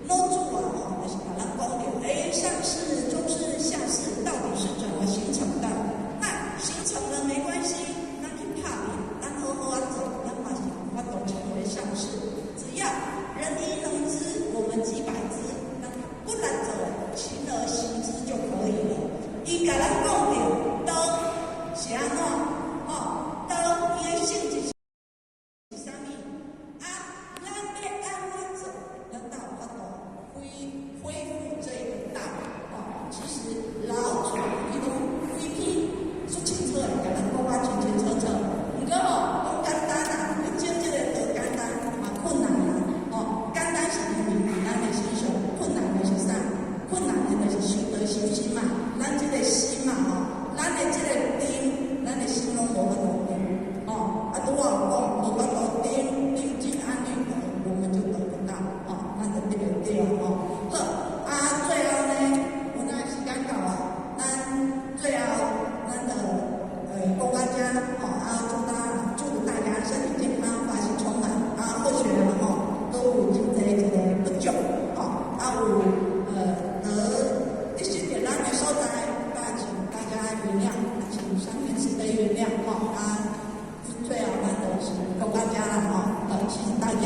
老子啊，吼，就是共咱講著，上士、中士、下士到底是怎麼形成的？那形成了沒關係，咱去拍拼，咱好好仔做，咱嘛是有法度成為上士。只要人一能之，我們幾百之，咱不難做，勤而行之就可以了。伊共咱講著道是按怎？哦，道伊的性質是啥物？啊，咱欲按怎做，咱才有法度恢復這個道。哦，其實老子伊攏規篇足清楚的，共咱講甲清清楚楚。毋過吼，講簡單啦，欲招這個道簡單嘛困難啦。哦，簡單是因為佇咱的身上，困難的是啥？困難的就是修道修心嘛。咱這個心嘛吼，咱的這個定，咱的心攏無法度定。哦，啊，拄仔有講無法度定，定靜安律的，我們就得不到。哦，咱就得袂著吼。好，啊，最後呢，有影時間到啊，咱最後咱就講到遮吼，啊，祝大家身體健康，法喜充滿。啊，或許吼，閣有真濟一個不足，吼，啊有得一些點咱的所在，啊，請大家原諒，請上天慈悲原諒，吼，啊，最後咱就是講到遮啦，吼，好，謝謝大家。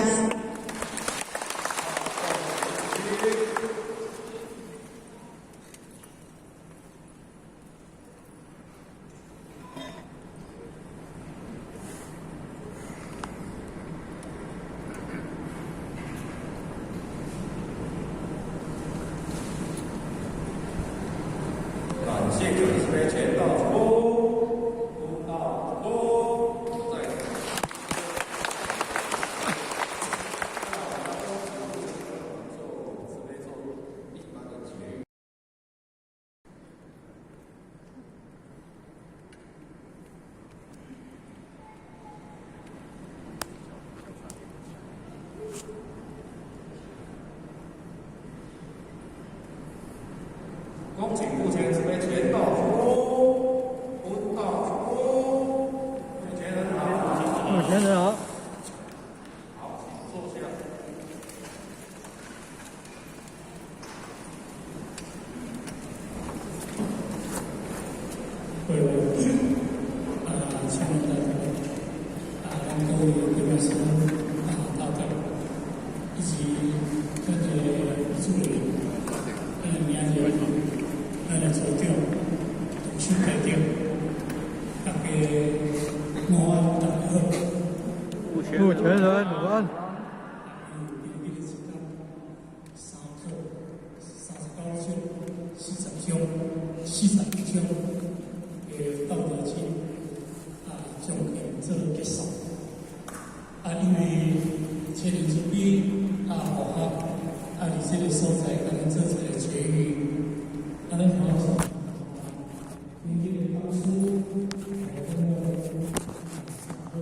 感謝講師前道主，坤道主，再。做慈悲做一般的結語。恭請目前慈悲前道主，坤道主，目前人好。目前人好。好，請坐下。各位親愛的咱各位貴賓師大德，以及咱的主任、咱的名人、咱的組長、董事會長，大家午安，大家好。目前人午安。今日時間3課39章40章41章的《道德經》啊，將近做結束。啊，因為這千年慈悲啊，符合啊，佇這个所在，共咱做一个結語，啊，咱好好尊敬的講師，還有好，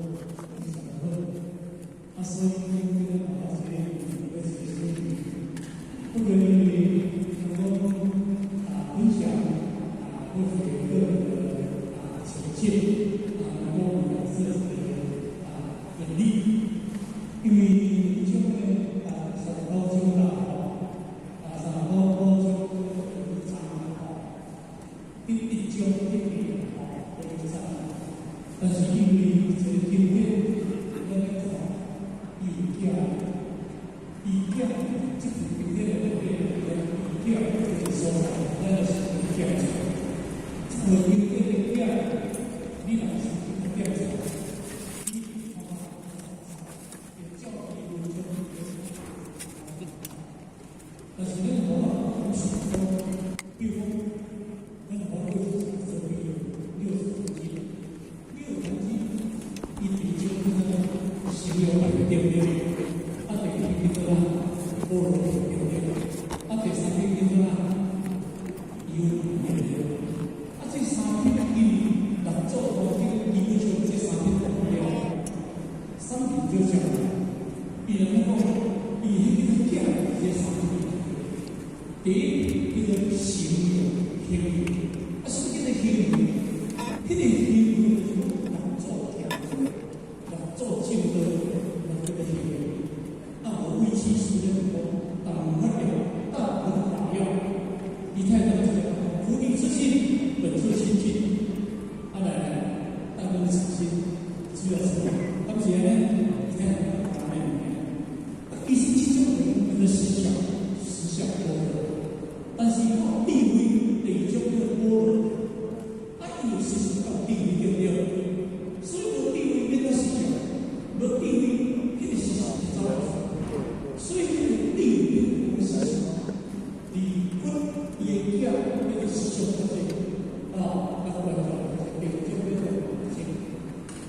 非常好。啊，所以這个大家這個要結束，不過因為能夠啊分享啊，或者個人的啊淺見啊，能夠表示這個啊勉勵，因為這種的啊39章啦，啊39章章吼，第一章第二吼第一章，但是因為這個經典，咱來看伊有寄，伊寄這部經典的內底，伊寄這個所在，咱就是寄出。這部經典的寄，你若是寄出，你會照伊文章。但是咱無法度想講，比如講，咱無法度做比60公斤，60公斤，伊佇種那個形容對不對？啊，第二叫做啥？菠蘿對不對？啊，第三品叫做啥？油對不對？啊，這三品因六祖壇經基本上這三品都不了，三品就講，伊人講，伊彼個寄這三品。第一叫做形容形容，啊，什麼叫做形容？彼個形容就是六祖行六祖證道，那叫做形容。啊，無唯識師咧講，大佛了，大佛法要，伊太講這個菩提之心，本自清淨。啊來來，大根此心，主要是，當時呢，伊太講咩物件？其實這種叫做實相，實相般若。但是講智慧第二種叫做般若，啊，伊有實相到智慧對不對？所以無智慧免得實相，無智慧，彼個實相就走來。所以彼個智慧變實相，離佛伊的囝彼個實相較濟，啊，啊，關鍵第二種叫做清。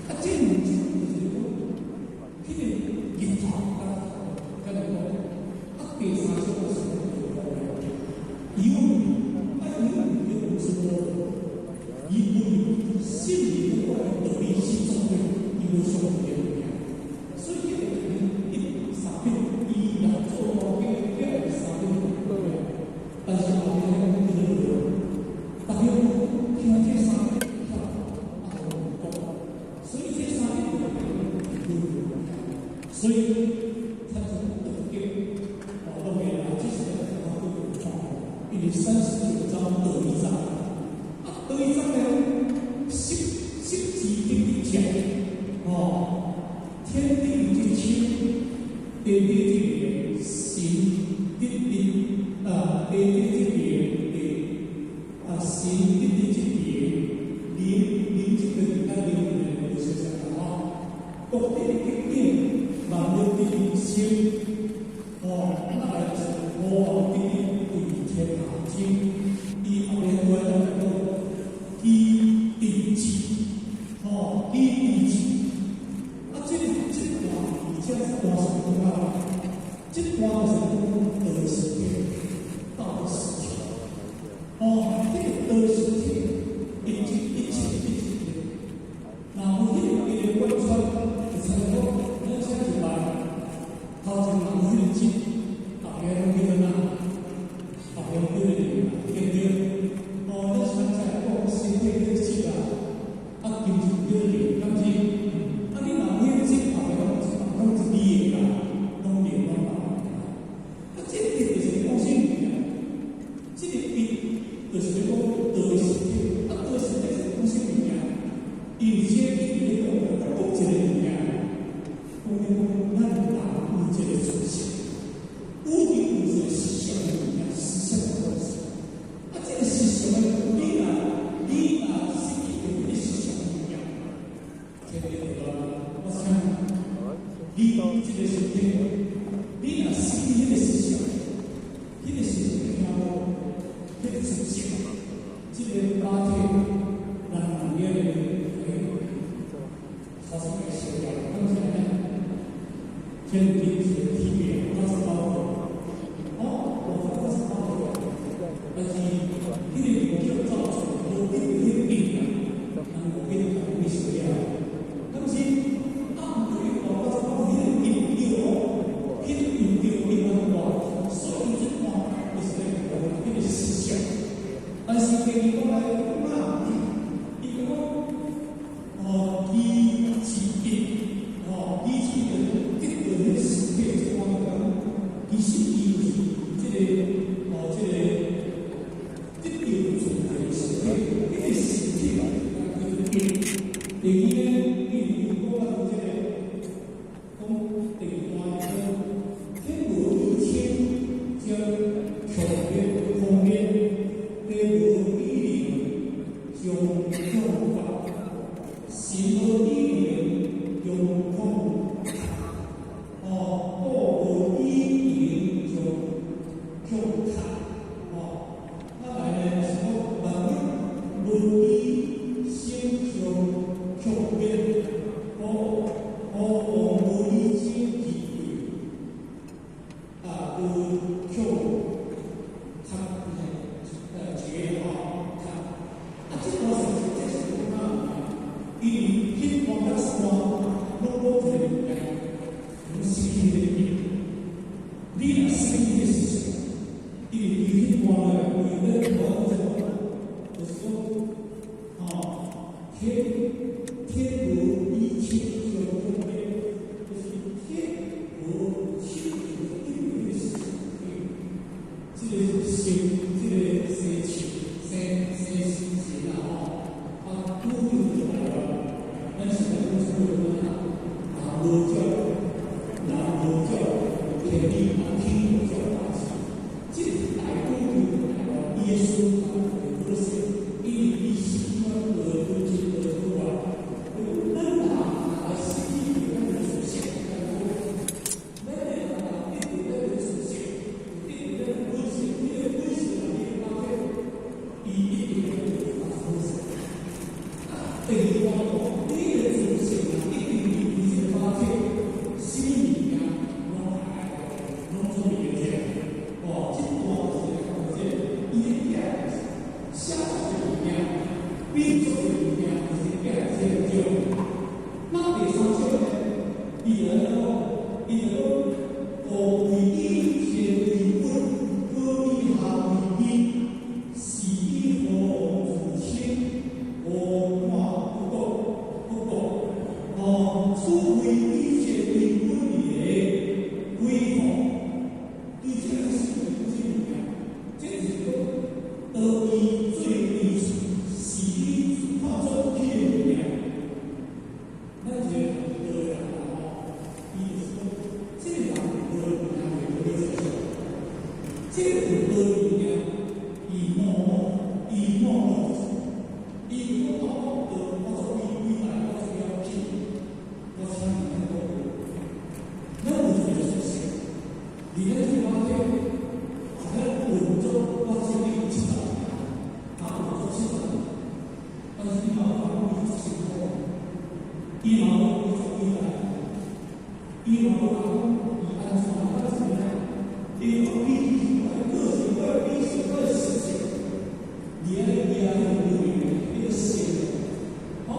啊，這兩種就是講，彼個日頭甲敢若講，啊，第三種就是有，啊有有什麼？伊為心裡不管道理是絕對，伊無相對的物件。所以這個一三品，伊六祖壇經了三品，但是後面叫做大家聽這三品，啊，講，所以這三品所以才從道經，哦，當然啦，這是個因為39章道一章，啊，道一章呢，十十字頂的講，哦，天地之清，地地之靈，神得地啊，地地之靈，地啊，神得地之靈，靈靈這個較靈的，就是啥吼，國地的極境，萬物的生，哦，那來就是五王的為天下精，伊後面話來講，基地志，哦，基地志，啊，這段而且這段是講啊，這段就是講道實體，道實體，哦，這個道實體，一切一切一切，若無彼個伊個貫穿，就親像講，咱請一擺，頭一個叫做一。第二呢，伊讲到這個，講第二段講天無以清將強滅空滅，地無以靈將強法，神無以靈將空哦，國無以靈將強塔哦。啊來呢是講萬物無以生將強滅，哦哦王無以生其貴，啊無強塔絕吼塔。啊，這段是這是講啥物件？伊彼段甲這段攏講一個物件，講失去的物。你若失去的是啥？因為伊彼段咧，伊咧我講就是講，哦，天無以清將空滅，就是天無清就等於是這個生，這個生情，生生心情啦吼，啊，拄着就來了。咱是來講出來講啊，無照，人無照天理，啊天無照大事。這個是大拄着來了，伊的思考會好勢，因為伊心肝學愈深學愈大，咱人若失去咱的自性，咱的人得到咱的自性，得到咱的本性，這個本性內底發現，伊一定會發好勢。啊，第二段講，你的自性啊，一定離這個發現，什麼物件攏愛，攏總會這。哦，這段就是講這，伊的囝寫出的物件，變做的物件，就是囝這種。那第三種呢？伊就講，伊就講，何為以天為本，何以下為基？是以何王自稱，何看不國不國？哦，此為以天為本的規範。對這個是什麼物件？這就是講，道以做為是以看作彼個物件。咱一個道的人吼，伊就是講，這個人有道的物件會做啥？這個有道的物件，伊默默，伊默默，伊如果我講道，我做偉偉大，我做了不起，我請你來講。咱有一個事實，伫咱這個環境，啊，咱運作我這裡有70年，啊，運作70年，但是伊嘛有講伊足辛苦，伊嘛有講伊足偉大，伊嘛有講伊安怎安怎樣，伊講伊我的個性，我的秉性，我的習性，你安尼伊安尼有面，你個性，哦，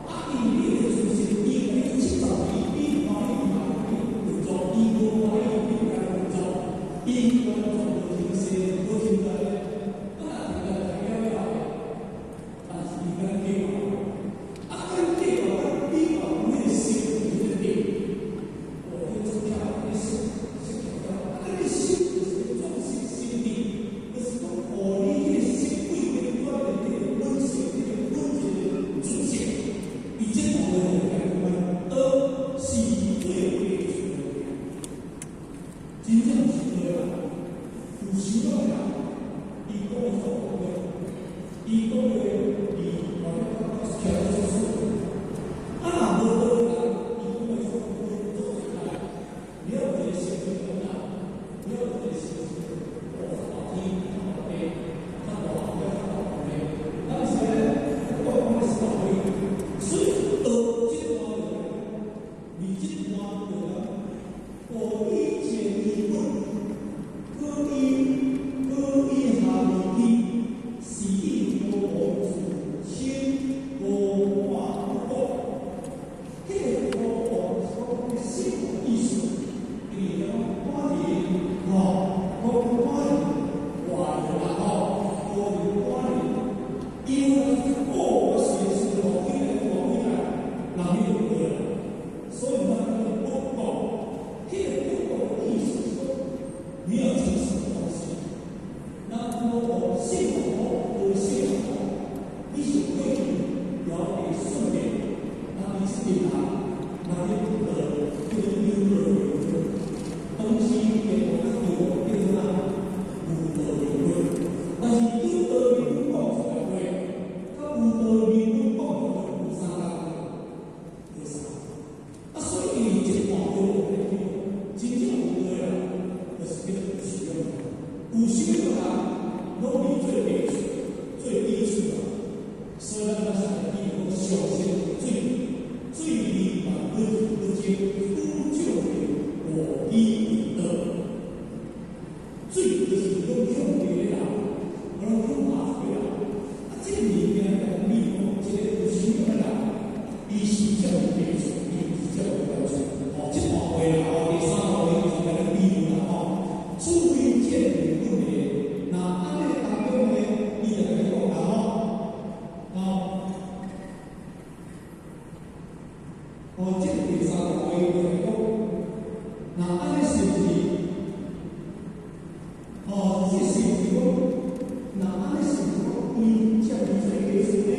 啊，因為你的自信，伊伊70年，伊歡喜嘛伊運作，伊無歡喜伊就來運作，伊完全無停歇，無停來，啊，若停來停了了，但是伊敢計劃，啊，敢計劃，敢比較有彼個心有彼個定，哦，你做巧，你識識巧巧，啊，你心就是創新心地，第三段話就來講，那按呢是毋是？哦，這是毋是講？那按呢是毋是講規遮爾濟加數呢？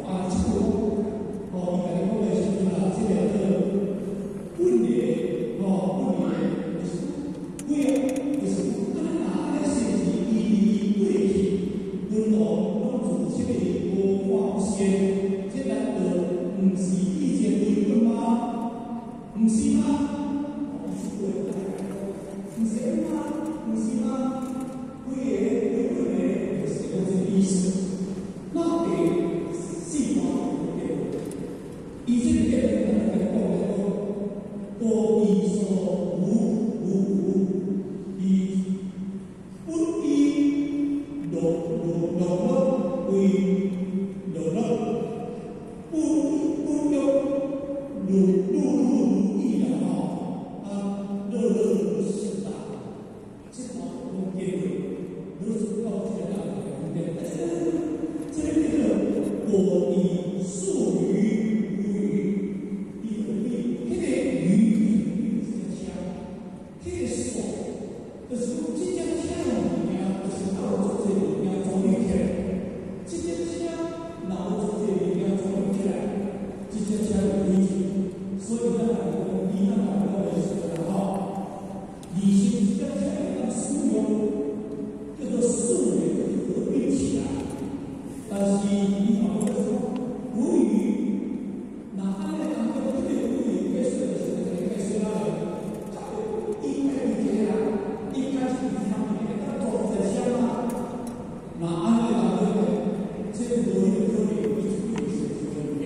啊，這句講，哦，伊共你講的時陣啊，這個叫本來，哦，本來就是幾啊，就是講，按呢若按呢是毋是伊離過去，本來攏自這個無看有現，這難道毋是以前為本嗎？毋是嗎？哦，這句話毋是嗎？毋是嗎？幾个為本的，就是講這個意思。那第四段對，伊這個結論咱來講來講，多以所無無無，以不以樂樂樂樂為樂樂，不不欲如如如如意啦吼，啊樂樂如是啦，這段講結論，老師到這個人來分辨，這個叫做果以數餘無餘，伊就比彼個餘就是車，彼個數就是講這隻車的物件，就是愛有足濟物件組合起來，這隻車若無足濟物件組合起來，這隻車就毀去。所以咱來講，伊咱來講的時陣吼，二十這隻車會當使用，叫做四聯合併起來。但是伊嘛講說，無餘，若按呢當中，這個無餘解釋就是解釋啦，伊家己一個人，伊家己一項物件，當做一個車嘛。若按呢當中，這無彼個可能，伊就變成一個物件。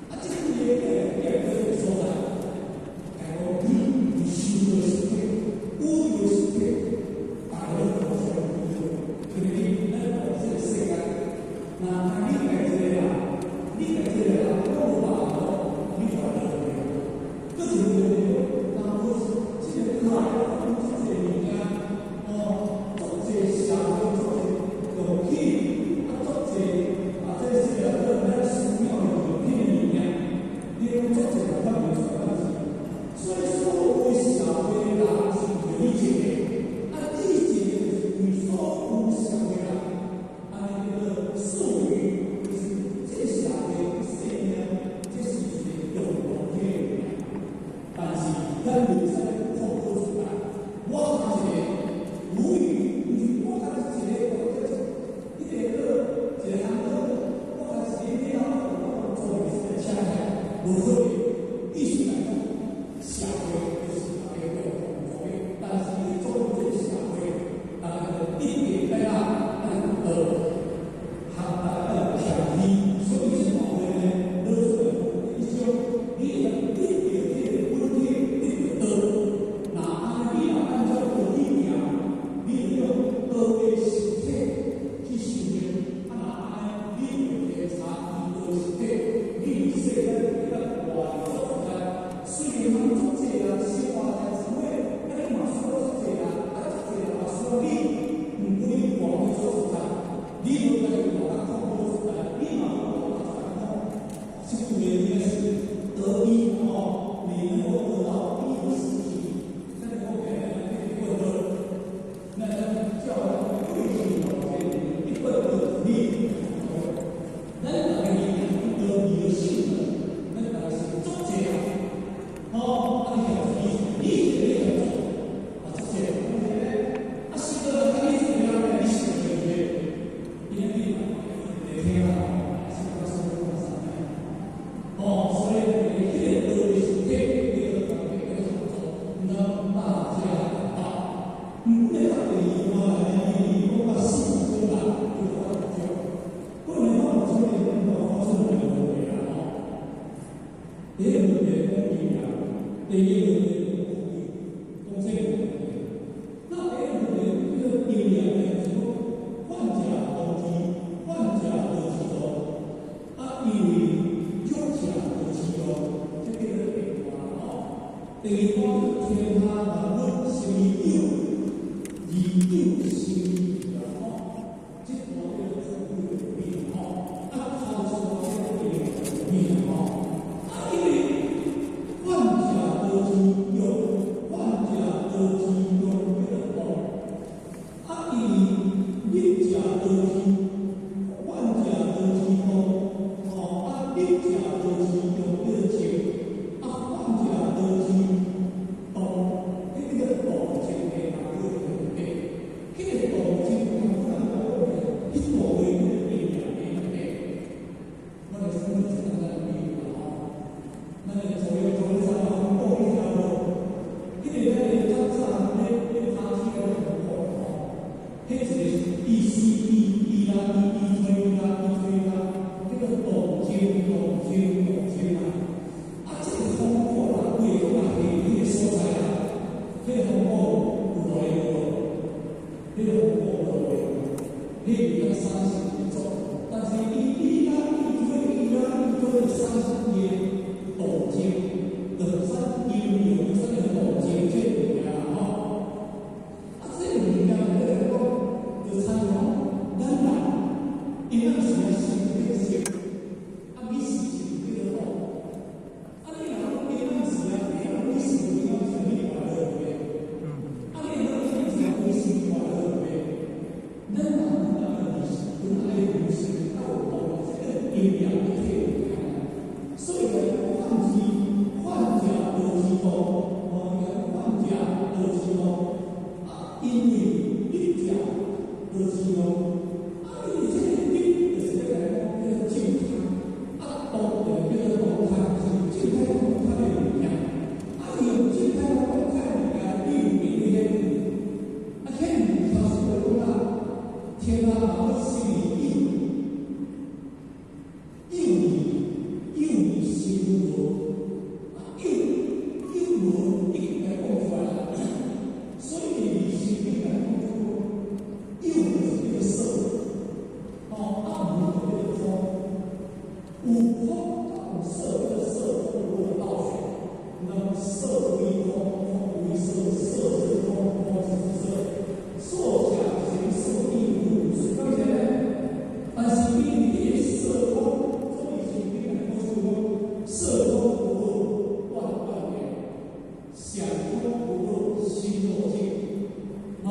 啊，這個個個個所在，講你你修的身體，有的身體，大家攏互相利用，因為咱活這個世間，若你家一個人，你家一個人攏無辦法，你煩惱個。閣一個問題講，當我這個快樂，足濟物件，哦，足濟社會，足濟用品，啊，足濟啊，這是啊，咱寺廟的用品的物件，你攏足濟發明出來，所以所有社會的人是為你一個，啊，你一個就是為所有社會人，按呢叫做數餘，就是這個社會生命，這是一個共同體的物件。但是咱袂使創造出來，我一個無餘，毋是我干焦一個，彼個叫一個行當，我干焦一個了，我做一個車來，無可能。意思來講，社會就是大家共同的，但是做這個社會，大家就一定愛啊，愛學愛謙虛，所以這段話呢，攞出來一種，你會當得到這個本體，得到道。若按呢，你若按照道理行，你就用道的實體去修煉。啊，若按呢，你就會查伊道實體，你佇世間會當活佇足自在。雖然講足濟人生活在智慧，啊，你嘛需要足濟人，啊，足濟人嘛需要你。毋過你活佇足自在，你無家己活甲較無自在，你嘛無活甲較好。這句話應該是得一哦，你能夠得到一的實體，咱講起來，一個得，那咱叫過去哦，一個得你，咱大家得你的性能，咱大家是足濟啊，哦，啊你你你是咧做，啊足濟，啊是個你是了你是個個，伊咧你聽啊，是個說講啥？哦，所以彼個道的實體，你個團體個合作，讓大家到。毋過咧，第二段來伊講到四個人就發覺，過年發出來，發生兩個問題啊！吼，第一個問題講伊啊，第二個問題講講這個問題。那第一個問題叫做經驗呢，是講患者無知，患者無知道，啊，因為弱者無知道，這叫做第二段吼。第二段天下萬物成為有，而有成為啦吼，這段叫做空有變吼，啊，頭一段叫做變吼，啊，因為生伊的動靜，就產生陰陽，產生動靜這個物件啦吼。啊，這個物件來講，就親像咱人，因咱是啊心變色，啊，你是是叫做好。啊，你若講因咱是啊，你是因咱是你快樂的，啊，你若講是你是快樂的，咱人咱人是本來就是有動這個陰陽一體物件，所以講犯之犯者得之道，哦，犯者得之道，啊，因為你者得之道，啊，你這個定就是來講叫做靜態，啊，動就叫做動態，是靜態動態的物件，啊，用靜態動態物件，你有變顯現，啊，顯現頭先就講啦，天啊，人心裡有，有有有心無，啊，有有無已經來講出來啦，所以你心應該講出有就是叫做色，哦，啊無就叫做空，有空有色叫做色空無道學，那色非空，空非色，色是空，空是色，受想行識地無是剛才呢，但是因為這個色空，所以是應該講出講色空不二，斷斷緣，想空不二，心若淨。哦，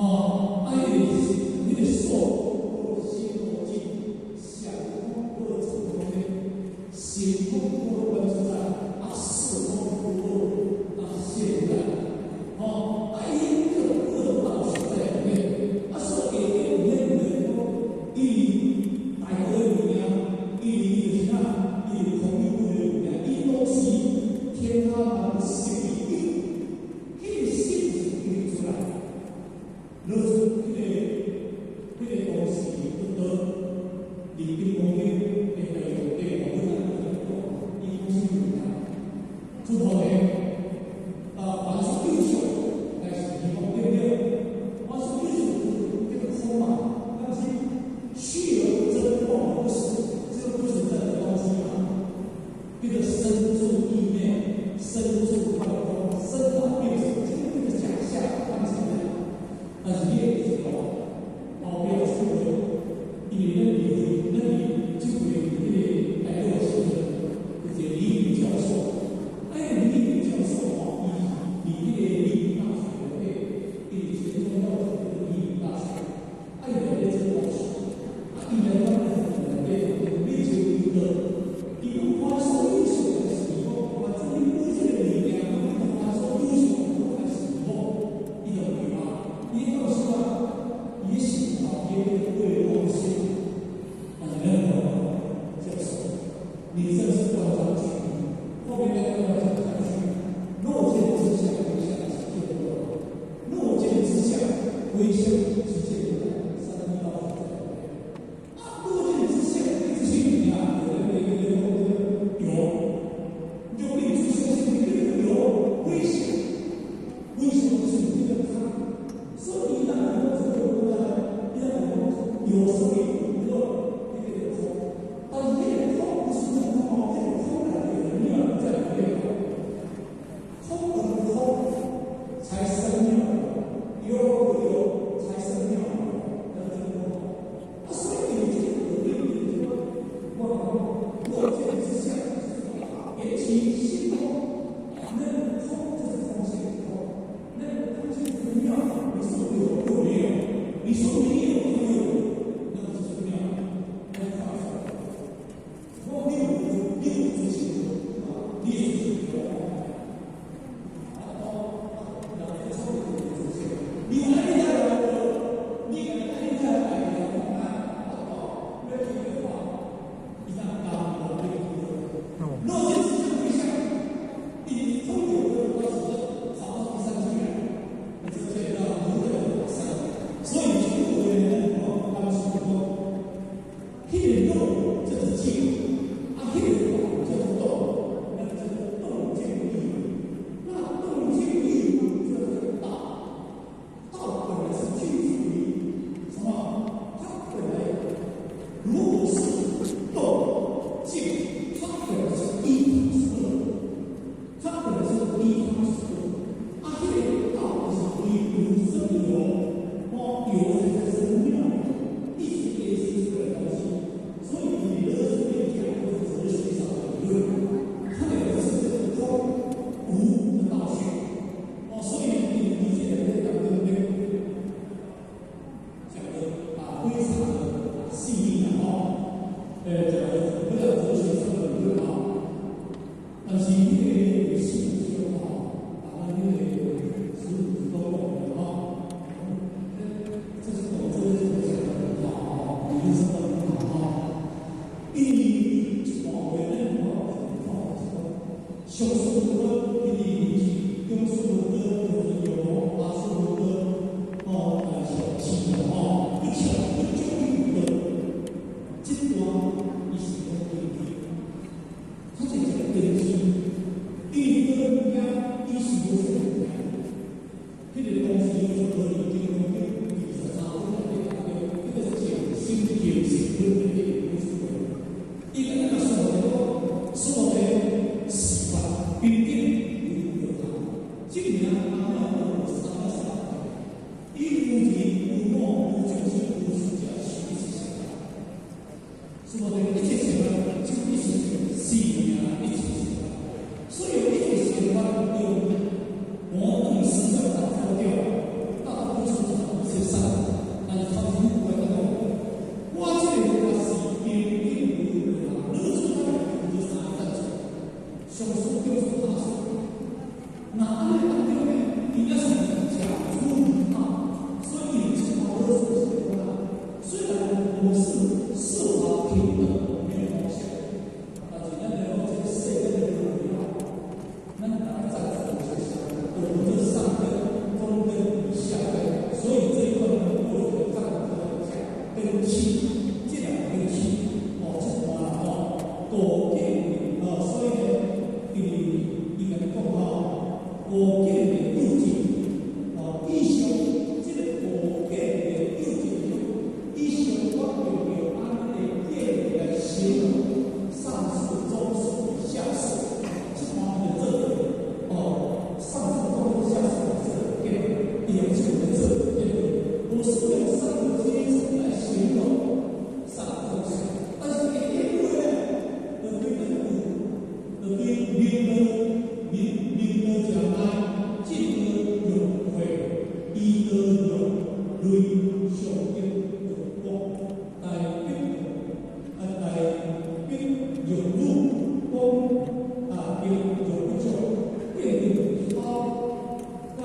啊，彼個受空不二，心若淨，想空不二，成空間，行空不二，觀自在，啊，識空不二，啊，現在，哦，啊，伊這個各種道學在裡面，啊，所以下底有迄個講，伊大學的物件，伊就是啥，伊空有的物件，伊攏是天下萬物識的有，彼個識是變出來，落出彼個東西不得，佇金剛經的內容底，我本來就講，伊講啥物件？出頭的啊，凡是有相，但是伊講對不對？凡是有相叫做空嘛，但是虛而不真，妄而不實，這個不存在的東西嘛，叫做身住意滅，身住壞空，生老病死，這個叫做假象，當時呢，但是你會知道，後壁出來，因為咱離咱離這回彼個來到的時陣，有一個李宇教授，哎，李宇教授吼，伊佇彼個李宇大學內底，伊是前中藥學的李宇大學，啊，伊內底做老師，啊，伊來講內底每一個伊講凡所有相，就是講，反正你每這個物件，攏凡所有相，攏愛是無，伊就對啊，伊告訴我，伊是後邊的對空性，但是咱講教授，你這是斷章取義，後面那個要講下去。若見之相，非相即見如來；若見之相，非相即見如來。三諦道學在裡面。啊，若見之相，非之性啊，有人有，你就可以去相信那個有非相，非相就是你這個他。所以，當然講這個講啊，伊講有生命，那個那個空，但是那個空不是真空哦，那個空內有妙在裡面。空而不空，才生妙；有而不有，才生妙。那真空。啊，所以你這個有點說，我講若見之相，緣起性空，那個空就是空性空，那個空性是妙。你說有又沒有，你說沒有又有，那個就是妙，那個法出來。我六六之性啊，六是有。你愛在你愛在來啊，哦，要聽的話，伊當當無對。若見之相非相，伊通有的關係跑到第三去來，這這叫如來法身。所以全部的人哦，當時講，彼個若叫做靜，啊，彼個動叫做動，那個叫做動靜意。伊這段話咱看看是講，上師無德，一字為智；中師無德，叫做勇；下師無德，哦，上智吼，不巧不足以德。這段伊是講根基，較濟是根基，因為這個物件伊是無啥物件，彼個當時有出無已經講23分內底當中，彼個是正心形成分內底有出來。伊個那個說的講，說的事法平等有有他，這名阿彌陀有三百三十伊有人有我有眾生有世者是一切善法。說的一切善法就一切是名一切善法，所以一切善法用摩頓思想把它脫掉，大道不出一切善，但是他們不會講，我這個法是平等無有他，你做啥有三個贊助，上師叫做下師，那按呢當中呢，伊也是講出啊，所以這個都是什麼？雖然我是四法平等沒有關係，但是咱來講這個世間的輪迴啊，咱大家贊助就是我們這上根、中根、下根，所以這一段呢，我有贊助一下根器，這兩個根器，哦，這段吼，多見哦，所以呢，伊伊共你講吼，無見的究竟，哦，以上這個無見的究竟，以上我用用按呢個見來形容上士、中士、下士，這方面的這個哦，上士、中士、下士這個見，伊用這個這個見，我是用三個階層來形容上中下，但是伊結果呢，就對那個就對明道明明道正愛，進道用慧，依道用類，上德用廣，大德啊大德用汝，廣啊德用不足，變用好，那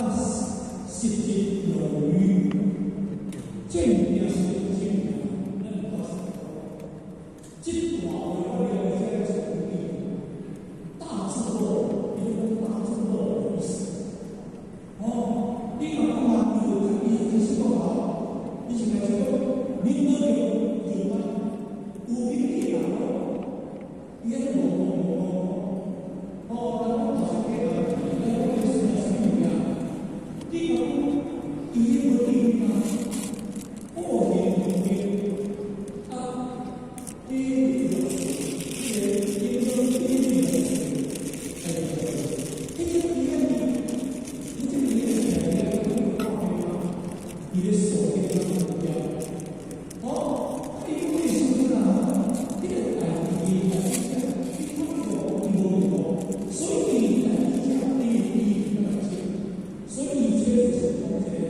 實質用餘，這物件是真正，咱看是這段話我了解這是大智若，伊講大智若的意思。哦，你若講啊，伊就伊就開始講啊，伊是開始講，明道用用啊，有明的人哦，伊安尼無無無無，哦，人講頭先講啊，咱講的是啥物件？你講伊迄無定啊，惡行無定啊，伊這個應當伊哎，迄個伊安尼，迄個伊安尼，伊咧數的物件，哦，伊講的時陣啊，這個代誌代誌，伊講無伊無無，所以伊代誌伊伊那個所以這就是講這個，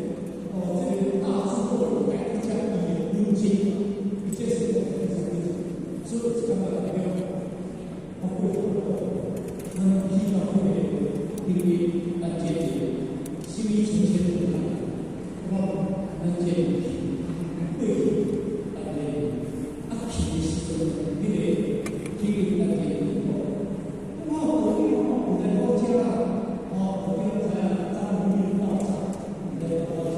哦，這個大智若代誌伊的本質，伊這是講這個本質，所以就感覺代表，我過去咱去到那個因為咱這個心理呈現出來，我咱這個過去，但是啊去的時陣，彼個去咱這個我過去我有在好食啦，哦，我知影張文玉道場有在好食，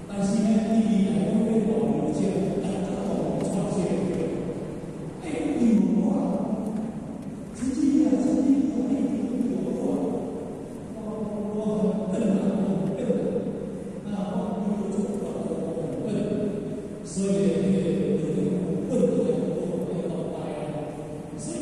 但是呢，伊未來講要偌牛食，咱較當傳承。哎，伊問我，陳經理啊，陳經理，你問我，我很笨啊，我很笨啊，我我做我很笨，所以那個有那種笨來我要到呆啊，所以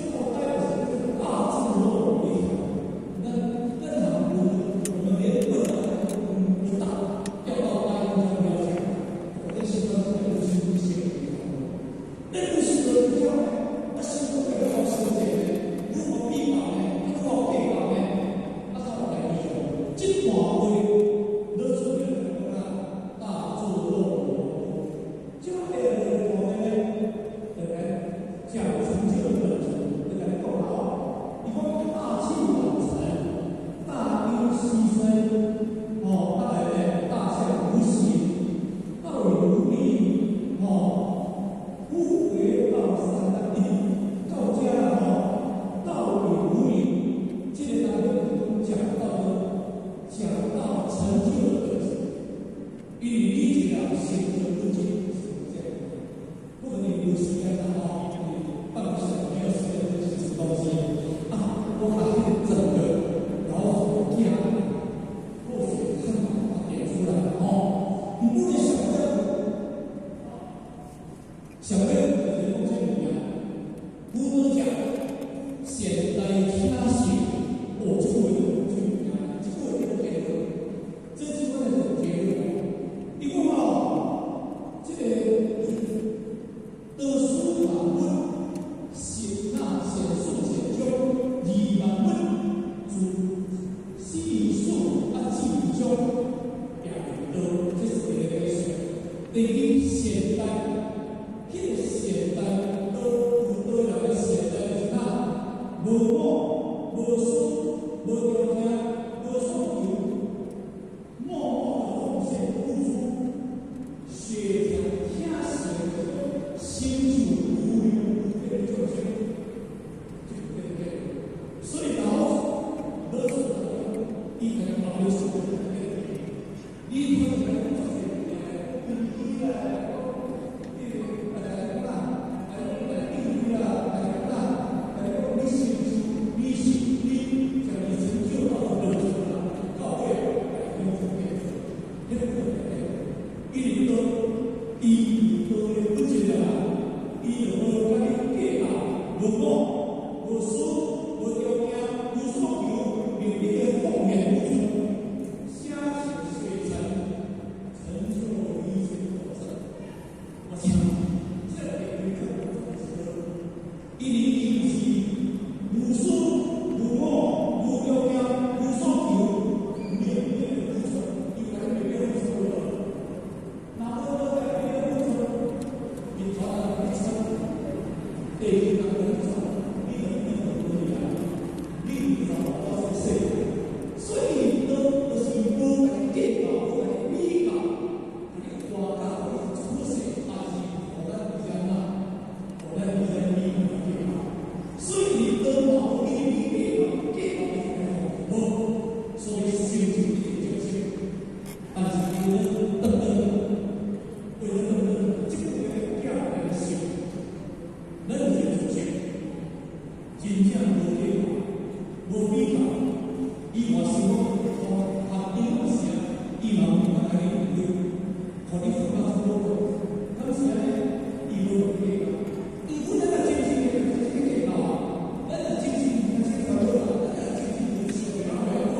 無私、無條件、無所求，默默的奉獻付出，捨身水塵，成就一切佛聖。我想，這個地位因為伊是無私、無我、無條件、無所求，默默的付出，伊來默默付出無？若無無在默默付出，伊傳來去出，地球人去出，你就你就無去啊！你就無到這世界，所以都就是無共你計較，無共你比較，共你誇大，予你出世，但是予咱伫遮哪，予咱伫遮比計較。所以當嘛無比比計較，計較伊就無，所以成就一定上升。但是伊咧等等，為了等等，這個寄來的心，咱有一個自信，真正無計較，無比較，伊嘛想講，學你嘛是啊，伊嘛有法共你努力，予你感覺好過。敢是按呢？伊無計較，毋過咱若真正的去計較，咱若真正開始煩惱啦，咱若真正有想法來好，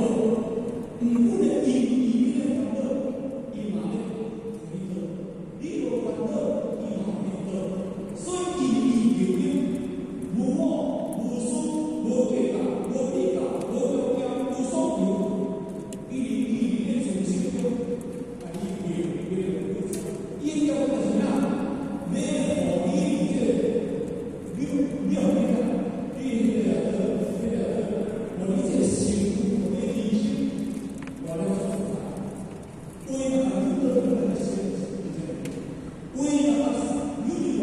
毋過咧，伊伊咧煩惱，伊嘛咧予你做，你無煩惱，伊嘛予你做，所以伊伊就變無我、無私、無計較、無比較、無條件、無所求，伊伊咧從心中，啊，伊為為了付出，伊的重點是啥？欲予你這個了了解啊，你彼個彼個，予你這個心，予你的心，活了出來。為了你得咱的心是這個，為了宇宙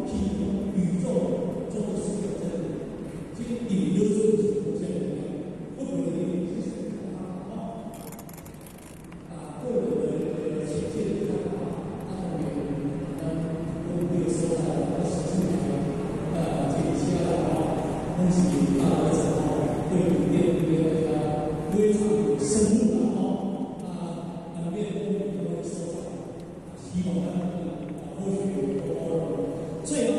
天宇宙做的事這個，這個引流出是這樣的，不可能是啊，啊，個人的淺見的看法，啊，當然，咱講這個所在，咱實際上，這個其他的攏是大家知道，對古典音樂家非常有深入的吼，啊，那面都有很多的收藏，希望咱啊，後續有多。最後，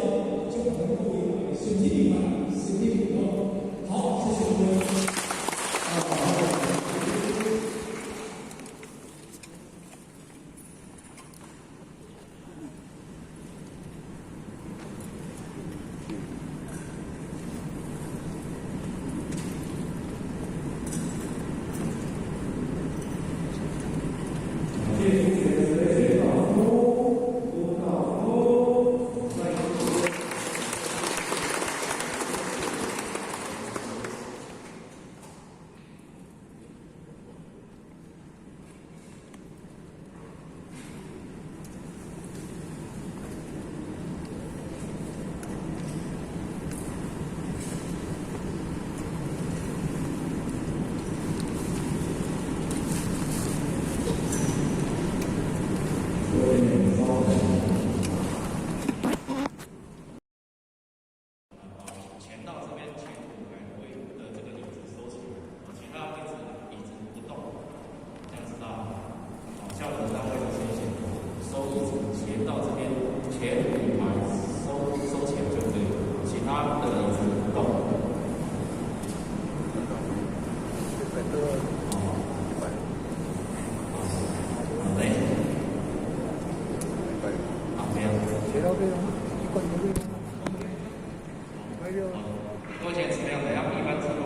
祝各位身體愉快，身體健康。好，謝謝各位。前到這邊前五排的位的這個椅子收起來，其他位置椅子不動，這樣知道嗎？好，教學單位的先行收椅子，前到這邊前五排收錢就可以了，其他的椅子不動。好嘞。好，這樣。各位請資料，等下閉班之後，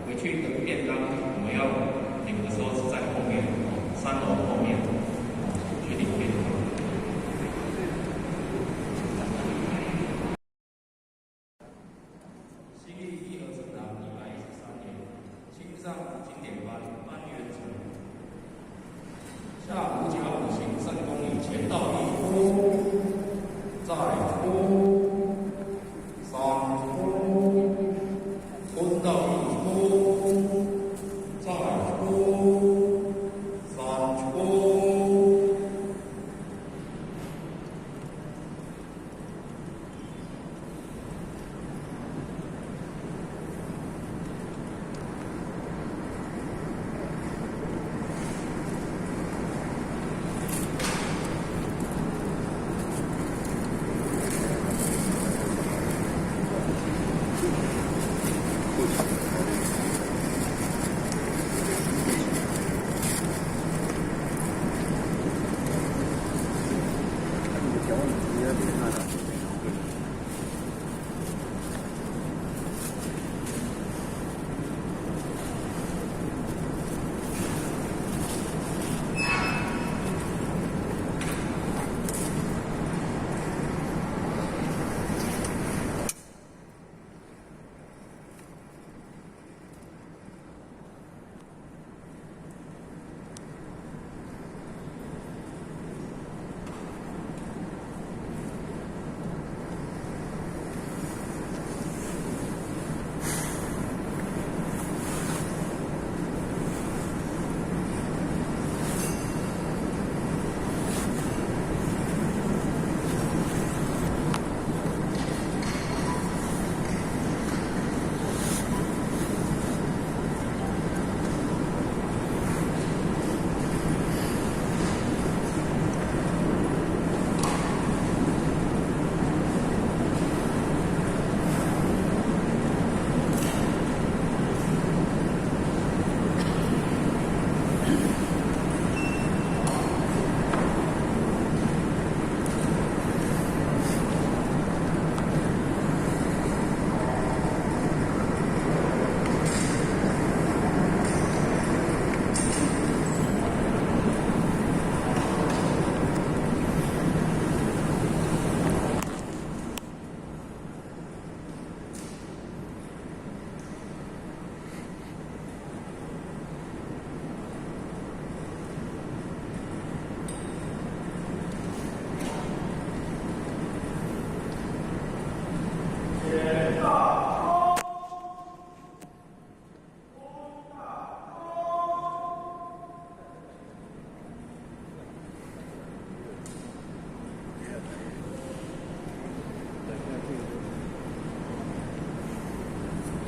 回去的便當我們要領的時候是在後面，3樓後面去領便當。新義一和成長113年，青藏經典班班員成，下五甲五行3公里，前到一空，再空，三空。坤道一空，再空，三空。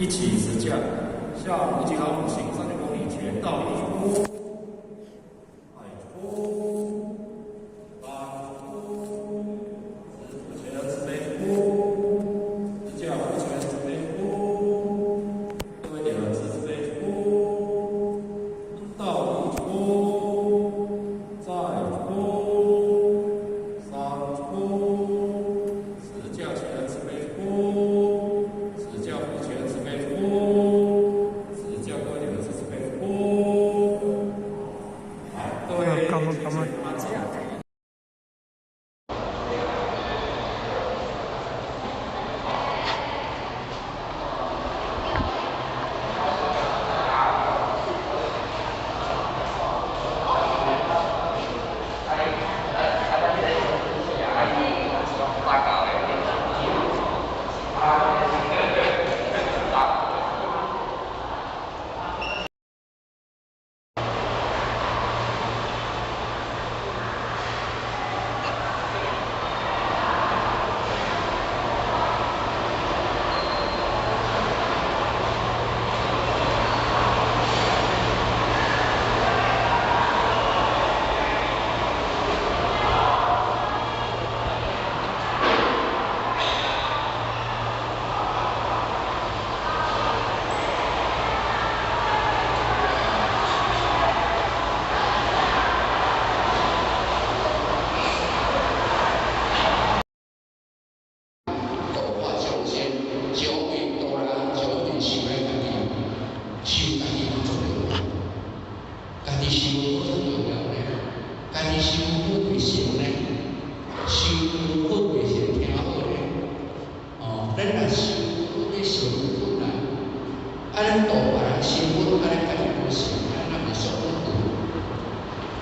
一起实价，下午即好行30公里前到一鞠躬，二鞠躬，三鞠躬，师父前慈悲鞠躬，实价父前慈悲鞠躬，各位点慈悲鞠躬，到一鞠躬，再鞠躬，三鞠躬，实价前慈悲鞠躬。感恩。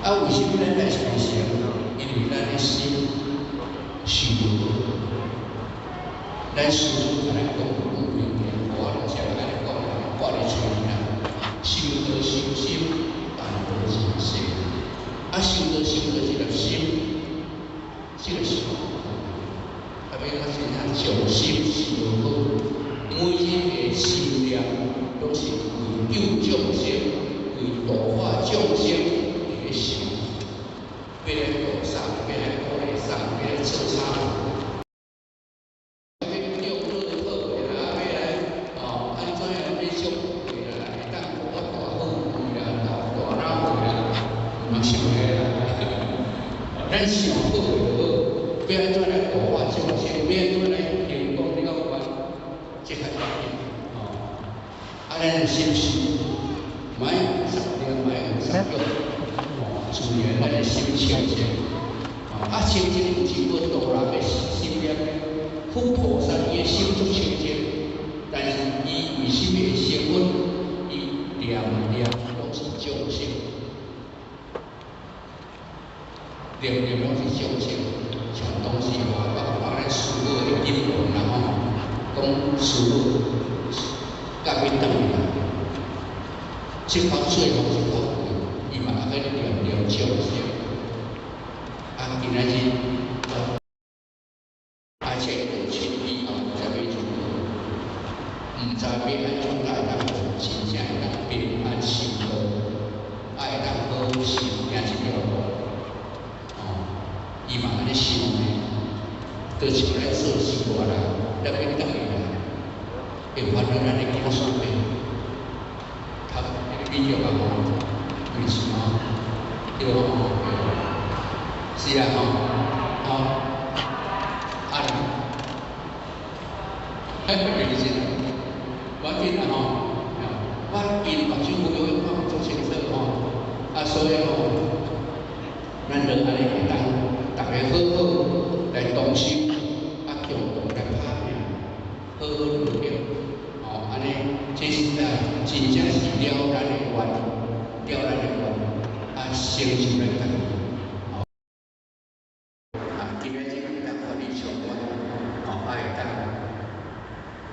啊，为什么咱来修行？因为咱的心修无好。咱师父共咱讲一句名言，我拢常按呢讲，挂伫喙啦。修道修心，办道成圣。啊，修道修道这个心，这个心，啊，欲讲真正上心修好，每一个心念拢是为救众生、为度化众生伫咧想，欲来度啥？欲来鼓励啥？欲来做啥？欲叫乐透啦，欲来哦，按怎样？欲想好就好，欲按怎来度化众生，欲按怎来行广了愿，这较要紧吼。啊，咱的心是，莫杂念，莫有杂欲，吼，自然咱的心清净。啊，清净毋是无度人的心念，佛菩萨伊的心足清净，但是伊为什么会成佛？伊念念攏是众生，念念攏是众生。像当时吼，我看咱师母的经文啦吼，讲师母甲欲转去啦，这口最后一口气，伊嘛犹阁咧念念众生。啊，今仔日，啊，这道亲以后毋知欲如何，毋知欲按怎才会当真正会当平安修道，啊，会当好好修行這條路，哦，伊嘛按呢想呢，就像咱做生活啦，咱欲轉去啦，會煩惱咱的子孫袂？讀彼個比喻啊吼，毋是吼，對吼，是啊吼，吼，啊，彼個是，無要緊啦吼，我因目睭有看足清楚吼，啊，所以吼，咱就按呢會當，逐个好好來同修，啊，共同來拍拼，好好努力，吼，按呢，這是啊，真正是了咱的願，了咱的願，啊，成就咱家己。啊，今仔日會當予你充滿，吼，啊會當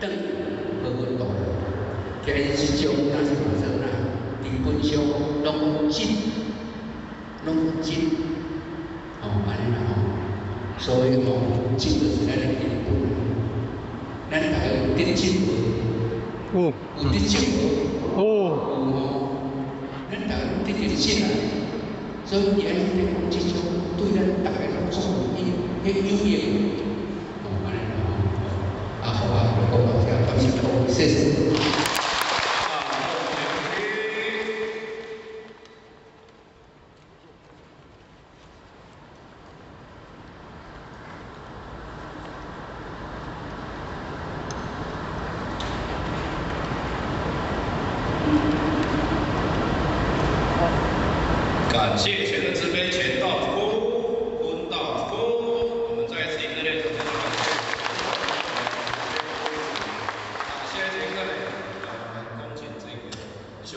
轉好好度。今日這種若是講啦，基本上攏講真，攏講真，吼，按呢啦吼。所以吼，真就是咱的根本。咱逐个有得真無？有。有得真無？有。有吼。咱逐个攏得著真啊。所以今日咧講這種，對咱逐个攏總有彼有益。吼，按呢啦吼。啊，好啊，就講到這，感謝各位，謝謝。感謝全能慈悲全道主公，坤道主公，我們再一次以熱烈掌聲來感謝。好，現在這個呢，讓我們恭請這個熊。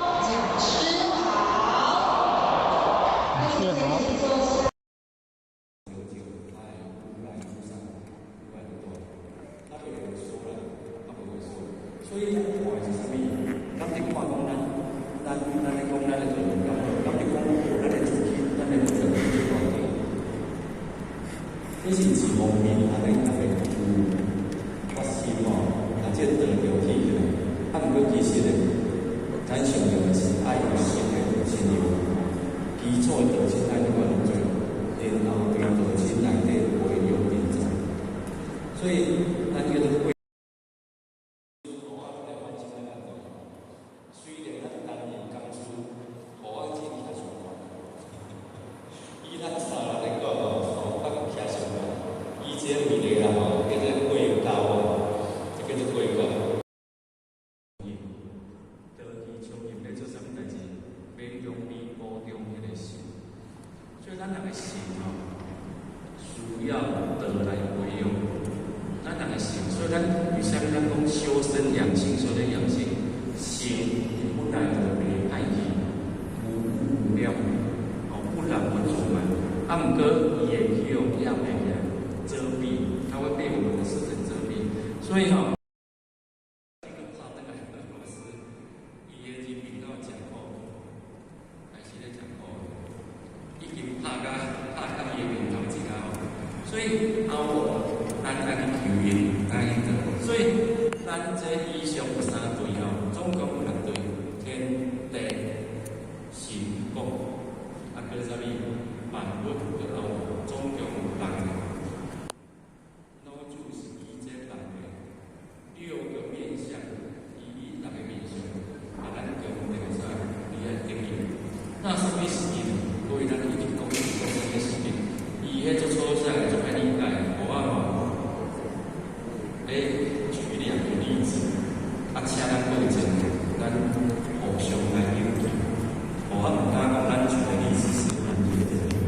講師好，講師好。所以咱看的是啥物？敢伫看講咱咧講咱的做人較好，敢伫講咱的自己，咱的做人最關鍵。這是一方面，啊，咱逐个有發心吼，啊，這個道着起來。啊，毋過其實呢，咱上重要的是愛有心的道親友，基礎的道親愛這款做，然後對道親內底培養人才。所以咱叫做。雖然咱擔任講師，予我真徛上懸，以咱三人來講吼，較徛上懸。伊這個位置啦吼，叫做過高啊，這叫做過高。長期充入咧做啥物代志？勉強你保重彼個心。所以咱人的心吼，需要道來培養。咱人的心，所以咱為啥物咱講修身養性？修身養性，心本來就袂歹去，無污無染，哦，不染不濁嘛。啊，毋過伊會去予染的起來遮蔽，它會被我們的色塵遮蔽。所以吼，這個拍轉來的老師，伊的人品到誠苦，開始咧誠苦，已經拍甲伊的面頭前啊！所以後咱愛去求因，愛去做。所以各位咱一直講一直講這個事情，伊彼足粗細，足歹理解，無啊吼。咧舉兩個例子，啊，請咱各位前咱互相來研究。我毋敢講咱舉的例子是完全正確。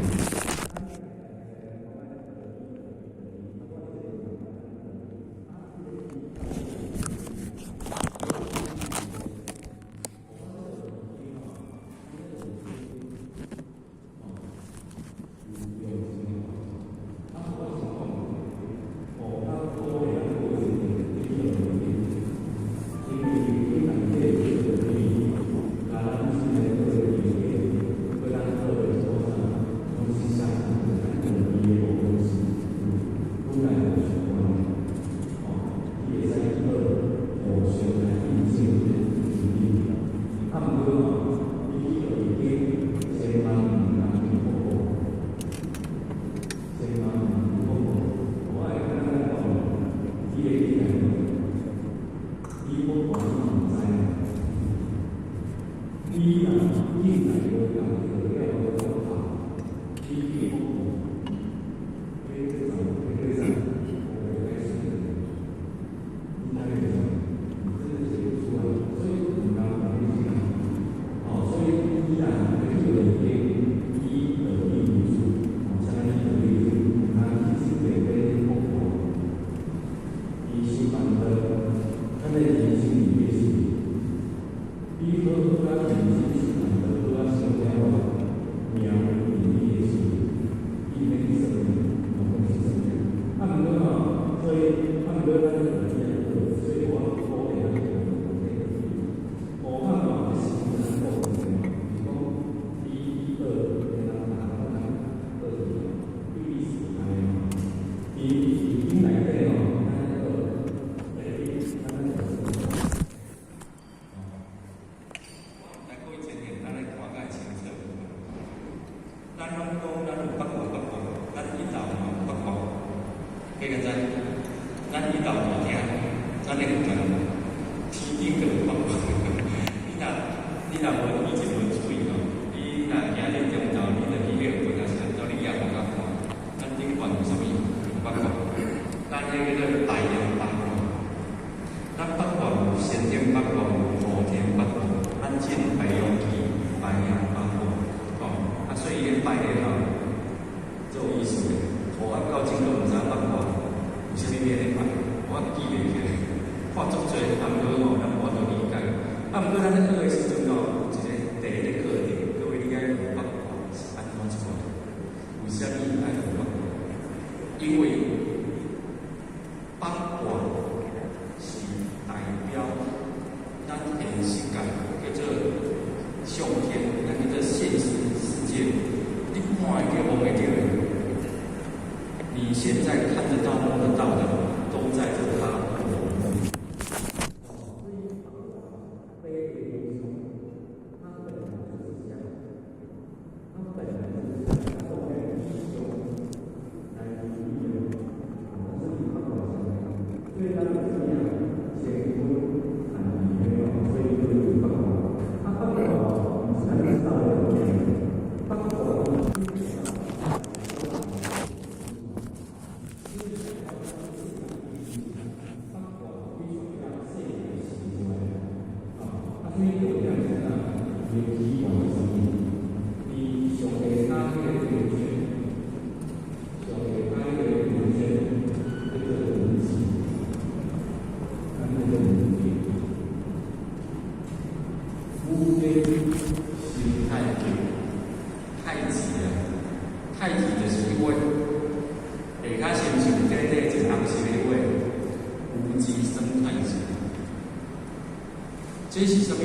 這是啥物？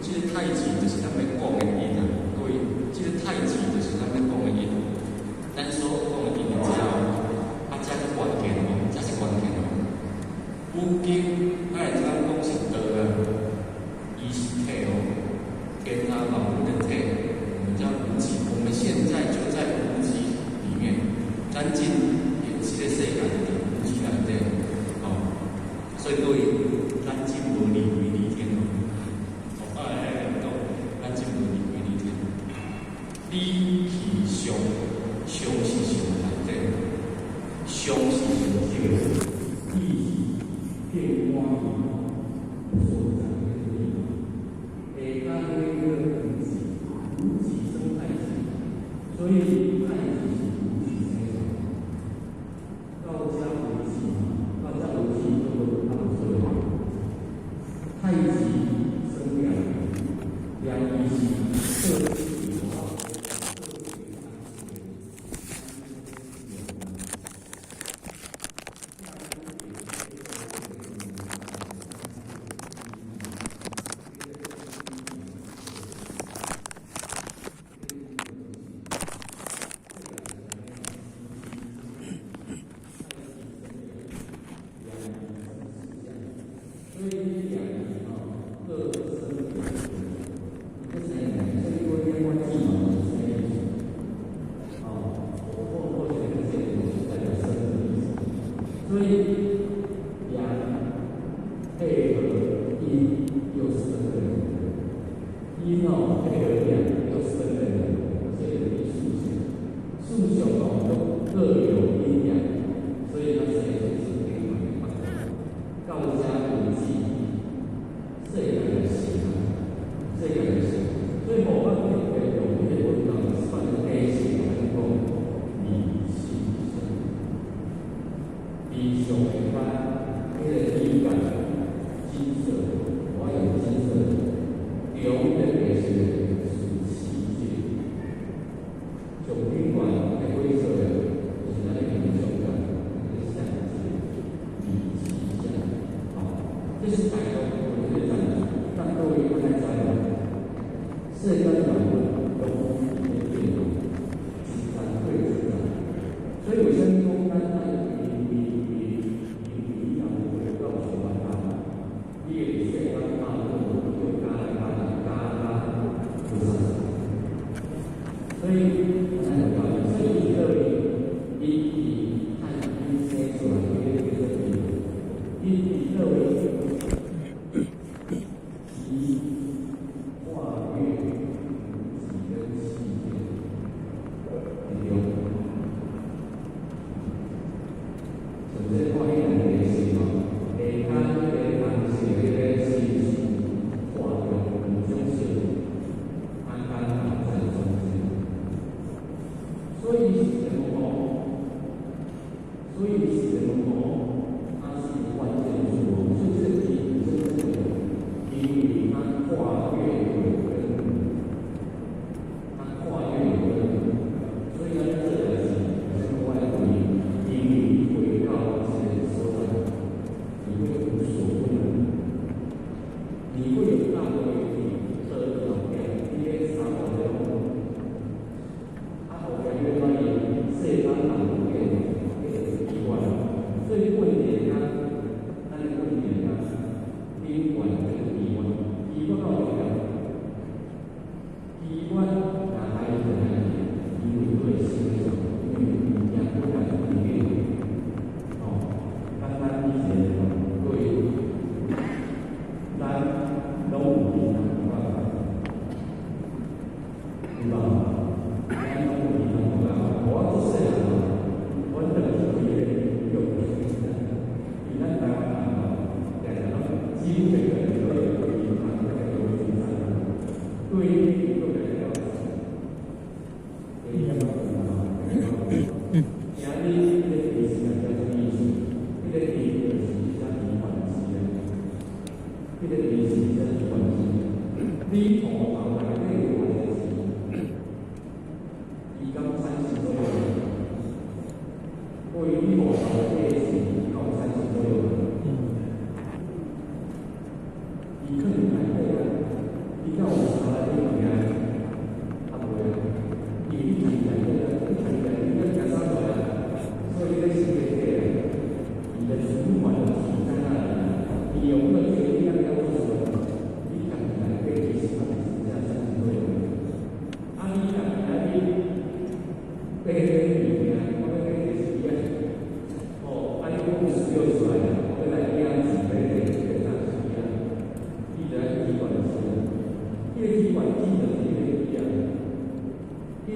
這個太極就是咱欲講的因啊，各位，這個太極就是咱欲講的因。咱所講的因之後，啊，這是關鍵哦，這是關鍵哦。五經，咱會通講是道啊，伊是體哦，天他萬物的體，我們叫無極。我們現在就在無極裡面，咱進現實的世界佇無極內底，哦，所以各位，咱真無離鬼離天哦。哦，哎哎，講，咱真無離鬼離天。理氣相，相是上大者，相是上少的，理是變化所在的地方。下跤那個無極，無極生太極，所以太極是無極生出來。道家無極嘛，道家無極都無他無出來。太極生兩儀，兩儀是各自有。所以兩儀吼各生兩個，這三個，所以我講我記嘛是三個意思。哦，我或者這個代表生的意思。所以陽配合陰又生了兩個，陰哦配合陽又生了兩個，所以有數相，數相哦都各有陰陽，所以它生出是平衡的。道家無極，世間的是，世間的是，所以無法特別用這個文章算解釋來講，理氣相，比上下跤，彼個體感金色，我用金色，中的白色是氣界，上頂懸的灰色的，就是咱的形象感，那個相界，理氣相。這是大眾有這個暫時，但各位應該知哦，世間萬物攏在變動，一層過一層。所以為啥物講咱愛因為因為你若無回到上萬大，你會世間拍轉，叫加來加來加加無啥。所以咱就講，所以伊倒位，伊伫漢陰生出來，彼個叫做陰，伊伫倒位。其化越無極跟氣變之中，像這看彼兩個是吼，下跤彼個紅色彼個是化中兩種色，單單在中間，所以是怎麼講？所以是怎麼講？它是關鍵數，所以這個題真正的。因為它跨越有跟無，它跨越有跟無，所以咱做代誌，啥物我愛注意，因為你回到這個所在，你會無所不能，你會有大無畏的後壁，你咧三寶了，啊後壁你會發現世間萬物變，變成奇怪，所以問題啊，咱的問題啊，頂懸這個機關，機關到底啥？機關若來就來，因為佢會生長，因為物件本來就會變。哦，簡單以前對，咱攏有銀行戶有無？咱攏有銀行戶我做細漢，阮轉去開個用因為咱台灣人吼，定定攏幾乎每個人都有銀行那個有存在，對於個來了，你感覺有無？今日這個利息啊，叫什麼意思？這個利就是啥提款機啊？這個利息叫提款機。你戶頭內底有偌濟錢？伊敢產生作用？對於你戶頭內底的錢，敢有產生作用？伊可能內底啊，伊敢有查內底物件？啊無啊，因為你藏內底啊，你藏內底，你要行啥出來？所以你咧想個假，你的存款的錢在那裡，你有沒有決定要不要做什麼？你藏內底其實它真正產生作用。啊，你若今日買這個物件，我欲買這個手機啊，哦，啊，你56出來，我欲來領錢買這個啥手機啊？你就愛提款機啊，彼個提款機就是彼個機啊，彼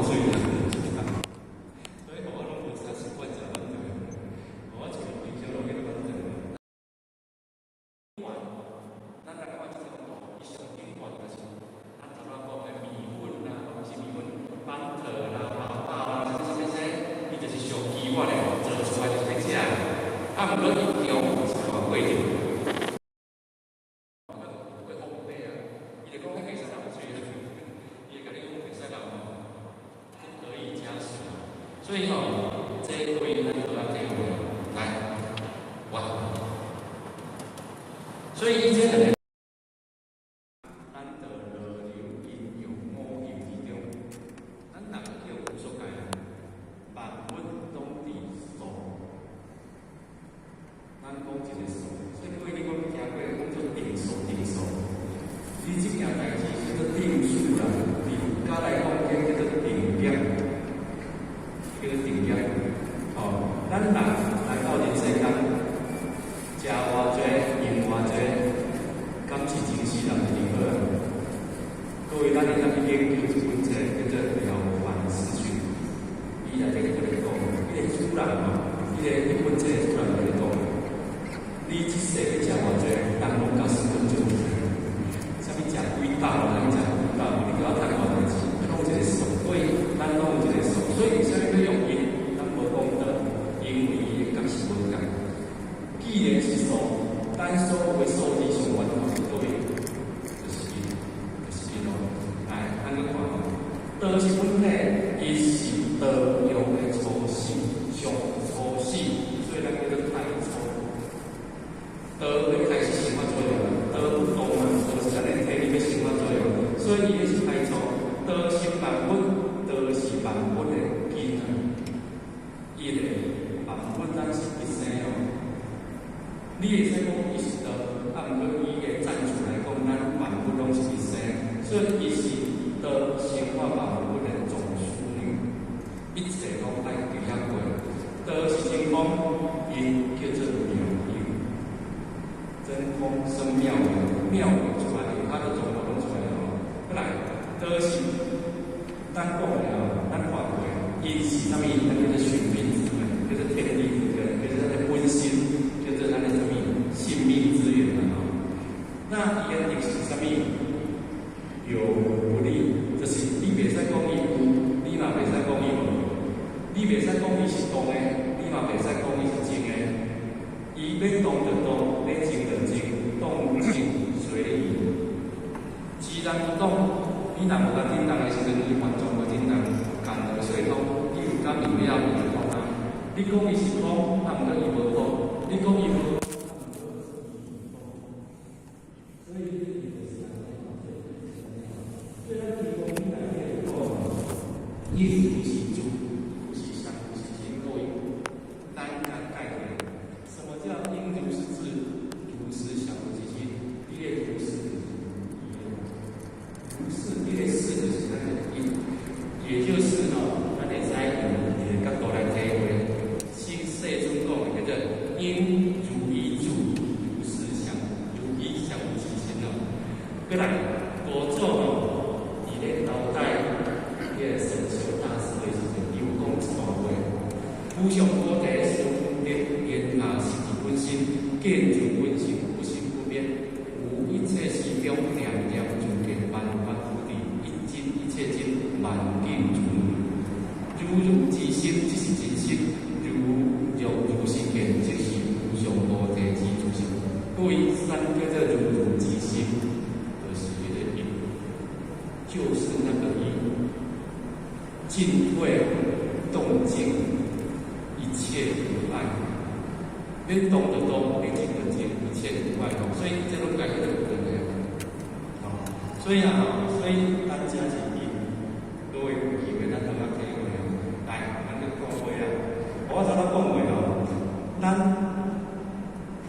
喙啦。所以我攏無啥習慣食饅頭，我厝裡平常攏叫饅頭。咱來看這張圖，伊上頂懸就是咱頭拄仔講的麵粉啦，毋是麵粉，饅頭啦、包仔啦，啥物啥物啥，伊就是上基本的，做出來就是欲食。啊，毋過伊中有一段過程。會烘焙啊，伊就講彼袂使流水啊，伊會共你講袂使流吼，不可以加水。所以吼，這對咱就咱體會來，哇！所以伊這兩個，咱就落入陰陽五蘊之中，咱人叫無色界啊，萬物攏佇數。咱講一个數，所以各位你講聽過講做定數定數，你這件代誌叫做定數啦，佇佛家來講叫做定業，叫做定業。吼，咱人來到人世間，食偌濟，用偌濟，敢是真實人是好啊？各位，咱會當去研究一本冊叫做《了凡四訓》，伊內底就咧講，彼个主人吼，彼个彼本冊主人就咧講，你這世欲食偌濟，人攏共算準。啥物食幾斗，啥物食幾斗，你叫我趁偌濟錢，攏有一个數，所以咱攏有一个數。所以為啥物欲用因？咱無講道，因為伊的角是無仝。既然是數，咱所有的數字上源頭是佗位？就是因，就是因咯。來，咱去看吼，道是本體，伊是道用的初始，上初始，所以咱叫做太初。道欲開始生發作用，道不動嘛，道是咱的體力欲生發作用，所以伊是太初。道生萬物，道是萬物的根啊。伊的萬物咱是一生哦。你會使講伊是道，啊，毋過伊的戰術來講，咱萬物攏是一生，所以伊是道生化萬物的總樞紐，一切攏愛佇遐過。道是真空，因叫做妙有，真空生妙有，妙有出來，它的種種攏出來哦。過來，道是咱講的哦，咱看過，因是啥物？咱叫做尋命之本，叫做天地之根，叫做咱的本心，叫做咱的啥物？性命之源啊！那伊的特是啥物？有無不立，就是你袂使講伊有，你嘛袂使講伊無。你袂使講伊是動的，你嘛袂使講伊是靜的。伊欲動就動，欲靜就靜，動靜隨意。自然不動，你若無共振動的時陣，伊完全無振動，干河水通，你有感應了伊就通啊。你講伊是空，啊，毋過伊無空；你講伊無。所以伊就是按呢，所以咱提供你內底講，伊有是住，有是相，有是真，各位，咱共解起來。什麼叫應如是智？如實想如是心，你的如是如是，你的是就是咱的因，也就是吼，咱會使用一個角度來體會。先世尊講的叫做應如意住，如是想，如意想如是心哦。過來，五祖吼，佇咧交代彼個神秀大師的時陣，伊有講一段話：無上菩提是分別言下實質本心，見如本性不生不滅，無一切時中念念自見，萬法菩提，一真一切真，萬境如如如之心，即是真心；如若如是見，即是無上菩提之自性。各位，咱叫做如如之心，就是彼個因，就是那個因，進退動靜，一切無礙。你動就動，你靜就靜，一切無礙。所以這攏共彼個有關係。所以啊，所以咱這是因，各位有機會咱通仔體會哦。來，咱去看話啊。我頭拄講過哦，咱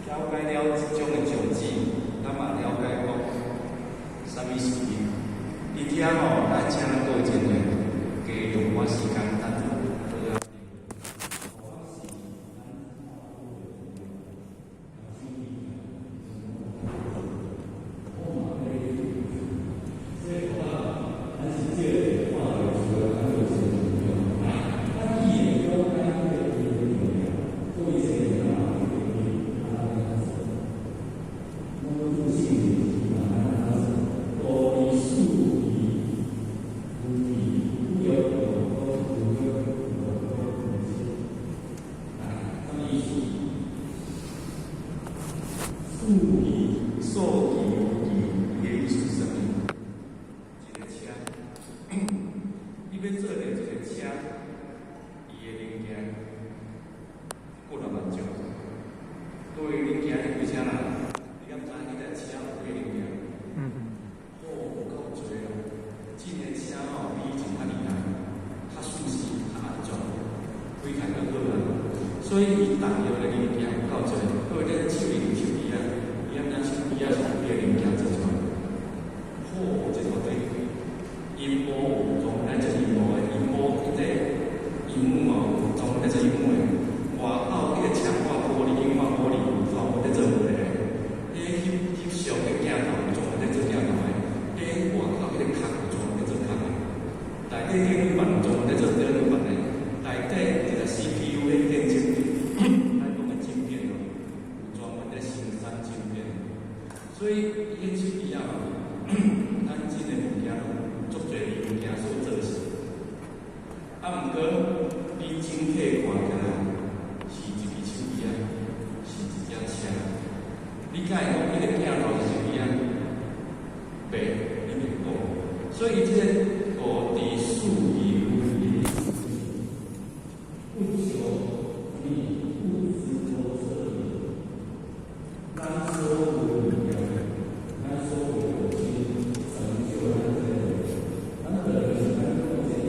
了解了這種的種子，咱嘛了解講啥物是因。佇遮吼，咱請各位真濟，加用我時間，咱就好啊。所以我咱是這個看到主要咱就是意思？四期数奇有奇，伊的意思是啥物？一个车，你欲做著一个车，伊的零件幾若萬種。各位，恁今日開車啦？你敢知彼台車有幾零件？哦，有夠濟啊！這个車吼比以前較厲害，較舒適、較安全，開起來較好啊。所以伊重要的零件有夠濟。各位，咱手機有手機啊，你敢知手機啊是幾个零件做出來？好，這大堆。螢幕有專門來做螢幕的，螢幕彼個螢幕哦，有專門來做螢幕的。外口彼個強化玻璃、硬化玻璃有專門在做的。彼翕翕相的鏡頭有專門在做鏡頭的。彼外口彼個殼有專門在做殼的。內底電路板有專門在做電路板的。內底一個 CPU 彼電晶體，咱講的晶片哦，有專門在生產晶片。所以伊個手機啊，咱真的物件足濟零件所做成。啊，毋過你整體看起來是一支手機啊，是一隻車。你敢會講彼個鏡頭是手機啊？袂，你袂講。所以這個五智四疑有疑的意思，不求你不執著這裡，咱所有物件，咱所有的心成就咱這個，咱就是咱講這個，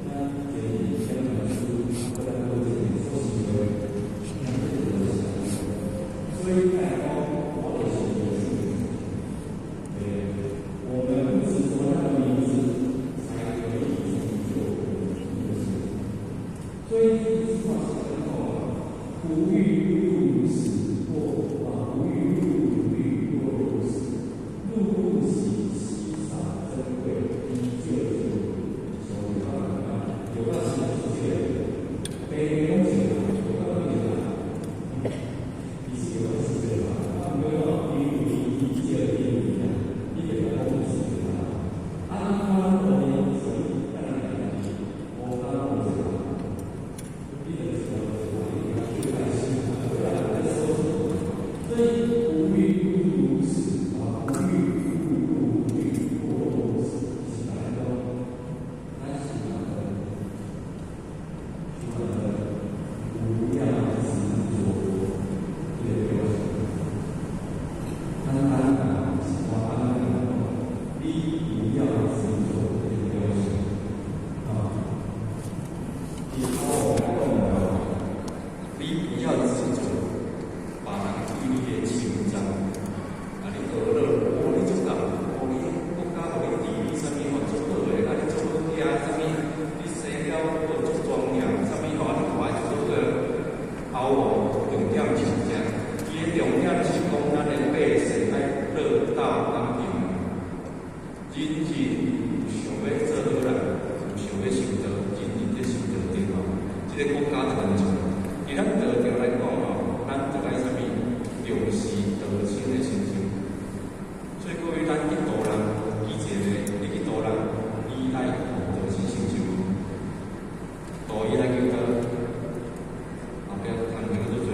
咱這個講老師，啊，咱講這個所想的，咱這個就是。所以講，我就是有智對，我們不執著那個名字，才可以成就我們的。所以這句話是怎講啊？不欲入死，或啊不欲入獄，若入死，入不喜稀少珍貴，依舊就所以講啊，有個是這個，白攏是啦，有個攏是啦，其實有個是這個啦，啊，毋過吼，因為伊這個定義啊，你就講是啦，啊，你看咱多呢，所以咱來家己無當有這個，你就是講你就開心，對啊，在說什麼？所以不欲入死啊，不欲入獄，若入死，是來講，咱是哪個？是哪個？不要執著這個表示。簡單講，是我按呢講，你不要執著這個表示，啊。以後來講啊，你不要執著別人對你的稱讚，啊，你學了，哦，你足夠，哦，你國家予你地位啥物吼足好的，啊，你足好聽啥物，你生了哦足莊嚴，啥物吼，你看足好的，後哦，重點是啥？伊的重點是講，咱的百姓愛樂道安定，人人有想欲做好人，有想欲修道，人人咧修道對吼，這個國家就安全。佇咱道場來講吼，咱就愛啥物重視道親的親情。所以各位，咱去度人，記一個，你去度人，你愛有道親成就，度伊來求道，後壁工課足濟，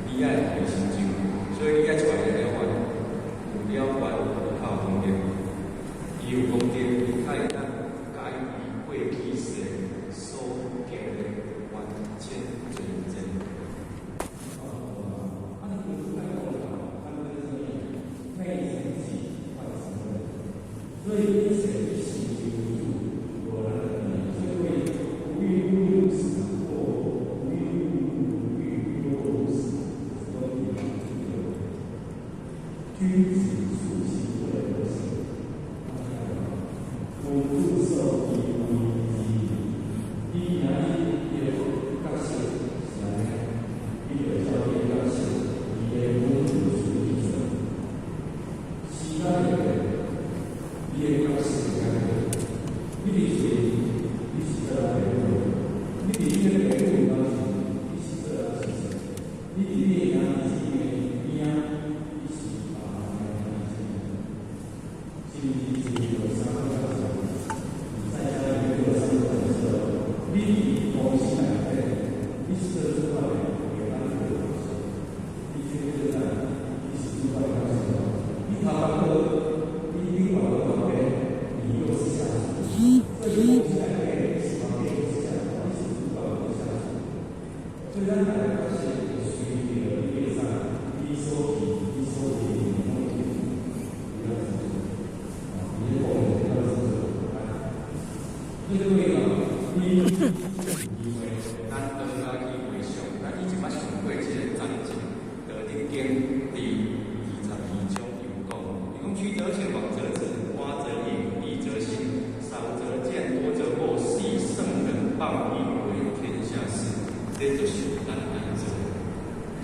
你愛予伊成就，所以你愛揣一個了願，有了願有較有功德，伊有功德，伊較會當解伊過去世所結的冤親罪債。啊，你有愛講啦，咱這啥物內成己，外成人，所以一切一心為主，無咱的所以不欲入死，或不欲入獄，若入死，就是講你以有機會，咱道家去回想，咱以前捌上過這個章節，《道德經》第22章有講，伊講曲則全，枉則直，寡則盈，利則信，少則見，多則惑。昔聖人報應為天下師，這就是咱愛做，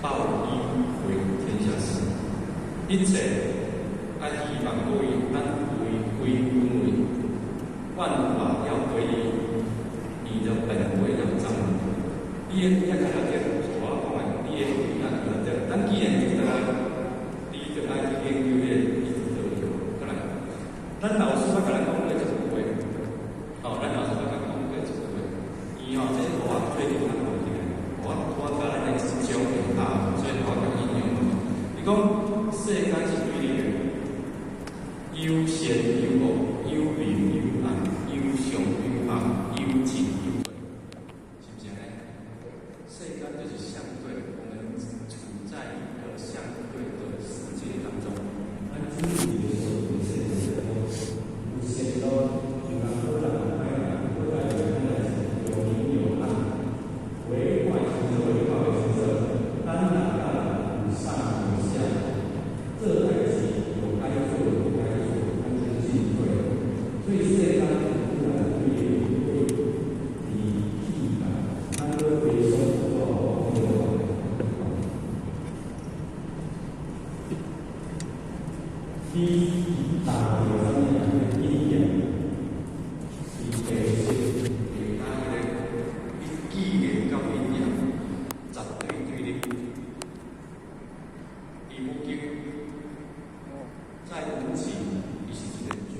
報應為天下師。一切愛希望各位，咱回歸本位，萬法要歸一，你的本位要正。你的位仔徛佇對，像我講的，你的位仔徛佇對。咱既然做來，你就愛去研究這個一直都有。過來，咱老師捌共咱講過一句話，哦，咱老師捌共講過一句話，伊吼，這是予我最近較無記得，我佮咱的一章會合，所以我共引用。伊講世間是對立的，有善有惡，有明有暗，有上有下，有進有退，是毋是按呢？世間就是相對，我們處在一個相對的世界當中。咱進入的時候，有善有惡，有善路，就講好人歹人，好代誌歹代誌，有明有暗，唯外形色，唯看袂清楚。咱人佮人有上有下，做代誌有該做有不該做，咱就進退。所以世間是本來對立對離氣感，咱閣回想做好你打著啥物啊？因緣是地色，下骹彼個，伊既然到陰陽，絕對對立。伊無經在無極，伊是一個絕。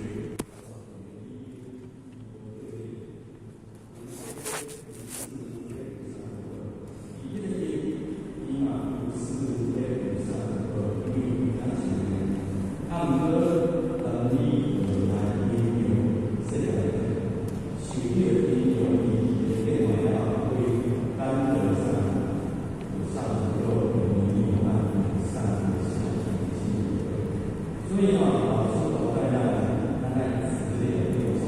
伊彼個因，伊嘛有四有三個，因為咱是啊，毋過當你落來應用世界，受彼個影響，伊會變化了後，會咱就啥有上有落，有明有暗，有上有下，有進有退。所以吼，老師都教咱，咱愛知量用中，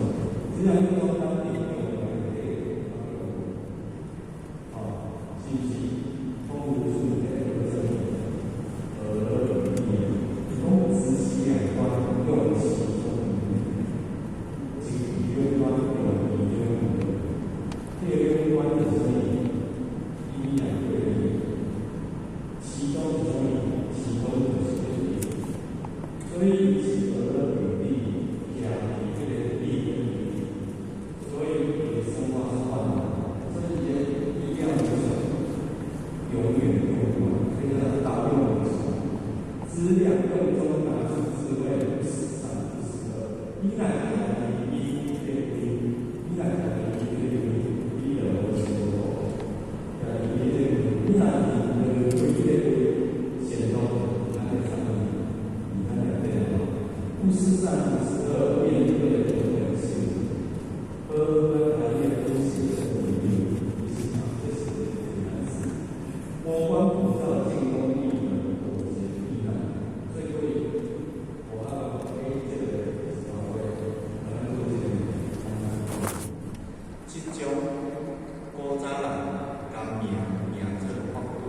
知量用中，咱定用內底，吼，是毋是？風無順的何生？何樂於利？伊講知其兩端，用其中一兩端用二兩端，這個兩端就是啥物？陰陽對立，其中是啥物？其中就是這個。所以是何樂於利？徛佇這個利的裡，所以伊的生活是幻的，所以伊的力量無窮，永遠用不完，所以叫做道用無窮。知量用中拿出智慧，不思善不思惡。你若徛佇因這個位，你若徛佇伊這個位，你就無想無。徛佇伊這個位，你若佇輪迴這個位，善路咱會啥物？佇咱內底吼，不思善不思惡，面對等等性，好咱來念都是正理，是啥？這是簡單事。魔觀普照，淨空一門，破解避難。所以各位，我啊講，這個是話，咱做這個簡單。這種古早人共名名做法棍，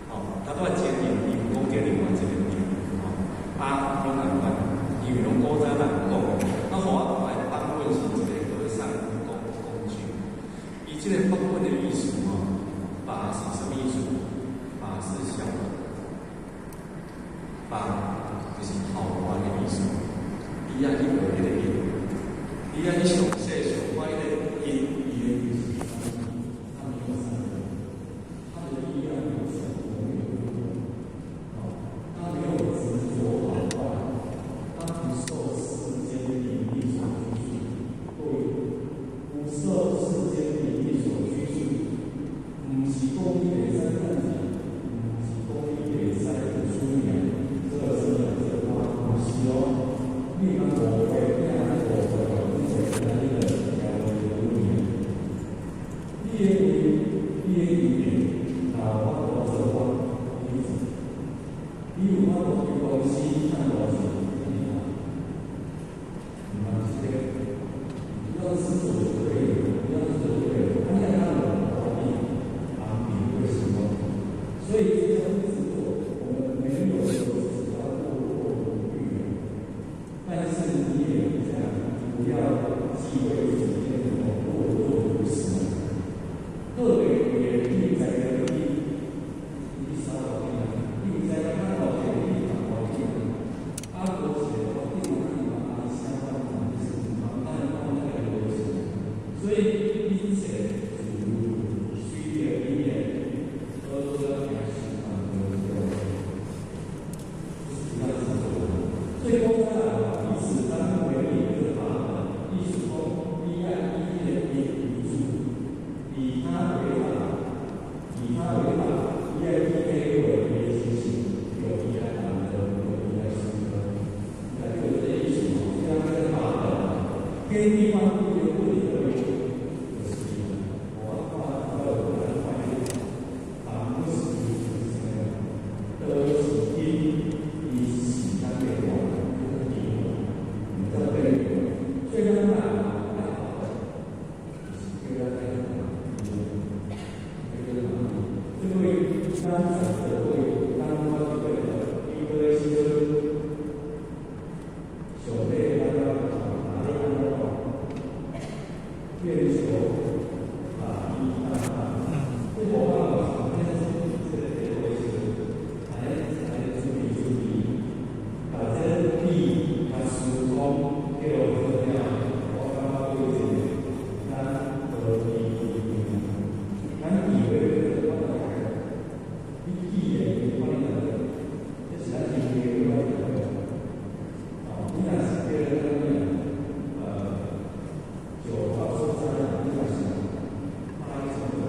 吼，他拄仔前面伊有講著另外一個名，吼，啊，攏仝款，因為攏古早人講，啊，予我看的版本是一個和尚講講句，伊這個法棍的意思吼，法是啥物意思？法是小的，法就是好玩的意思。你愛去學彼個因，你愛去上細上看彼個因，伊的意思，他沒有三個，他的力量無窮，永遠不斷。哦，他沒有執着好壞，他不受世間名利所拘束。各位，不受世間名利所拘束，毋是講你袂使賺錢，毋是講你袂使有出名，這個什麼這個話，毋是哦。你通誤會，你若誤會，誤會，那你就徛佇對咱在座各位，咱我伫過伊過的時陣，上帝咱要講，哪裡按怎講？願求法醫大道。這無法度，這是這個地位時陣，安呢安呢注意注意，把這個理甲思講叫做了，我感覺對這個咱何必咱以為我你既然有法律，這是咱以為的法律。哦，你若是叫啥物九號說三，你若是發什麼？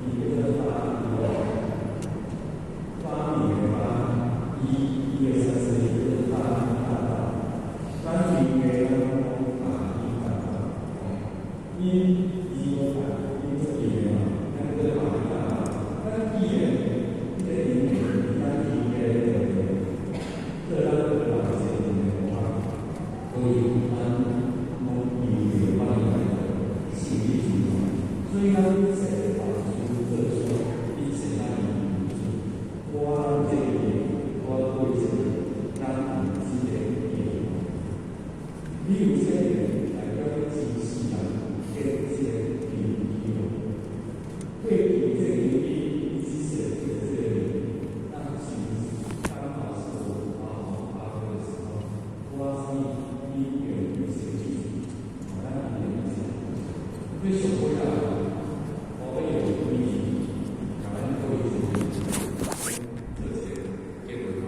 伊叫做發哦，發明的發，一、一、二、三、四，叫做發明大道。咱以為咱講法醫大道，因伊講法，因做伊的嘛，咱叫做法醫大道。咱既然這個因緣，咱以為的這咱有人這個話，所以咱攏以為法醫大道，心理主所以咱一切法師做出一切咱以為我這個，我對這個，咱有這個緣。你有這個代表你真實人跟這個根基哦。過去這個根基，你只是這個，當時剛好是我好好發揮的時候，我是因緣一切具足，咱因緣一切。所以上尾啊，我要用規矩，共咱做一個做一個結論吼。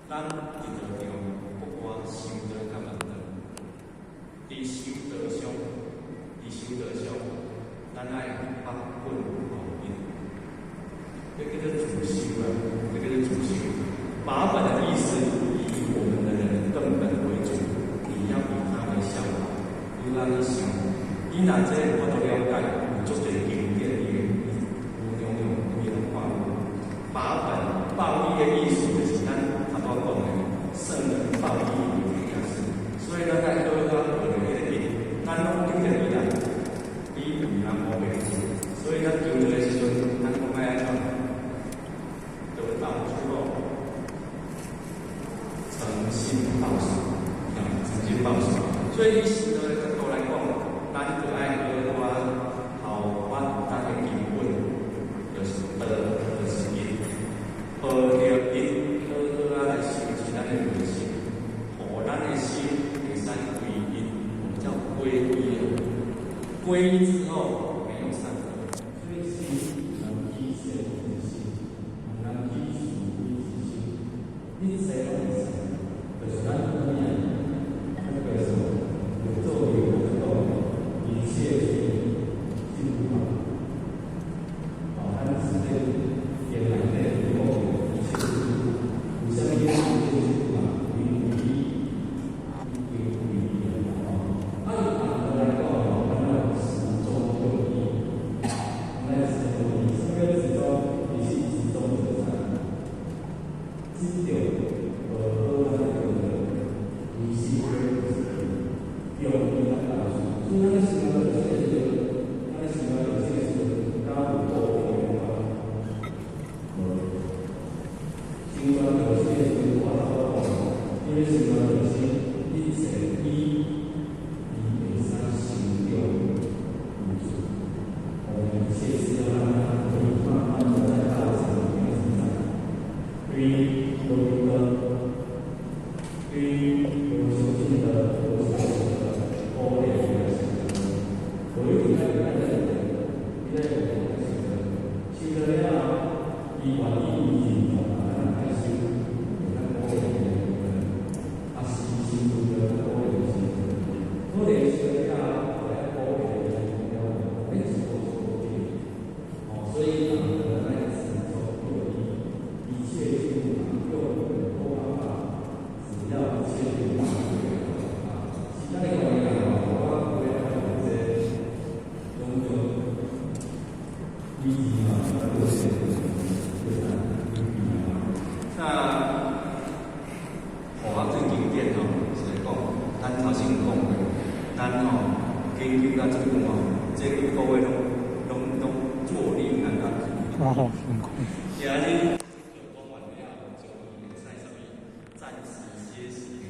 咱佇道場不管修道佮問道，佇修道上，佇修道上，咱愛把本予因，這叫做主修啊，這叫做主修。把本的意思，以我們的人根本為主，你要以他為效法。你按呢想，你若這我都了解，有足濟經典，伊有用用伊攏看過。把本報義的意思，就是咱頭拄仔講的，聖人報義為天下事。所以咱愛好好學著彼個因，咱攏得著伊啦，比為人無白做。所以咱求道的時陣，咱講愛按怎？得道之後，誠心報時，啊，誠心報時。所以以修道的角度來講，咱就愛好好效法咱的根本，就是道，就是因，學著因，好好仔來修持咱的內心，予咱的心會使歸因，我們叫歸依啊。歸依之後，沒有善惡，所以心能起善之心，毋通起是非之心，一切攏會使，就是咱啥物啊？那個什麼，有做有講，一切盡法。哦，咱是這經內底講一切盡法，為啥物叫一切盡法？因為已經歸依啊，吼。啊，以道德來講，咱要始終如一，咱始終如一，啥物叫始終？其實始終就是啥？執著無好咱的對唯心就是用伊來導師，所以咱咧修道的時陣，咱咧修道的時陣，敢有固定的款？無。修道的時陣，我頭拄講，你咧修道的時，一切以伊會使成長為主。我們一切是要讓它可以慢慢的在道場裡面成長。對於有一個，對於有修行的、有修行的，苦練的時陣，無一定愛愛在你在修的，修得了後，伊願意伊認同，啊，咱愛修，會當苦練的，啊，是修的苦練是，苦練修得了後，愛苦練的了，免一步一步去，哦，所以啊，咱愛始終如一，一切盡法，用很多方法，只要一切盡法就可以啊。其他的講的我不要講這種種以前啊，都是對啊，那佛學最經典吼，是來講，咱頭先有講過，咱吼研究到這久吼，這幾個月攏攏攏做满目星空。今日讲完了，终于会使啥物暂时歇息。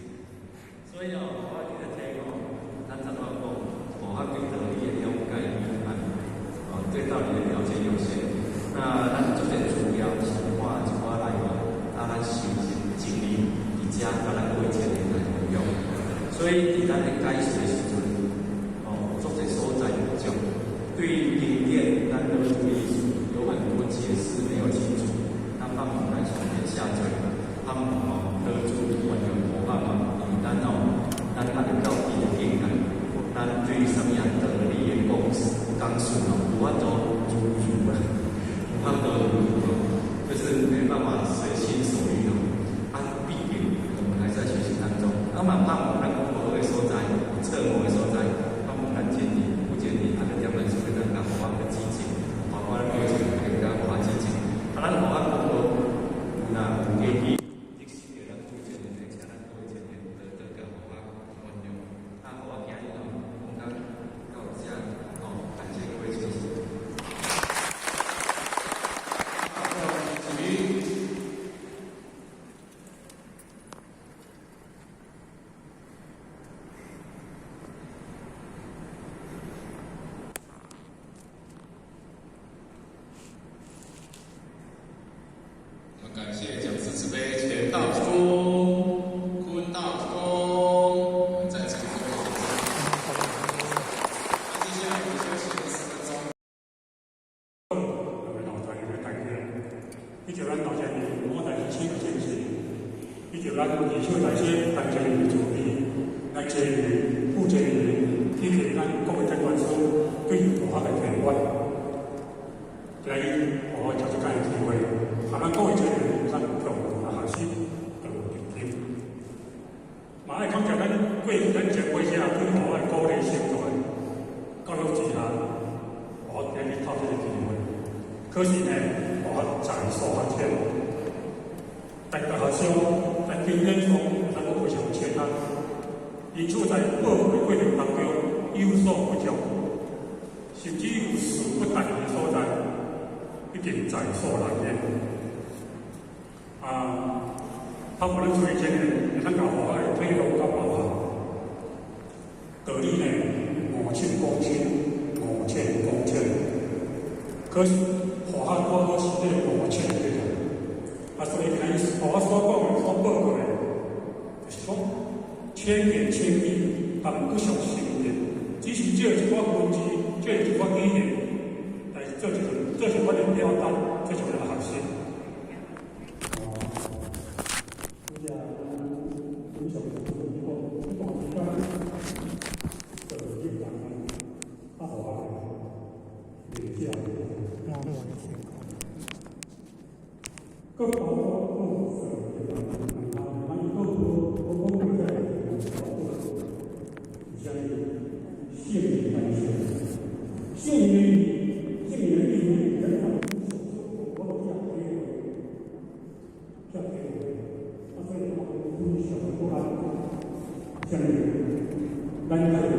所以哦，我今日听哦，咱怎么讲，佛法对道理的了解有限，哦，对道理的了解有限。那咱做这资料是看一寡来源，啊，咱收集整理，伫遮共咱各位青年来分享。所以伫咱的解释的时阵，哦，足济所在不足，对经典咱都注意有很多解释沒有清楚，那盼望咱上面下載，盼望哦，得主原諒菩薩嘛，因為咱哦，咱還會到彼個境界，咱對啥物啊道理的講講述哦，無法度自如啦，無法度就是沒辦法隨心所欲哦。啊，畢竟我們還在學習當中，啊嘛盼望咱講無好的所在，有錯誤的所在，盼望咱建議不建議，啊，個點來說，咱共予我去指正，包括咱過程更加予我指正。啊，咱予我講無有若有家己，即時的咱主持人，請咱各位青年多多共予我原諒。啊，予我今日哦講到遮，哦，感謝各位支持。我們感謝講師慈悲前道一躬，坤道一躬，我們再次鞠躬。那接下來我們休息20分鐘。兩位老大爺的大兄，彼就咱老前面五大師請個精神，彼就咱二手大師陳靜的慈悲，來參與負責人去給咱各位監管師對佛法的提問，來予我藉這個機會，啊，咱各位青年咱共同來學習，共同聆聽。嘛愛感謝咱過去咱前輩者對我的鼓勵成就教育之下，我今日透這個機會。可是呢，我在所學淺，在大學上，在經典上，咱都非常淺啊。因此在報告的過程當中有所不足，甚至有事不達的所在，一定在所難免。啊，他無論出去前呢，會當共佛法的推廣佮包含。道理呢，5000公頃，5000公頃，可是佛法拄好是這5000個人。啊，所以今日佛法所講的、所報告的，就是講千言千語，但不相信的，只是借一寡文字，借一寡語言，來做一個、做一款的表達，做一個學習。滿目星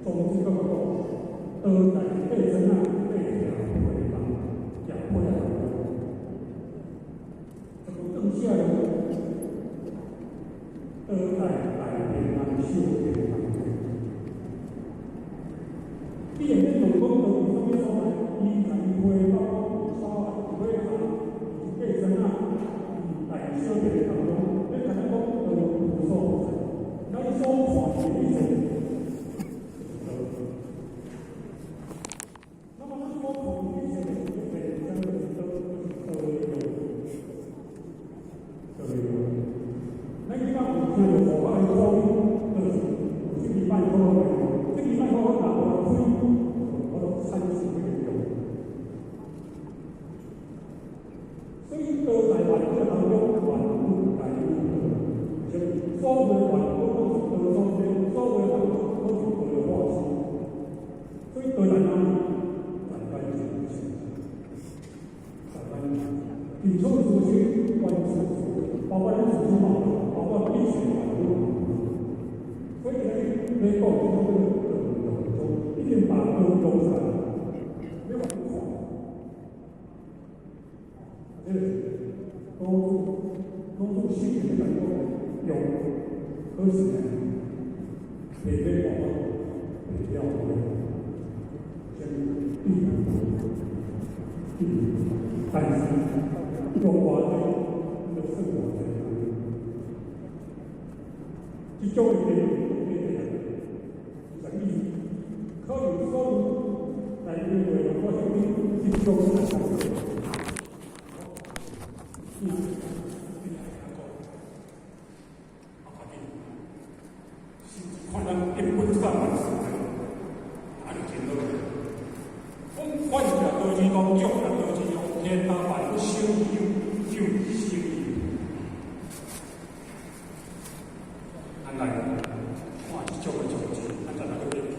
空。庄子阁讲，道在八庄仔八条皮网，夹皮仔。怎么转写呢？道在大便当小便当中。你会免问讲道伫啥物所在？伊在皮包伫沙伫尾头，伫八庄仔，伫大小便当中。你敢若讲道无所不在，咱所看见的一切就是道。那麼咱所看見的一切，一切啥物就是道，就是道的用，道的用。咱這擺有聽著佛法的口音，就是有這支麥克風，這支麥克風若無開，就無產生彼個用。所以道在萬物當中，萬物皆有道。就是所有萬物攏是道所生，所有萬物攏是道的化身。所以道在哪裡？在咱身上，在咱地處處處，萬事事，包括咱自己嘛，包括一切萬物。所以咧，你講這種道用中，已經把道用出來，你話你看，這個是老子，老子修行來講用，可是呢，袂要講，袂了解，啥物對對，但是用偌濟，就算偌濟。這種的定義，啥意思？可能所有來因為我是你這種來講。看咱一本上萬事，哪裡真好？講反正道之公，眾人道之用，天下萬物生有，就生有。咱來看這種的從前，咱就來去研究。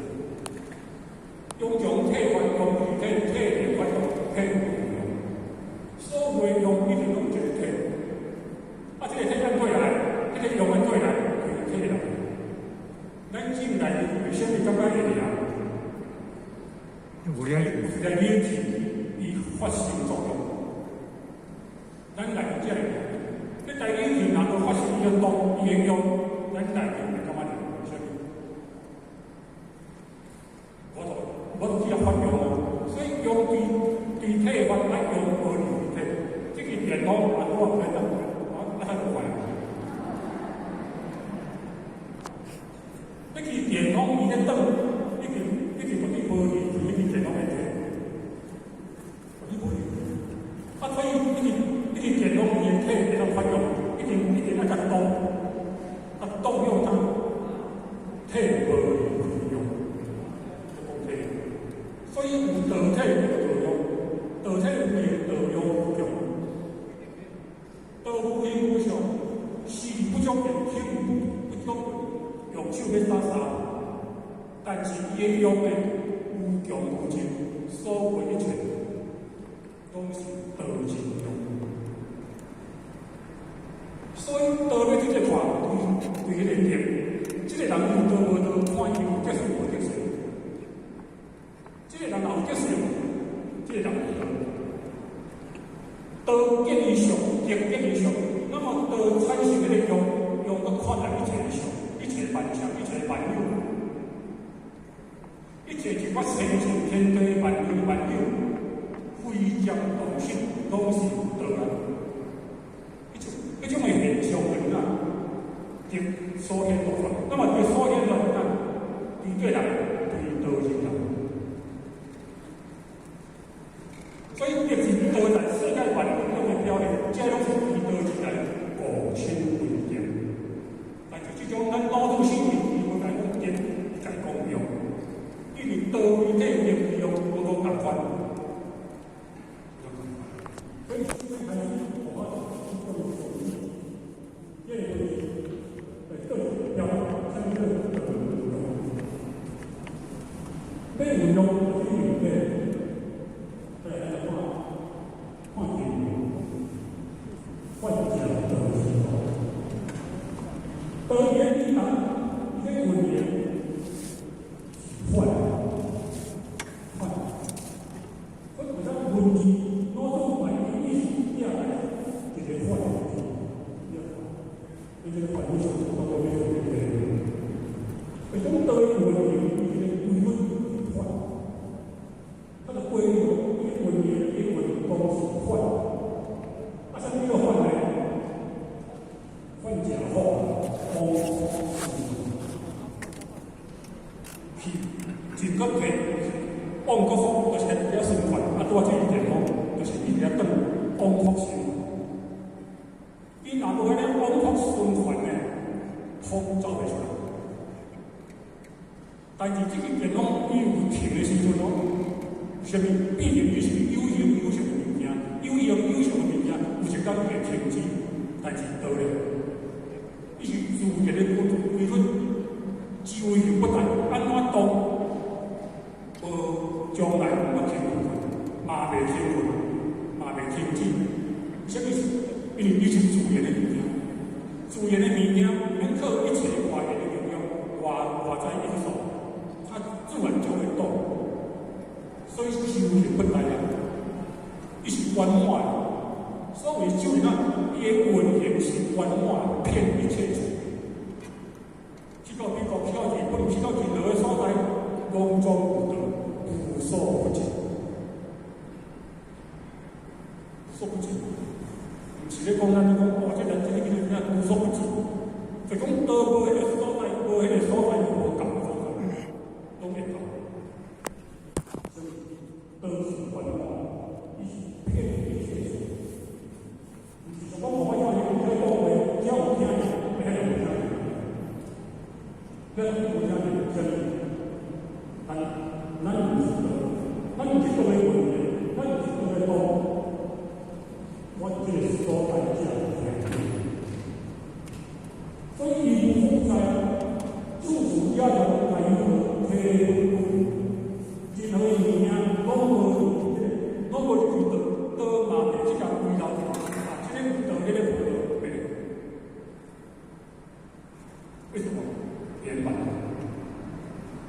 用將體發用，體體發用，體無用。所謂用，一定攏一個體。啊，這個體按過來，這個用按過來，就是體來。咱進來為啥物感覺會涼？有冷有一個冷氣，伊發生作用。咱內面才會涼。這台冷氣若無發生伊個動，伊個用，咱內面會感覺涼。為啥物？我就只發用啊。所以用對對體發愛用無離體，這個電腦啊，拄啊歹當，啊啊就壞。這支電風伊咧轉，已經絕對無離去，彼支電風的體，絕對無離去。啊，所以彼支電風伊的體會當發用，一定愛較動，啊動用它，體無離去用，就講體。所以有道體有道用，道體有形，道用無窮，道無形無相，視不足見，聽不足。用手欲打沙，但是伊的用的無窮無盡，所有一切攏是道之用。所以道欲直接看，對彼個點，這個人有道無道，看伊有得勢無得勢。這個人若有得勢，這個人有道。道見伊相，德見伊相，那麼道產生彼個用，用閣看來一切相。一切萬象，一切萬有，一切一寡生情天地萬有萬有，非常動心，攏是道啊！彼種的現象啊，就所現出來。那麼對所現出來啊，對對人，對道之人。所以，德是道在世界萬物中的表現，這攏是對道之人五清規定。但是這種咱老祖先伊無共講德，伊共講用，因為道為體，德為用，無無仝款。所以，這開始我這個就是對表啥物叫道用？要運用就是用體，再來看看電影，看正道之道。道理彼人，伊咧運營是幻。道的运行，伊这个规律是反。它的规律，伊的运行，伊的运动是反。啊，啥物叫反呢？反者福，往去进个退，往个复，就是遐循环。啊，拄仔这个电风，就是伊伫遐转往复循。伊若无遐个往复循环呢，风走袂出来。但是这个电风伊有停的时阵哦，啥物？必定伊是有形有相的物件，有形有相的物件，有一工会停止，但是道咧，伊是自然的规律，周游不断，按怎动，无将来毋捌停困，嘛袂停困，嘛袂停止。啥物意思？因为伊是自然的物件，自然的物件免靠一切外来的力量、外在因素，它自然就會動。所以修行不來啊，伊是圓滿。所謂修行啊，伊的運行是圓滿，遍一切處。去到美國，去到日本，去到任何所在，攏總有道，無所不至。無所不至，毋是咧講咱咧講，哦，這人這個叫做啥？無所不至。就講道無彼個所在，無彼個所在，又無仝的所在，攏會到。所以道是圓滿，伊是遍一切處。毋是說講我要你聽講話，只要有聽，遐就有聽。遐無聽見，啥物？咱毋是道，咱毋是道的運行，咱毋是道的動。我這個所在才有聽。所以伊無所在，處處也有來有體任何物件攏無這個，攏無入去道，道嘛袂這個歸落去，啊，這個有道，彼個無道，袂。為什麼？圓滿，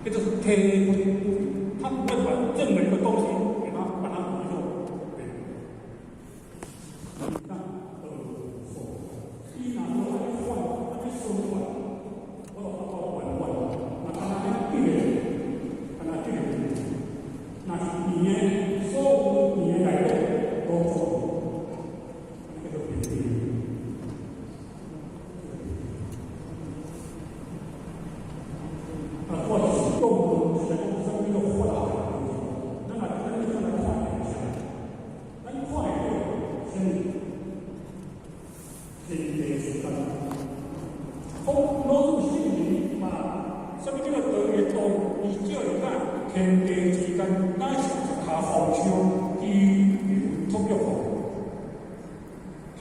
這就是體分不，他不會把任何一個東西給他把它遺漏，對。那所，伊若無愛反，愛循環，我就發覺圓滿，那敢若咧對的，敢若對的，若是甜的，所有甜的內底攏總，叫做平定。啊，我是講，是來講啥物叫法的咱來，咱咱來看一下，咱看會著啥物？天地之間，講老子聖人嘛，啥物叫做道的動？伊照著咱天地之間，若是一跤風霜，伊有托育風。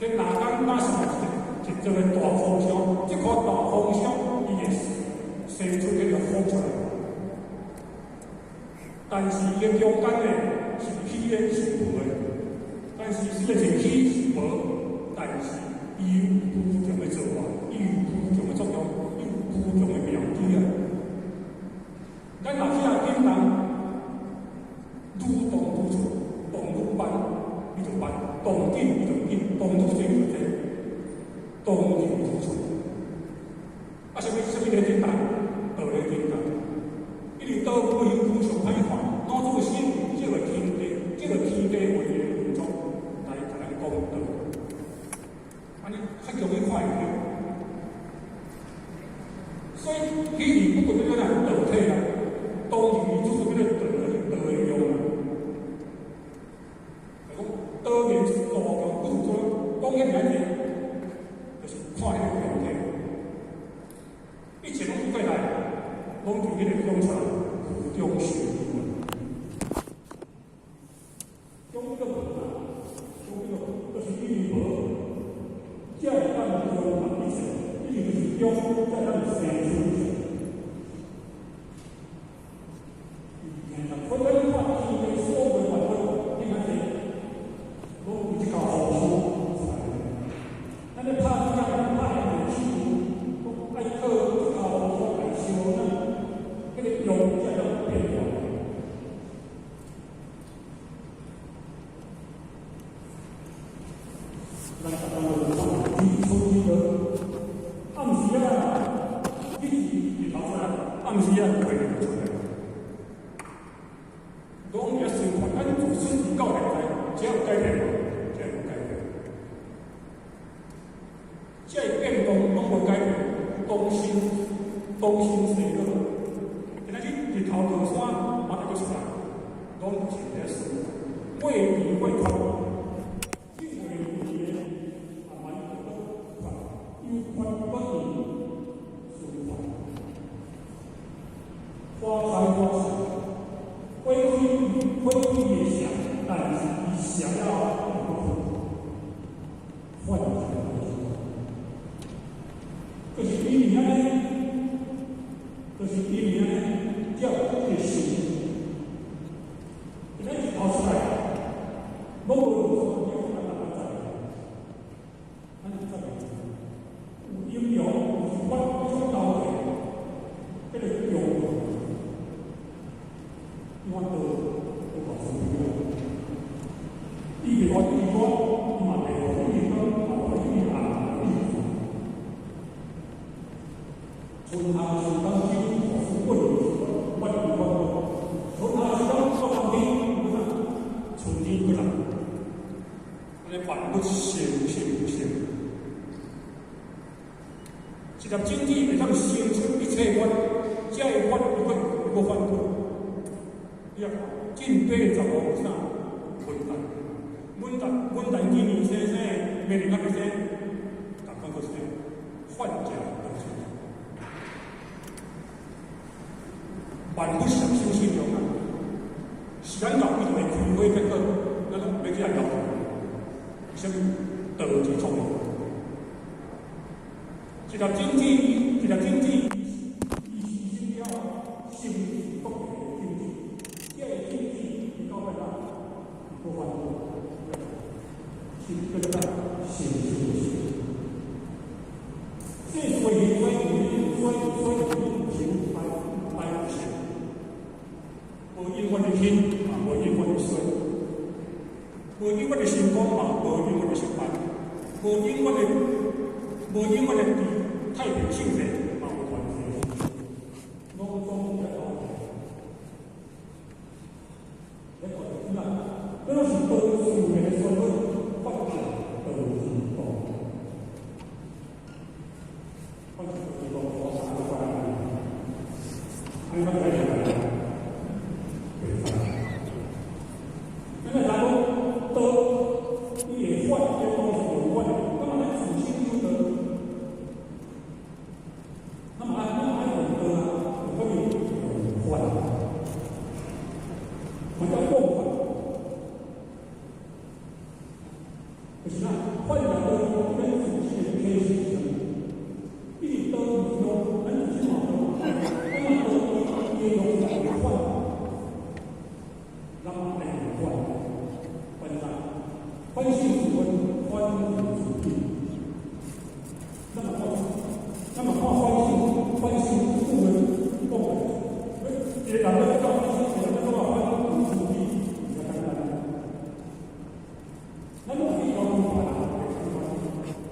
天若間若是一座大風霜，這顆大風霜，伊會生出彼個風出來。但是伊中間的是起的，是無的。但是雖然是起是無，但是伊有無窮的造化，伊有無窮的作用，伊有無窮的妙機啊！咱若去遐叮當，愈動愈出，動愈慢，伊就慢；動緊伊就緊，動愈濟就濟，動進愈出。啊，啥物咧叮當？道咧叮當。因為道無形無相歹看，老子先這個天地，這個天地為的運作來共咱講道。按呢較容易看會著。所以，彼字不過叫做啥道體啦，當然伊就是叫做道的道的用啦。就講道面是道強，不是說講起來濟，就是看彼個道體。一切攏過來，攏從彼個中出來，無中生有。中叫無啦，中叫就是因為無，才會當中含一切，因為就是中，才會當生出一切。所以咱看天地所有的萬物，你看這，攏有這跤風霜出來。咱咧拍機仔，拍彼個手，愛靠這跤風霜來燒咱，彼個用才會變化。批出来，拢伫循环。咱自始到现在，这有改变无？这无改变。这个变动拢无改变，东升东升西落。今仔日日头落山，马上就出来，拢是伫循环，未离未脱。境未离的，慢慢就发，有发不离循环。花开花谢，花开花开会谢，但是伊谢了后，会幻化。就是因为按呢，就是因为按呢，才有这个心。今仔日头出来，拢无落山，咱哪知？咱知有阴阳，有法，这种道理，叫做中道。伊法道，都嘛是一样。伊袂愿意讲，伊嘛袂愿意讲，嘛袂愿意红，嘛袂愿意春夏秋冬秋，是过年，我有法度。春夏秋冬到冬天，春天过来，按呢万物生生生。一粒种子会当生出一切法，这个法又阁又阁反过。你看，正八十五有啥？文旦，文旦，文旦今年生生，明年还袂生，共款阁生，幻假都是。万物上欣欣向啊！时间到，伊就会开花结果，咱拢欲去来搞。啥物道之聪明？一粒种子，一粒种子，伊生了成国的种子，这个种子伊到尾啊，无法度，是叫做生生生。这水水水水水白白生。无永远的兴，嘛无永远的衰；无永远的成功，嘛无永远的失败；无永远的无永远的太平盛世，嘛无乱世。拢总伫咧搞，咧搞啥？这拢是道自然的所发展道之道。发展道之道，我啥都管。安尼咱来讲。咱来讲道，伊会发这东西有关的，那么咱自身有道，那么咱爱用道啊，有可能用法，我叫共法，就是那发展道，咱自身的体是啥物？伊是道是用，咱自身嘛道，那么道伊会用法。咱爱用法，反啥？反省自问，反省自己。那么看，那么看反省，反省自问，讲，一个人欲做反省，一个人欲做反省自己，比较简单。咱拢是讲别人，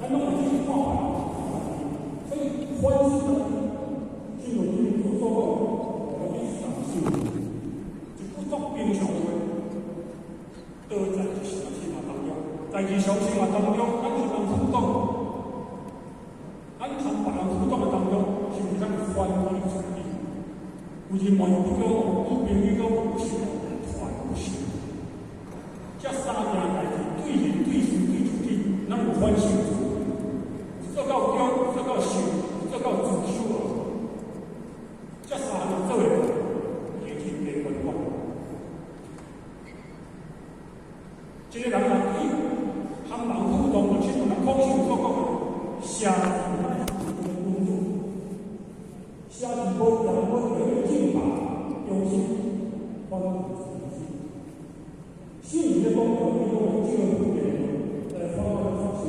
咱拢是去看别人，所以反省，正如你所讲，我们上修，一句足平常话。道在日常生活当中，在日常生活当中，咱是人互动，咱同别人互动的当中，是毋是咱欢喜自己？有人问伊讲，女朋友讲有啥传承？这三件代志，对人、对事、对自己，咱有反省，做到中，做到受，做到自修啊！这三项做的，会真济圆满。这个人啊，伊和人互动，就亲像咱孔子所讲的，写字爱有温度，写字无人无着迄个正法中心，反自己。圣人咧讲道，伊拢会照普遍来反观自身。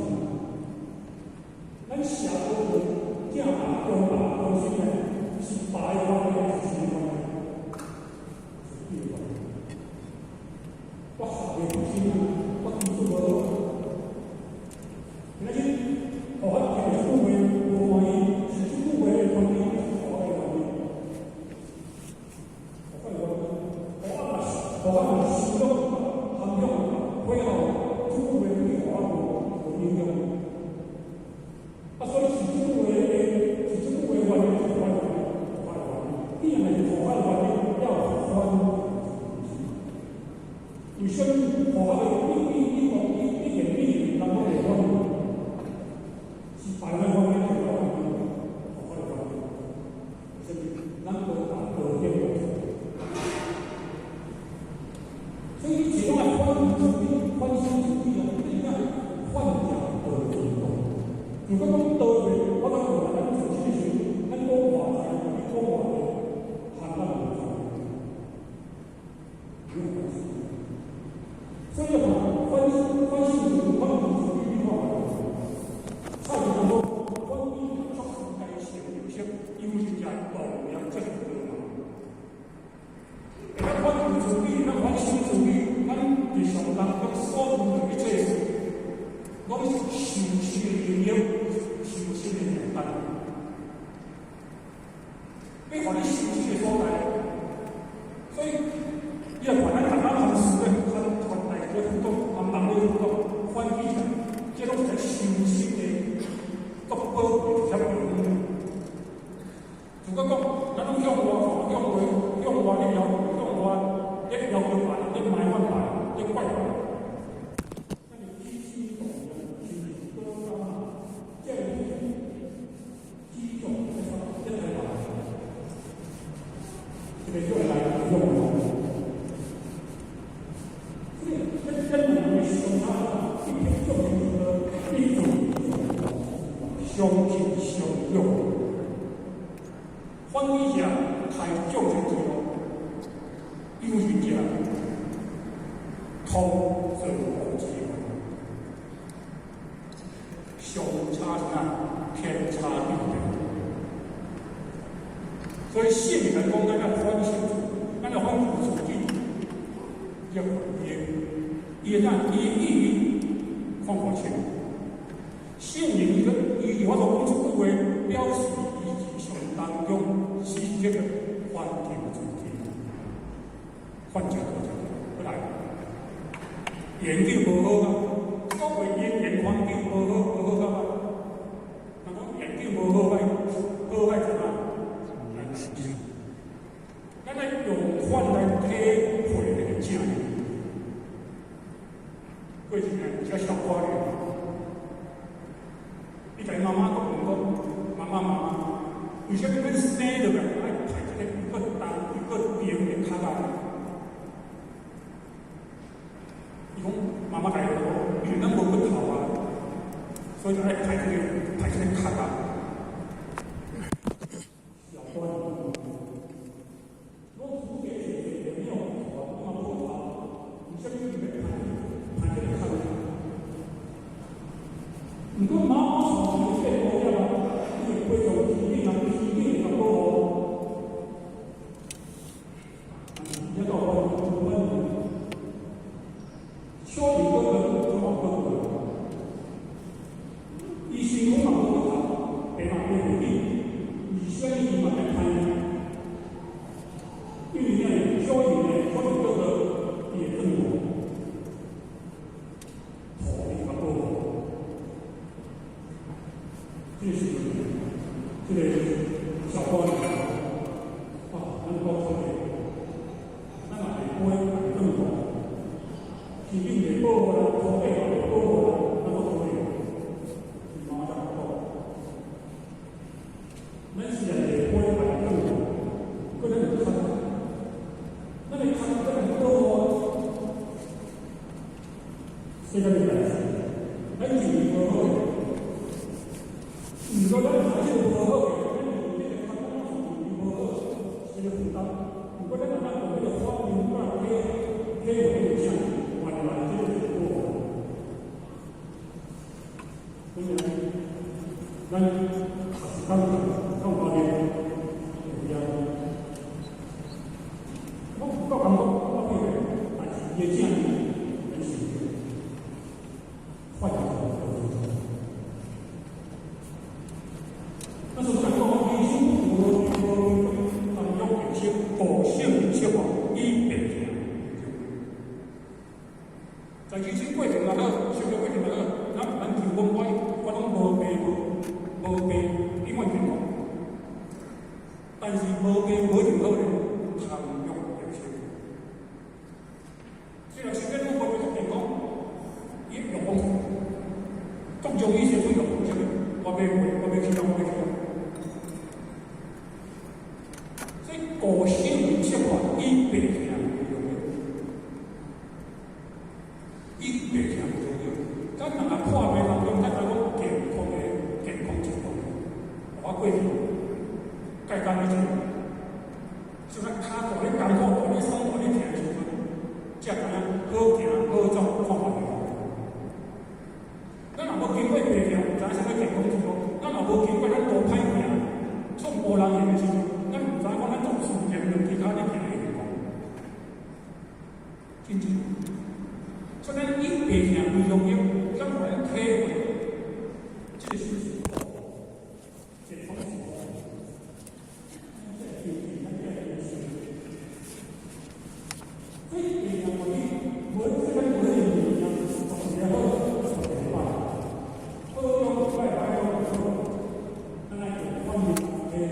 佛法有修養、涵養、火候、主話對佛法無影響。啊，所以是這句話的，是這句話原因，是佛法的原因。既然是佛法的原因，要反為什麼佛法的一一一一一言一語，人攏會反？是白話方面的佛法的原因。為什麼？咱無達道德。所以你這種愛反自己、反省自己啊，你講反正道德。如果講道德，我講咱做這個時，咱講話題，你講話題，行咱無同，沒有關係。所以吼，反省反省自己，反省自己，你看嘛，蔡英文講，反比作該成有色，有人在動搖這個嘛。會當反省自己，咱反省自己，咱日常當中所做的一切事，攏是修身的營養，修身的良單。要予你修身的所在，所以你若看咱大家同事咧，和團體咧互動，和人咧互動，反起來，這攏是在修身的足寶貴的條件。如果講，咱攏向外看，向外向外咧要向外咧要求別人，咧埋怨別人，咧怪別人。咱是起心動念，是毋是多感啊？這個舉重一台大，這個叫來向外。所以，咱咱兩個相差，一天做一個一種相親相用。反起者開眾生之路，有情者通做福之門，相差啥？天差地別。所以聖人來講，咱要反省，咱要反省自己，要伊伊會當伊意義看看清。聖人伊個伊有法度講出句話，表示伊日常當中是這個反求自己，反正多正，過來，研究無好啊，所謂言言環境無好，無好幹嘛？人講研究無好歹，好歹怎啊？咱來用反來體會這個正義。過一年有小可憐，你共伊媽媽閣問講，媽媽媽媽，為啥物阮生落來愛排這個又閣重又閣冰的跤仔？伊講媽媽共伊講，因為咱無骨頭啊，所以就愛排這個排這個跤仔。小可憐，我祖家也沒有骨頭啊，嘛無骨頭，為啥物伊欲排排這個跤？毋過媽媽從這個過了啊，伊會飛上天頂啊，天頂會較保護。一個反反小人閣閣閣嘛閣過，伊身軀嘛無骨頭，爬嘛爬袂緊，為啥物伊嘛愛歹？因為呢，小人呢，可能閣閣伊會轉過，土地較保護。這個時陣，這個小可憐啊，咱講出來，咱嘛會飛，嘛會轉過，天頂會保護咱，土地嘛會保護咱，咱閣可憐。伊媽媽才講，咱雖然會飛，嘛會轉過，閣咱有跤，咱的跤閣會保護。世間的代誌，咱認為無好的，毋過咱若這個無好的，咱認為這個跤咱是無好，是個負擔。毋過咱若當用這個反應來體體會這個正，原來這個是保護。所以咱也是講講話的，會啊。我有夠感覺，我記得，但是伊的正義，咱是反求那就是講，醫生無無涵養入息，個性入息哦，以變行。在人生過程也好，修行過程也好，咱毋免求講我攏無病無病，永遠健康。但是無病無一定好咧，貪欲入心。雖然身體攏無變健康，伊欲望各種意思出欲望啥物，我欲過，我欲去啊，我欲去啊。所以個性說話以白行為重要，以白行為重要。咱人若破病當中，咱知講健康的健康真重要。我過去簡單一點，像咱跤大咧艱苦，大咧爽，大咧疼的時陣，才知影好行好走看看就好。咱若無經過病痛，毋知影啥物健康之路；咱若無經過咱路歹行、寸步難行的時陣，咱毋知影講咱做自然兩支跤咧行會健康。真正，所以咱以病痛為重要，咱予咱體會這個事實。健康是。所以病痛無你，無這個無你物件，一個好，一個歹。好中有歹，歹中有好，咱愛用反應體會。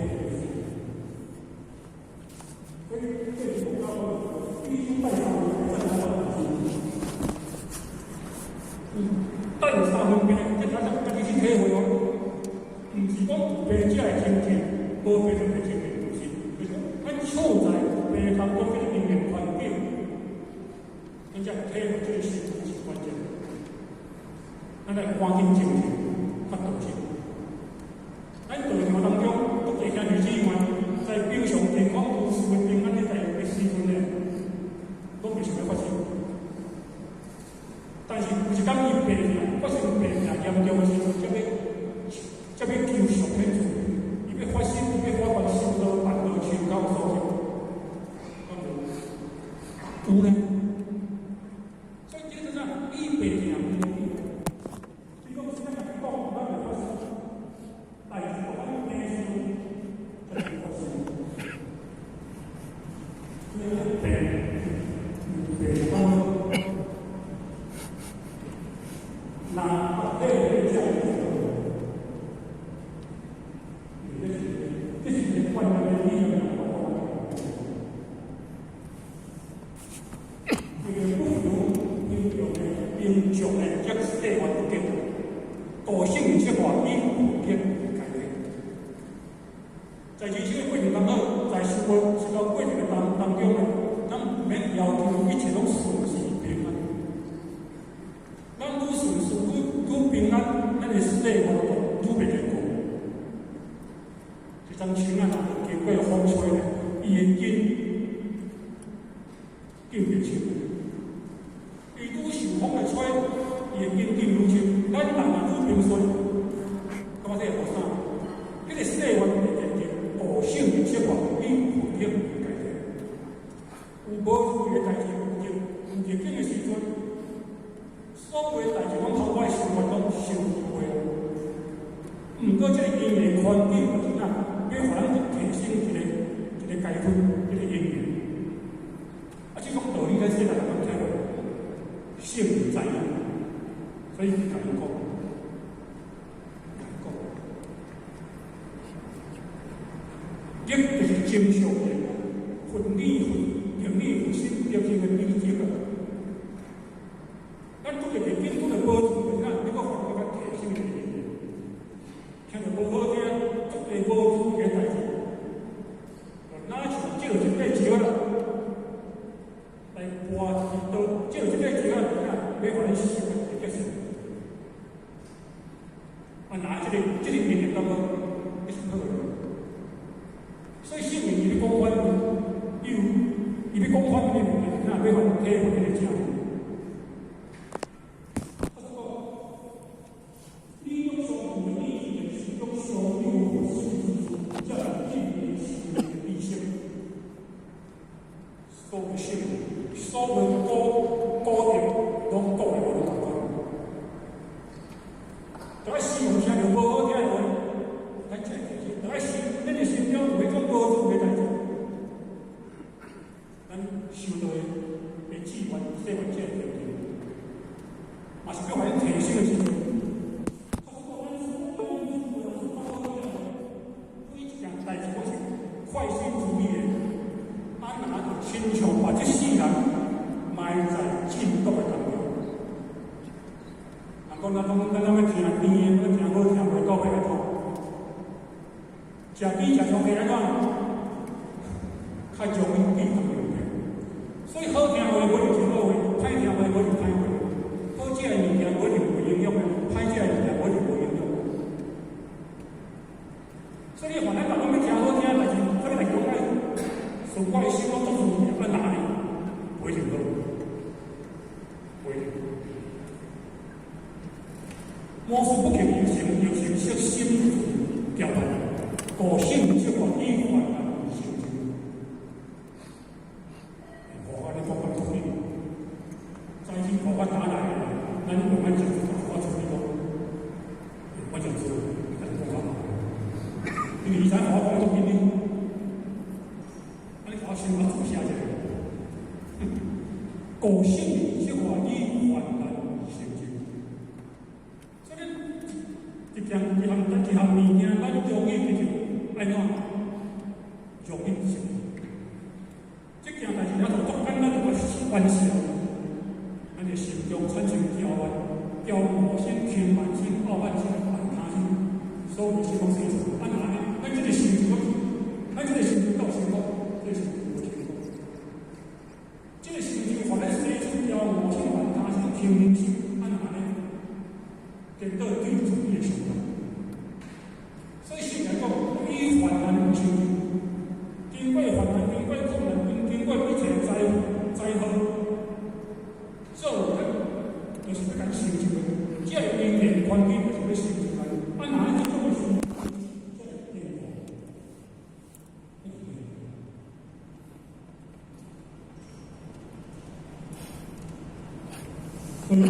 所以這是我講，必須拜三分，才能夠等三分病，這才才家己去體會哦。毋是講有病才會清淨，無病就袂清淨，毋是。就是咱處在病當中，這個因緣環境，咱才體會這個心是關鍵。咱來趕緊靜靜，發道心。咱道場當中，各地兄弟姊妹在平常健康無事平安的在的時陣呢，攏袂想欲發生。但是有一工伊病痛，發生病痛嚴重的時陣，才欲求上天主，伊欲發心，伊欲發願修道、辦道、修到所在，有呢。所以這個啥？以病痛為重要。你講是咱家己講，咱袂發生，但是講咱病時才會發生。所以病有病當中，那體會這樣子，這是一個觀念的理念。這個不如應用的民眾的這世願不結，個性說話以不結解決。在人生的過程當中，在生活生活過程當中呢，咱毋免要求一切攏順遂平安。咱愈順遂愈平安，咱的世願就愈袂堅固。這種樹仔若無經過風吹咧，伊的根更袂深。伊愈受風的吹，伊的根更愈深。咱人若愈平順，感覺這會予啥？這個世願袂堅定，個性的說話以負點為解決。有無如意的代誌，有逆境的時陣，所有的代誌攏透過生活攏受過。毋過這個因緣環境就是哪，欲予咱提升一個階級，一個因緣。啊，這種道理咱細漢就體會，聖人知影，所以伊共伊講，講，逆就是正常的，佛理佛定理佛心德性的比較。咱拄著逆境，拄著無順，就是哪，你閣予咱較提升一個因緣。聽著無好聽，足濟無如意的代誌，若像借一塊石仔來拔一刀，借一塊石仔，欲予咱修的結束。啊，若這個因緣感覺，這是好的。所以聖人伊欲講反面，伊欲講反面的物件，若欲予咱體會彼個正面。他說講，你用相同的意見，是用相有佛性之處，才能進入修的理性。所有聖人，所有古德，攏講的無攏仝款。大家心有聽著無好聽的話，咱才會提醒。大家心，咱的心中有彼種無如意的代誌，咱修道的志願、誓願才會堅定。嘛是叫互恁提醒的时阵。对一件代志，我是快心主义的，啊，若就亲像把這世人埋在禁毒的當中。人講咱講咱攏欲聽甜的，欲聽好聽，袂到尾來吐。食甜食傷濟按怎？較容易變糖尿病。所以好聽話無一定是好話，歹聽話無一定歹話。好食的物件無一定有營養的，歹食的物件無一定無營養。所以你凡咱逐講欲聽好聽的代誌，啥物代誌攏愛順我的心，攏做順啊哪裡？無一定好，無一定。魔術不求有成，有成識心調辦，個性這個依法來成就。佛法你講講處理，財經佛法打來的，咱用咱講佛法處理講，我講做，你講較好。因為伊知佛法講足緊呢，啊你我先我注寫一下，個性這個依法來成就。所以一件一項一項物件，咱容易得著按怎？容易成就。這件代誌也就足簡單，就完成。咱的心中產生驕傲、驕傲心、輕慢心、傲慢心、反他心，所有心攏生出。啊，那呢？咱這個心就，咱這個心就夠成功，這個心就無成功。這個心就予咱生出驕傲心、反他心、輕慢心，啊，那呢？顛倒對主義的想法。所以聖來講，以患難為成就，經過患難，經過困難，經過一切災禍，做人就是欲共成就的。這個因緣環境就是欲成就咱。啊，若這種的事，這個變化。所以呢，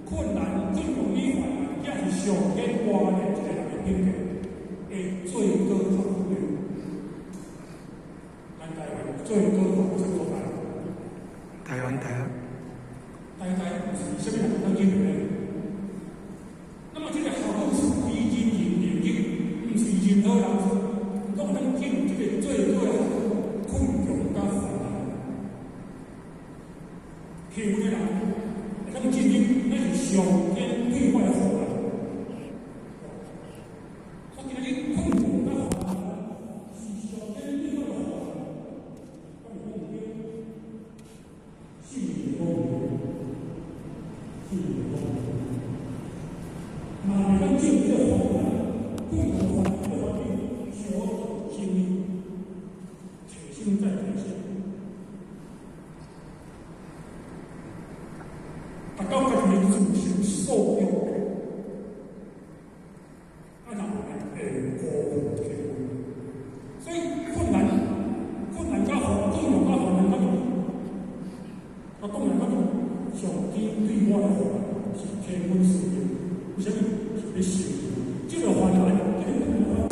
困難最容易患難，這是上天磨練一個人的品格，會最高卓越。咱台灣最高卓越所在。台灣大學。台大是啥物人當進入的？那麼這個學問是非人人能力，毋是任何人攏會當進入這個最高的困窮佮煩難。幸運的人會當進入，那是上天對我的厚愛。所以今日困窮佮煩難是上天對我的厚愛。我是講毋對，是講是講，嘛會當進入這個煩難、困窮煩難的環境，小心提升再提升。達到家己的自身素養，啊，然後會高體會。所以困難、困難佮困窮佮煩難，我講來講去，上天對我的厚愛是天阮賜的，為啥物？是欲成就這個煩難，這個困難。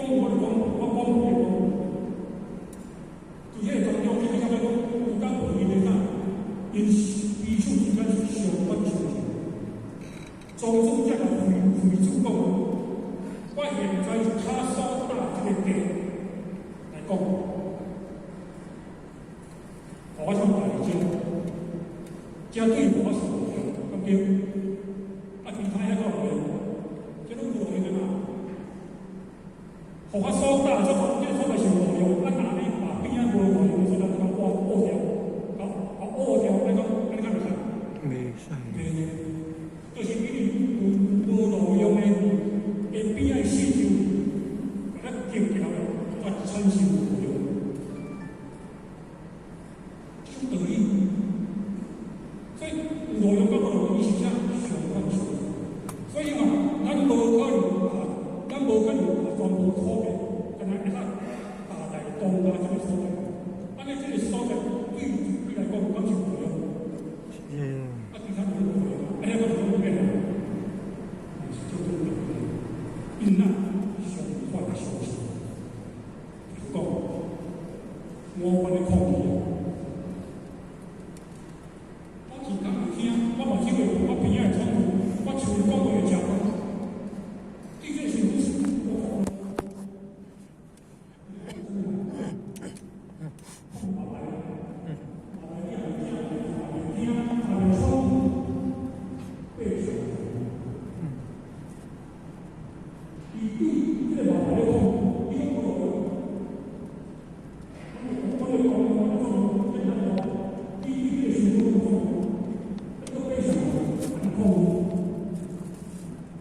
我就讲，我讲伊讲，伫彼个当中，这个啥物讲，有甲无因的啥，𪜶彼此之间是相反相成。庄子才共惠惠子讲，我现在跤所踏这个地来讲，予我创第二种，这对我是无用，敢对？啊，其他遐个无用，这拢无用的嘛。予我所踏，这这所在是无用，啊，若你把边仔无路用的所在，共挖挖掉，共挖掉，按呢讲，按呢敢袂使？袂使。袂，就是因为有无路用的，的边仔四周，共咱结起来，才产生有路用。这种道理，所以有路用佮无路用，伊是啥相反相成。所以嘛，咱无可能啊，咱無可能把全部土地，敢若會當踏在東亞這個所在。按呢這個所在對你來講，敢是有路用？是。啊，其他無路用，按呢閣是講變啦，是這種道理。𪜶若相反相成，就是講我阮咧抗議。我耳孔會聽，我目睭會看，我鼻仔會喘氣，我喙會講話會食飯。這個是不是我伊對這個麻煩咧講，伊講無路用。我咧講，我講簡單講，伊對這個想法講，你閣爬上來，按呢講，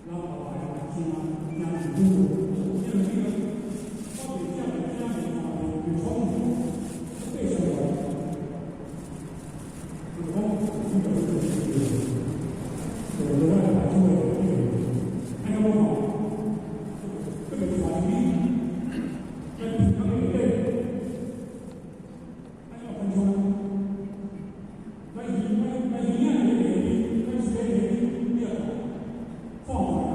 老爸聽聽是好，聽是我袂食袂聽袂看袂袂喘氣，閣爬上來，就講你就去做，就落來排出來，按呢講吼，閣袂傳你，在鼻孔內底，按怎分出？咱耳咱咱耳仔佇咧下邊，咱身體下邊，你若看看來，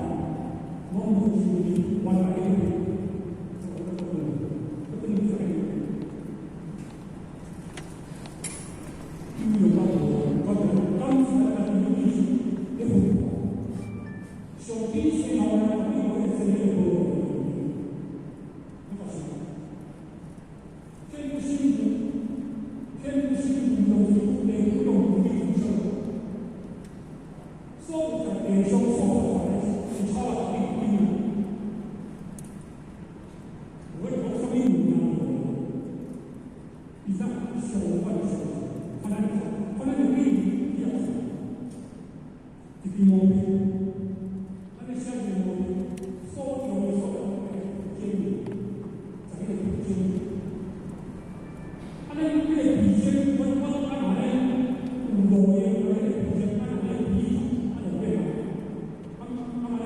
攏無受你原來彼個，閣轉去啥物？有用到無？講者，敢是咱家己意識咧分辨。上帝生予咱，你無生彼個無那個是天不心無，天不心無就是地不動地不生。所有在地上所出來的是草仔地地。有咧講啥物物件無？伊啥相反相成，看咱看咱的比你也是一支毛筆，咱咧寫一個毛筆，所用的所有的筆尖，在彼個筆尖。按呢，彼個筆尖，阮阮按若咧有路用的彼個筆尖，按若咧筆按就變啊。啊啊按呢，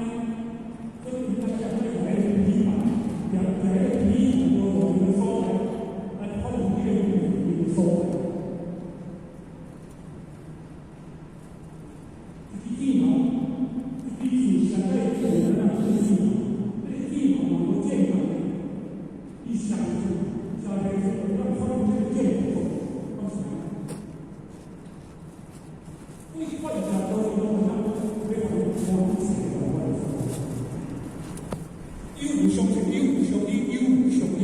所以伊咱寫彼個彼個筆板，舉舉彼個筆無路用的所在，來發現彼個有用的所在。一支箭頭，一支箭射在地咱啊，這個箭頭，這個箭頭嘛無箭頭，伊射出射出去，咱發現這個箭頭，敢是按呢？對法者都是講啥？欲予伊看世界觀。有無相成，有無相依，有無相顯。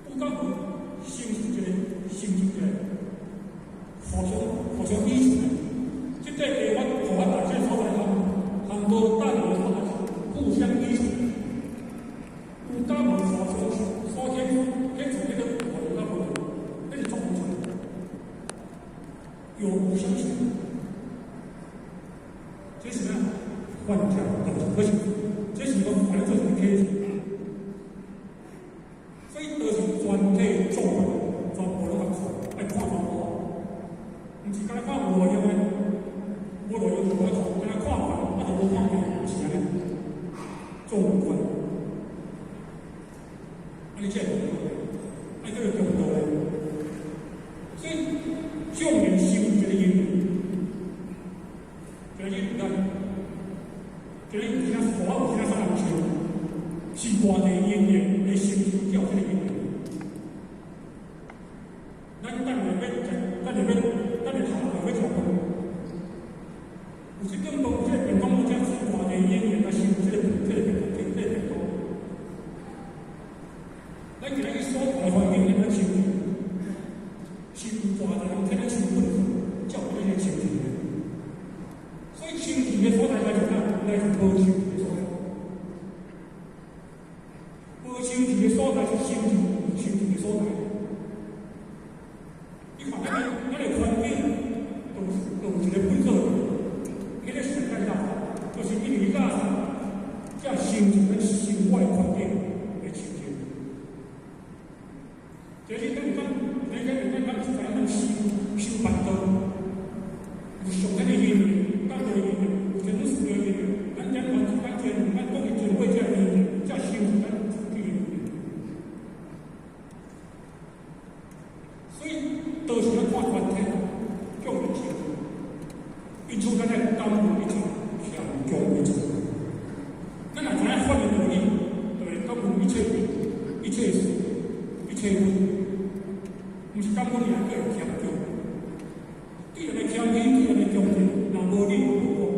有甲無成就一個，成就一個，互相互相依存。這塊地我予我大這所在含含無大的所在互相依存。有甲無所所顯顯出這個有甲無，彼是作無出來。有無相成，這是啥？幻象道不是，這是講反正做成體系。所以就是全體眾人，全部攏共看，愛看全部，毋是干焦看有路用的，無路用就無愛看，干焦看完，啊就無看過，毋是按呢，眾觀。按呢才會愛叫做中道的。所以眾緣成一個因緣，今日咱，今日有啥我有啥啥人笑，是偌濟因緣來成就才有這个因緣。咱等下欲食，等下欲，等下下晝欲食飯。有這頓飯，有這个便當，才是偌濟因緣來成就這个便當，這个便當。咱今日所在環境，咱咧清氣，是有偌濟人替咱收糞，才有這个清氣的。所以清氣的所在來是啥？來是無清氣的所在。無清氣的所在是清氣有清氣的所在。你看咱的環境，都有一個糞埽，彼个時間垃圾，就是因為垃圾，才形成咱生活的環境的清淨。這是咱講，咱知影咱修修辦道，有上天的因緣，道德的因緣，有天事的因緣，咱咱咱咱咱講的前輩這因緣，才形成咱自己的因緣。所以，都是要看團體，叫人清楚。因此，咱愛感恩一切，謙恭一切。咱若知影法的道理，就會感恩一切人、一切事、一切物。毋是感恩爾，閣會謙恭。對人的謙虛，對人的恭敬，若無你，無我。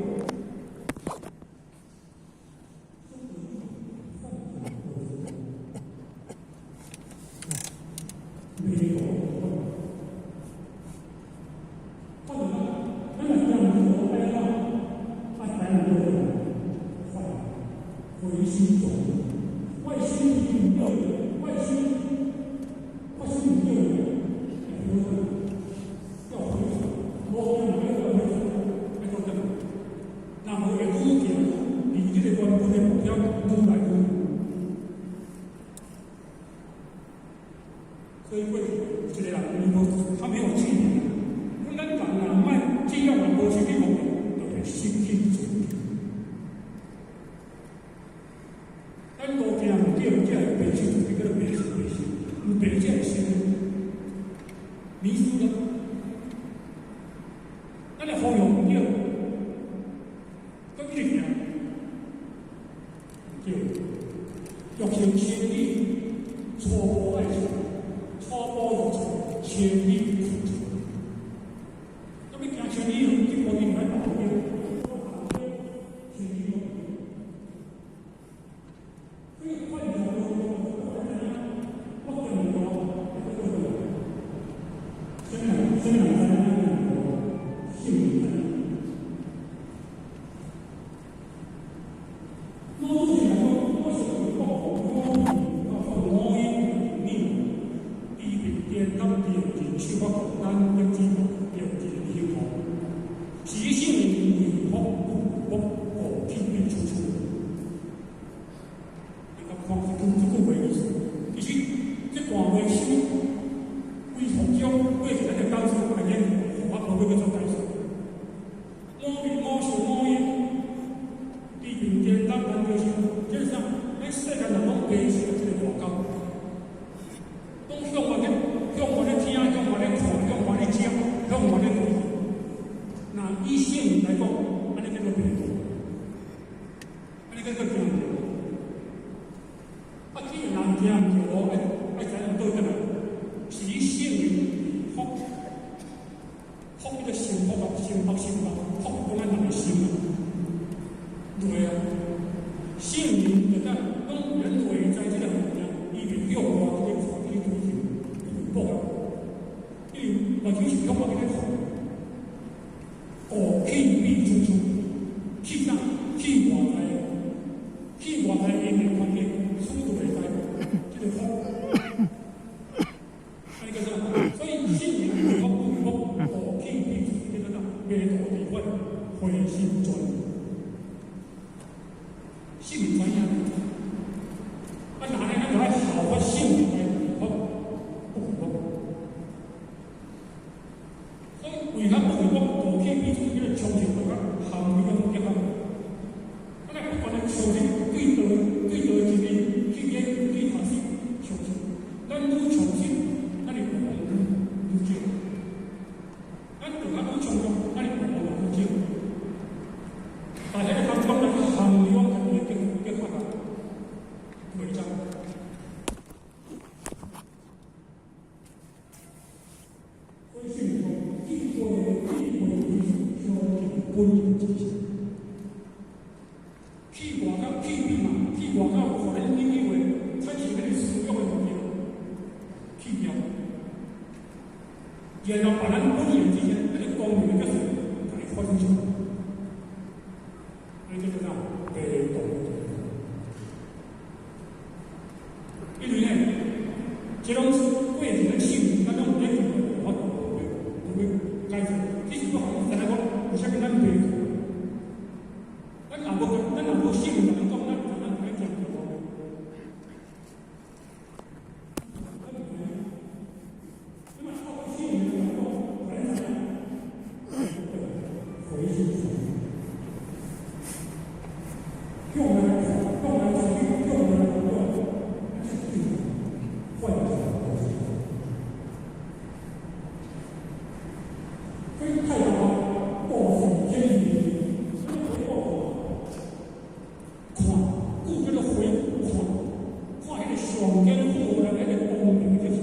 回心轉，我的心唔對，我的心，我心唔對，要回轉，無可能要回轉，愛倒轉。若無會愈行，離這個原本的目標愈來愈遠。所以過去有一個人，伊無，他沒有紀念。阮咱人若莫只要若無失去目標，就會失去自由。咱路行毋對，才會迷失，叫做迷失迷失，毋迷才會失，迷失了。咱的方向毋對，閣一直行，毋對。欲行千里，初步愛行，初步欲行千里苦走。咁欲行千里遠，這步一定愛跑對。千里遠。所以，我我更多，什么人，什么人知影性命？我之前讲，我是讲我五音你，地平颠倒颠人手法咱的指标人修好，是性命为福不福，五气必出出。你甲看这句话意思，其實這段話是為福中，為是咱的教授來研佛法，無欲閣做解釋。五味五受五音，地平顛倒咱就是，這是啥？咱世間人攏迷信這個外交，攏向外咧，向外咧聽，向外咧看，向外咧食，向外咧看。若以聖人來講，按呢叫做迷途，按呢叫做行毋著。啊，既然人行毋著，愛愛知影倒轉來，是以聖人福，福叫做心福啊，心福心福，福講咱人的心啊，對啊。聖人就講，攏人內在這個物件，伊袂向外去看去追求，伊福啊，因為目睭是向外去咧看，五氣必出出，氣啥？氣外在，氣外在因緣環境，輸就袂使，這個福。按呢叫啥？所以聖人為福不為福，五氣必出出，叫做啥？迷途知返，回心轉意。聖人知影，啊，若呢，咱就愛效法聖人來為福，不為福。所以為較不為福，五氣必出，叫做長壽大家含你個結合。咱來不斷的相信，對道對道真理去研去學習，相信。咱愈相信，咱就愈愈少。咱就較愈衝動，咱就愈愈少。但彼個當中，咱含量家己的結結合啊。去外口去边嘛，去外口，予咱引以为产生彼个私欲的物件，去掉，然后把咱本源之间彼个光明的角色，共伊发出去，按呢叫做啥？地动。因为呢，这拢是过去的手，咱拢有咧用，无法度无去解决。只是讲，知影讲，为啥物咱袂？咱若无，咱若无信任，咱讲，咱咱毋免讲着无。咱毋免，你嘛透过信任来讲，咱知影，回心转意，向来看，向来出去，向来讲，咱是对换转头。所以太阳报复天地，啥物回报？看，故叫做回看，看彼个上天好人彼个光明的就是。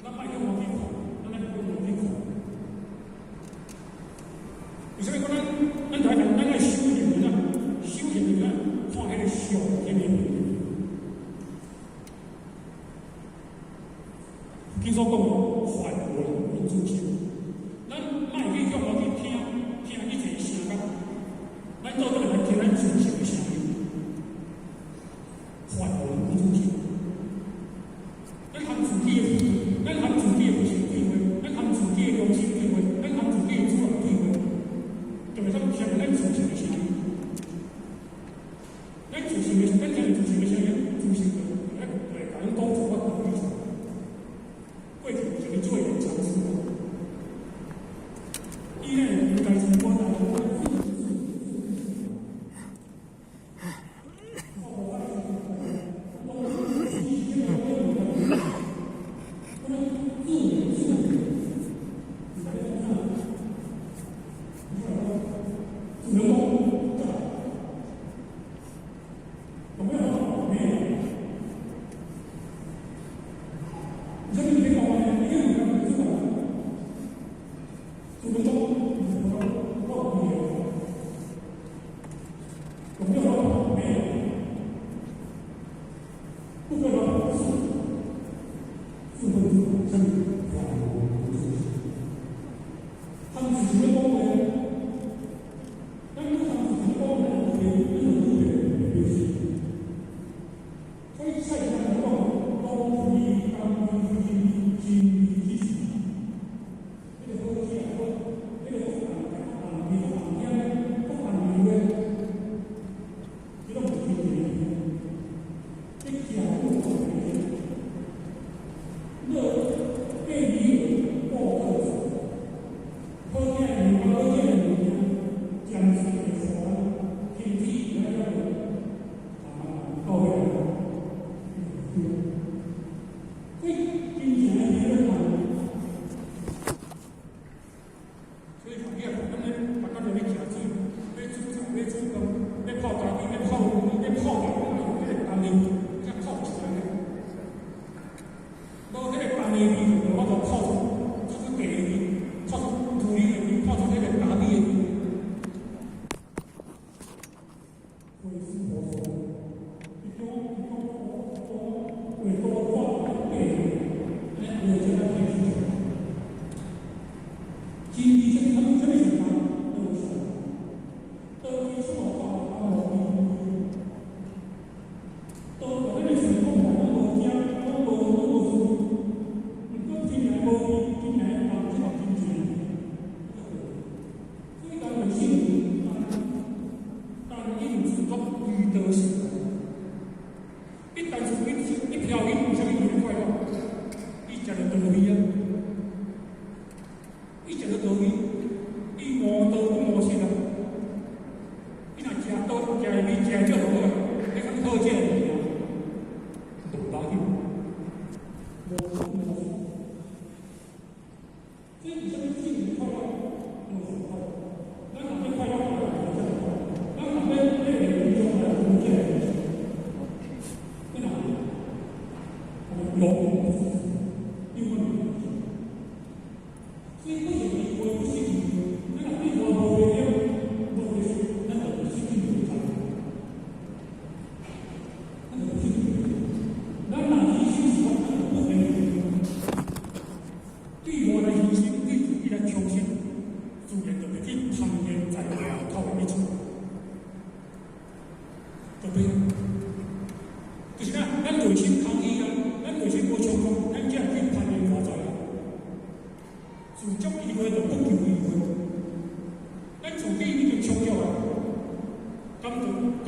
咱莫向外去看，咱爱向内去看。为啥物讲咱咱台咱咱爱修行的啊？修行的啊，看彼个上天的。经所讲，梵文文殊心，咱莫去向外去听，听一个声音，咱做倒来听咱自性的声音。梵文文殊心，咱含自己的，咱含自己的佛性对话，咱含自己的良心对话，咱含自己的主人对话，就会当听咱自性的声音。咱自性的，咱听自性的声音，自性就会会共咱讲出我道理。过去有一个做人禅师，伊呢应该是我来。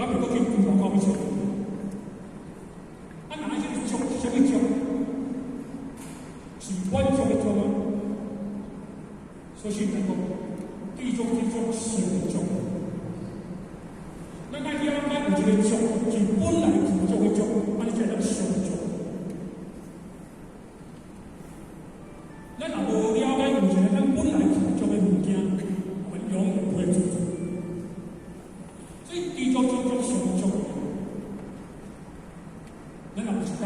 敢會閣去外口去揣？啊，若愛這個足是啥物足？是滿足的足嗎？所以來講，知足知足勝足。咱愛了解有一個足是本來具足的足，按呢才會當上足。咱若無了解有一個咱本來具足的物件，我們永遠不會知足。所以知足知足上足。咱若有一工，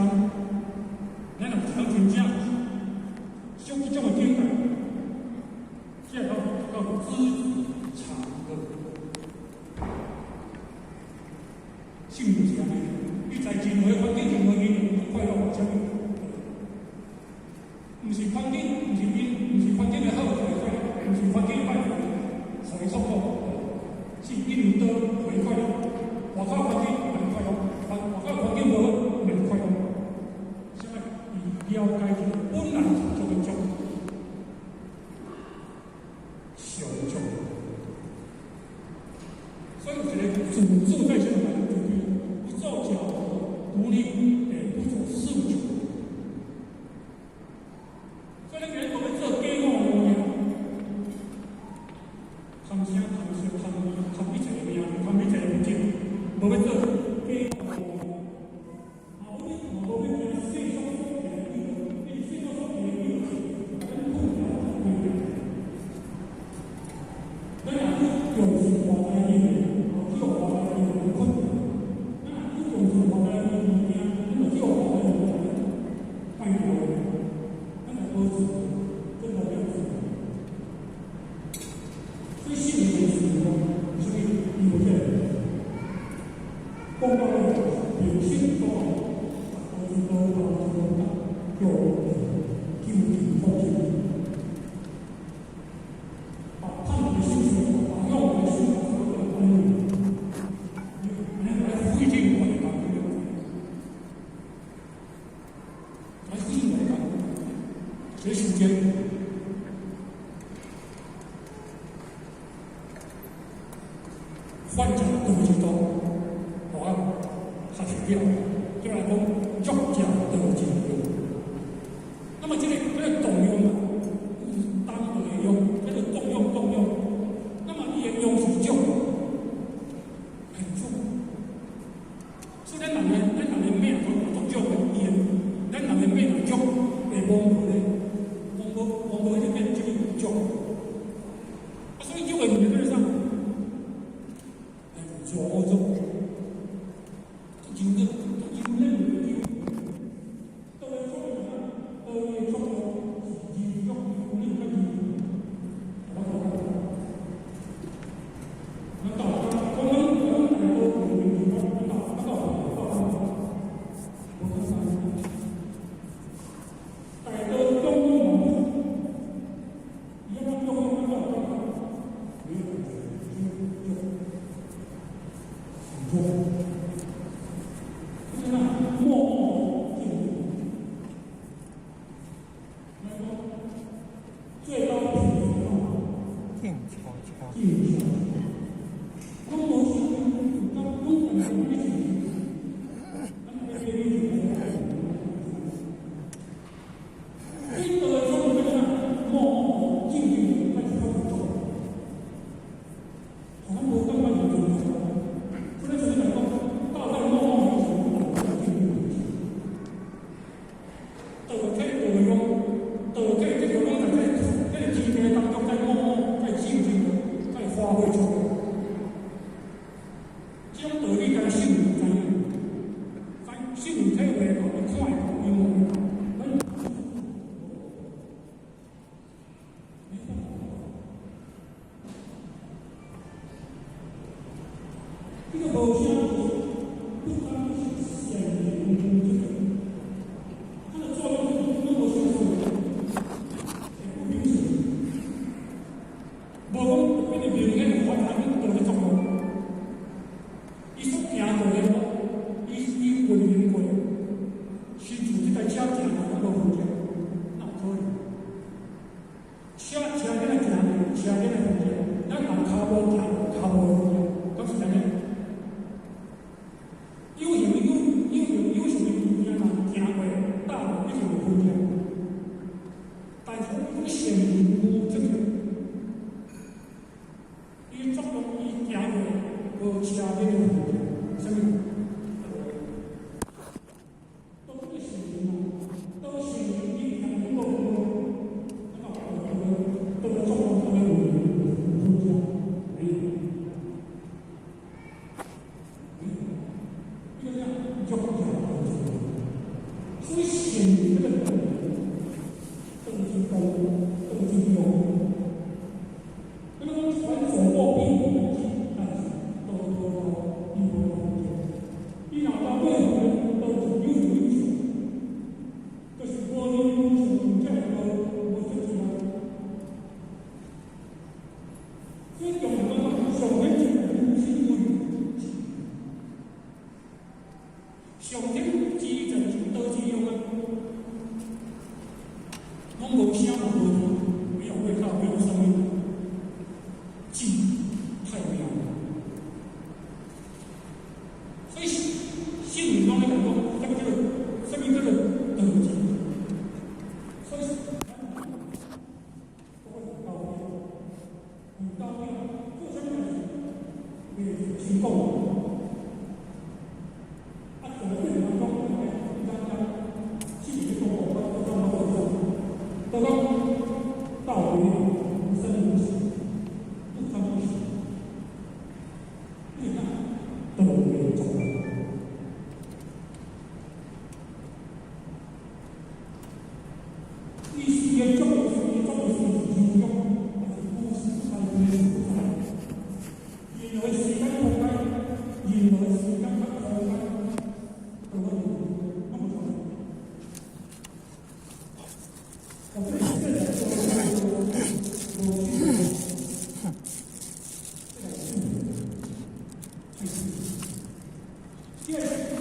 咱若有一工真正修這種的境界，這個叫知足常樂。性就是按呢，你在任何環境、任何因緣快樂，啥物？毋是環境，毋是因，毋是環境的好就會快樂，毋是環境歹就會痛苦，是因為倒會快樂，外口環境會快樂，外口環境無好袂快樂。啥物？伊了解這個本來就足的足，上足。所以有一個自自在天來自悲，不造假獨立，不走四求。所以咱今日講欲做假我的物件，貪聲貪色貪貪一切的名，貪一切的物質，無欲做假我的物件。嘛無欲驚世俗所提的誘惑，因為世俗所提的誘惑是咱困擾規定。咱若去重視外在的因緣，去予外在的因緣困擾；咱若去重視外在的物件，咱就去予外在的物件拜託。咱來保持這個了解。所以聖人的時候，啥物？伊有這個講到尾，人生所有，道道道道叫究竟放心。把他們的心情，把用的心情，所有的安慰，你來回敬我的感覺，來回敬我的感覺，這時間。反正道之道，我學習了，對來講，足食道之用。那麼這個動用啊，有當就會用，這個動用動用。那麼伊的用是足，很足。所以咱人的命都足足的，伊的咱人的命若足，會忘無咧，忘無忘無迄個變這個足。啊，所以這個物件叫做啥？做做，就個就恁有機會，道的作用啊，道的作用是持續有恁較持續，我講咱到講咱大多有名咱到咱到到無簡單。大道中庸嘛，伊按怎中庸按怎有感覺？沒有感覺，就。很就是那默默的進步。那個最高品質啊，靜悄悄。靜悄悄。攏無聲，有當攏感覺一起，咱那個一起。所以道的作用就是默默的、靜靜的開始開始做，好像無感覺就做。所以就是來講，道在默默於行，道在靜靜於行。道可以道用，道可以這個攏在這個天地當中，在默默、在靜靜的，在發揮出來。這種道理，咱聖人知影，知聖人體會到，伊看會到，伊摸會到，咱沒辦法。這個無聲，不單是顯明這個，它的作用是那無聲是，不明顯，無講變得明顯有發展道的作用。伊所行過的路，伊運行過，親像這台車行過攏無負責，哪有可能？車車囝來行過，車囝來負責，咱人跤步行，跤步負責，敢是按呢？車迄个物件，啥物？道这个圣人啊，道圣人你听讲过，那么道个作用啥物有有有没有？没有，因为这样就讲所以圣人这个道之功，道之用。那么传手握臂，但是道多伊无你若到尾道是有有求，就是无因无想这个无出出来。所以重点讲，上天是无心无上天之在是道之用啊，拢无声无味，没有味道，没有声音，静太妙了。所以圣人拢咧讲，啥物叫做啥物叫做道静？所以，我讲到边，做啥物代志，袂成功。啊，做过程当中，咱咱是咧讲，我我怎么做？都讲道为无声无息，不声不响。你看，道为重。伊是个作是作是是用，还是故事还是不在？任何时间空间，任何时间和空间，都会那么重要。我这现在说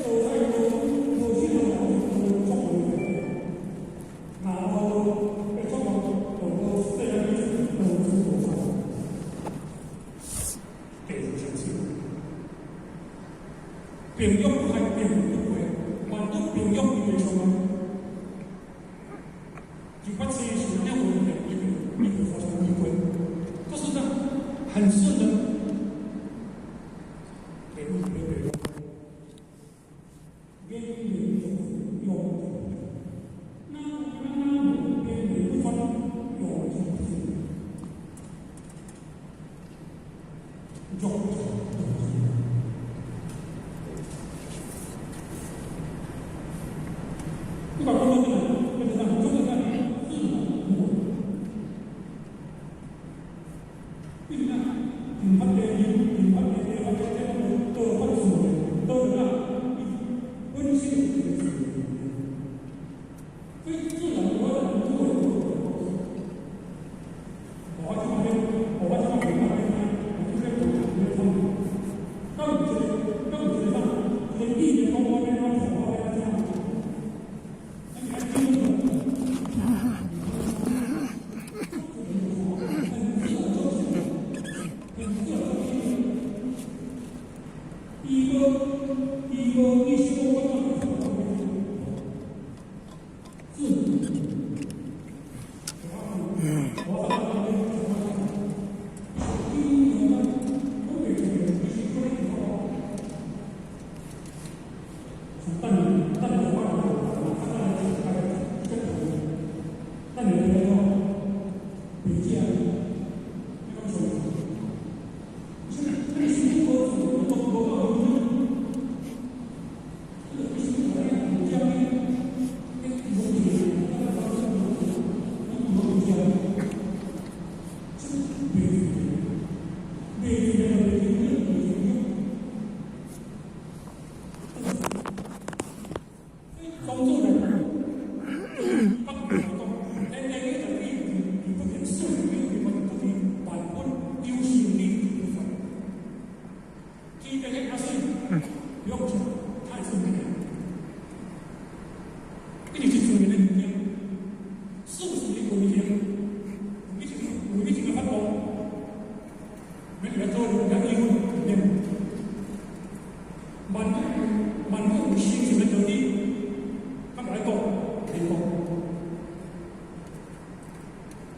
我这个无太多无适合无作为，那无会作用，无世间无无无地相信，平庸还平不过，万物平庸伊袂错啊。就发生是了无伊伊会发生违规，都是这样，很顺的。给给给，边缘用，那那边缘不穿用用。你把工作进来，跟得上，跟得上，自然无。你看，引发的因，引发的引发的这个都发自然，都是那温馨的自然。所以自然而然就会做。我这边，我这边明白，我这边我这边到底这个，到底这个，这个意念讲我变怎我变怎样？伊无伊无意识讲我怎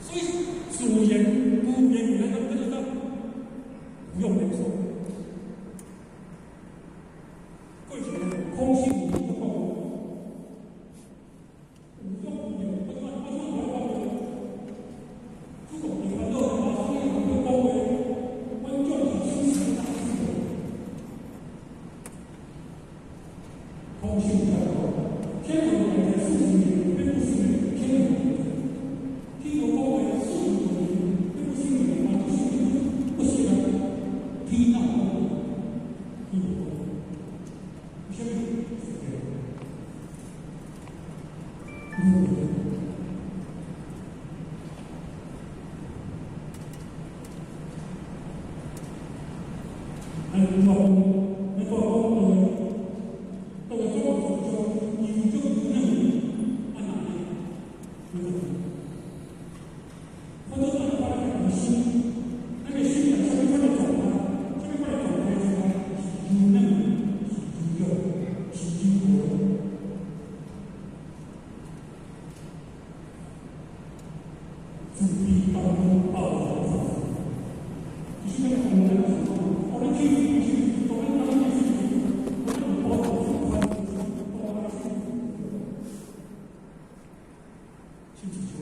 所以自然无言，原来跟着他不用言说。空性比较高。天皇来40年，并不是天皇。天皇讲话45年，并不是因为就是不是啊，天闹天无讲，为什么？咱讲，咱讲讲，到个做做有足有能，啊哪呢？我都是看咱心，咱个心在啥物款的状态？啥物款的状态是有能，是有用，是有无？自悲感恩报恩。其实咱讲咱是讲，我们去去，当咱当咱去，我们包括宽包括是不是就？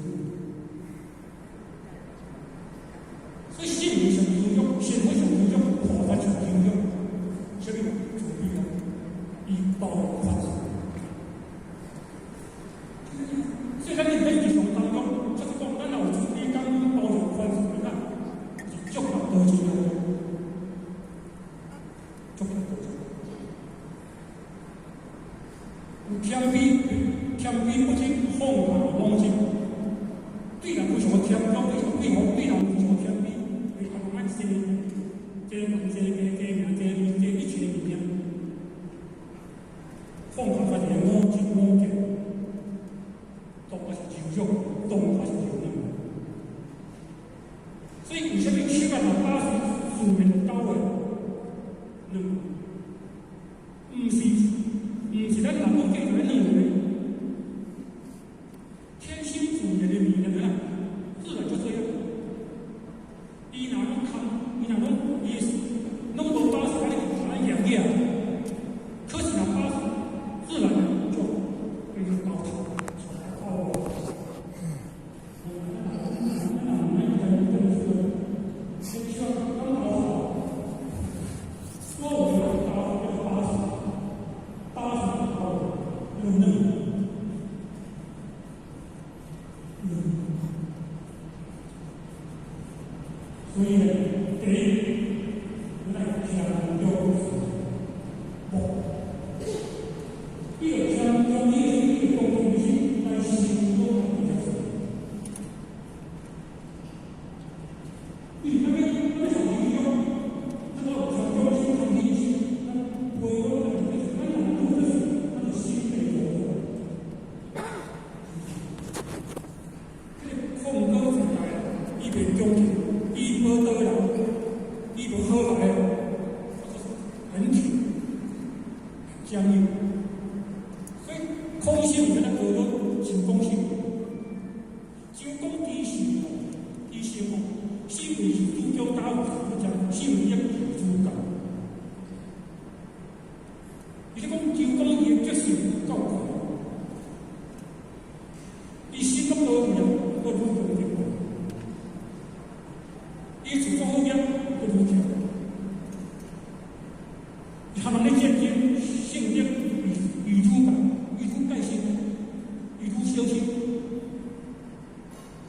所以心灵上有用，生活上有用，菩萨上有用，啥物慈悲啊？伊包宽恕。所以咱伫咧日常当中，就是讲，咱若有慈悲感恩包容宽恕的咱，是足够多一个，足够多一个。有谦卑，谦卑不仅放下妄心，对人非常谦恭，对对对人非常谦卑，对人爱生，这人这个这名这名这一切物件，放下家己的我执我见，当也是柔弱，当也是柔软。所以为什么768岁自然就到位？软，毋是咱人讲叫做软的。天性自然的物件啊，自然就这样。伊若拢空，伊若拢伊拢无把持，安尼安尼严起来。可是若把持，自然就变成高头。哦。所以呢，第一，咱来谦恭无，你若谦恭，你你的公共心来修拢比较少。你那边那边上影响，这个谦恭心、谦卑心，咱培养咱就是咱人做这事，咱就心被做。这个控高时代，伊袂强求。伊无倒人，伊无好来，很挺，很僵硬。所以空性原来学做周公心，周公其实哦，其实哦，是为是主张打有主张，是为一主教。伊就讲周公伊的决心够强，伊心拢无去啊，阁愈强进步。伊自做好业，阁愈强。伊含人咧战争，性德愈愈大，愈改善，愈小心。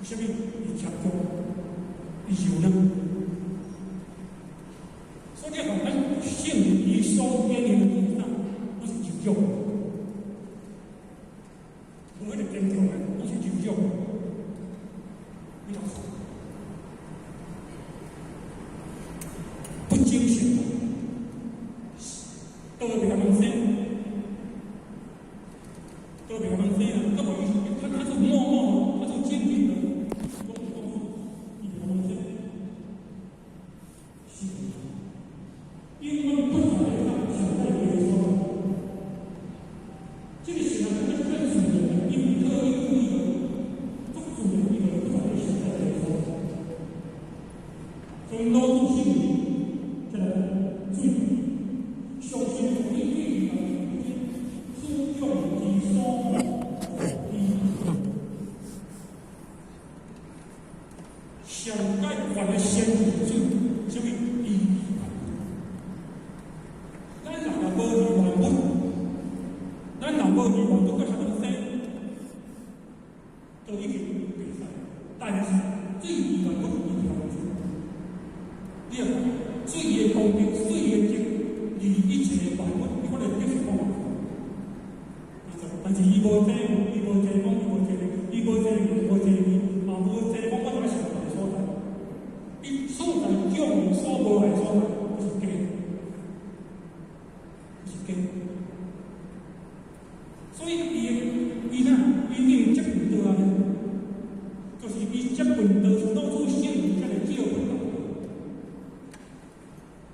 为什么？伊谦恭，伊柔软。所以你看，咱圣人伊所建立的菩萨，拢是柔弱，无迄个坚强的，拢是柔弱。你看。不精神，倒袂共人生，倒袂共人生啊！阁无伊，他是默默，他是静静的，讲讲，伊袂共人生，是，因为不在上，想在别处。若無二萬，都閣較東西，都已經袂使。但是水二萬不伊調住，你看水的功德，水的德，離一切萬物，你看著就是講。但是伊無這，伊無這講，伊無這，伊無這，伊無這，嘛無這講，我就愛想別所在。伊所在叫伊所無愛所在，就是假，就是假。所以伊伊哪，伊已經接近倒啊，就是伊接近道是老祖聖人才會照本道。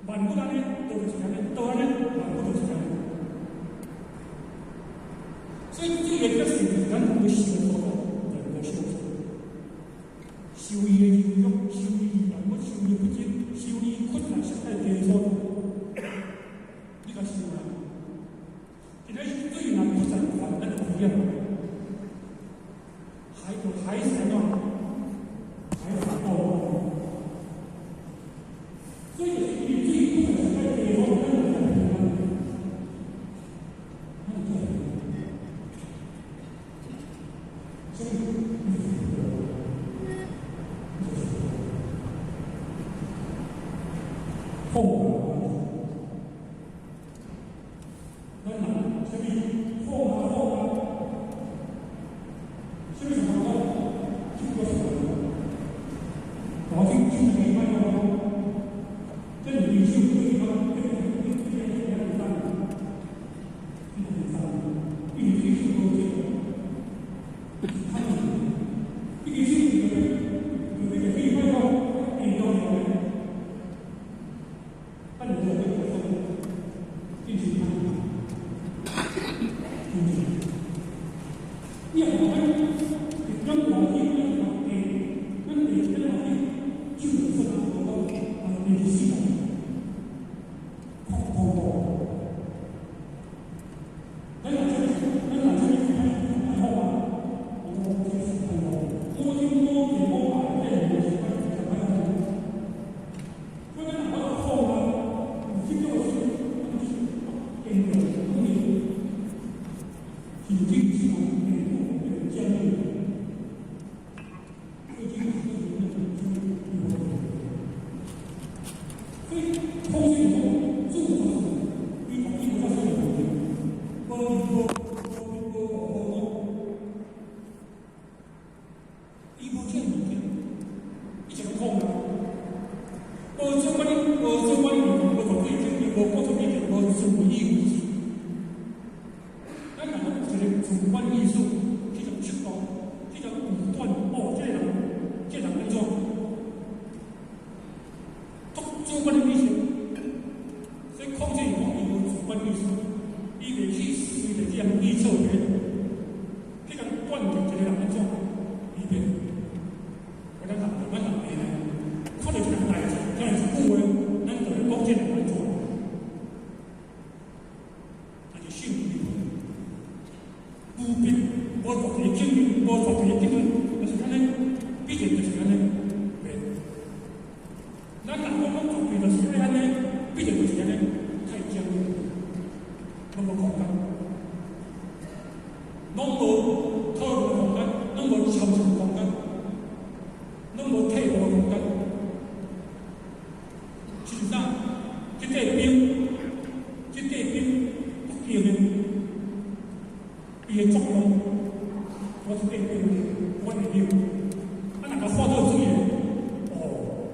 萬物按呢，道就是按呢，道按呢，萬物就是按呢。所以這個決心就是咱人去修的所在，能夠修修伊的柔弱，修伊萬物，修伊不淨，修伊困難實在低所在，你較修啦。今日對人不在煩，咱就不要。海就海是安怎？海是倒。所以就是伊對不在實在低所在，咱就平安。咱就平安。所以，放咱人啥物放啊放啊，啥物情况？这个是，我去手机卖讲，这是二手对方，这这这这这三，这三，伊是手无这，伊个手就这个可以卖讲，电动的，啊，你就这个进行。你若讲咱咱外去，咱地，咱地咱外去，手就出啊，无讲啊，地是死人，空空空。咱若这，咱若这个爱好啊，我这是爱好，我这我地我爱，这无是爱爱好。所以咱若讲放啊，有这种事，咱是坚强，肯定是这是将所以，空水讲主伊伊无啥说明无无无无无伊无这物件，伊就空啊。无主观，无主观意，无绝对真理，无国出意见，无自意为之。咱人有一个主观意识，去种出动，去种武断。哦，这个人，这个人按怎？主观的意识，所以控制讲伊无主观意识，伊袂去随着这样预测别人，去共断定一个人按怎，伊袂。我咱人，咱人袂呢，看著一件代誌，聽一句話，咱就會講這個人按怎。但是聖義無必無絕對正義，無絕對結論，就是按呢，必然就是按呢，袂。咱若講講絕對就是愛按呢，必然就是按呢，太僵硬，攏無空間，攏無討論空間，攏無抽象空間，攏無退步空間。像啥？這塊冰，這塊冰北京的，伊的作用，我這塊冰我會曉。啊，若共化做水的，哦，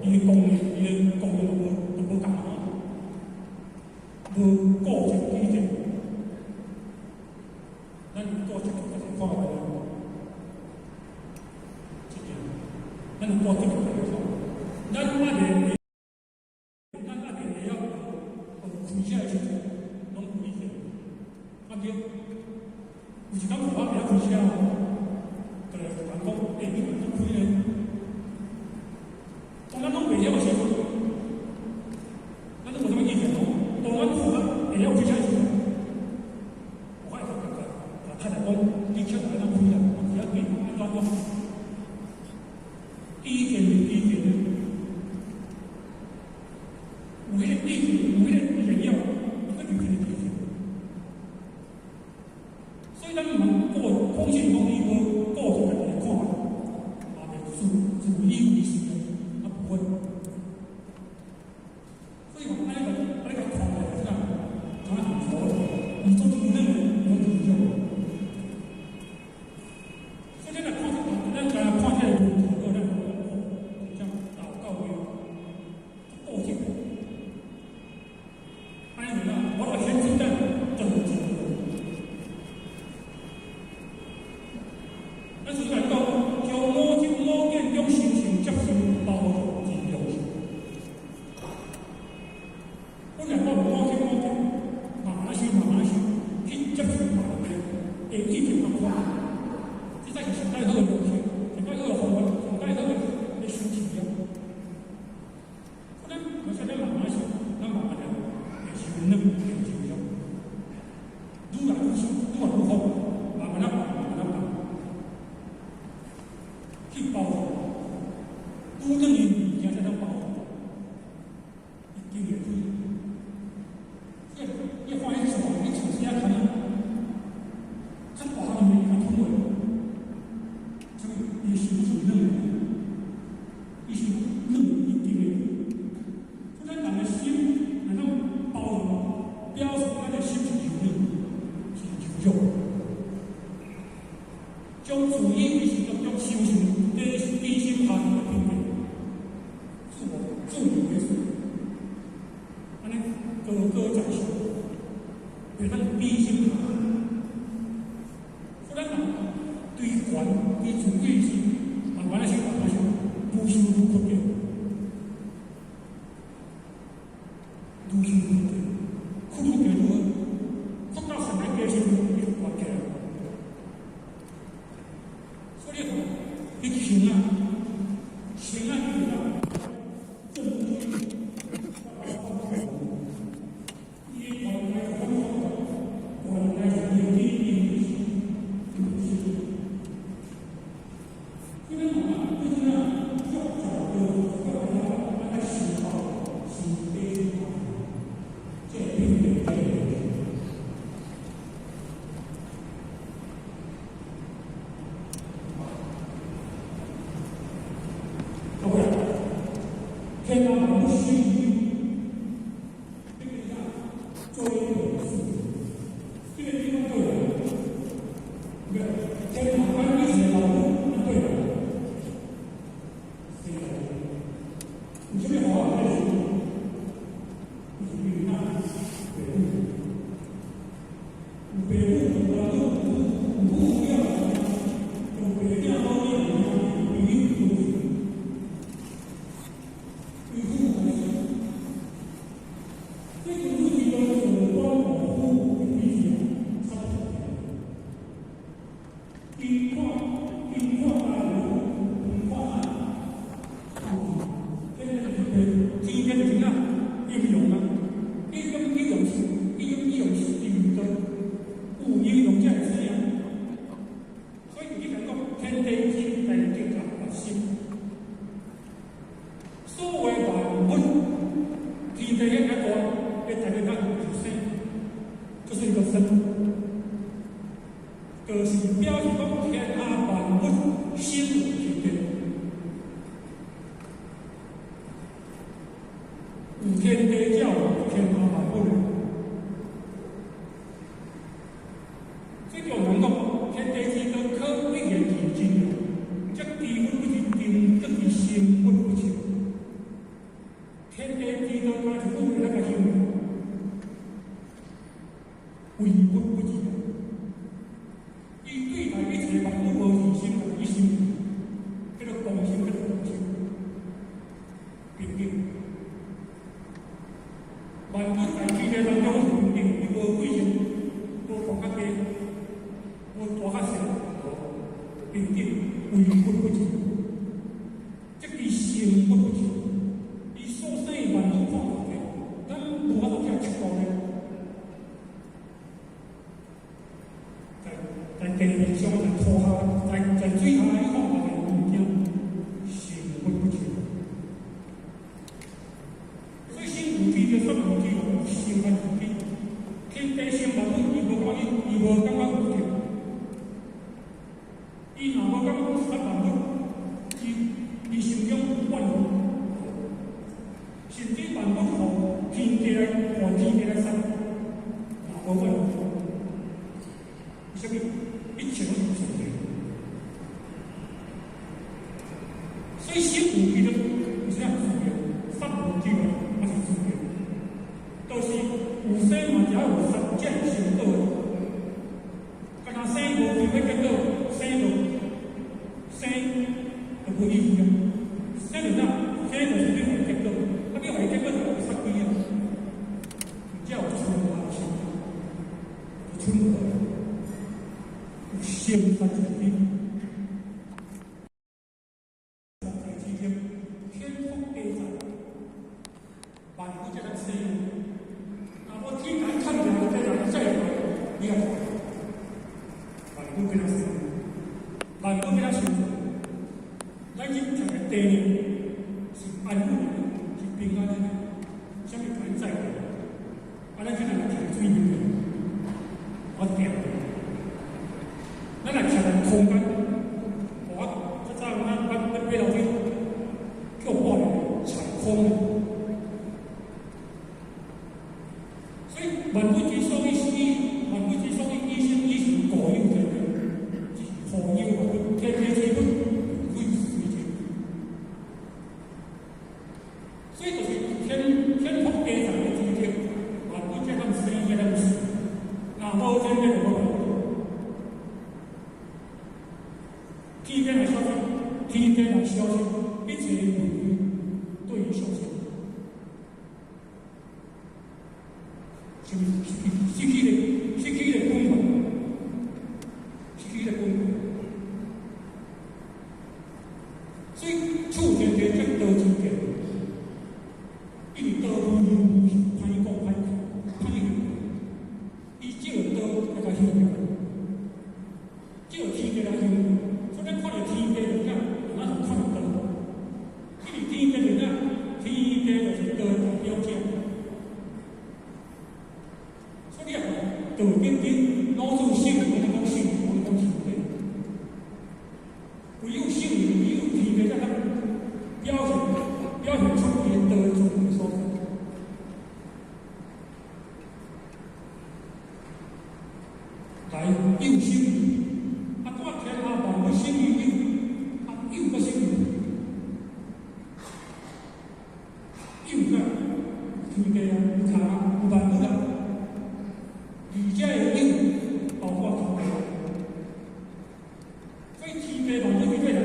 伊的功能，伊的功能就無就無仝啊，無固定機制。咱帶這個來看覓啊，這件，咱帶這個來看，咱抑會，咱抑會會曉學開車的時陣，攏開車，啊對，有一工我袂曉開車哦，就來人講，欸，你按怎開呢？當咱攏袂曉的時陣，咱攏無啥物意見哦。當咱學啊會曉開車的時陣，我會甲甲太太講，你車按怎開啊？我知影對，按怎怎？意見是意見的，有彼個意見，有彼個意見了，伊閣留一個意見。所以若讲五天五天，慢慢修，慢慢修，去接受别人的意见和看法，这才是上盖好的东西，上盖好的方法，上盖好的修持啊。可能我现在慢慢修，咱慢慢来，会修软，会修弱，愈来愈修，愈来愈好，慢慢仔放，慢慢仔放，去包容，愈软的物件才当包容，伊经会起。你看彼厝，彼厝啥较较大汉的较吞落，所以伊心是软的，伊是软的，伊经会起。所以咱人的心，若当包容，表示咱的心是柔软，是柔弱。将自以为是当中修成低低心下的品格，自我自以为是，按呢高高在上，袂当低心下。所以咱人对权对自以为是，慢慢仔修，慢慢修，愈修愈阔的，愈修愈阔，阔愈加愈好，阔到上来加时阵，伊就悬起来。所以吼，彼情啊，情啊，就是正规，伊原来是反原来是伊的意思，所以咱嘛，对这啊，足早就咱爱思考，是非，这品格这个。天下万物须臾，这个叫追本溯源。这个地方对了，对，天下万物是老母，对了，对了。有啥物方法来修？就是因为咱爸母，有爸母有老母，有父有母，有爸囝某囝，有朋友有。这个问题都是关乎的理解，差不多。因看因看大人，因看啊，这个是天天就是啊，应用啊，应用应用是应用应用是应用有应用才会知影。所以你讲讲天地之大德啊，心。所谓万物，天地遐大。代表咱有生，就是一个生，就是表示讲天下万物生有天地，有天地才有天下万物。这叫人讲天地之道，可以言其真，则知物不知真，则知心物不清。天地之道，敢是有那个修。为物不知，伊对待一切万物无疑心，一心，叫做公心，叫做公心，平等。万物在天地当中是平等，伊无贵贱，无大较低，无大较细，平等，为物不知，这支心物不知，伊所生万物看法的，咱无法度去切割的。在地面上，在土下，在水下，伊看法的物件，心物不知。所以心有知就算有知，心还有知。天地生万物，伊无感觉，伊无感觉有痛。伊若无感觉杀万物，伊心中有怨恨，甚至万物予天地来换天地来杀，也无怨恨。啥物？一切拢是上帝。所以心有记得有啥自由，杀无记得还是自由，就是有生嘛，才有杀这成果。敢若生无机会结果，生就生就无意义啊。生就啥？生就是你予结果，啊，你予伊结果就杀鬼啊。吞落，有生杀之分。在之间，天覆地载，万物才通生。若无天来看起来，这人再来，你也看，万物变啊生，万物变啊生。咱今食的地呢，是安稳的，是平安的，啥物甲咱载来？啊，咱这个徛水面的，我定的。咱若徛在空间，我较早咱爬楼梯叫半暝踩空的。所以万物之所以死，万物之所以以生以是固有的，是固有万物，天地之物，鬼随之。所以就是天覆地载的之间，万物才通生，才通死。若无天地就无万物。天地来消失，天地来消失，一切万物对于消失。是毋是失去的本源，失去的本源。所以处天地这道之见，因为道无有无，歹讲歹歹形，伊借道来甲形容，借天地来形容，所以咱看著天地就讲，咱就看著道。因为天地就讲，天地就是道的代表者。所以你看，道经经老子圣人讲圣人，我讲天地。唯有圣人，唯有天地，才通表现出伊的道的尊贵所在。来，有生有，啊，看天下万物生于有，啊，有阁生有，有个天地啊，有空啊，有万物啊。而这个有包括天地，所以天地万物对来，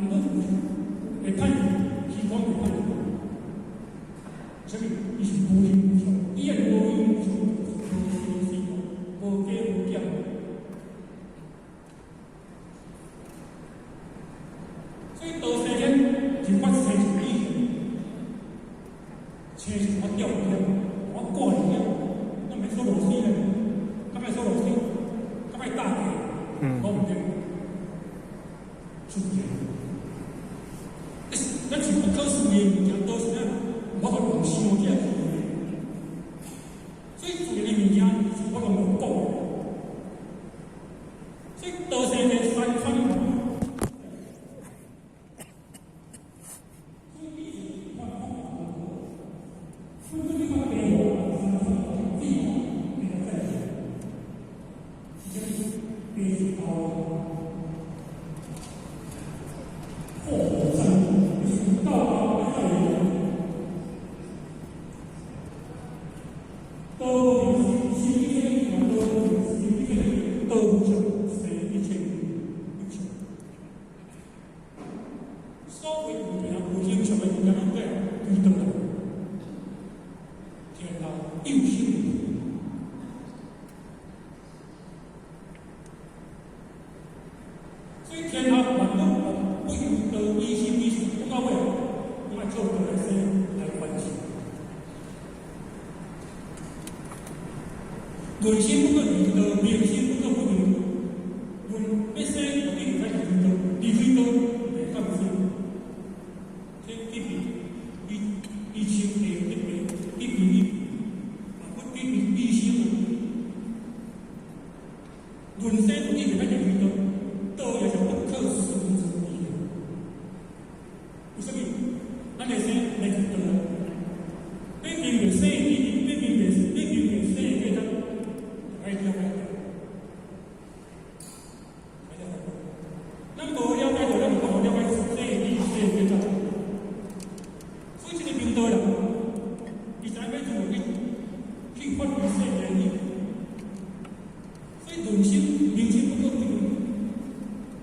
万物會歹去，虛空會歹去。啥物？伊是無形無相，伊的無形無相就是無無加無減。所以道世間就發生一個意象，車是我吊起來，我掛起來，我免鎖螺絲咧，敢愛鎖螺絲，敢愛打結，我毋對，自然。咱是不可思議的物件，都是咱無法度用想起來。所以自然的物件是我拢無講的。所以道世的山川。论心不可离道，明心不可不离。论要生，就必须离开道；离开道，袂当生。这一边一一清地一边一边一，啊，不一边一心。论生就必须离开道，道也是不可思议之义。为什么？咱的生来自道，你明明生，你明明你明明生，你才。爱了解，咱無了解就咱無了解生理生變怎。所以這個明道人，伊知影要怎去去發揮生的理。所以論心明心不可不離。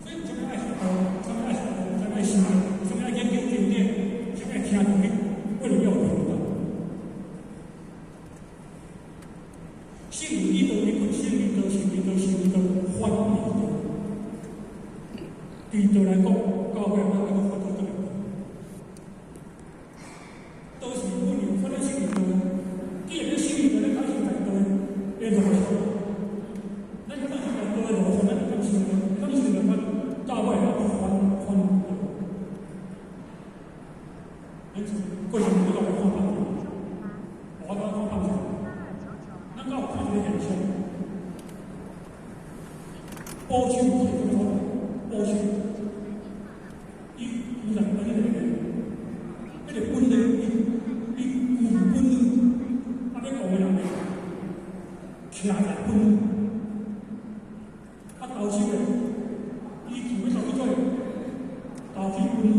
所以啥物愛學道，啥物愛學道，啥物愛修，啥物愛研究經典，啥物愛聽東西，為了要明道。聖義道，你講聖義道、聖義道、聖義道、反義道。對道來講，教會咱那個佛陀這個，都是本有反正聖義道。既然你聖義道，你開始在道的路上，咱可能是在道的路上，咱就當修，當修就講教會咱反反道。咱過去我都來看棒球，我都看棒球。咱敢有看一個現象？保守是什麼？保守，伊有人本來個，迄個本來伊伊有本領，啊欲講的人咧，徛在本領，啊投手的，伊就欲投去做，投去本領，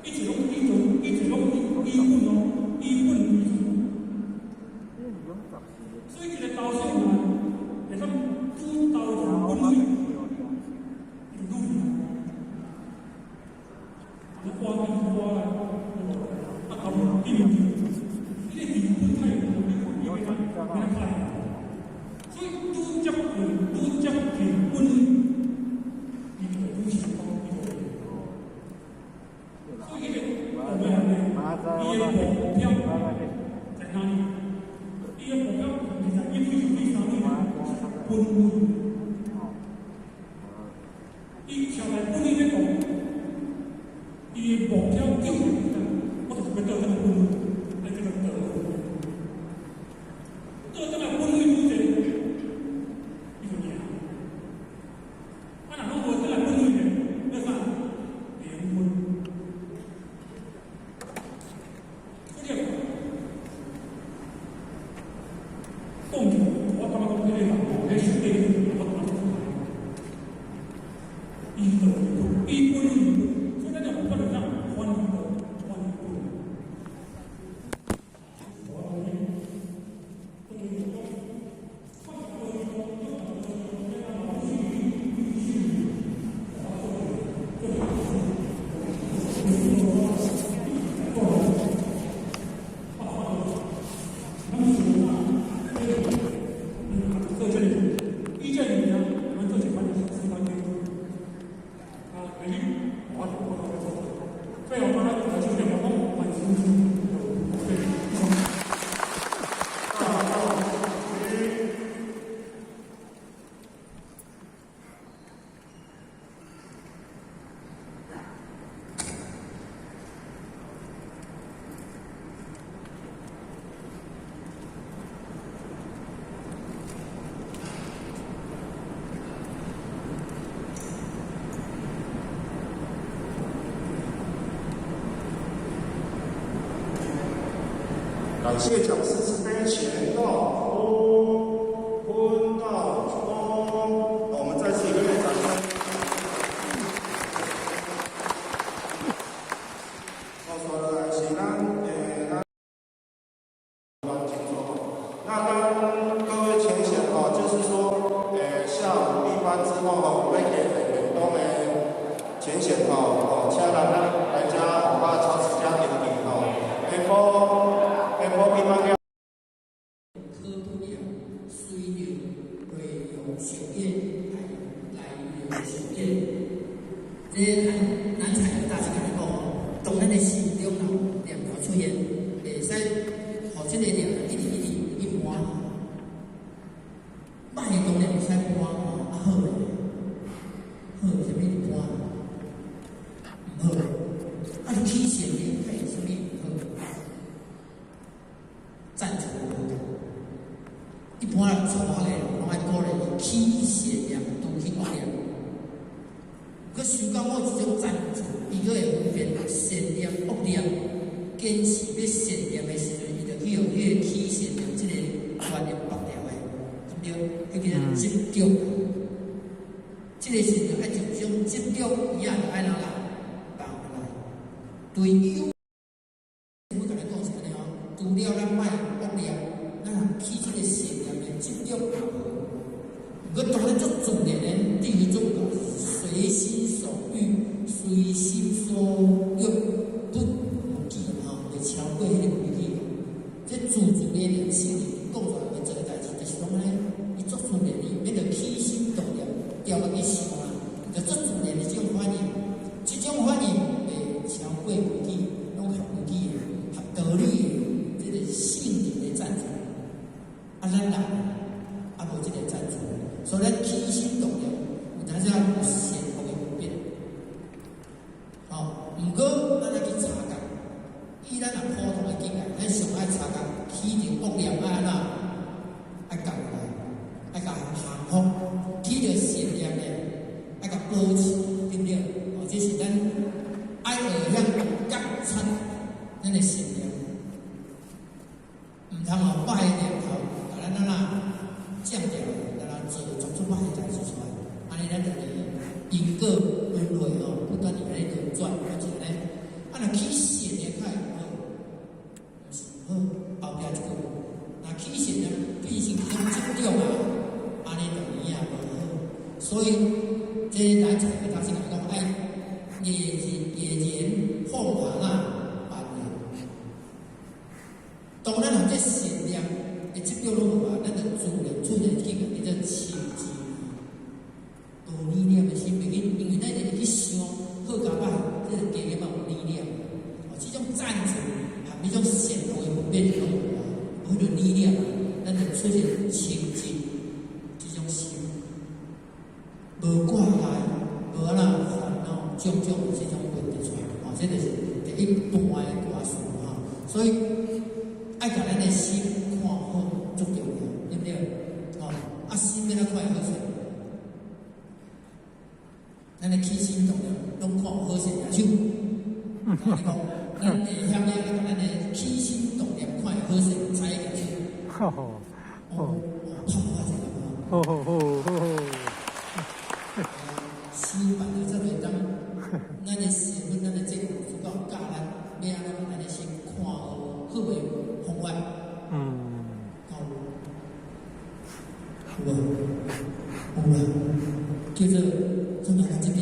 一直攏伊就一直攏以本哦，以本為主。所以這個投手嘛，會當主投就本壘，伊就愈去，你花你花啊，啊投你唔對，你個離本太遠，你你袂當袂當拍。所以愈接近愈接近本壘，伊就會愈成功，伊就會。所以彼個後尾人咧，伊的目標在哪裡？伊的目標其實一塁、二塁、三塁本壘。伊徛在本壘咧講，伊的目標就是我就是欲倒轉來本壘，愛叫做倒。倒轉來本壘愈濟，伊就贏。啊，若攏無轉來本壘咧，要啥？零分。所以講，我感覺講，彼個人吼，彼守底我感覺伊道伊本伊本，所以咱就無法度怎反道反本。我講你，我講你講，我講你講，我講你講，感謝講師慈悲乾道空，坤道空。我們再次熱烈掌聲。好，說來是咱咱清楚。那當各位淺顯哦，就是說，下午閉班之後吼，要給遠東的淺顯吼，哦，請咱來遮把超時間停停吼，下晡下晡閉班了。可不了，隨著內容上演，來來上演。這南南彩的大師共咱講哦，當咱的心中有念頭出現，袂使予這個念頭一直一直去搬。歹的當然會使搬吼，啊好的，好的啥物搬？毋好，啊你起善念，彼有啥物毋好？贊助無共。一般人初學的人攏愛鼓勵伊起善念，除去惡念。閣想到某一種贊助，伊閣會分辨善念、惡念，堅持欲善念的時陣，伊就去予彼個起善念這個觀念縛掉的，對毋對？彼叫做執著。這個時陣愛將這種執著，伊也就愛怎啦放落來。對有，我共你講是按呢吼，除了咱莫惡念，咱若起這個善念的執著也無。毋過當咱足自然的，第一種隨心所欲，隨心所欲不逾矩吼，袂超過彼個規矩。這自自然然性講出來會做的代誌，就是講按呢，伊足自然，伊毋免著起心動念，調落去想啊，就足自然的這種反應，這種反應袂超過規矩，攏合規矩的、合道理的，這個聖人的贊助。啊，咱人啊無這個贊助，所以咱起心動念，有當時有善惡的分別。吼，毋過咱愛去察覺，以咱若普通的境界，咱上愛察覺起著惡念愛按怎，愛降落來，愛共降服；起著善念的，愛共保持，對毋對？哦，這是咱愛學曉覺察咱的善念，毋通予歹的念頭共咱按怎占掉，來做做出歹的代誌出來。按呢，咱就佇因果輪迴吼，不斷佇按呢輪轉，啊是按呢。啊，若起善念較會毋好，毋是毋好，後壁一句，若起善念變成一種執著啊，按呢就有影無好。所以，這來財的大師共講，愛夜夜言放下啊，萬念。當咱若這善念的執著攏無啊，咱就自然出現境界叫做清淨。無理念的心袂去，因為咱會去想好佮歹，這個加減嘛有理念。哦，這種贊助和彼種善惡的分別就攏無啊，無彼個理念啊，咱就出現清淨這種心，無掛礙，無按怎煩惱，種種這種問題出來。哦，這就是第一般的歌詞吼。所以愛共咱的心看好，足重要，對毋對？哦，啊，心欲按怎看會好勢？咱的起心動念攏看有好勢舉手。你講，咱會曉咧，共咱的起心動念看會好勢，知舉手。好，好，哦，拍我一下好好好好。修辦了才會當，咱的師父、咱的這個主教教咱，欲按怎共咱的心看好好的方法。有無？有無？叫做轉來這點，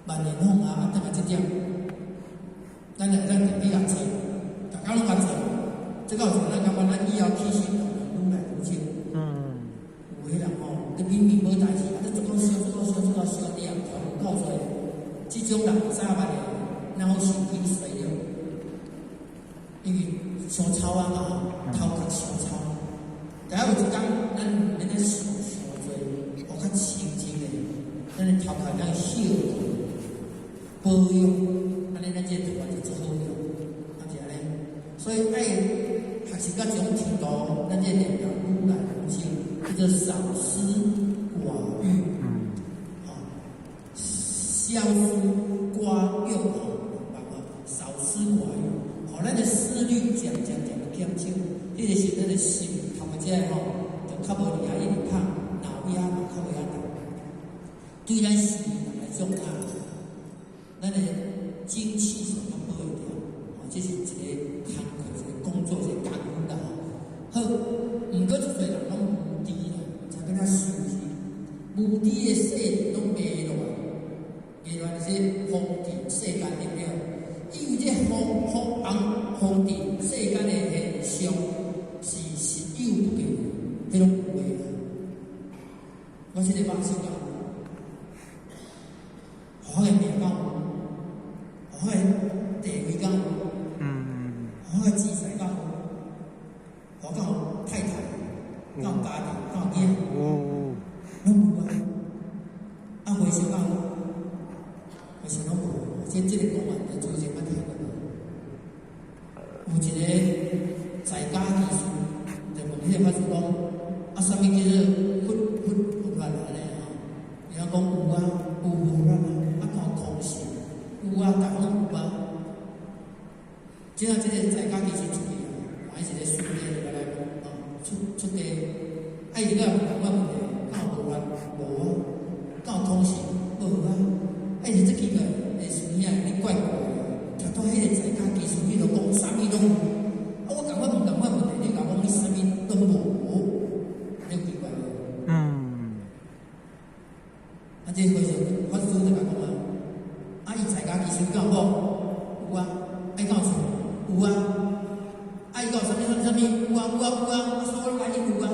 萬年放下啊，轉來這點，咱來咱就去共做，逐工攏共做，這個有咱感覺咱以後起心動念愈來愈少。有的人吼，你明明無代誌，啊，你足夠燒，足夠燒，足夠燒，你也毋知有夠濟。這種人早晚會腦神經衰弱，因為傷臭啊嘛，頭殼傷臭。但有一工，咱毋免咧想傷濟，學較清淨的，咱的頭殼當休睏保養，按呢咱這個頭殼就足好用，啊是按呢。所以愛學習到這種程度，咱這個念頭愈來愈少，叫做少思寡欲，吼，少思寡欲吼，明白無？少思寡欲，予咱的思慮減心头壳这吼，就较无伫遐一直拍，脑压嘛较袂遐重。对咱时人来讲啊，咱的精气神较保会牢，吼，这是一个工课，一个工作，一个工夫啦。好，毋过足济人拢无知啦，毋知欲按怎修行。无知的世人拢迷乱，迷乱是风尘世间对不对？以为这风风红风尘世间的现象是实有不假，彼拢有的啦。我这个肉身敢有？我的命敢有？我的地位敢有？我的资财敢有？我敢有太太？敢有家庭？敢有囝？拢无啊！啊，和尚敢有？和尚拢无。这个讲完，就主持人捌听过无？有一个在家居士，就问彼个法师讲：啊，啥物叫做佛佛佛法按呢吼？伊讲有啊，有佛法啊，啊，敢有空性？有啊，逐项拢有啊。这下这个在家居士出去啊，看伊一个书家就来问哦，出出家，啊，伊就问仝款问题，敢有佛法？无啊。敢有空性？无啊。啊，伊就足奇怪，会师兄你怪怪的，拄拄彼个在家居士，你就讲啥物拢有。啊，我仝款问仝款问题，你共我讲你啥物拢无，你有奇怪无？啊，这和尚法师就共讲啊，啊，伊在家居士敢有讲？有啊。啊，伊敢有厝？有啊。啊，伊敢有啥物啥物啥物？有啊有啊有啊，啊，所有拢甲伊有啊。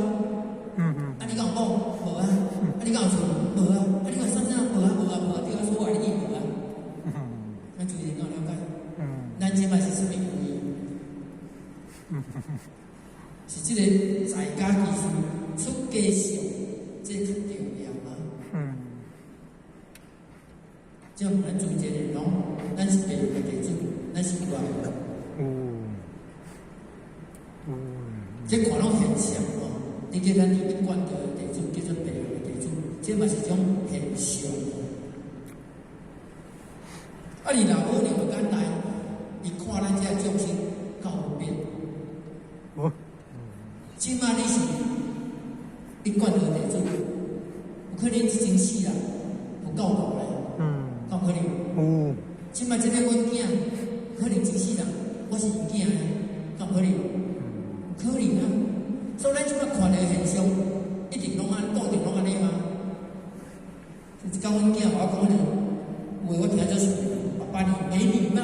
啊，你敢有讲？无啊。啊，你敢有厝？无啊。啊，你敢有啥啥？无啊无啊无啊，对啊，所有你无啊。咱主持人敢有了解？咱这摆是啥物原因？是这个在家居士出家相，这较重要啊。这咱主持人讲，咱是白龙的弟子，咱是有啊。这看拢现象吼，你叫咱伫一贯道的弟子，叫做白龙的弟子，这嘛是一种现象。啊，你若无两个简单，伊看咱这众生够有变。这摆你是一贯道弟子，有可能一前世人有够大咧，够可能。这摆这个阮囝，可能前世人我是伊囝咧，够可能？有可能啊。所以咱这摆看著现象，一定拢按固定拢按呢吗？一工阮囝共我讲彼个话，我听做是爸爸你没礼貌，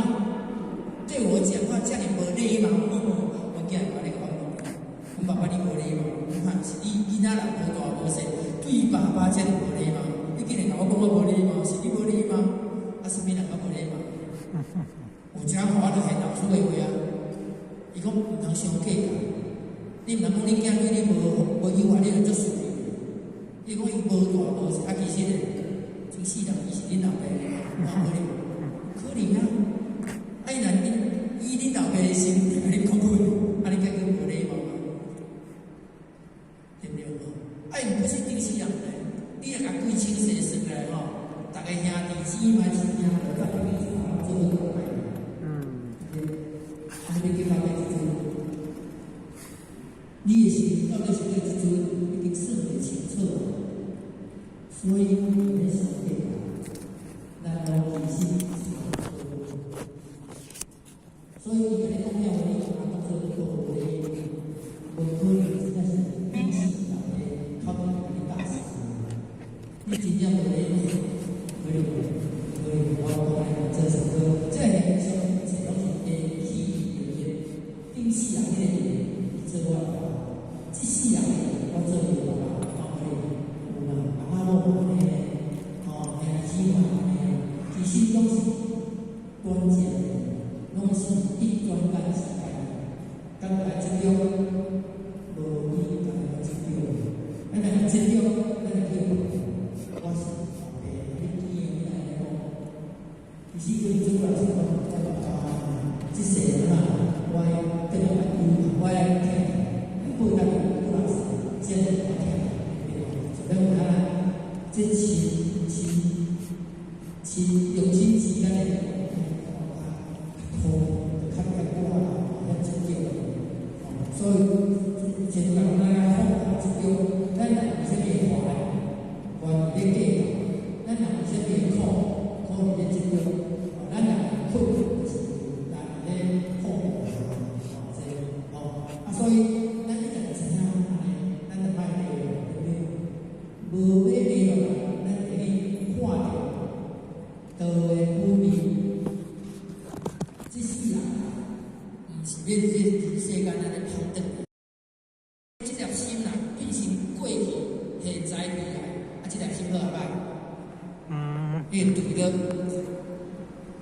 对我讲话遮尔无礼貌。阮囝会按呢共我讲，阮爸爸你无礼貌，我看是你囡仔人无大无细，对爸爸遮尔无礼貌，你竟然共我讲我无礼貌，是你无礼貌，啊，啥物人较无礼貌？有一工予我著现老师的话啊，伊讲毋通伤计较，你毋通讲你囝对你无无友爱，你就足生气。伊讲伊无大无细，啊，其实咧，前世人伊是恁老爸，有可能？可能啊！啊，伊若以恁老爸的心共你讲话，啊，你敢叫无礼貌吗？对毋对？啊，伊毋是顶世人咧，你若共规清细算来吼，逐个兄弟姊妹亲兄弟，甲你做伙。啊，你欲计较佗一尊？你的心到底是佗一尊，已经算袂清楚，所以毋免伤计较，咱拢其实差不多。所以伊共你讲了话，你共当做无礼貌，无可能真正是顶世老爸口尾共你教死。你真正无礼貌，可能可能我讲的这首歌，这个现象一切拢是地起因缘，顶世人彼个伊做我爸爸，这世人我做伊爸爸，敢有可能？有嘛？阿妈某按呢，吼，兄弟姊妹按呢，其实拢是短暂的，拢是一转眼之间，咱来执著，无伊家己来执著，咱若执著，咱就叫我是老爸，你囝你按呢讲，其实对主来说，我爸爸，这世人啊，我爱转来救，我爱疼，报答伊不老实，这个我疼，对无？就咱有影这亲亲亲六亲之间的较好，较较挂，较执著，吼，所以前讲咱爱放下执著，咱若有啥物烦，烦伫咧计较；咱若有啥物苦，苦伫咧执著；咱若困，就是咱伫咧放下，吼，這吼。啊，所以咱一定知影按呢，咱就莫迷落，對不對？無欲迷落來，咱會去看著道的本面。這世人毋是欲佇這世間按呢芳轉。這粒心若變成過去、現在、未來，啊，這粒心好啊歹？伊會對著，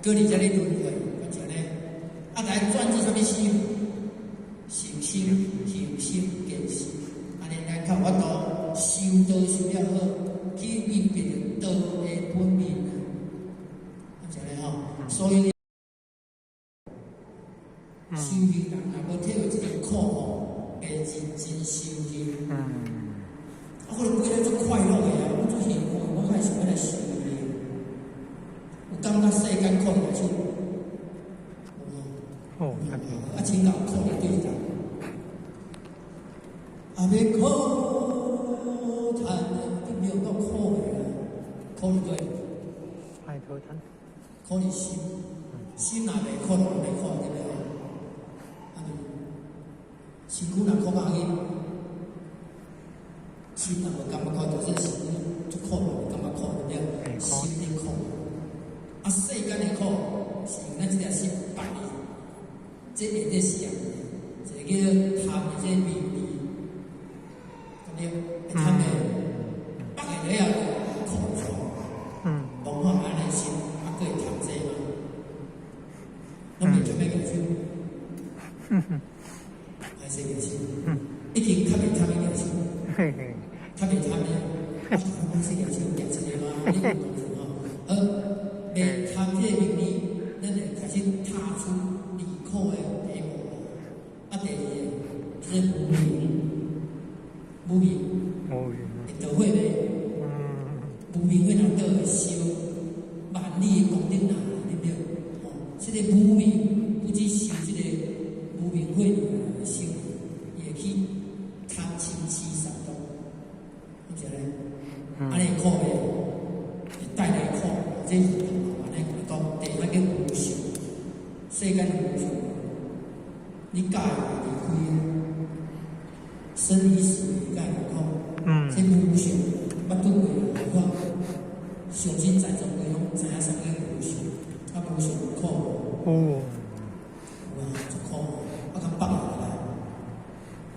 閣佇遮咧輪迴，是按呢。啊，來轉做啥物心？善心、行心、見心，按呢咱較有法度修道修了好，去明白著道的本面啊，是按呢吼。所以修行人若無體會這個苦吼，袂認真修行。啊，可能過咧足快樂的啊，我足幸福的，我較會想欲來修行。有感覺世間苦佇手？無。哦，啊，請教苦佇佗一搭？啊，欲苦嘆，並沒有夠苦的啊，苦佇佗？愛頭嘆。苦佇心，心若袂苦，就袂苦，對不對？啊，身軀若苦較緊，心若無感覺苦，就是身軀足苦，嘛袂感覺苦，對不對？心咧苦，啊，世間的苦是因為咱這粒心縛佇，這下底是啊，一個叫貪的這個名利，對不對？貪的縛的了後苦楚，無看按呢心，啊，閣會貪這嗎？攏袂貪欲舉手，還是舉手？已經較袂貪欲舉手，較袂貪的，啊，歹勢舉手，舉一個嘛，你有當陣吼。好，袂貪這個名利，咱就開始踏出離苦的第一步。啊，第二個，這個無明，無明，無明，會導火袂？無明火若倒會燒萬里的功德啊，對不對？吼，這個無明不只燒這個無明火爾燒，伊會去貪嗔痴三毒，是按呢？按呢會苦袂？會帶來苦，這是按呢講，第三叫無常，世間無常，你佮意離開，生離死別佮意無苦？這無常，捌拄過無看，相信在座各位攏知影啥物叫無常，啊無常有苦無？有啊，足苦，啊較放落來。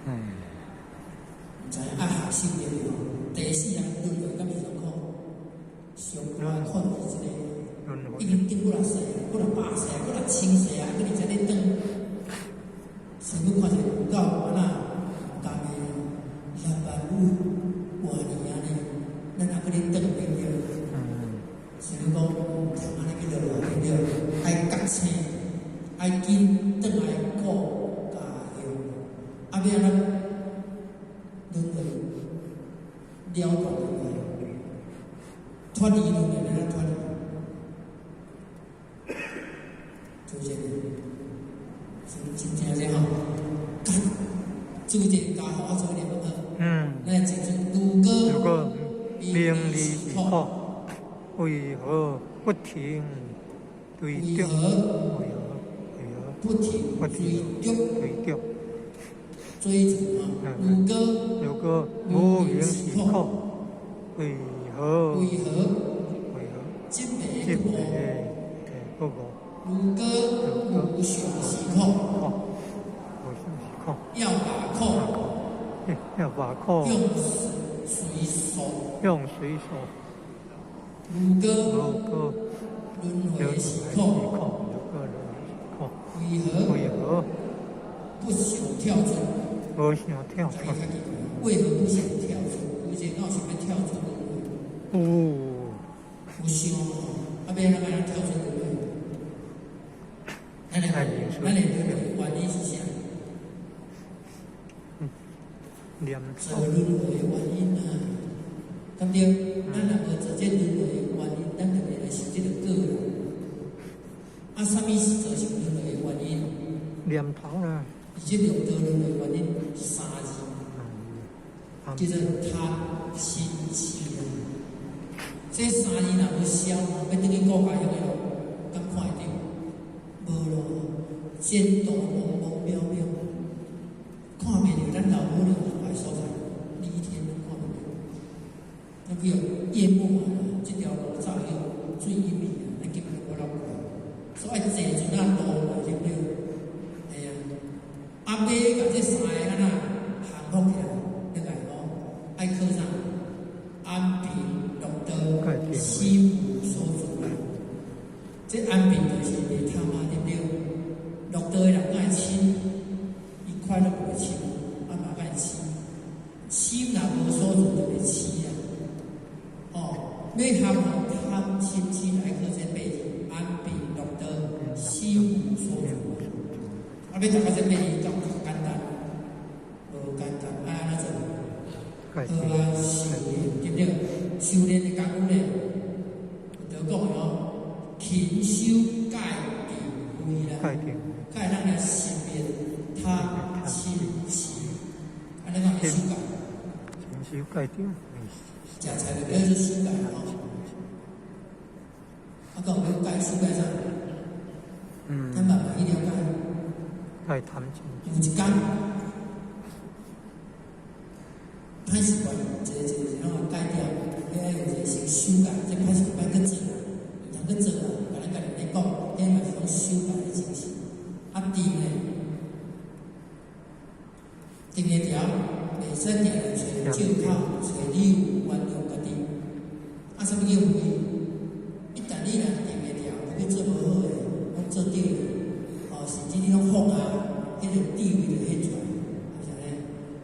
毋知影愛學習對無？第四項輪迴敢是上苦？上苦苦就是這個，已經經幾若世，幾若百世，幾若千世啊，閣佇遮咧轉。想欲看一個有夠按怎甘的6萬五萬年按呢，咱還閣咧轉對不對？想欲講毋通按呢去落來對不對？愛覺醒，愛緊轉來顧家鄉，啊欲按怎輪迴了斷輪迴，脫離輪迴，欲按怎脫離？做這個，真聽這吼，做這個加好做點好。咱來記住，如果名利是苦，為何不停追逐？為何不停追逐？追逐？追逐啊！如果無明是苦，為何？為何？為何？執迷不悟？如果無常是苦，無常是苦，要把苦，要把苦用隨所，用隨所。如果輪迴是苦，為何？為何不想跳出？無想跳出。為何不想跳出？有一個哪有想欲跳出輪迴？有。有想吼，啊，欲按怎按怎跳出輪迴？咱的咱的輪迴原理是啥？做輪迴的原因啊，對不對？咱若無做這輪迴的原因，咱就袂來受這個果啦。啊，啥物是造成輪迴的原因？念頭啦。是这六道轮的原因三字，叫做贪嗔痴啊。这三字若無消，欲轉去故家鄉的路，敢看會著？無咯，前途茫茫渺渺，看袂著咱老母的佇所在，離天攏看袂著，那叫淹沒啊！這條路走去水淹去啊，咱根本無法度過。所以坐船仔渡過，對不對？嘿啊，啊，欲共這三个按怎降服起來？你來講，愛靠啥？安貧樂道，心無所住。這安貧就是袂貪啊，對不對？樂道的人愛嗔，伊快樂袂嗔，啊嘛愛痴，心若無所住就會痴啊。哦，欲降服貪嗔痴來靠這八字，安貧樂道，心無所住。啊，欲讀到這八字，敢簡單？無簡單，愛按怎做？好啊，修煉對不對？修煉的功夫咧，就講的哦，勤修戒定慧啦，戒咱來熄滅貪嗔痴，按呢講修戒。勤修戒定。食菜就叫做修戒吼。啊，講要戒修戒啥？咱慢慢去了解。戒貪嗔。有一工。歹習慣，一个一个攏會改掉，欲愛有一個先修改，這歹習慣閣做，毋通閣做啊！共咱家己咧講，彼嘛是講修改的精神。啊，定呢，定會牢，袂使定定揣借口，揣理由原諒家己。啊，啥物叫慧？一旦你若定會牢，你去做無好的，攏做對的，哦，甚至你攏放下，彼個智慧就顯出來，是按呢？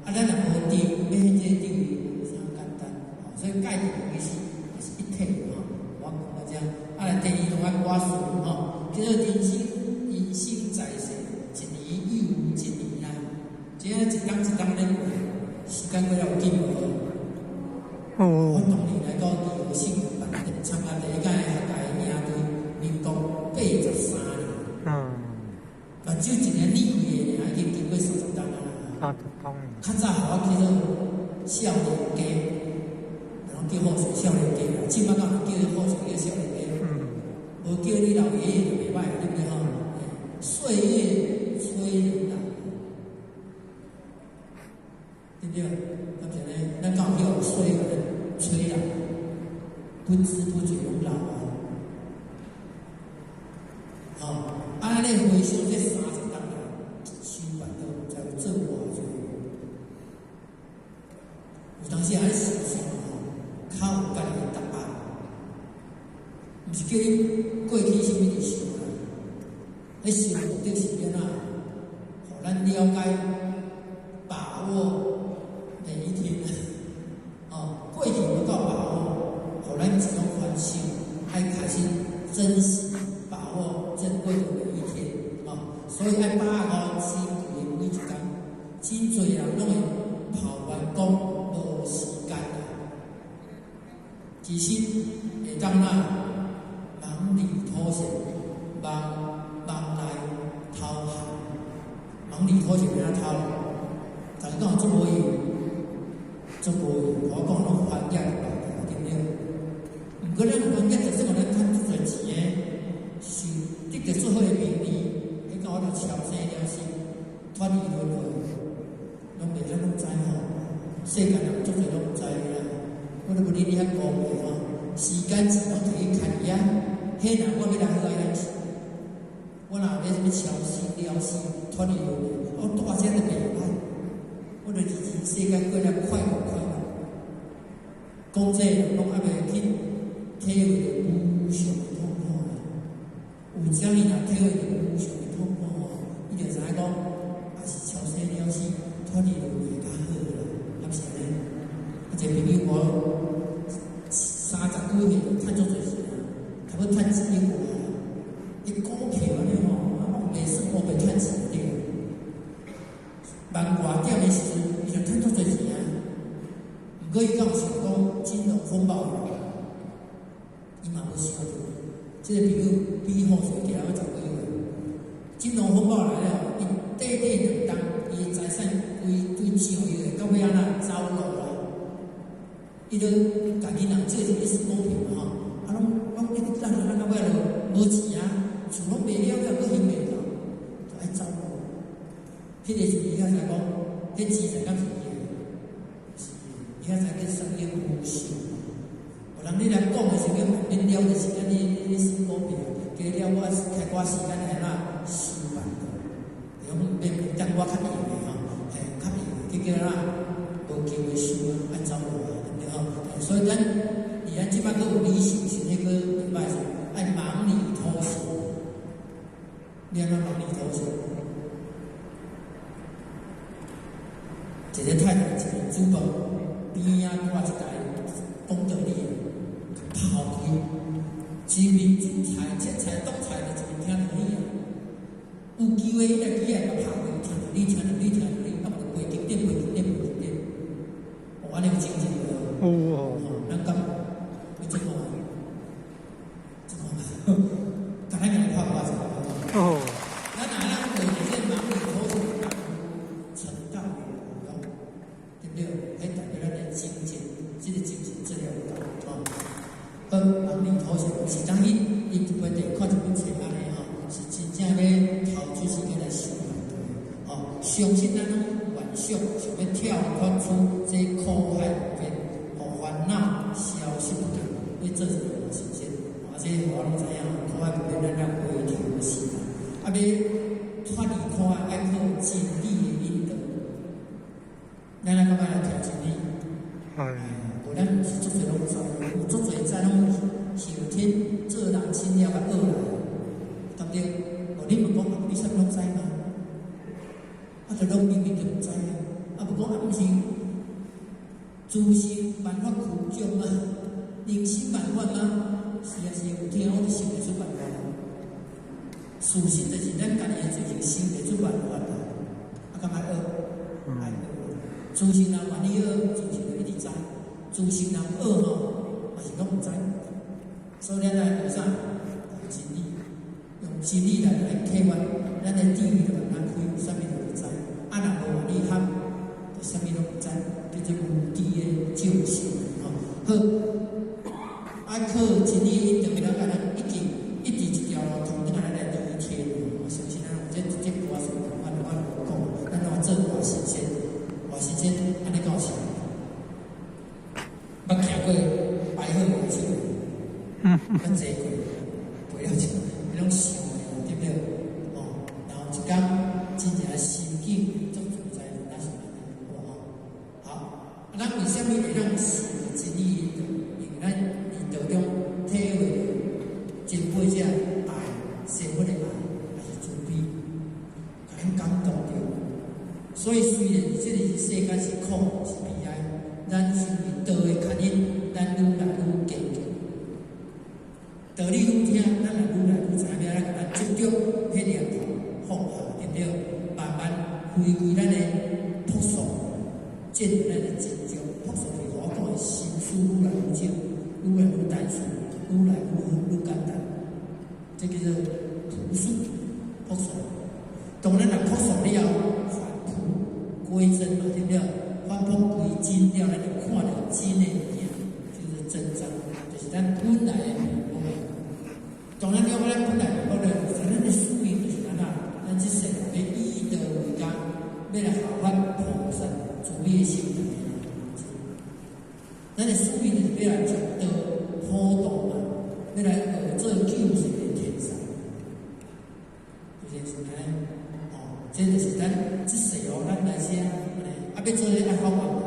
啊，咱若無定，欲顯這個智慧無啥簡單，哦，所以戒定其實也是一體的吼。我講到遮，啊，來第二項愛歌詞吼，叫做人生，人生在世，一年又一年啊，這一冬一冬咧過，時間過了有緊無？哦。我當年來講，有幸辦參加第一屆學界營隊，民國83年。目睭一个抿開的，已經經過30冬啊。30冬。較早予我叫做少年家，然後叫好勢少年家啦。這擺敢有人叫好勢叫少年家？無叫你老爺爺就袂歹，對不對吼？歲月催人老，對不對？敢是按呢？咱敢有叫歲月催老？不知不覺攏老啊！吼，啊，咱回想這30冬來，修辦都毋知有做偌濟。有當時仔咧想想吼，較有家己的答案，毋是叫你過去啥物伫想啦。彼想目的是欲按怎？予咱了解、把握每一天。哦，過去無夠把握，予咱一種反省，愛開始珍惜、把握珍貴的每一天。哦，所以愛把握珍貴的每一工。真濟人攏會抱怨講無時間啦，其實會當哪忙裡偷閒，忙忙內偷閒，忙裡偷閒欲按怎偷？逐家講足無閒，足無閒，我講攏翻頁對毋對？毋過咱翻頁就算講咱趁足濟錢的，想得著足好的名利，彼到我著超生了死，脫離輪迴，攏袂咱攏知吼。世間人足濟攏毋知啦，我都無你你遐講的吼，時間錢攏摕去牽伊啊，彼若我欲來好愛咱我若有咧啥物超生了死，脫離輪迴，我蹛遮都袂歹，我著日日世間過了快活快活。講這人攏猶未去體會著無常的痛苦啦。有啥物若體會著無常的痛苦吼，伊就知影講，也是超生了死，脫離輪迴較好啦，敢是按呢？啊，一個朋友我30幾歲就趁足濟錢啊，差不多趁1億外啊。伊股票按呢吼，啊，袂算烏白趁錢對。萬外點的時陣，伊就趁足濟錢啊。毋過伊敢有想講金融風暴，伊嘛無想著。這個朋友比好勢加了10幾歲。金融風暴來了，伊短短2冬，伊财产规对上伊的，到尾按怎走路啦？伊就共银行借一个新股票嘛吼，啊拢一直等等到尾就无钱啊，厝拢卖了了，阁还袂到，就爱走路。彼个时伊晓知讲，彼钱财敢是伊的？毋是伊，伊晓知叫生意无想。有人你来讲的时阵，免了就是安尼，你新股票加了我开寡时间来怎收办的？讲免等我较闲的吼，嘿，较闲的，结果啦，无机会收啊，爱走路啊，对不对吼？所以咱伫咱这摆阁有理想性，彼个礼拜是爱忙里偷闲。你按怎忙里偷闲？一个太太，一个主妇，边仔挂一台讲道理的，抛开，一面煮菜、切菜、剁菜，就一面听道理啊。有机会，伊来机来共拍开，听道理，听道理，听道理，啊，无背经典，背经典，背经典。哦，按呢有精进无？有哦。咱敢要这看？这看，敢若共你拍挂一下。哦。咱若咱为着这忙里偷闲，成道有用，对不对？彼代表咱的精进，这个精进质量有够吼。好，忙里偷闲，是当伊伊就会得看一本册按呢吼，是真正欲投资时间来修炼的吼。相信咱拢幻想，想欲跳脱出这苦海无边，予烦恼消失不见，欲做一个活神仙。啊，这我拢知影，苦海无边，咱咱回头是岸。啊，欲脱离苦海，爱靠真理的引导。咱来感觉来听真理？哎。无咱毋是足济拢知，有足济知拢后天做人亲了共学来，对不对？无你问讲，啊，你啥物拢知吗？啊，就拢明明就毋知啊！啊，无讲啊，毋是诸心万法苦众吗？人心万法吗？是啊是啊，有听我就想袂出办法。事实就是咱家己的罪行想袂出办法啦。啊，敢爱学？爱学。自性人愿意学，自性就一直知；自性人学吼，嘛是拢毋知。所以咱来学啥？学真理，用真理来来启发咱的智慧，就慢慢开，啥物都会知。啊，若无愿意学，就啥物拢毋知，叫做无知的众生吼。好，爱靠真理引导，咱咱一经一直一条路通，转来咱来离天。我相信咱有这这歌是共款，我无讲，咱拢做活神仙，活神仙按呢敢有是？捌徛过白鹤袂手，捌坐过，袂了就彼拢想的，对不对？哦，然后一工真正心境足自在，就那是按呢，好无吼？好，啊，咱为啥物会当受真理引导？因为咱伫道中体会著前辈者爱，师父的爱，也是慈悲，共咱感动著。所以虽然这个世间是苦是悲哀，咱因为道的牵引，咱愈来愈坚强。道理愈听，咱也愈来愈知影，咱共咱执著彼念头放下，对不对？慢慢回归咱的朴素，进入咱的真正朴素，就是我讲的心思愈来愈少，愈来愈单纯，愈来愈愈简单。这叫做朴素，朴素。当咱若朴素了后，返璞归真嘛，对不对？返璞归真了，咱就看著真的物件，就是真相，就是咱本来的面目。当咱了解咱本来面目了，就是咱的使命就是按怎？咱这世人欲以道为家，欲来效法菩萨慈悲的心态。咱的使命就是欲来将道普度嘛，欲来学做救世的天使。就是按呢，哦，这就是咱这世哦，咱来遮，啊，欲做彼爱发愿无？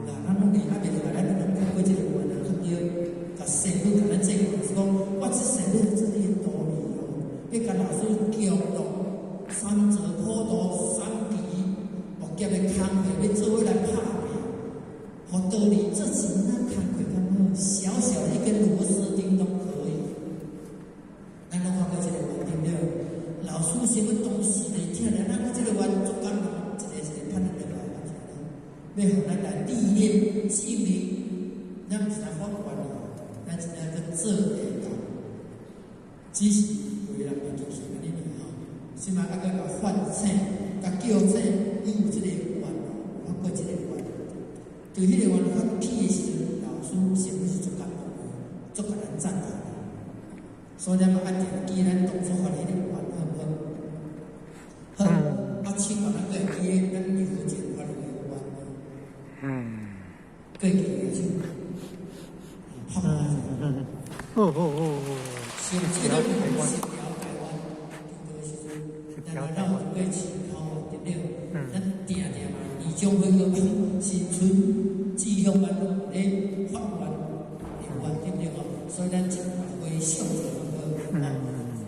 啦，咱拢伫啊，袂落来，咱拢看过这个愿啊，对不对？共师父共咱这个是讲，我这世欲做你的徒儿哦，欲共老师共度三泽普度三期末劫的工课，欲做伙来拍拼。予道理这一仔工课较好，小小的一根螺丝钉都可以。咱拢看过这个愿，对不对？老师什么东西来听咧？咱看这个愿足感动，一个一个判断落来，欲予咱来历练证明，咱毋是来发愿哦，咱真正去做会到。只是有的人袂记起按呢尔吼，這擺猶閣共喚醒，共叫醒，伊有這个願，有發過這个願。對彼个願發起的時陣，老師是毋是足感動的，足共咱讚嘆的。所以咱嘛愛定記咱當初發彼个願，好毋好？好，啊，試問咱閣會記得咱如何前發彼个願無？閣會記得手，拍拍者。哦哦哦哦。是這个咱是條台灣，對時陣，咱若有過市頭對不對？咱定定嘛，二種火鍋新春志向咱攏咧發願，願對不對吼？所以咱一回想者好，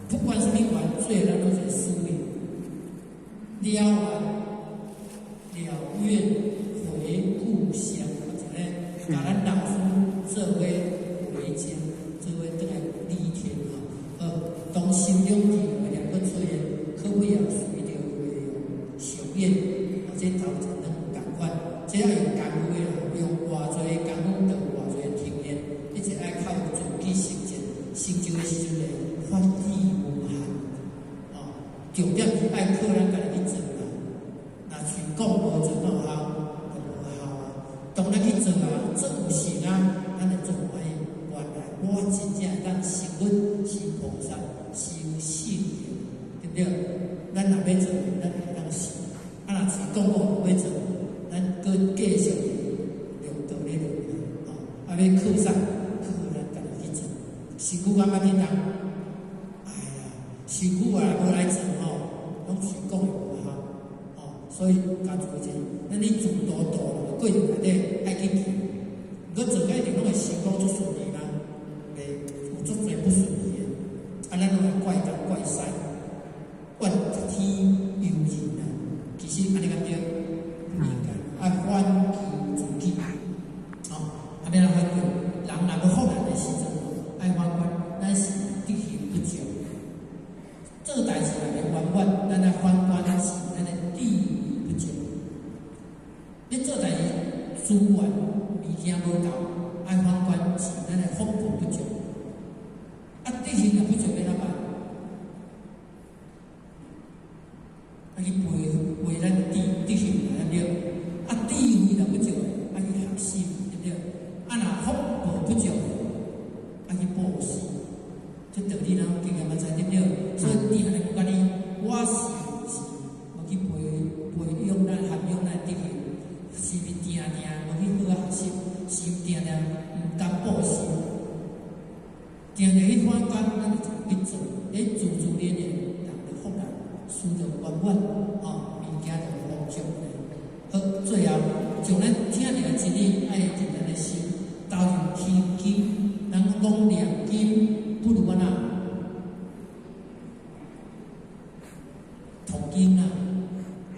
不管啥物願，最後咱攏一個使命，了願了願回故鄉，或者咧，共咱老師做伙回家，做伙轉來離天吼。好，當心中智慧念閣出現，可不要隨著會上演，或者頭前攏仝款，這愛用功夫的，用偌濟功夫得偌濟經驗，一切愛靠自己實踐，成就的時陣會發展無限。哦，重點是愛靠咱家己去做啦。若喙講無做，哪有效？就無效啊。當咱去做啊，做有成啊，咱會足歡喜。原來我真正會當成佛、成菩薩、成聖人，對不對？咱若欲做，咱會當成。啊，若喙講講無欲做，咱閣繼續用道咧落去，吼，啊，欲靠啥？靠咱家己去做。身軀感覺振動，哎呀，身軀啊無來做吼，攏喙講的無效，吼，所以家做者，咱咧自度度的過程內底愛去求，毋過做甲一定攏會成功足順利嗎？袂，有足濟不順利的，啊，咱攏會怪東怪西，怨天尤人啊。其實按呢敢對？不應該，愛反求諸己，吼，啊，欲按怎反求？人若欲福難的時陣，愛反觀，咱是德行不足，做代誌若袂圓滿，咱愛反觀是咱的智慧不足。你做代誌資源物件無夠，愛反觀是咱的福報不足。啊，德行若不足，欲按怎辦？愛去培培咱的德行，對不對？啊，智慧若不足，愛去學習，對不對？啊，若福報不足，愛去布施。這道理咱經驗嘛知，對不對？所以定定講家己，我是毋是無去培培養咱涵養咱德行？是毋是定定無去好好學習？是毋是定定毋甘布施？定定去反觀，咱就去做，咧自自然然，人就福來，事就圓滿，吼，物件就豐足。好，最後將咱聽著的真理，愛佇咱的心投入行經，人講念經不如按怎？讀經啊，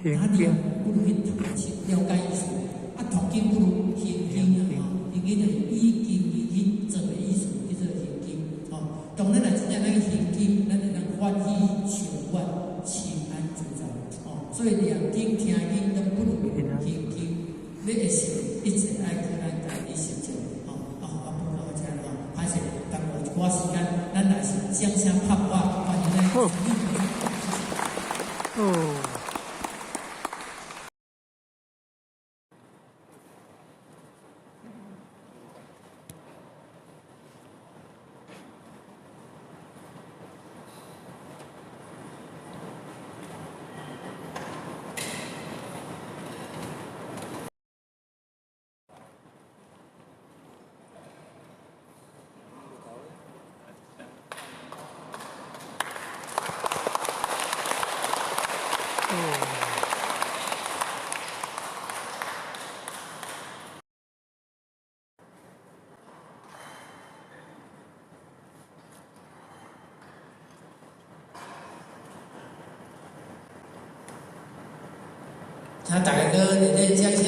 哪念不如去讀了解意思，啊，讀經不如行經啊，吼，行經就是依經而去做的意思，叫做行經。吼，當咱若真正咱去行經，咱會當歡喜暢悅、心安自在。吼，所以念經、聽經攏不如行經。你會成一切愛靠咱家己實踐。吼，啊，啊，報告到遮吼，歹勢耽誤一寡時間，咱來是掌聲拍破，歡迎咱。哦。請大家閣熱烈掌聲。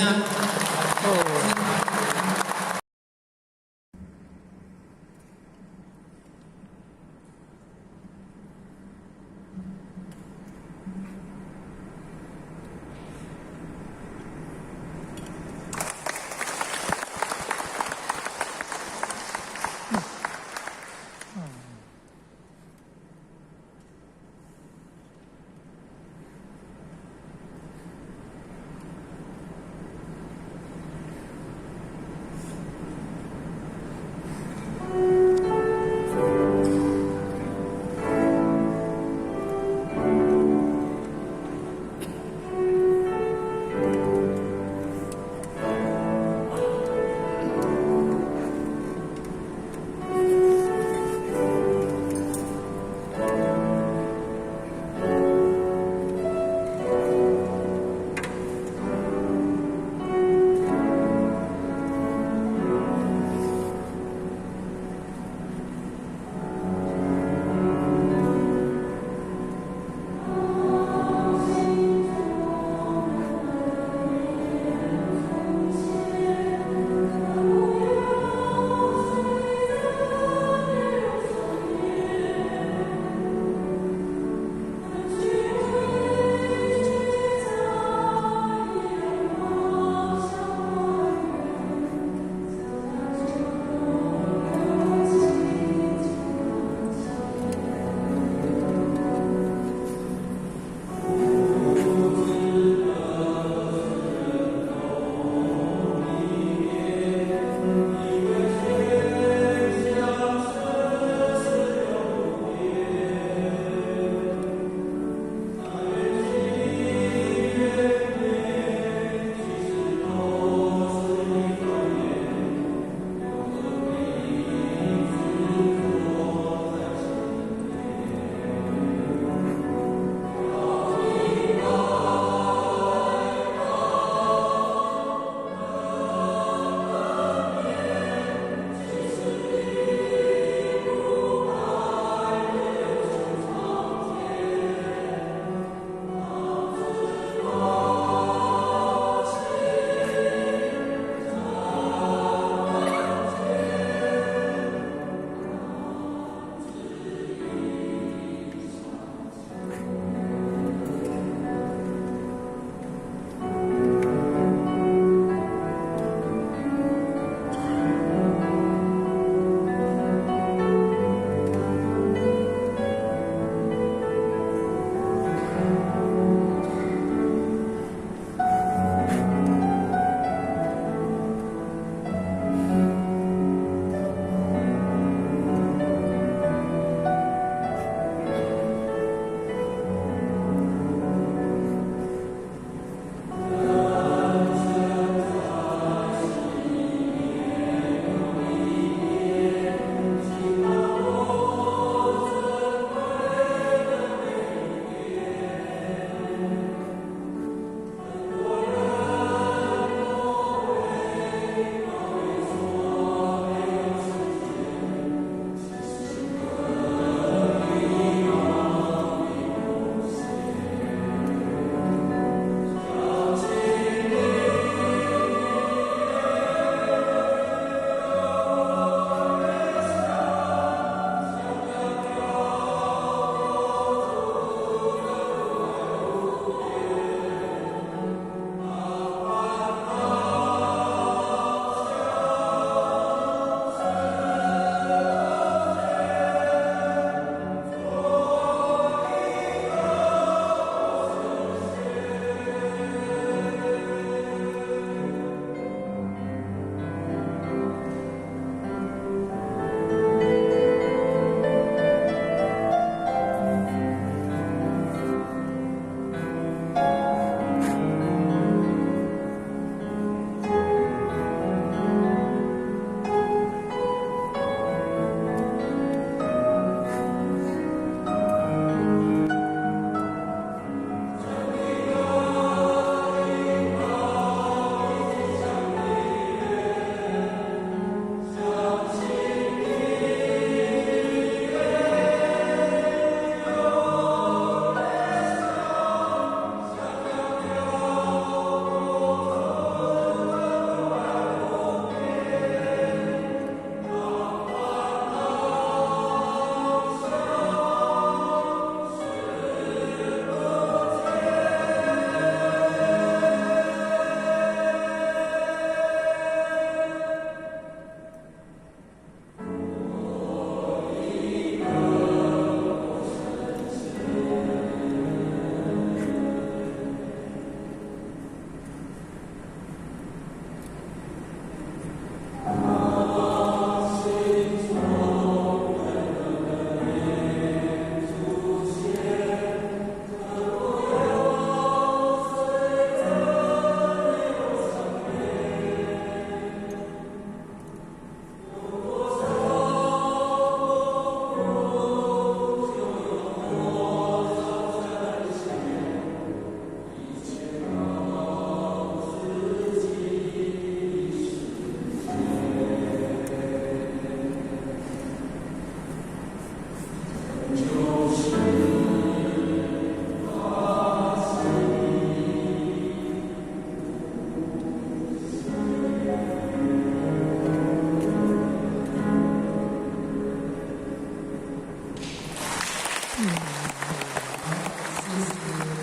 好，謝謝謝謝。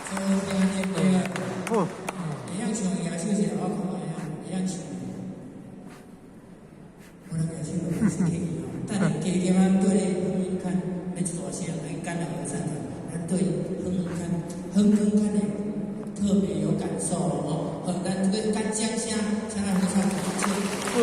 做聽念對。好。會曉唱舉手一下，我看覓啊，會曉唱。無人舉手，歹勢客氣哦。等下加減仔對咧，哼哼看，免一大聲，來干擾合唱團。咱對哼哼看，哼哼看的特別有感受哦。好，咱這個干掌聲，請咱合唱團唱。哦。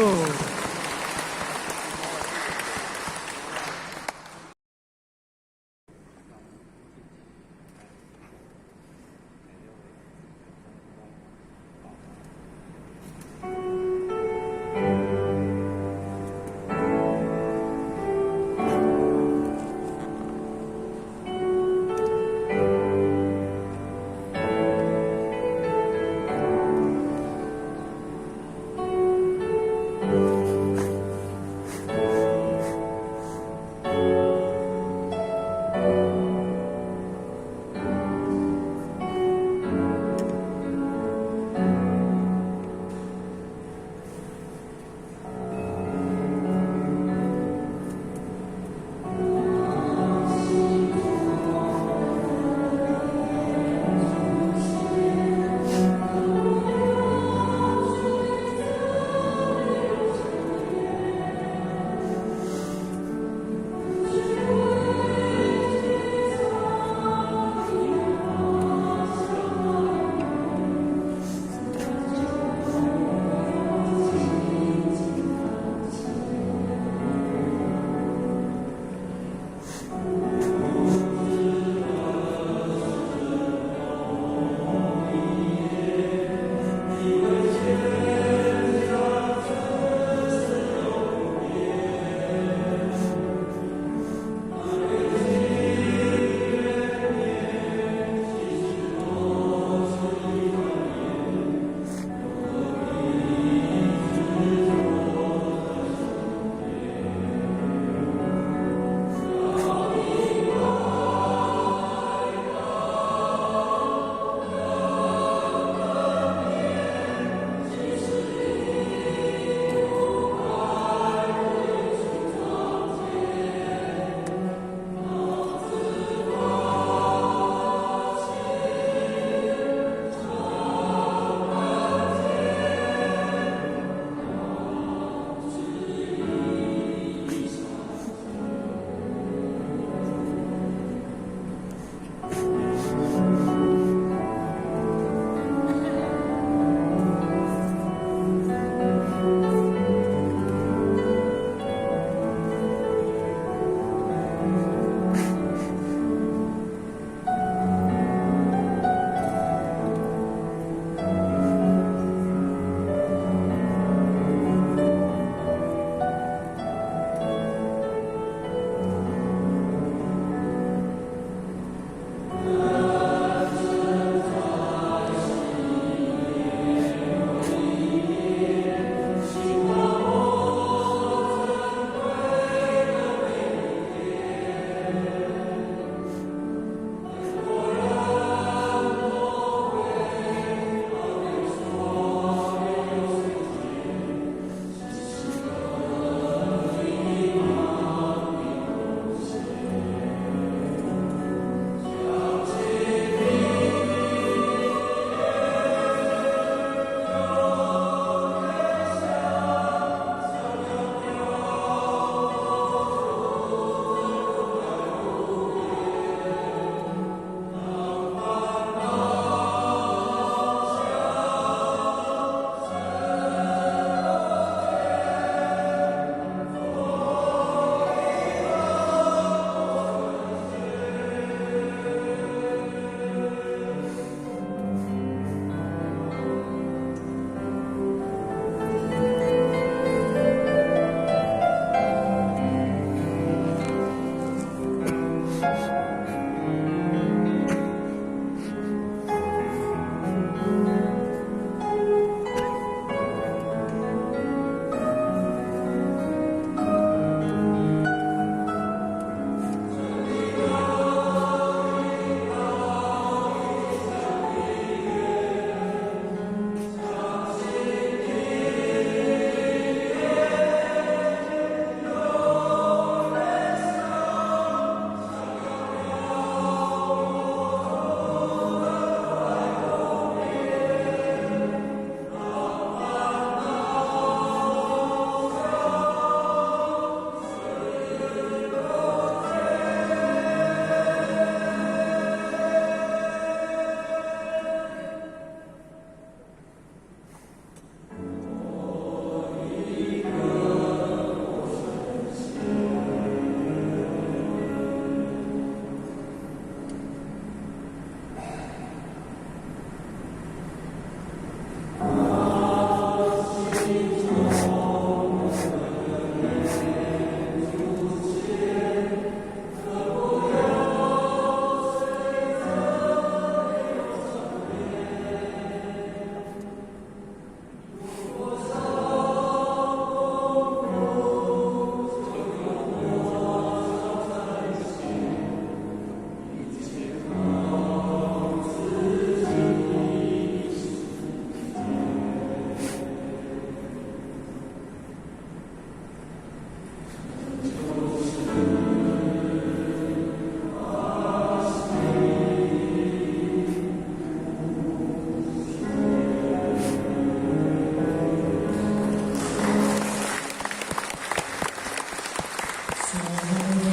上好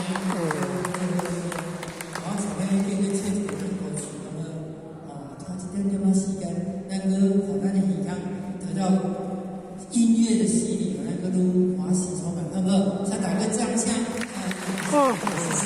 聽，我想欲叫你唱一个歌曲，咁樣，哦，花一點點仔時間，咱閣予咱的耳孔得到音樂的洗禮，咱閣愈歡喜充滿，好不好？先打個掌聲。好。謝謝。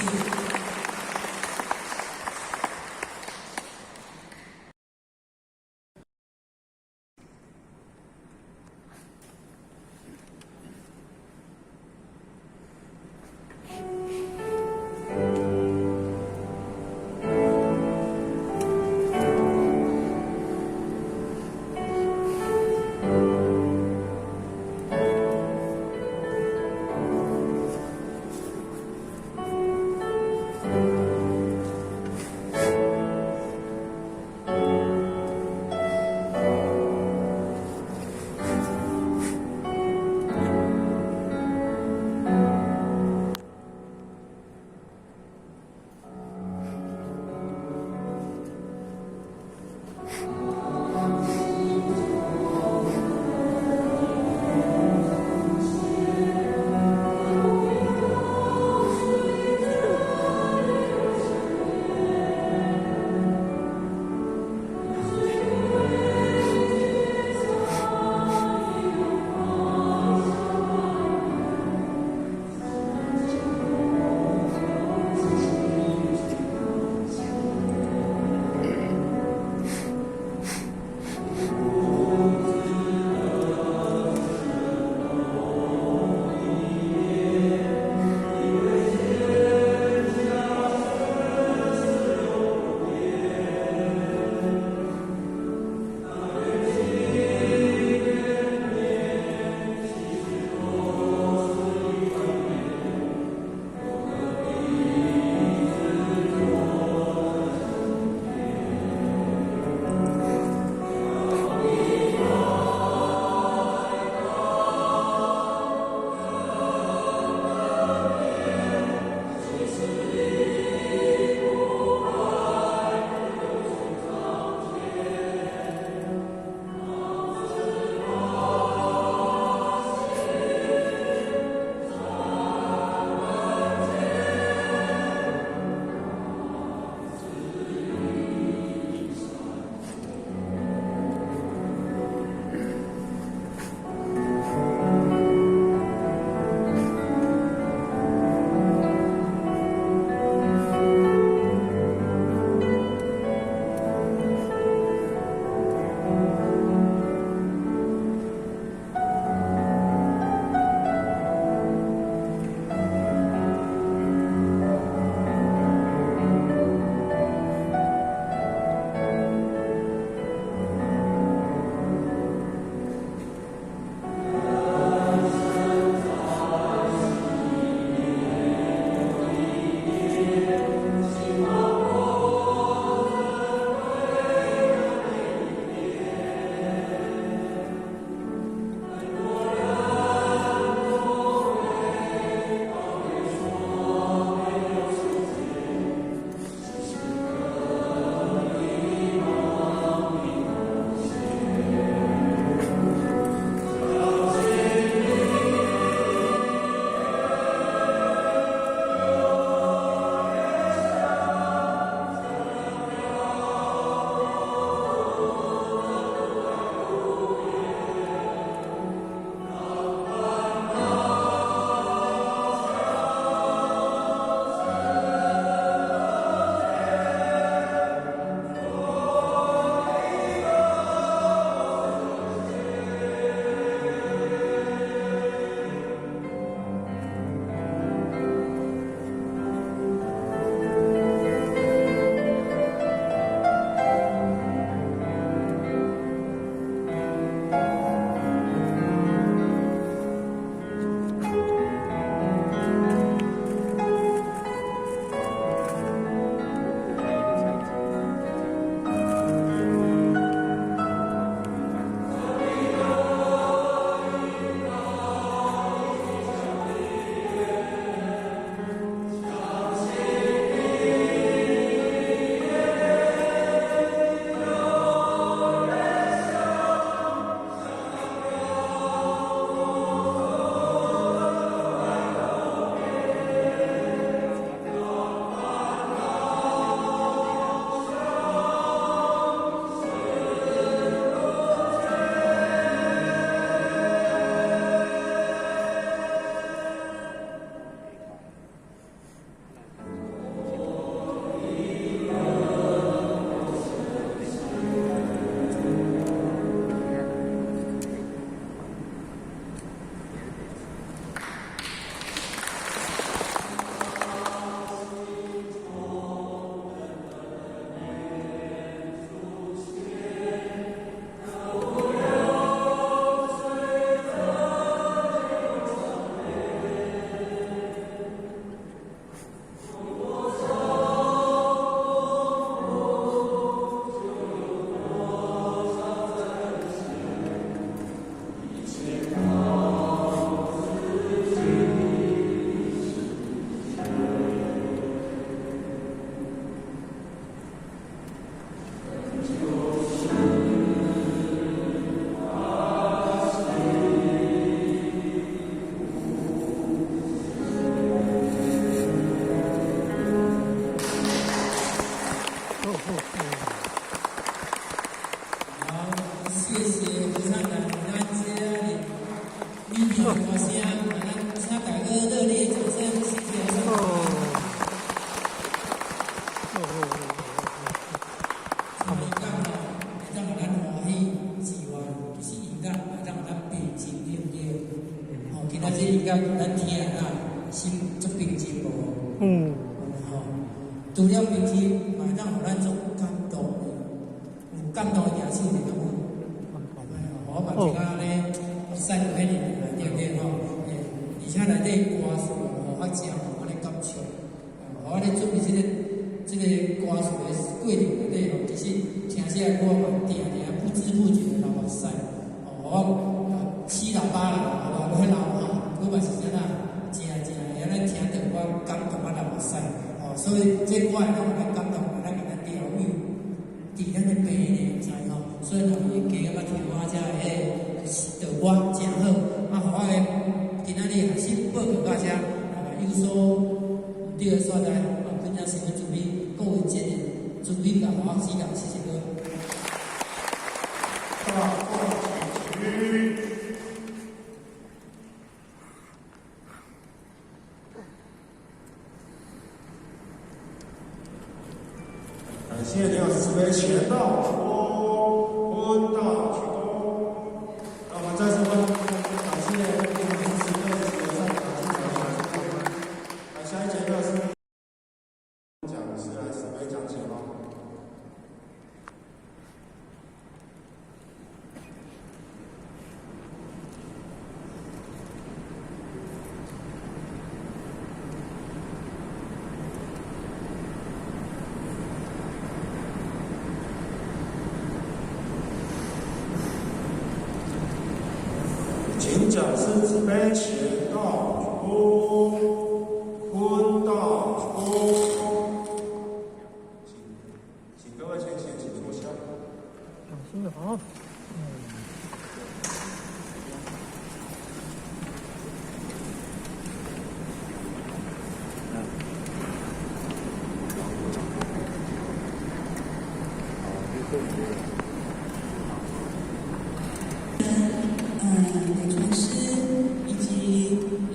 除了悲心，嘛會當予咱足感動的，有感動的舉手者敢有？我嘛覺得按呢，目屎就彼入來，對毋對吼？而且內底歌詞予較正，予阮咧感受。我咧準備這個歌詞的過程內底吼，其實聽起來我嘛定定不知不覺的流目屎。哦，我七老八老，我咧流吼，我嘛是啥啦，真真會安尼聽著我感動啊流目屎。哦，所以這歌會當予咱感動，會當共咱療癒，治咱的病呢，知吼？所以若有加感覺聽我遮的彼個歌誠好，啊，予我的今仔日學習報告到遮，有所毋對的所在，啊，懇請師父慈悲，各位前人慈悲共我指導，謝謝各位。大眾請起。感謝林老師慈悲前道鞠躬，坤道鞠躬。那我們再次歡迎，感謝林老師慈悲慈善講師講師。那下一節課是講師來慈悲講解咯。請講師慈悲前道鞠躬，坤道鞠躬。請各位前賢請坐下。講師好。李傳師以及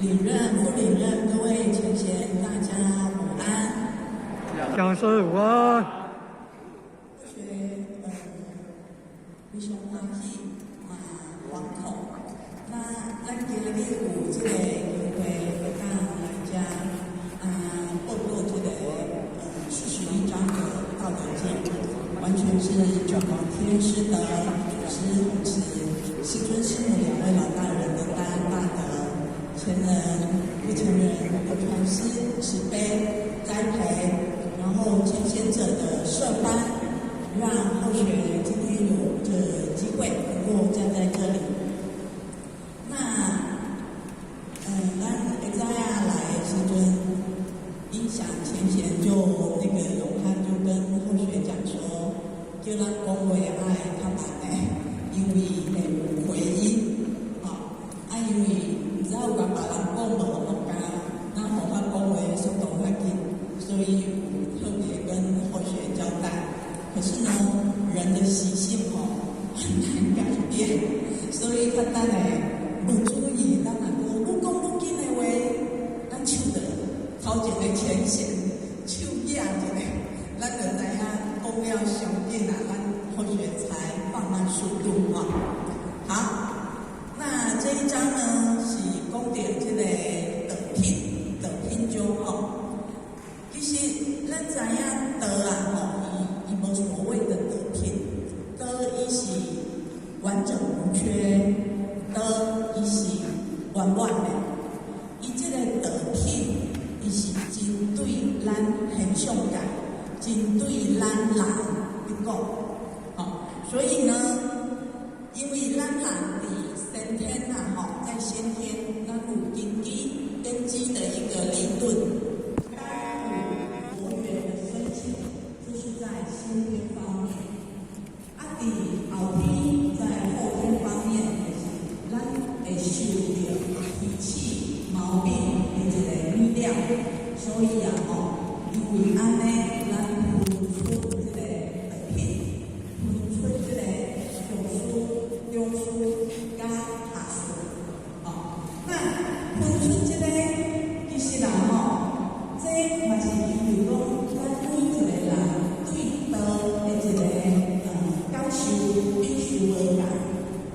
領任、副領任各位前賢，大家午安。講師午安。學非常歡喜嘛，惶恐。那咱今日有這個機會，會當來遮啊報告這個41章的《道德經》，完全是九皇天師的祖師護持，師尊師母兩位老大人的大恩大德，前人、不前人的傳師慈悲栽培，然後前賢者的設班，讓後學今天有這機會能夠站在這裡。那，咱會知影來時陣，影響前賢就那個永漢就跟後學講說，叫咱講話愛較慢的，因為會有回音，吼，啊，因為毋知有共別人講無國家，咱予我講話速度較緊，所以有特別跟後學交代。可是呢，人的習性吼很難改變，所以較等下無注意，咱若閣愈講愈緊的話，咱手就頭前的前賢手舉一下，咱就知影講了傷緊啊，咱後學才放慢速度哈。好，那這一章呢是講到這個道品，道品章吼。其實咱知影道啊吼，伊無所謂的道品，道伊是完整無缺，道伊是圓滿的。伊這個道品，伊是針對咱現象界，針對咱人佇講，吼。所以呢，因為咱人佇先天啊，吼，在先天，咱有根基，根基的一個理論。佛緣的申請，這是在先天方面。啊，佇後天，在後天方面，就是咱會受著脾氣毛病的一個力量，所以啊，吼，因為按呢，咱分出這個道品，分出這個上師、中師佮下師，吼。那分出這個，其實啦，吼，這嘛是因為講，咱每一個人對道的一個感受、感受無仝，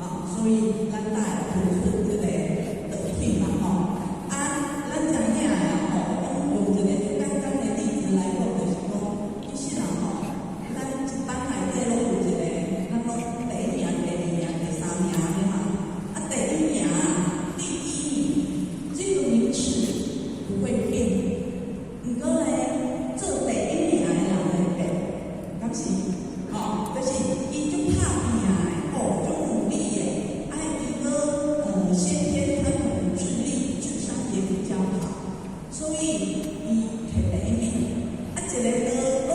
啊，所以咱才會分出這個道品嘛，吼。啊，咱知影啊，吼，講用一個簡單的例子來講，就是講，以伊提第一名。啊，一个都攏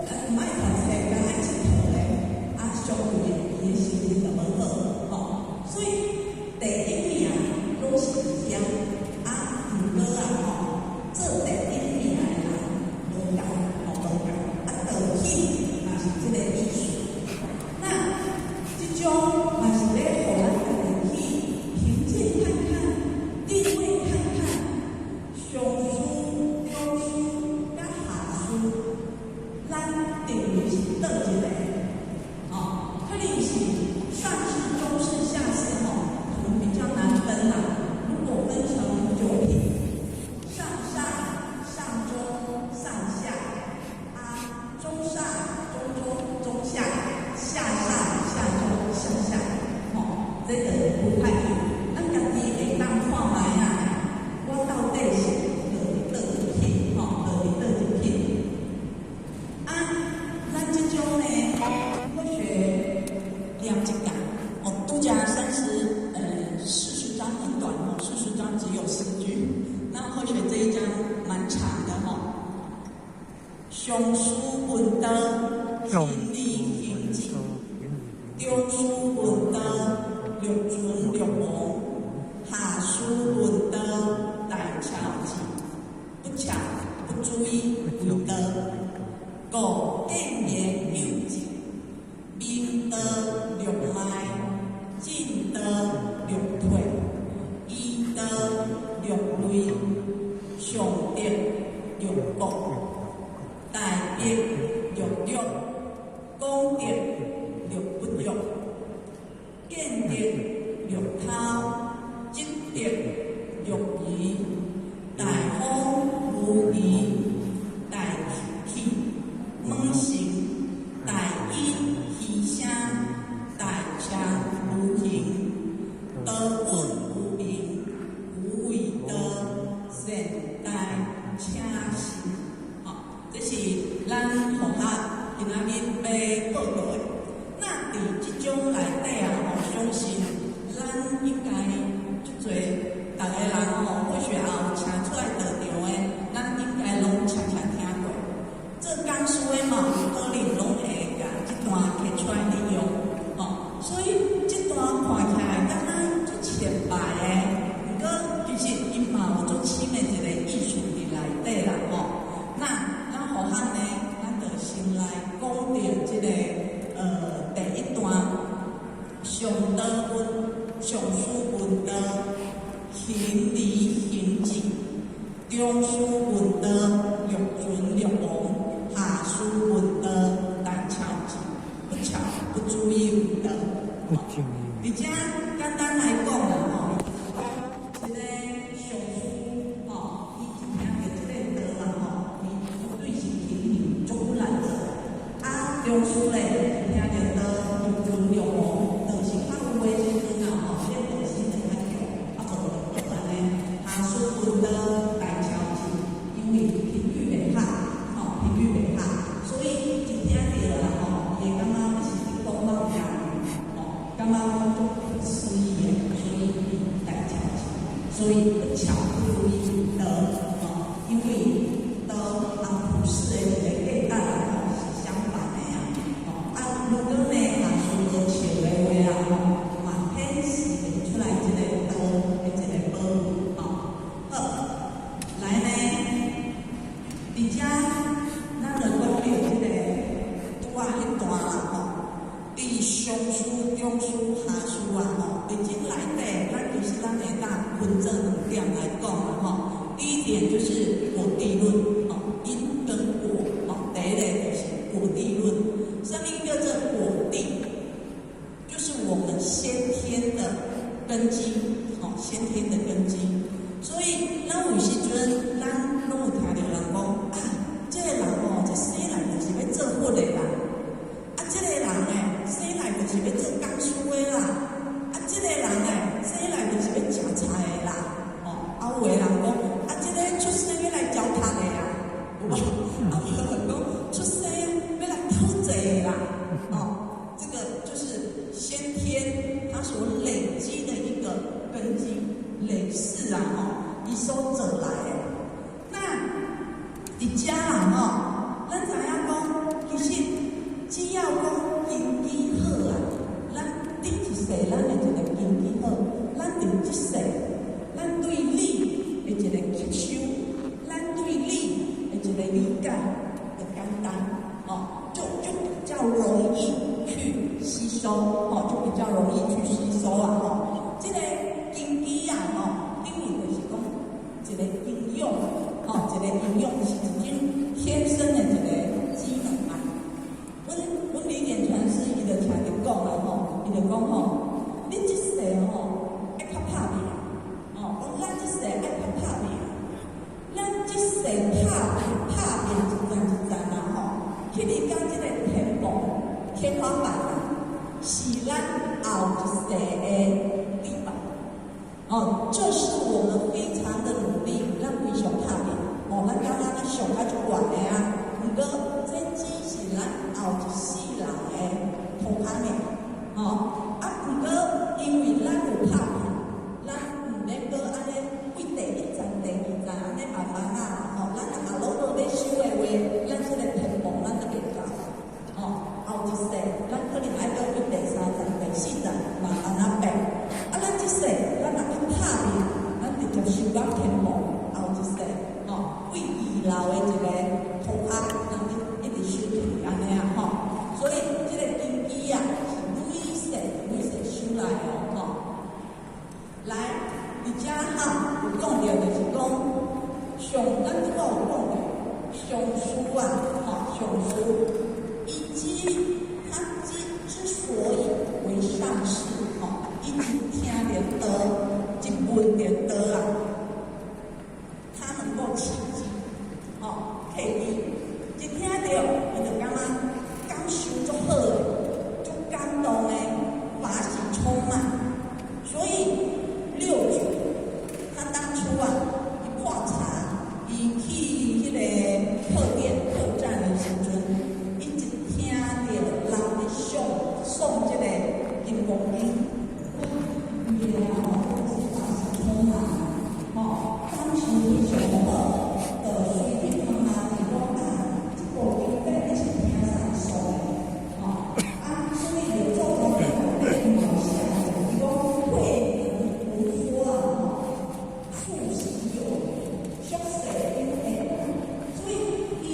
啊毋愛讀冊，干愛𨑨迌咧，啊，相對的伊的成績就無好，吼。所以第一名攏是遐，啊，毋過啊吼，做第一名的人無仝，吼無仝，啊，道顯嘛是這个意思。那這種嘛是咧，予咱家己去評鑑看看，定位看看，上師、中師佮下師，咱定位是佗一个？哦，可能是上師、中師、下師吼，可能比較難分啦。如果分成九品，上上、上中、上下，啊，中上、中中、中下，下上、下中、下下，吼，這個不太一樣。咱家己會當看覓啊，我到底是落佇佗一品，吼，落佇佗一品。啊，咱這種呢，科學兩一講，哦，拄才40章很短哦，40章只有4句。那後學這一章蠻長的吼。上師問道，勤禮行止；中師問道，略存略亡；下師問道，大巧智。不巧不注意為道。五見言有智，明道略邁，進道略退，疑道略類，上德略國，大德略略，廣德略不足，見德略偷，積德略疑，大方無疑，大氣猛成，大隱虛聲，大強無形，道穩無名，無為道，善大請神。吼，這是咱佛學今仔日欲報告的。那佇這種內底啊，吼，相信咱應該足濟，逐个人吼，或許也有請出來道場的，咱應該攏常常聽過。做講師的嘛，有可能攏會共這段提出來利用，吼。所以這段看起來敢若足淺白的，毋過其實伊嘛有足深的一個意思佇內底啦，吼。那咱後漢呢，咱就先來講著這個第一段，上道問上師問道，勤禮行止；中師問道，略存略亡；下師問道，大巧智。不巧不注意為道。佇遮簡單來講啦，吼，這個上師吼，伊一聽著這個道啦，吼，伊絕對是勤奮足骨力做。啊，中師咧，一聽著道，略存略亡，就是較有的時陣啊，吼，這個道心就較強，啊，無就閣按呢。下師問道，大巧智，因為頻率袂合，吼，頻率袂合，所以一聽著啦，吼，伊會感覺是講某家己，吼，感覺講足不可思議的，所以伊大巧智，所以不巧不如意道，吼，因為道和普世的一個價值吼是相反的啊，吼，啊，如果呢，下師無笑的話啊，吼，嘛顯示袂出來這個道的一個寶貴，吼。好，來呢，佇遮咱就講著這個拄仔彼段啦，吼。佇上師、中師、下師啊，吼，佇這內底，咱其實咱會當分做兩點來講啦，吼。第一點就是果地論，吼，因跟果，吼，第一個就是果地論。什麼叫做果地？就是我們先天的根基，吼，先天的根基。所以，咱有時陣，咱攏有聽著人講啊，這個人吼，一生來就是欲做佛的啦。啊，這個人呢，生來就是欲做講師的啦。啊，這個人呢，生來就是欲食菜的啦。哦，啊，有的人講，啊，這個出生欲來教讀的啊，有無？啊，有人講出生欲來討債的啦。哦，這個就是先天他所累積的一個根基，累世。個營養，是一種天生的一個機能啊。阮李典傳師伊就常佇講啊吼，伊就講吼，你這世吼愛較拍拼，哦，講咱這世愛較拍拼，咱這世拍拼拍拼一層一層啊吼，去你講這個天棚天花板啊，是咱後一世的地板。哦，這是我們非常的努力，咱非常拍拼，哦，咱感覺咱上較足懸的啊，毋過這只是咱後一世人的塗跤爾，哦，啊，毋過因為咱有拍拼，咱毋免閣按呢對第一層、第二層按呢慢慢啊，吼，咱若下攏無欲修的話，咱這個天棚咱都袂夠，哦，後一世咱可能愛閣對第三層、第四層慢慢仔變，啊，咱這世咱若較拍拼，咱直接修到天棚後一世，吼，對二樓的一個塗跤，咱一直修起按呢啊，吼，所以這個根基啊是累世累世修來的吼。來，佇遮哈有講著就是講上，咱拄仔有講著上師啊，吼，上師，伊之他之所以為上師，吼，伊一聽著道，一聞著道啊，他能夠契機，吼，契機，一聽著，伊就感覺感受足好的，足感動的，法喜充滿。所以六祖他當初啊，伊破茶，伊去彼個客店客棧的時陣，伊一聽著人咧誦誦這個金剛經，伊啊吼，是法喜充滿，吼，當時非常好，就隨便問啊，伊講啊，這部經典你是聽誰誦的？吼，啊，所以就做功課內底嘛有寫，伊講慧能菩說啊，吼，數喜有餘，俗世有緣，所以伊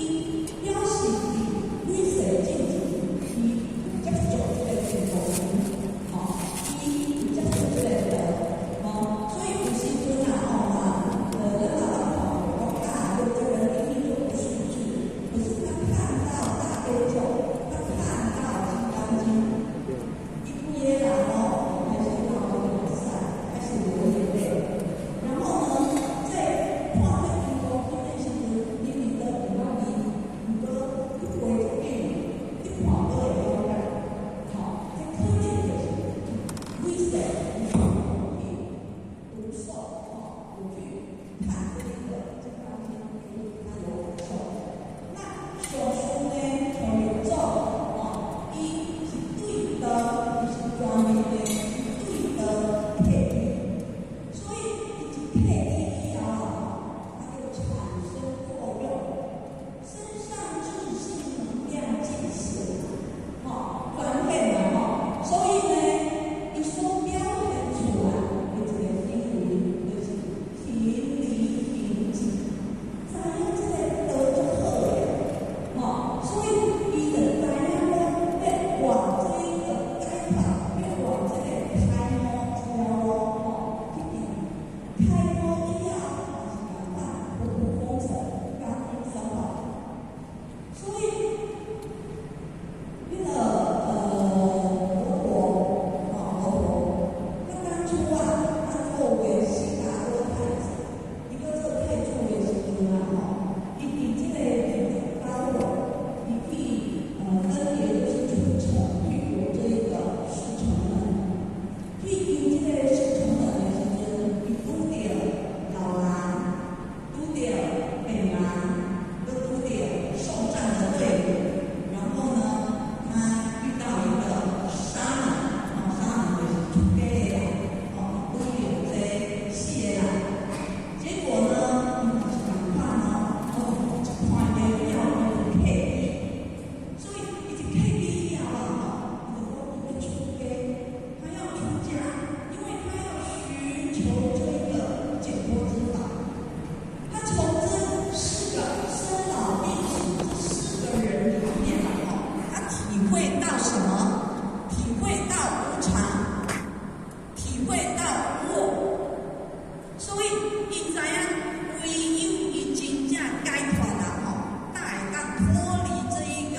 脫離這一個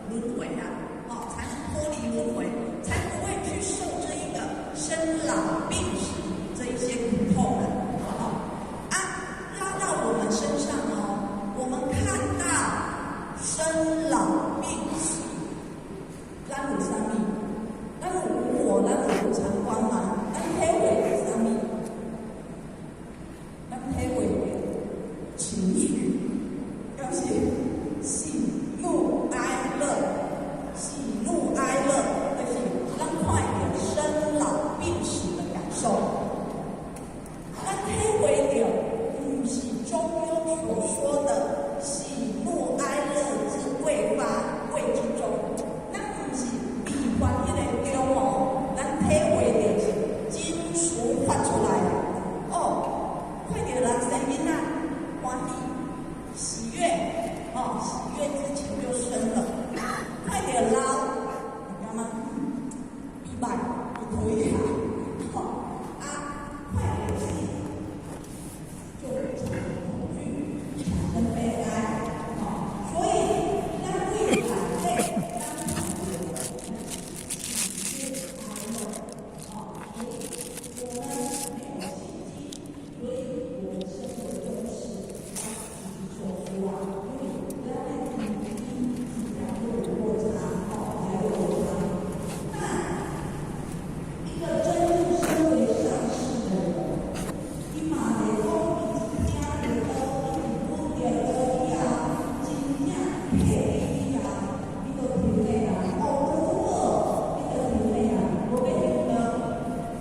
輪迴啊，哦，才能脫離輪迴，才不會去受這一個生老病死這一些苦痛啊。哦，啊，拉到我們身上哦，我們看到生老病死，咱有啥物？咱有無我，咱有無常觀嗎？咱體會啥物？咱體會情緒，敢是喜怒哀樂，喜怒哀樂，就是咱看著生老病死的感受。咱體會著，毋是中庸所說的喜怒哀樂之未發謂之中，咱毋是未發彼个中哦，咱體會著是真實發出來的。哦，看著人生囡仔歡喜、喜悅，哦，喜悅之情就生了。看著老，你知嗎？意外，不可以啊，吼啊，看著死，就會產生恐懼，產生悲哀，哦，所以咱為內底，咱看著喜悅哀樂，哦，所以我們沒有心機，所以我們生活中是要所說啊，因為咱的心機真正會有落差，哦，才有落差。那一個真正身為上師的人，伊嘛會講，伊聽著道，伊悟著道以後，真正體以後，伊就停咧啊，哦，都好，伊就停咧啊，無欲停道。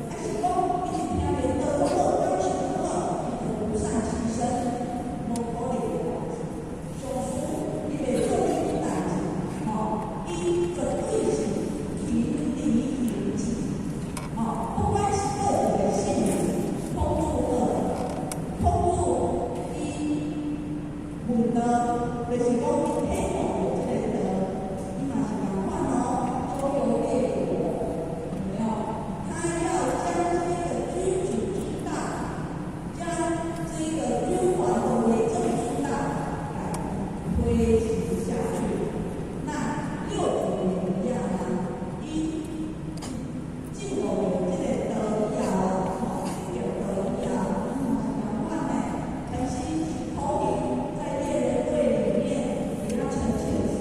還是講，伊是聽著道都好，感受都好，伊就獨善其身，無可能的代誌。上師伊袂做這種代誌，吼，伊絕對是勤禮行持，吼，不管是佗一个信仰，孔子好，孔子伊問道，就是講伊體悟著這个道，伊嘛是仝款哦，周遊列國，有沒有？他要將這個君主之道，將這個君王的為政之道來推行下去。那六祖也一樣啊，伊進入這個道以後，吼，得道以後，伊嘛是仝款的，開始是苦行，在獵人隊裡面給他成前僧。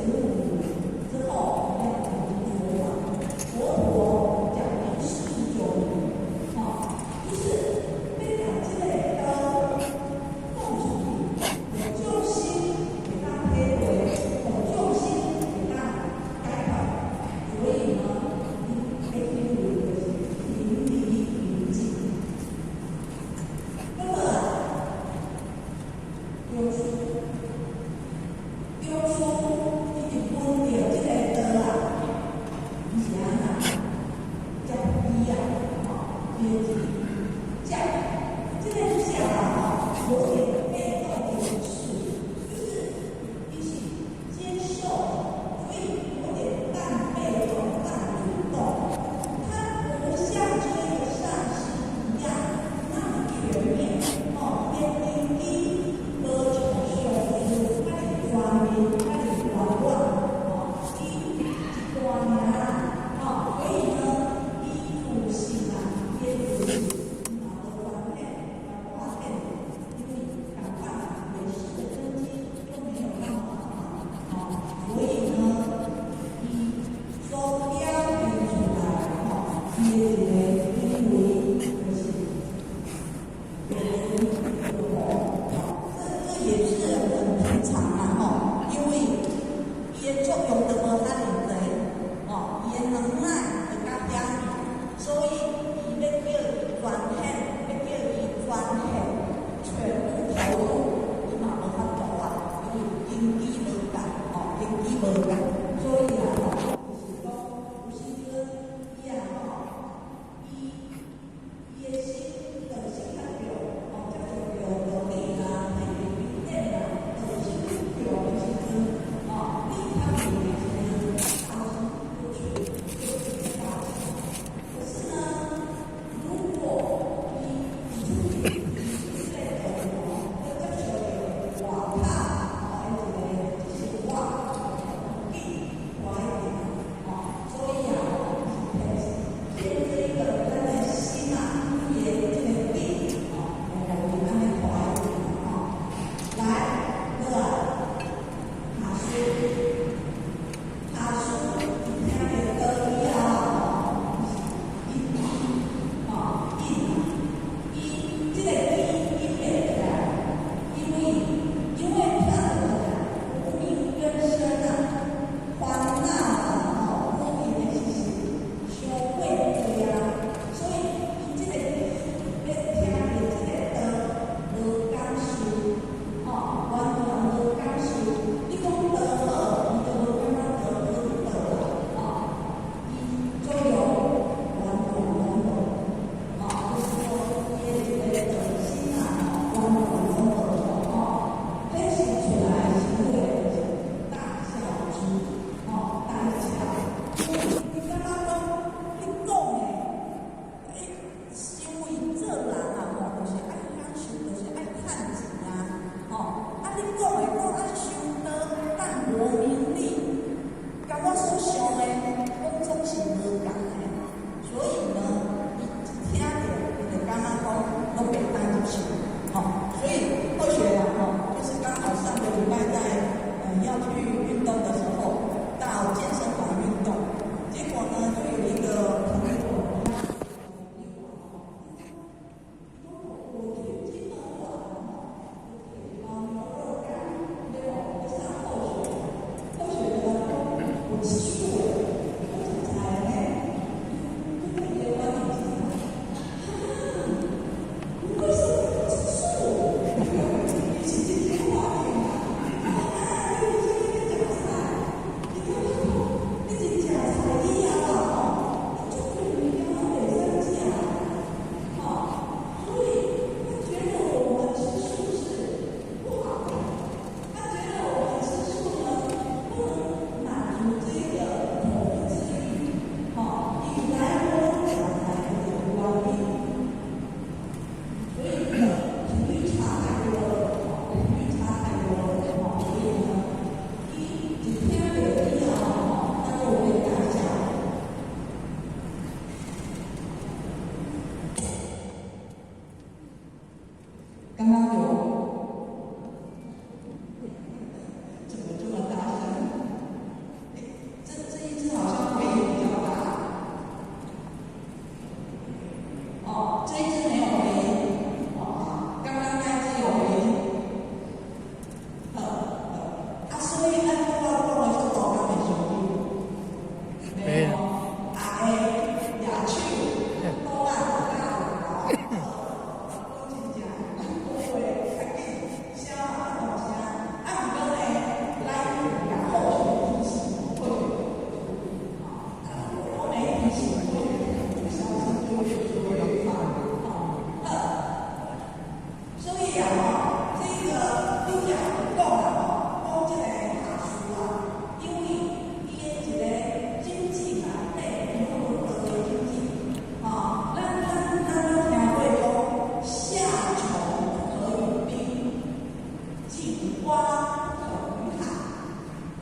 瓜不可語海，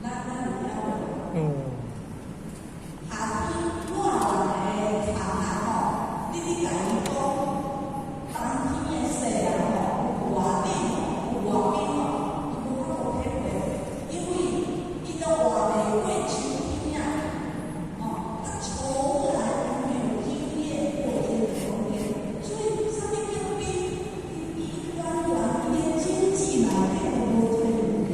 咱有聽過無？夏天熱人的蟲啊吼，你去共伊講，冬天的雪啊吼，有偌冷吼，有偌冰吼，伊無法度體會，因為伊都活袂過秋天啊，哦，他從來沒有經驗過這個冬天，所以啥物叫冰？伊完全伊的經濟內底都無這個物件，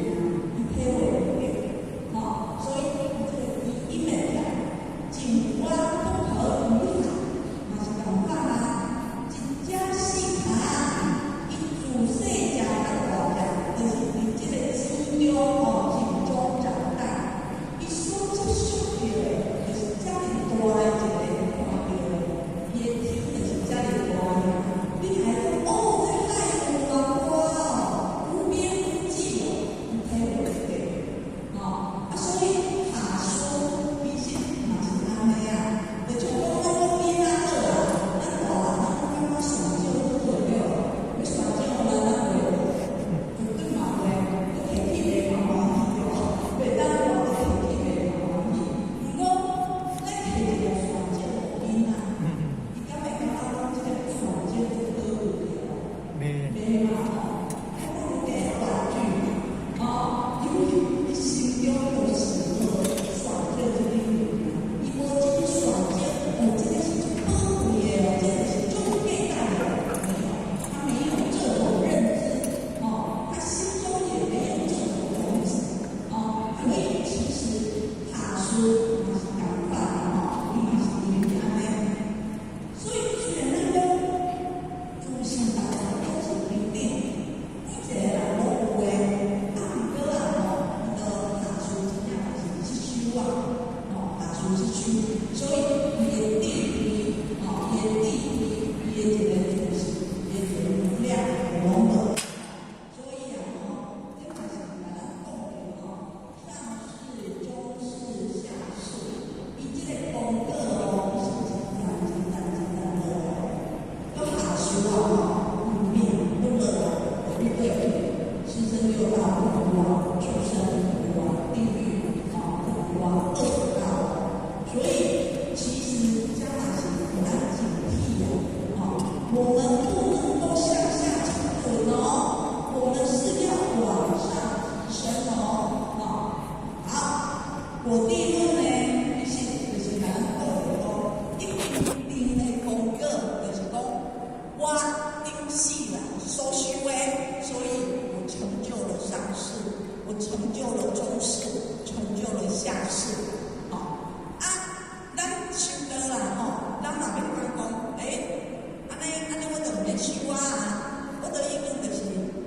伊體會袂著，吼，所以伊這個伊伊會聽，靜觀不可語海，嘛是仝款啊。一隻細蟲，伊自細隻到大隻，就是佇這個井中吼，井中長大。伊所接觸著的，就是遮爾大的一個看著的，伊的天就是遮爾大的。你還講哦，這海有偌大哦，無邊無際哦，伊體會袂著。吼，啊，所以下士其實嘛是按呢啊，就像講咱講囡仔好啊，咱大人咱感覺璇石做對，欲璇石予咱咱會，絕對嘛會，你提起袂嘛歡喜對無？袂當講提起袂嘛歡喜。毋過咱提一個璇石予囡仔，伊敢會感覺講這個璇石足寶貴哦？袂。袂嘛吼，不如給玩具嘛，哦，因為伊心中有喜樂，璇石這個物件，伊無這個璇石，哦，這個是足寶貴的哦，這個是足有價值的，沒有，他沒有這種認知，哦，他心中也沒有這種種子，哦，所以其實下士嘛是仝款的吼，伊嘛是因為按呢，所以雖然咱講自性大家攏是平等，每一個人攏有的，啊，毋過啊吼，伊的下士真正就是吸收啊，吼，下士吸收，所以伊的地位，吼，伊的地位，伊的一個自性，伊的一個能量攏無。所以啊吼，這嘛是共咱講著吼，上士、中士、下士，伊這個功課哦，是真難、真難、真難落來。閣下士啊吼，有命閣落來，就變過去，四生六道苦啊，畜生苦啊，地獄啊苦啊，惡道。所以其實這嘛是予咱警惕呀，啊，我們不能夠向下精準哦，我們是要往上提升哦，啊，好，果地論呢，其實就是共咱講的講，一定的功課就是講，我頂世人所修的，所以我成就了上士，我成就了中士，成就了下士，吼啊，咱修道啦吼，咱嘛袂當講，欸，按呢按呢我就毋免修啊，我都已經就是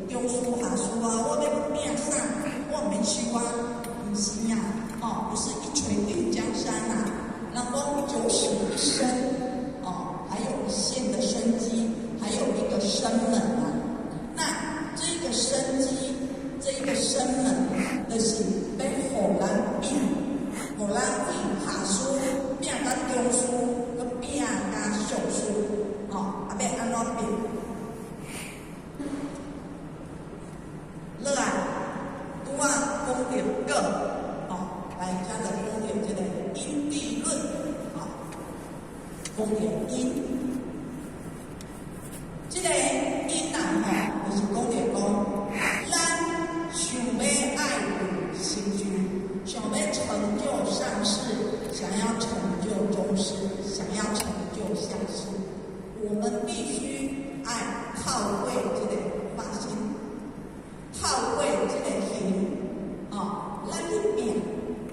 中士下士啊，我欲拼啥，我毋免修啊，毋是啊，哦，不是一錘定江山呐，人講九死一生，哦，還有一線的生機，還有一個生門啊。那這個生機，這個生門，就是欲予咱變，予咱為下士變甲中士，閣變甲上士，哦，啊，欲按怎變？落來，拄仔講著果，哦，來，遮就講著這個因地論，哦，講著因，這個因啊，吼，就是講著講，咱想欲愛有成就，想欲成就上士，想要成就中士，想要成就下士，我們必須愛透過這個發心，透過這個行，哦，咱去拼，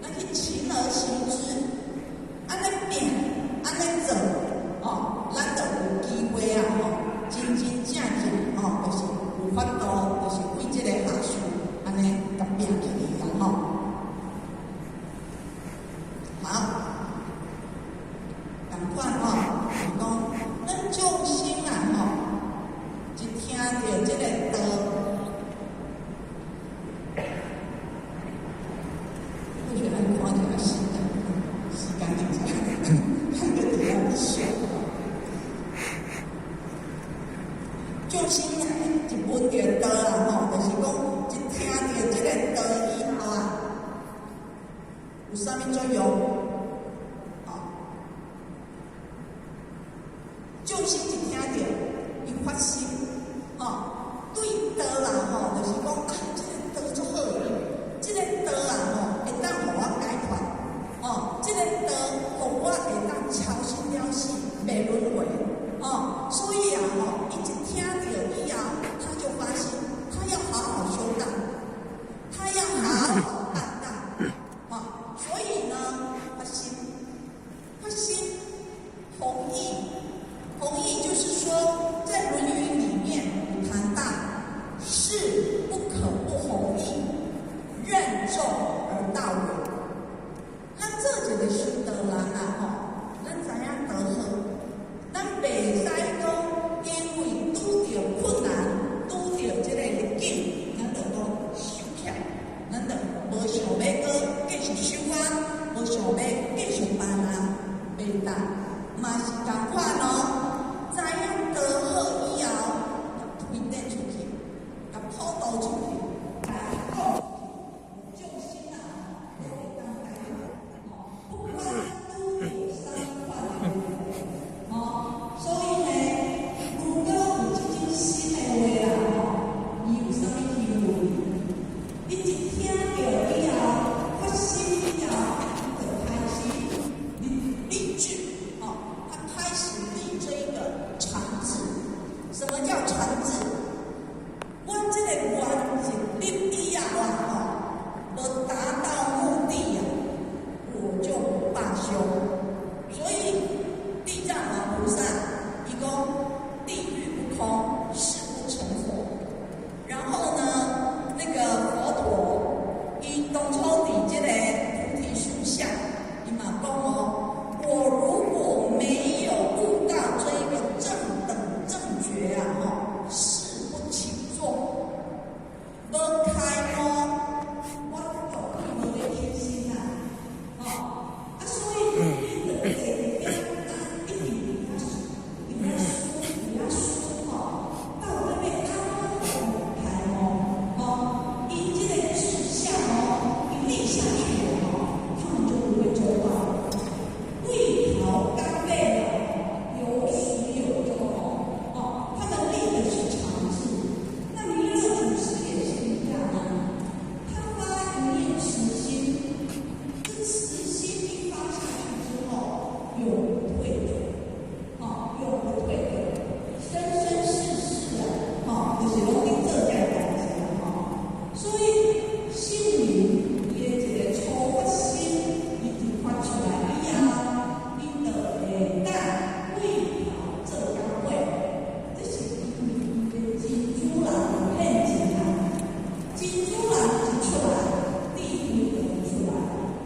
咱去勤而行之，按呢拼，按呢做，哦，咱有啥物作用？哦，眾生一聽著，伊發心，哦，對道啦吼，就是講啊，這個道足好，這個道啊吼，會當予我解脫，哦，這個道予我會當超生了死，袂輪迴，哦，所以啊吼，伊一聽著以後，他就發心，他要好好修道，他要好好辦道，哦，所以呢，發心，發心，弘義，弘義就是說，在《論語》裡面談到，事不可不弘毅，任重而道遠。咱做一個修道人啊，吼，咱知影道好，咱袂使講因為拄著困難，拄著這個逆境，咱就講收起來，咱就無想欲閣繼續修啊，無想欲繼續辦啊，袂當，嘛是仝款哦。知影道好以後，推展出去，共普渡出去，共講出去，眾生啊，攏會當解脫。吼，不管拄著啥物款的問題，吼，所以呢，如果有這種心的話啦，吼，伊有啥物機會？伊一聽著以後，發心以後，伊就開始立立志，吼，他開始立這一個長志。什麼叫長志？我這個願一立以後啊，吼，無達到目的啊，我就不罷休。所以地藏王菩薩伊講地獄不空，誓不成佛。然後呢，那個佛陀伊當初佇這個菩提樹下，伊嘛講哦，我如果沒有悟到這一個正等正覺啊，吼，誓不起座。無開悟，我絕對無咧起心啦，吼，啊，所以你就坐佇遐啊，一直佇遐佇遐思佇遐思吼，到底欲按怎開悟？吼，伊這個志向哦，一立下去了吼，他們就不會中斷。對頭到尾啊，有始有終哦，哦，他們立的是長志。那彌勒祖師也是一樣啊，他發一念慈心，這慈心一發下去之後，永不退轉，哦，永不退轉，生生世世啊，哦，就是攏佇做這個代誌啊，吼。所以聖人伊的一個初發心，伊就發出來以後，伊就會當對頭做工過，這是因為伊的真主人有現前啊，真主人一出來，智慧就出來，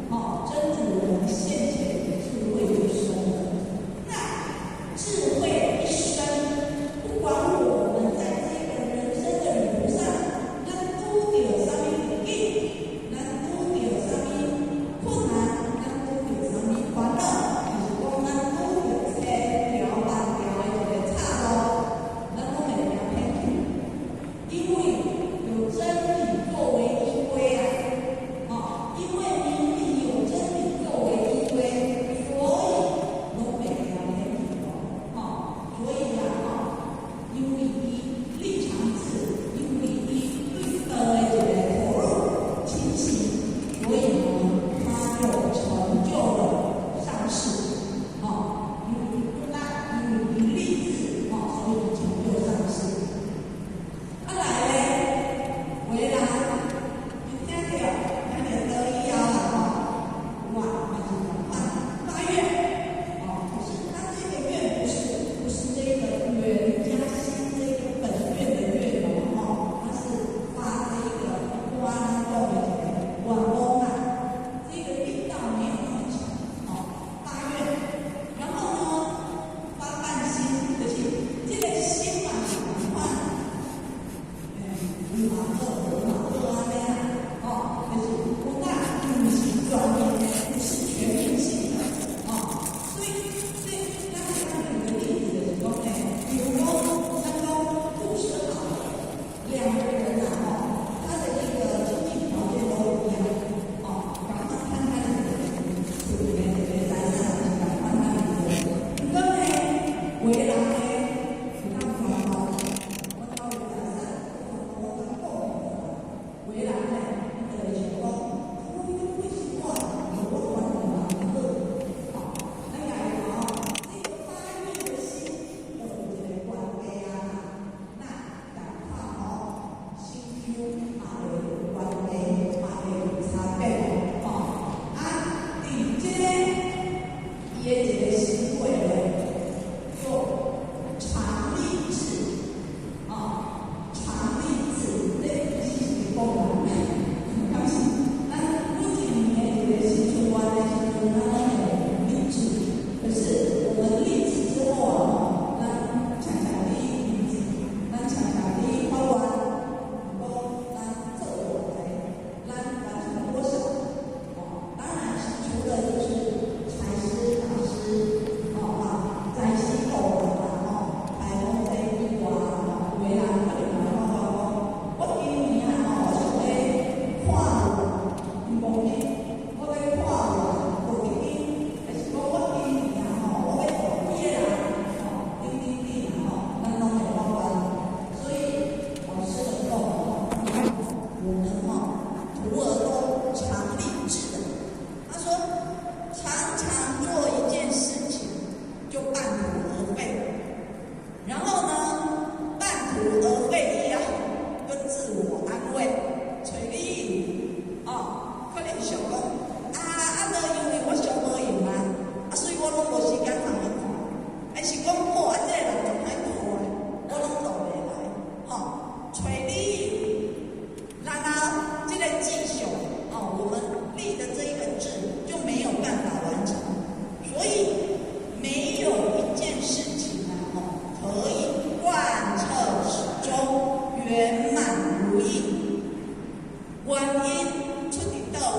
吼，真主人現前，智慧就生了。那智慧一生，不管我們在這個人生的旅途上，咱拄著啥物逆境，咱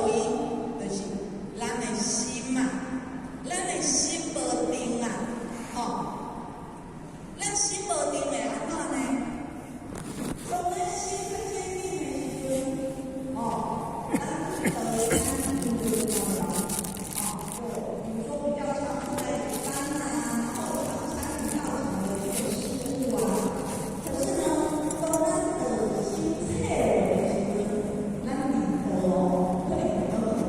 位？就是咱的心啊，咱的心無定啊，吼，咱心無定會按怎呢？當咱心較堅定的時陣，哦，咱就會咱就會哦，就比如說比較常在班啊，然後常參與道場的這個事務啊。可是呢，當咱的心脆弱的時陣，咱離道哦，可能會比較困難。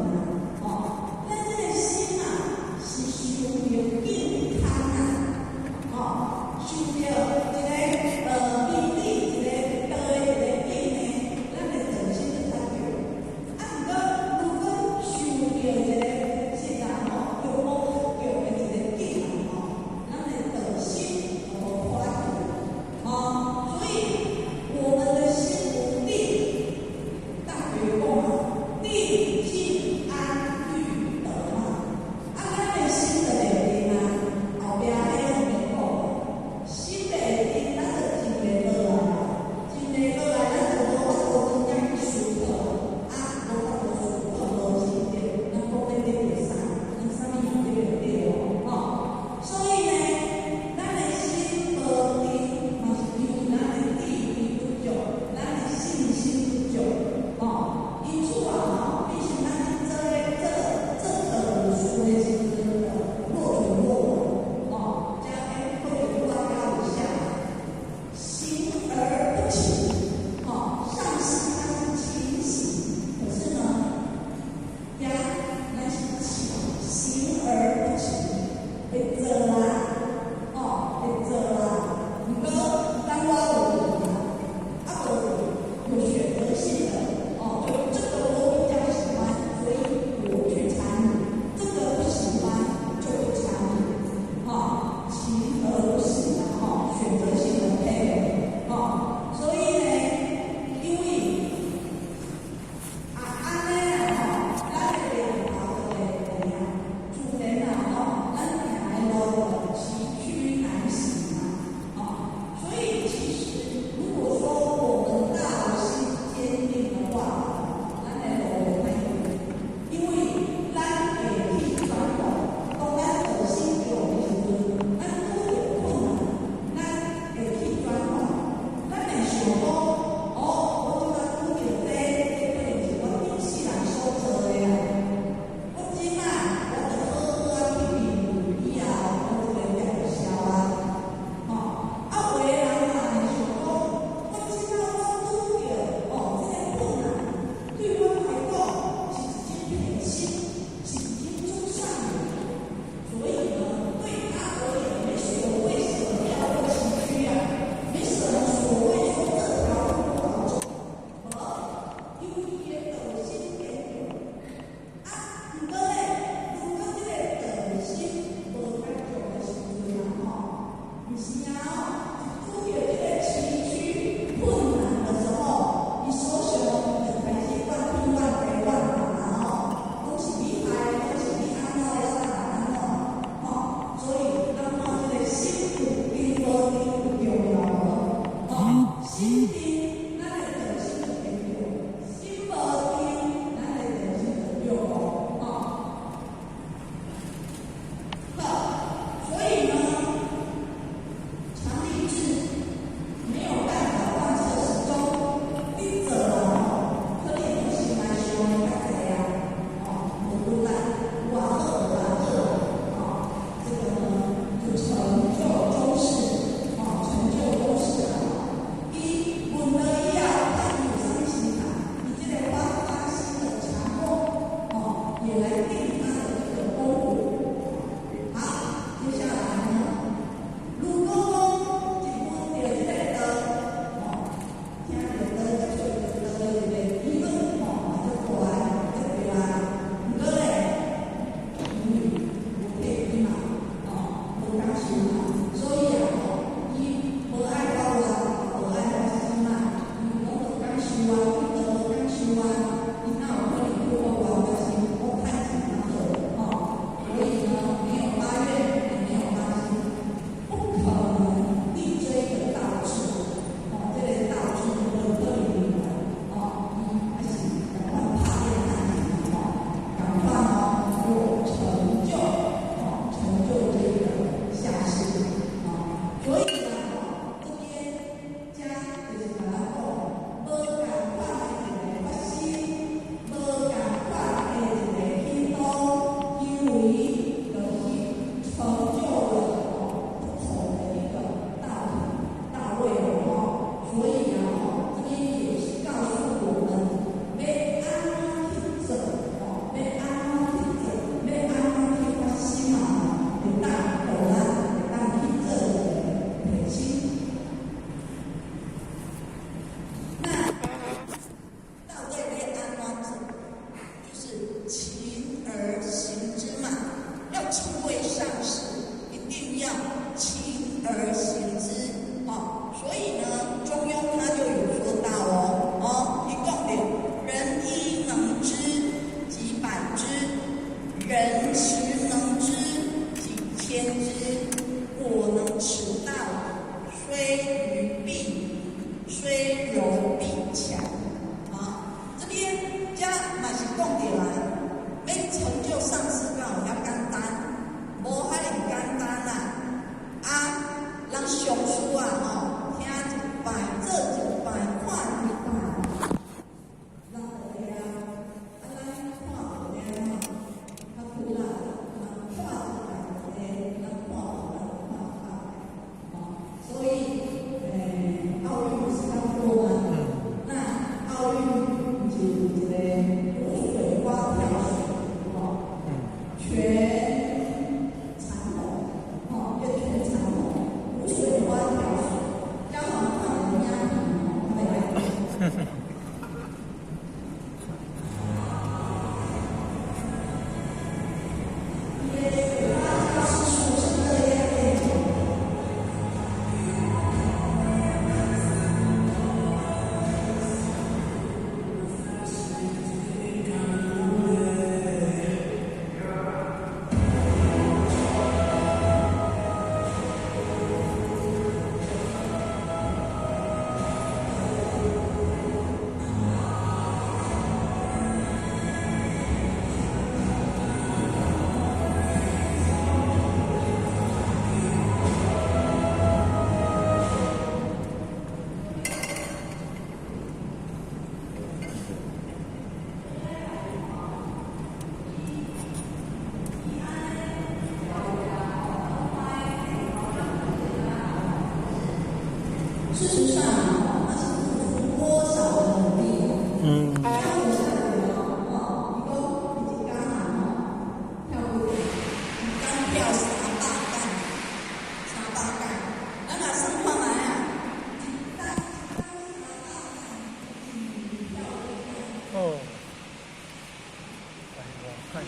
快。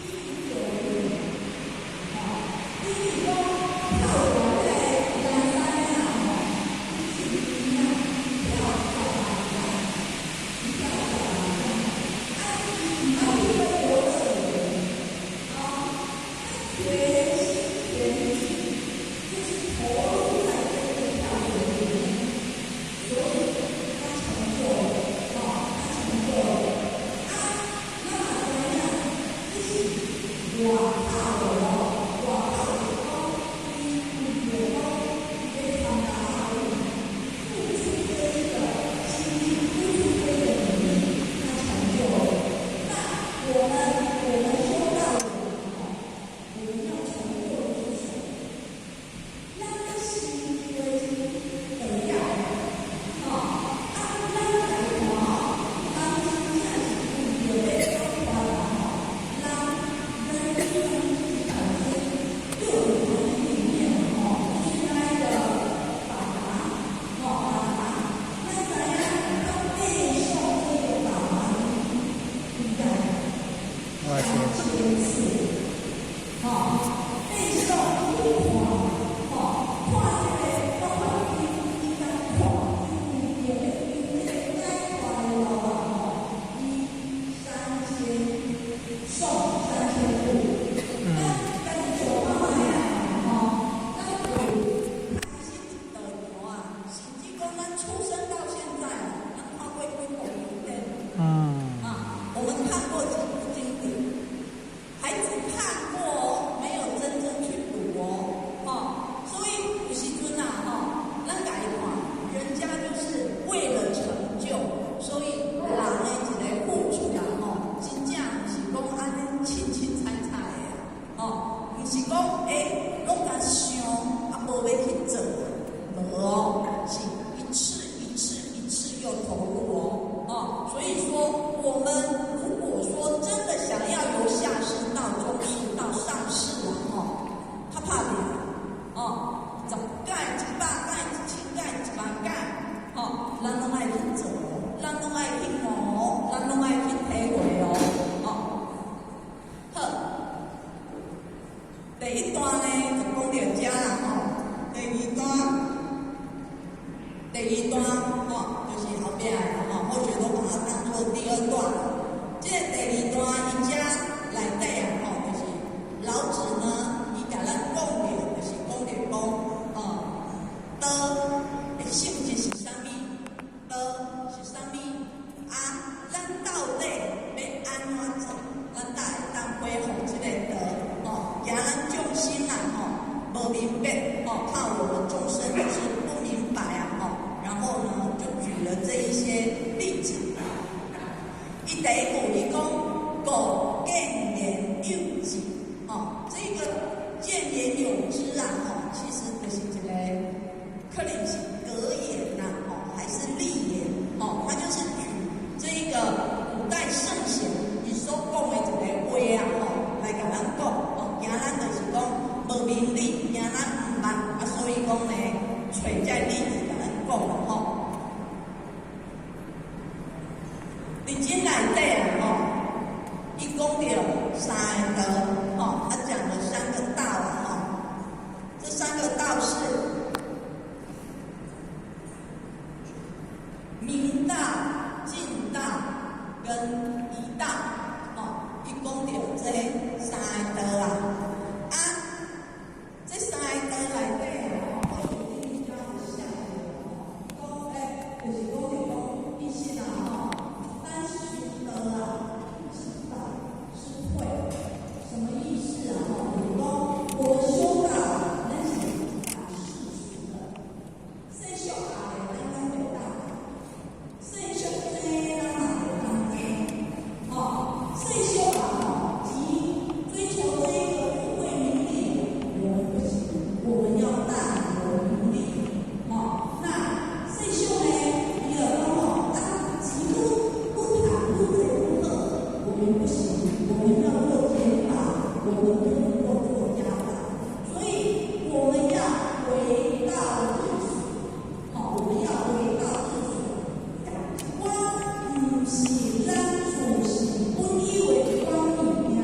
是咱自信，本以為一寡物件，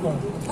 哦。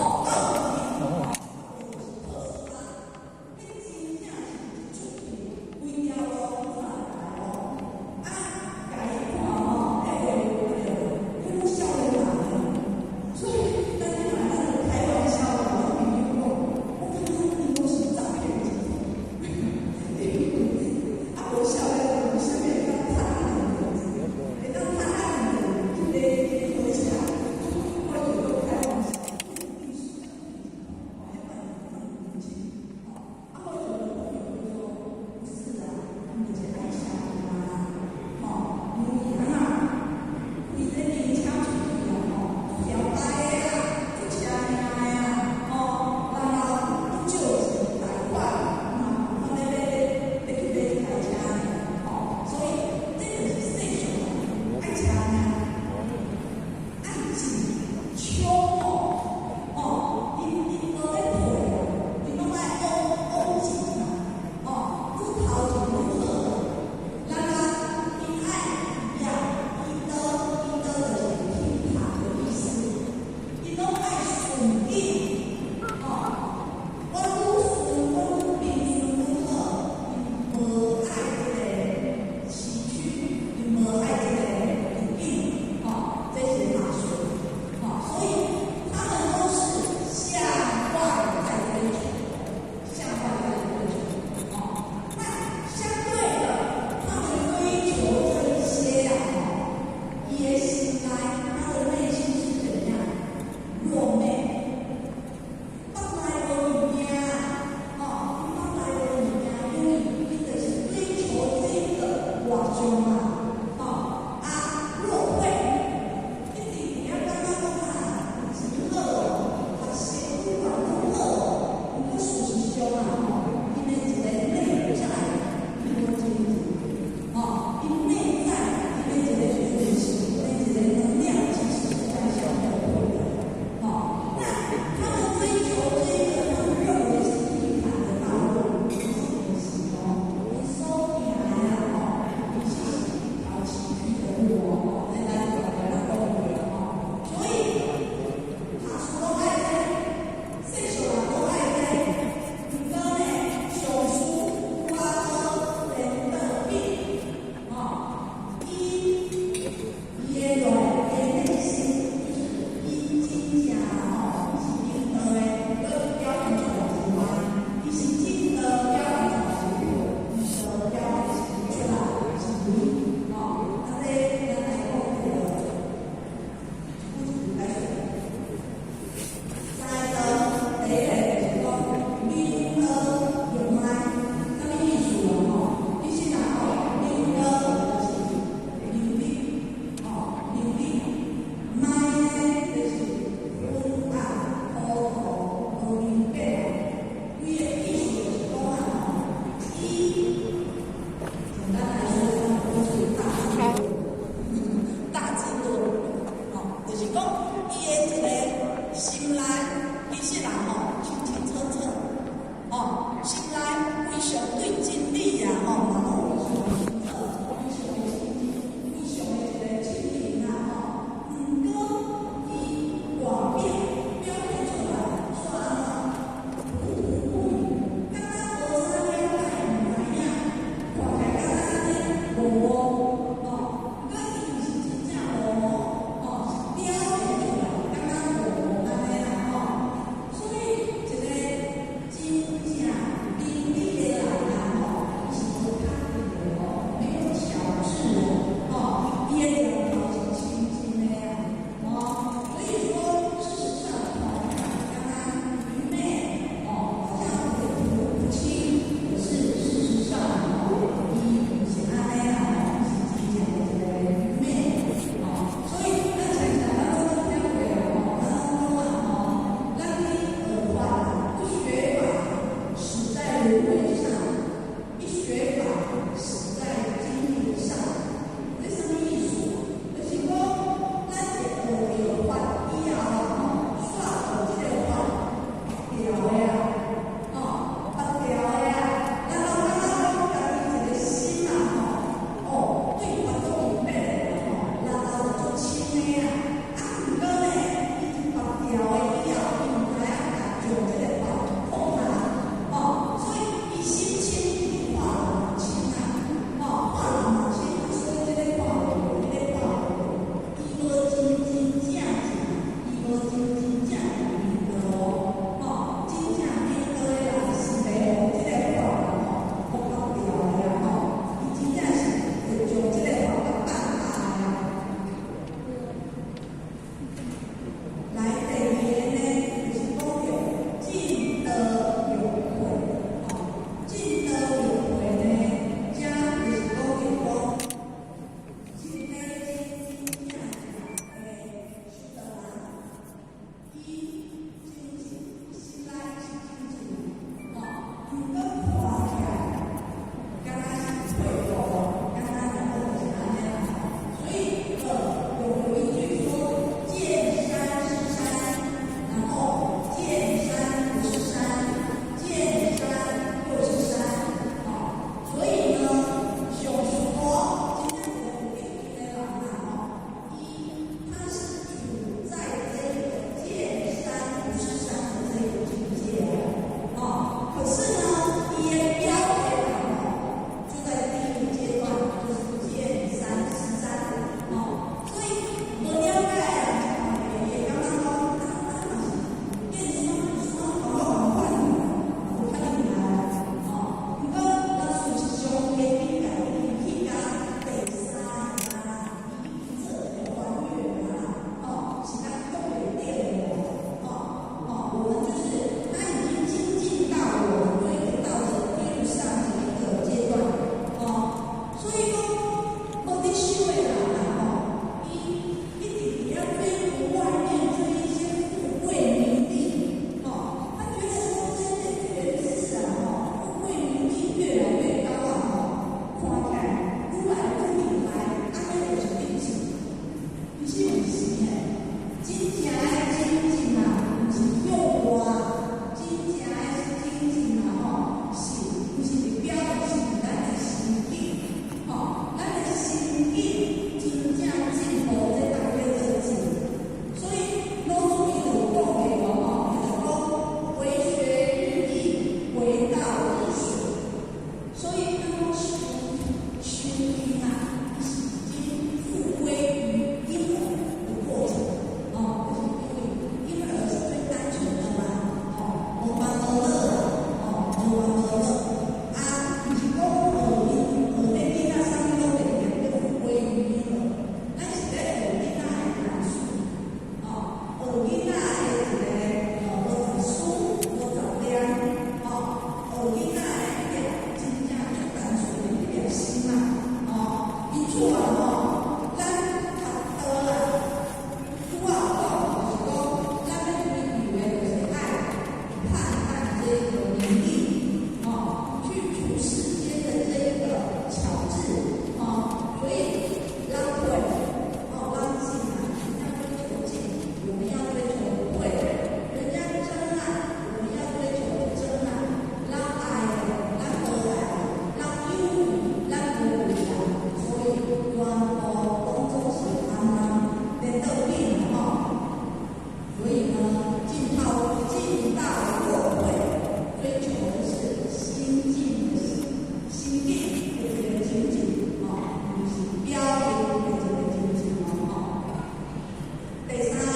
第三。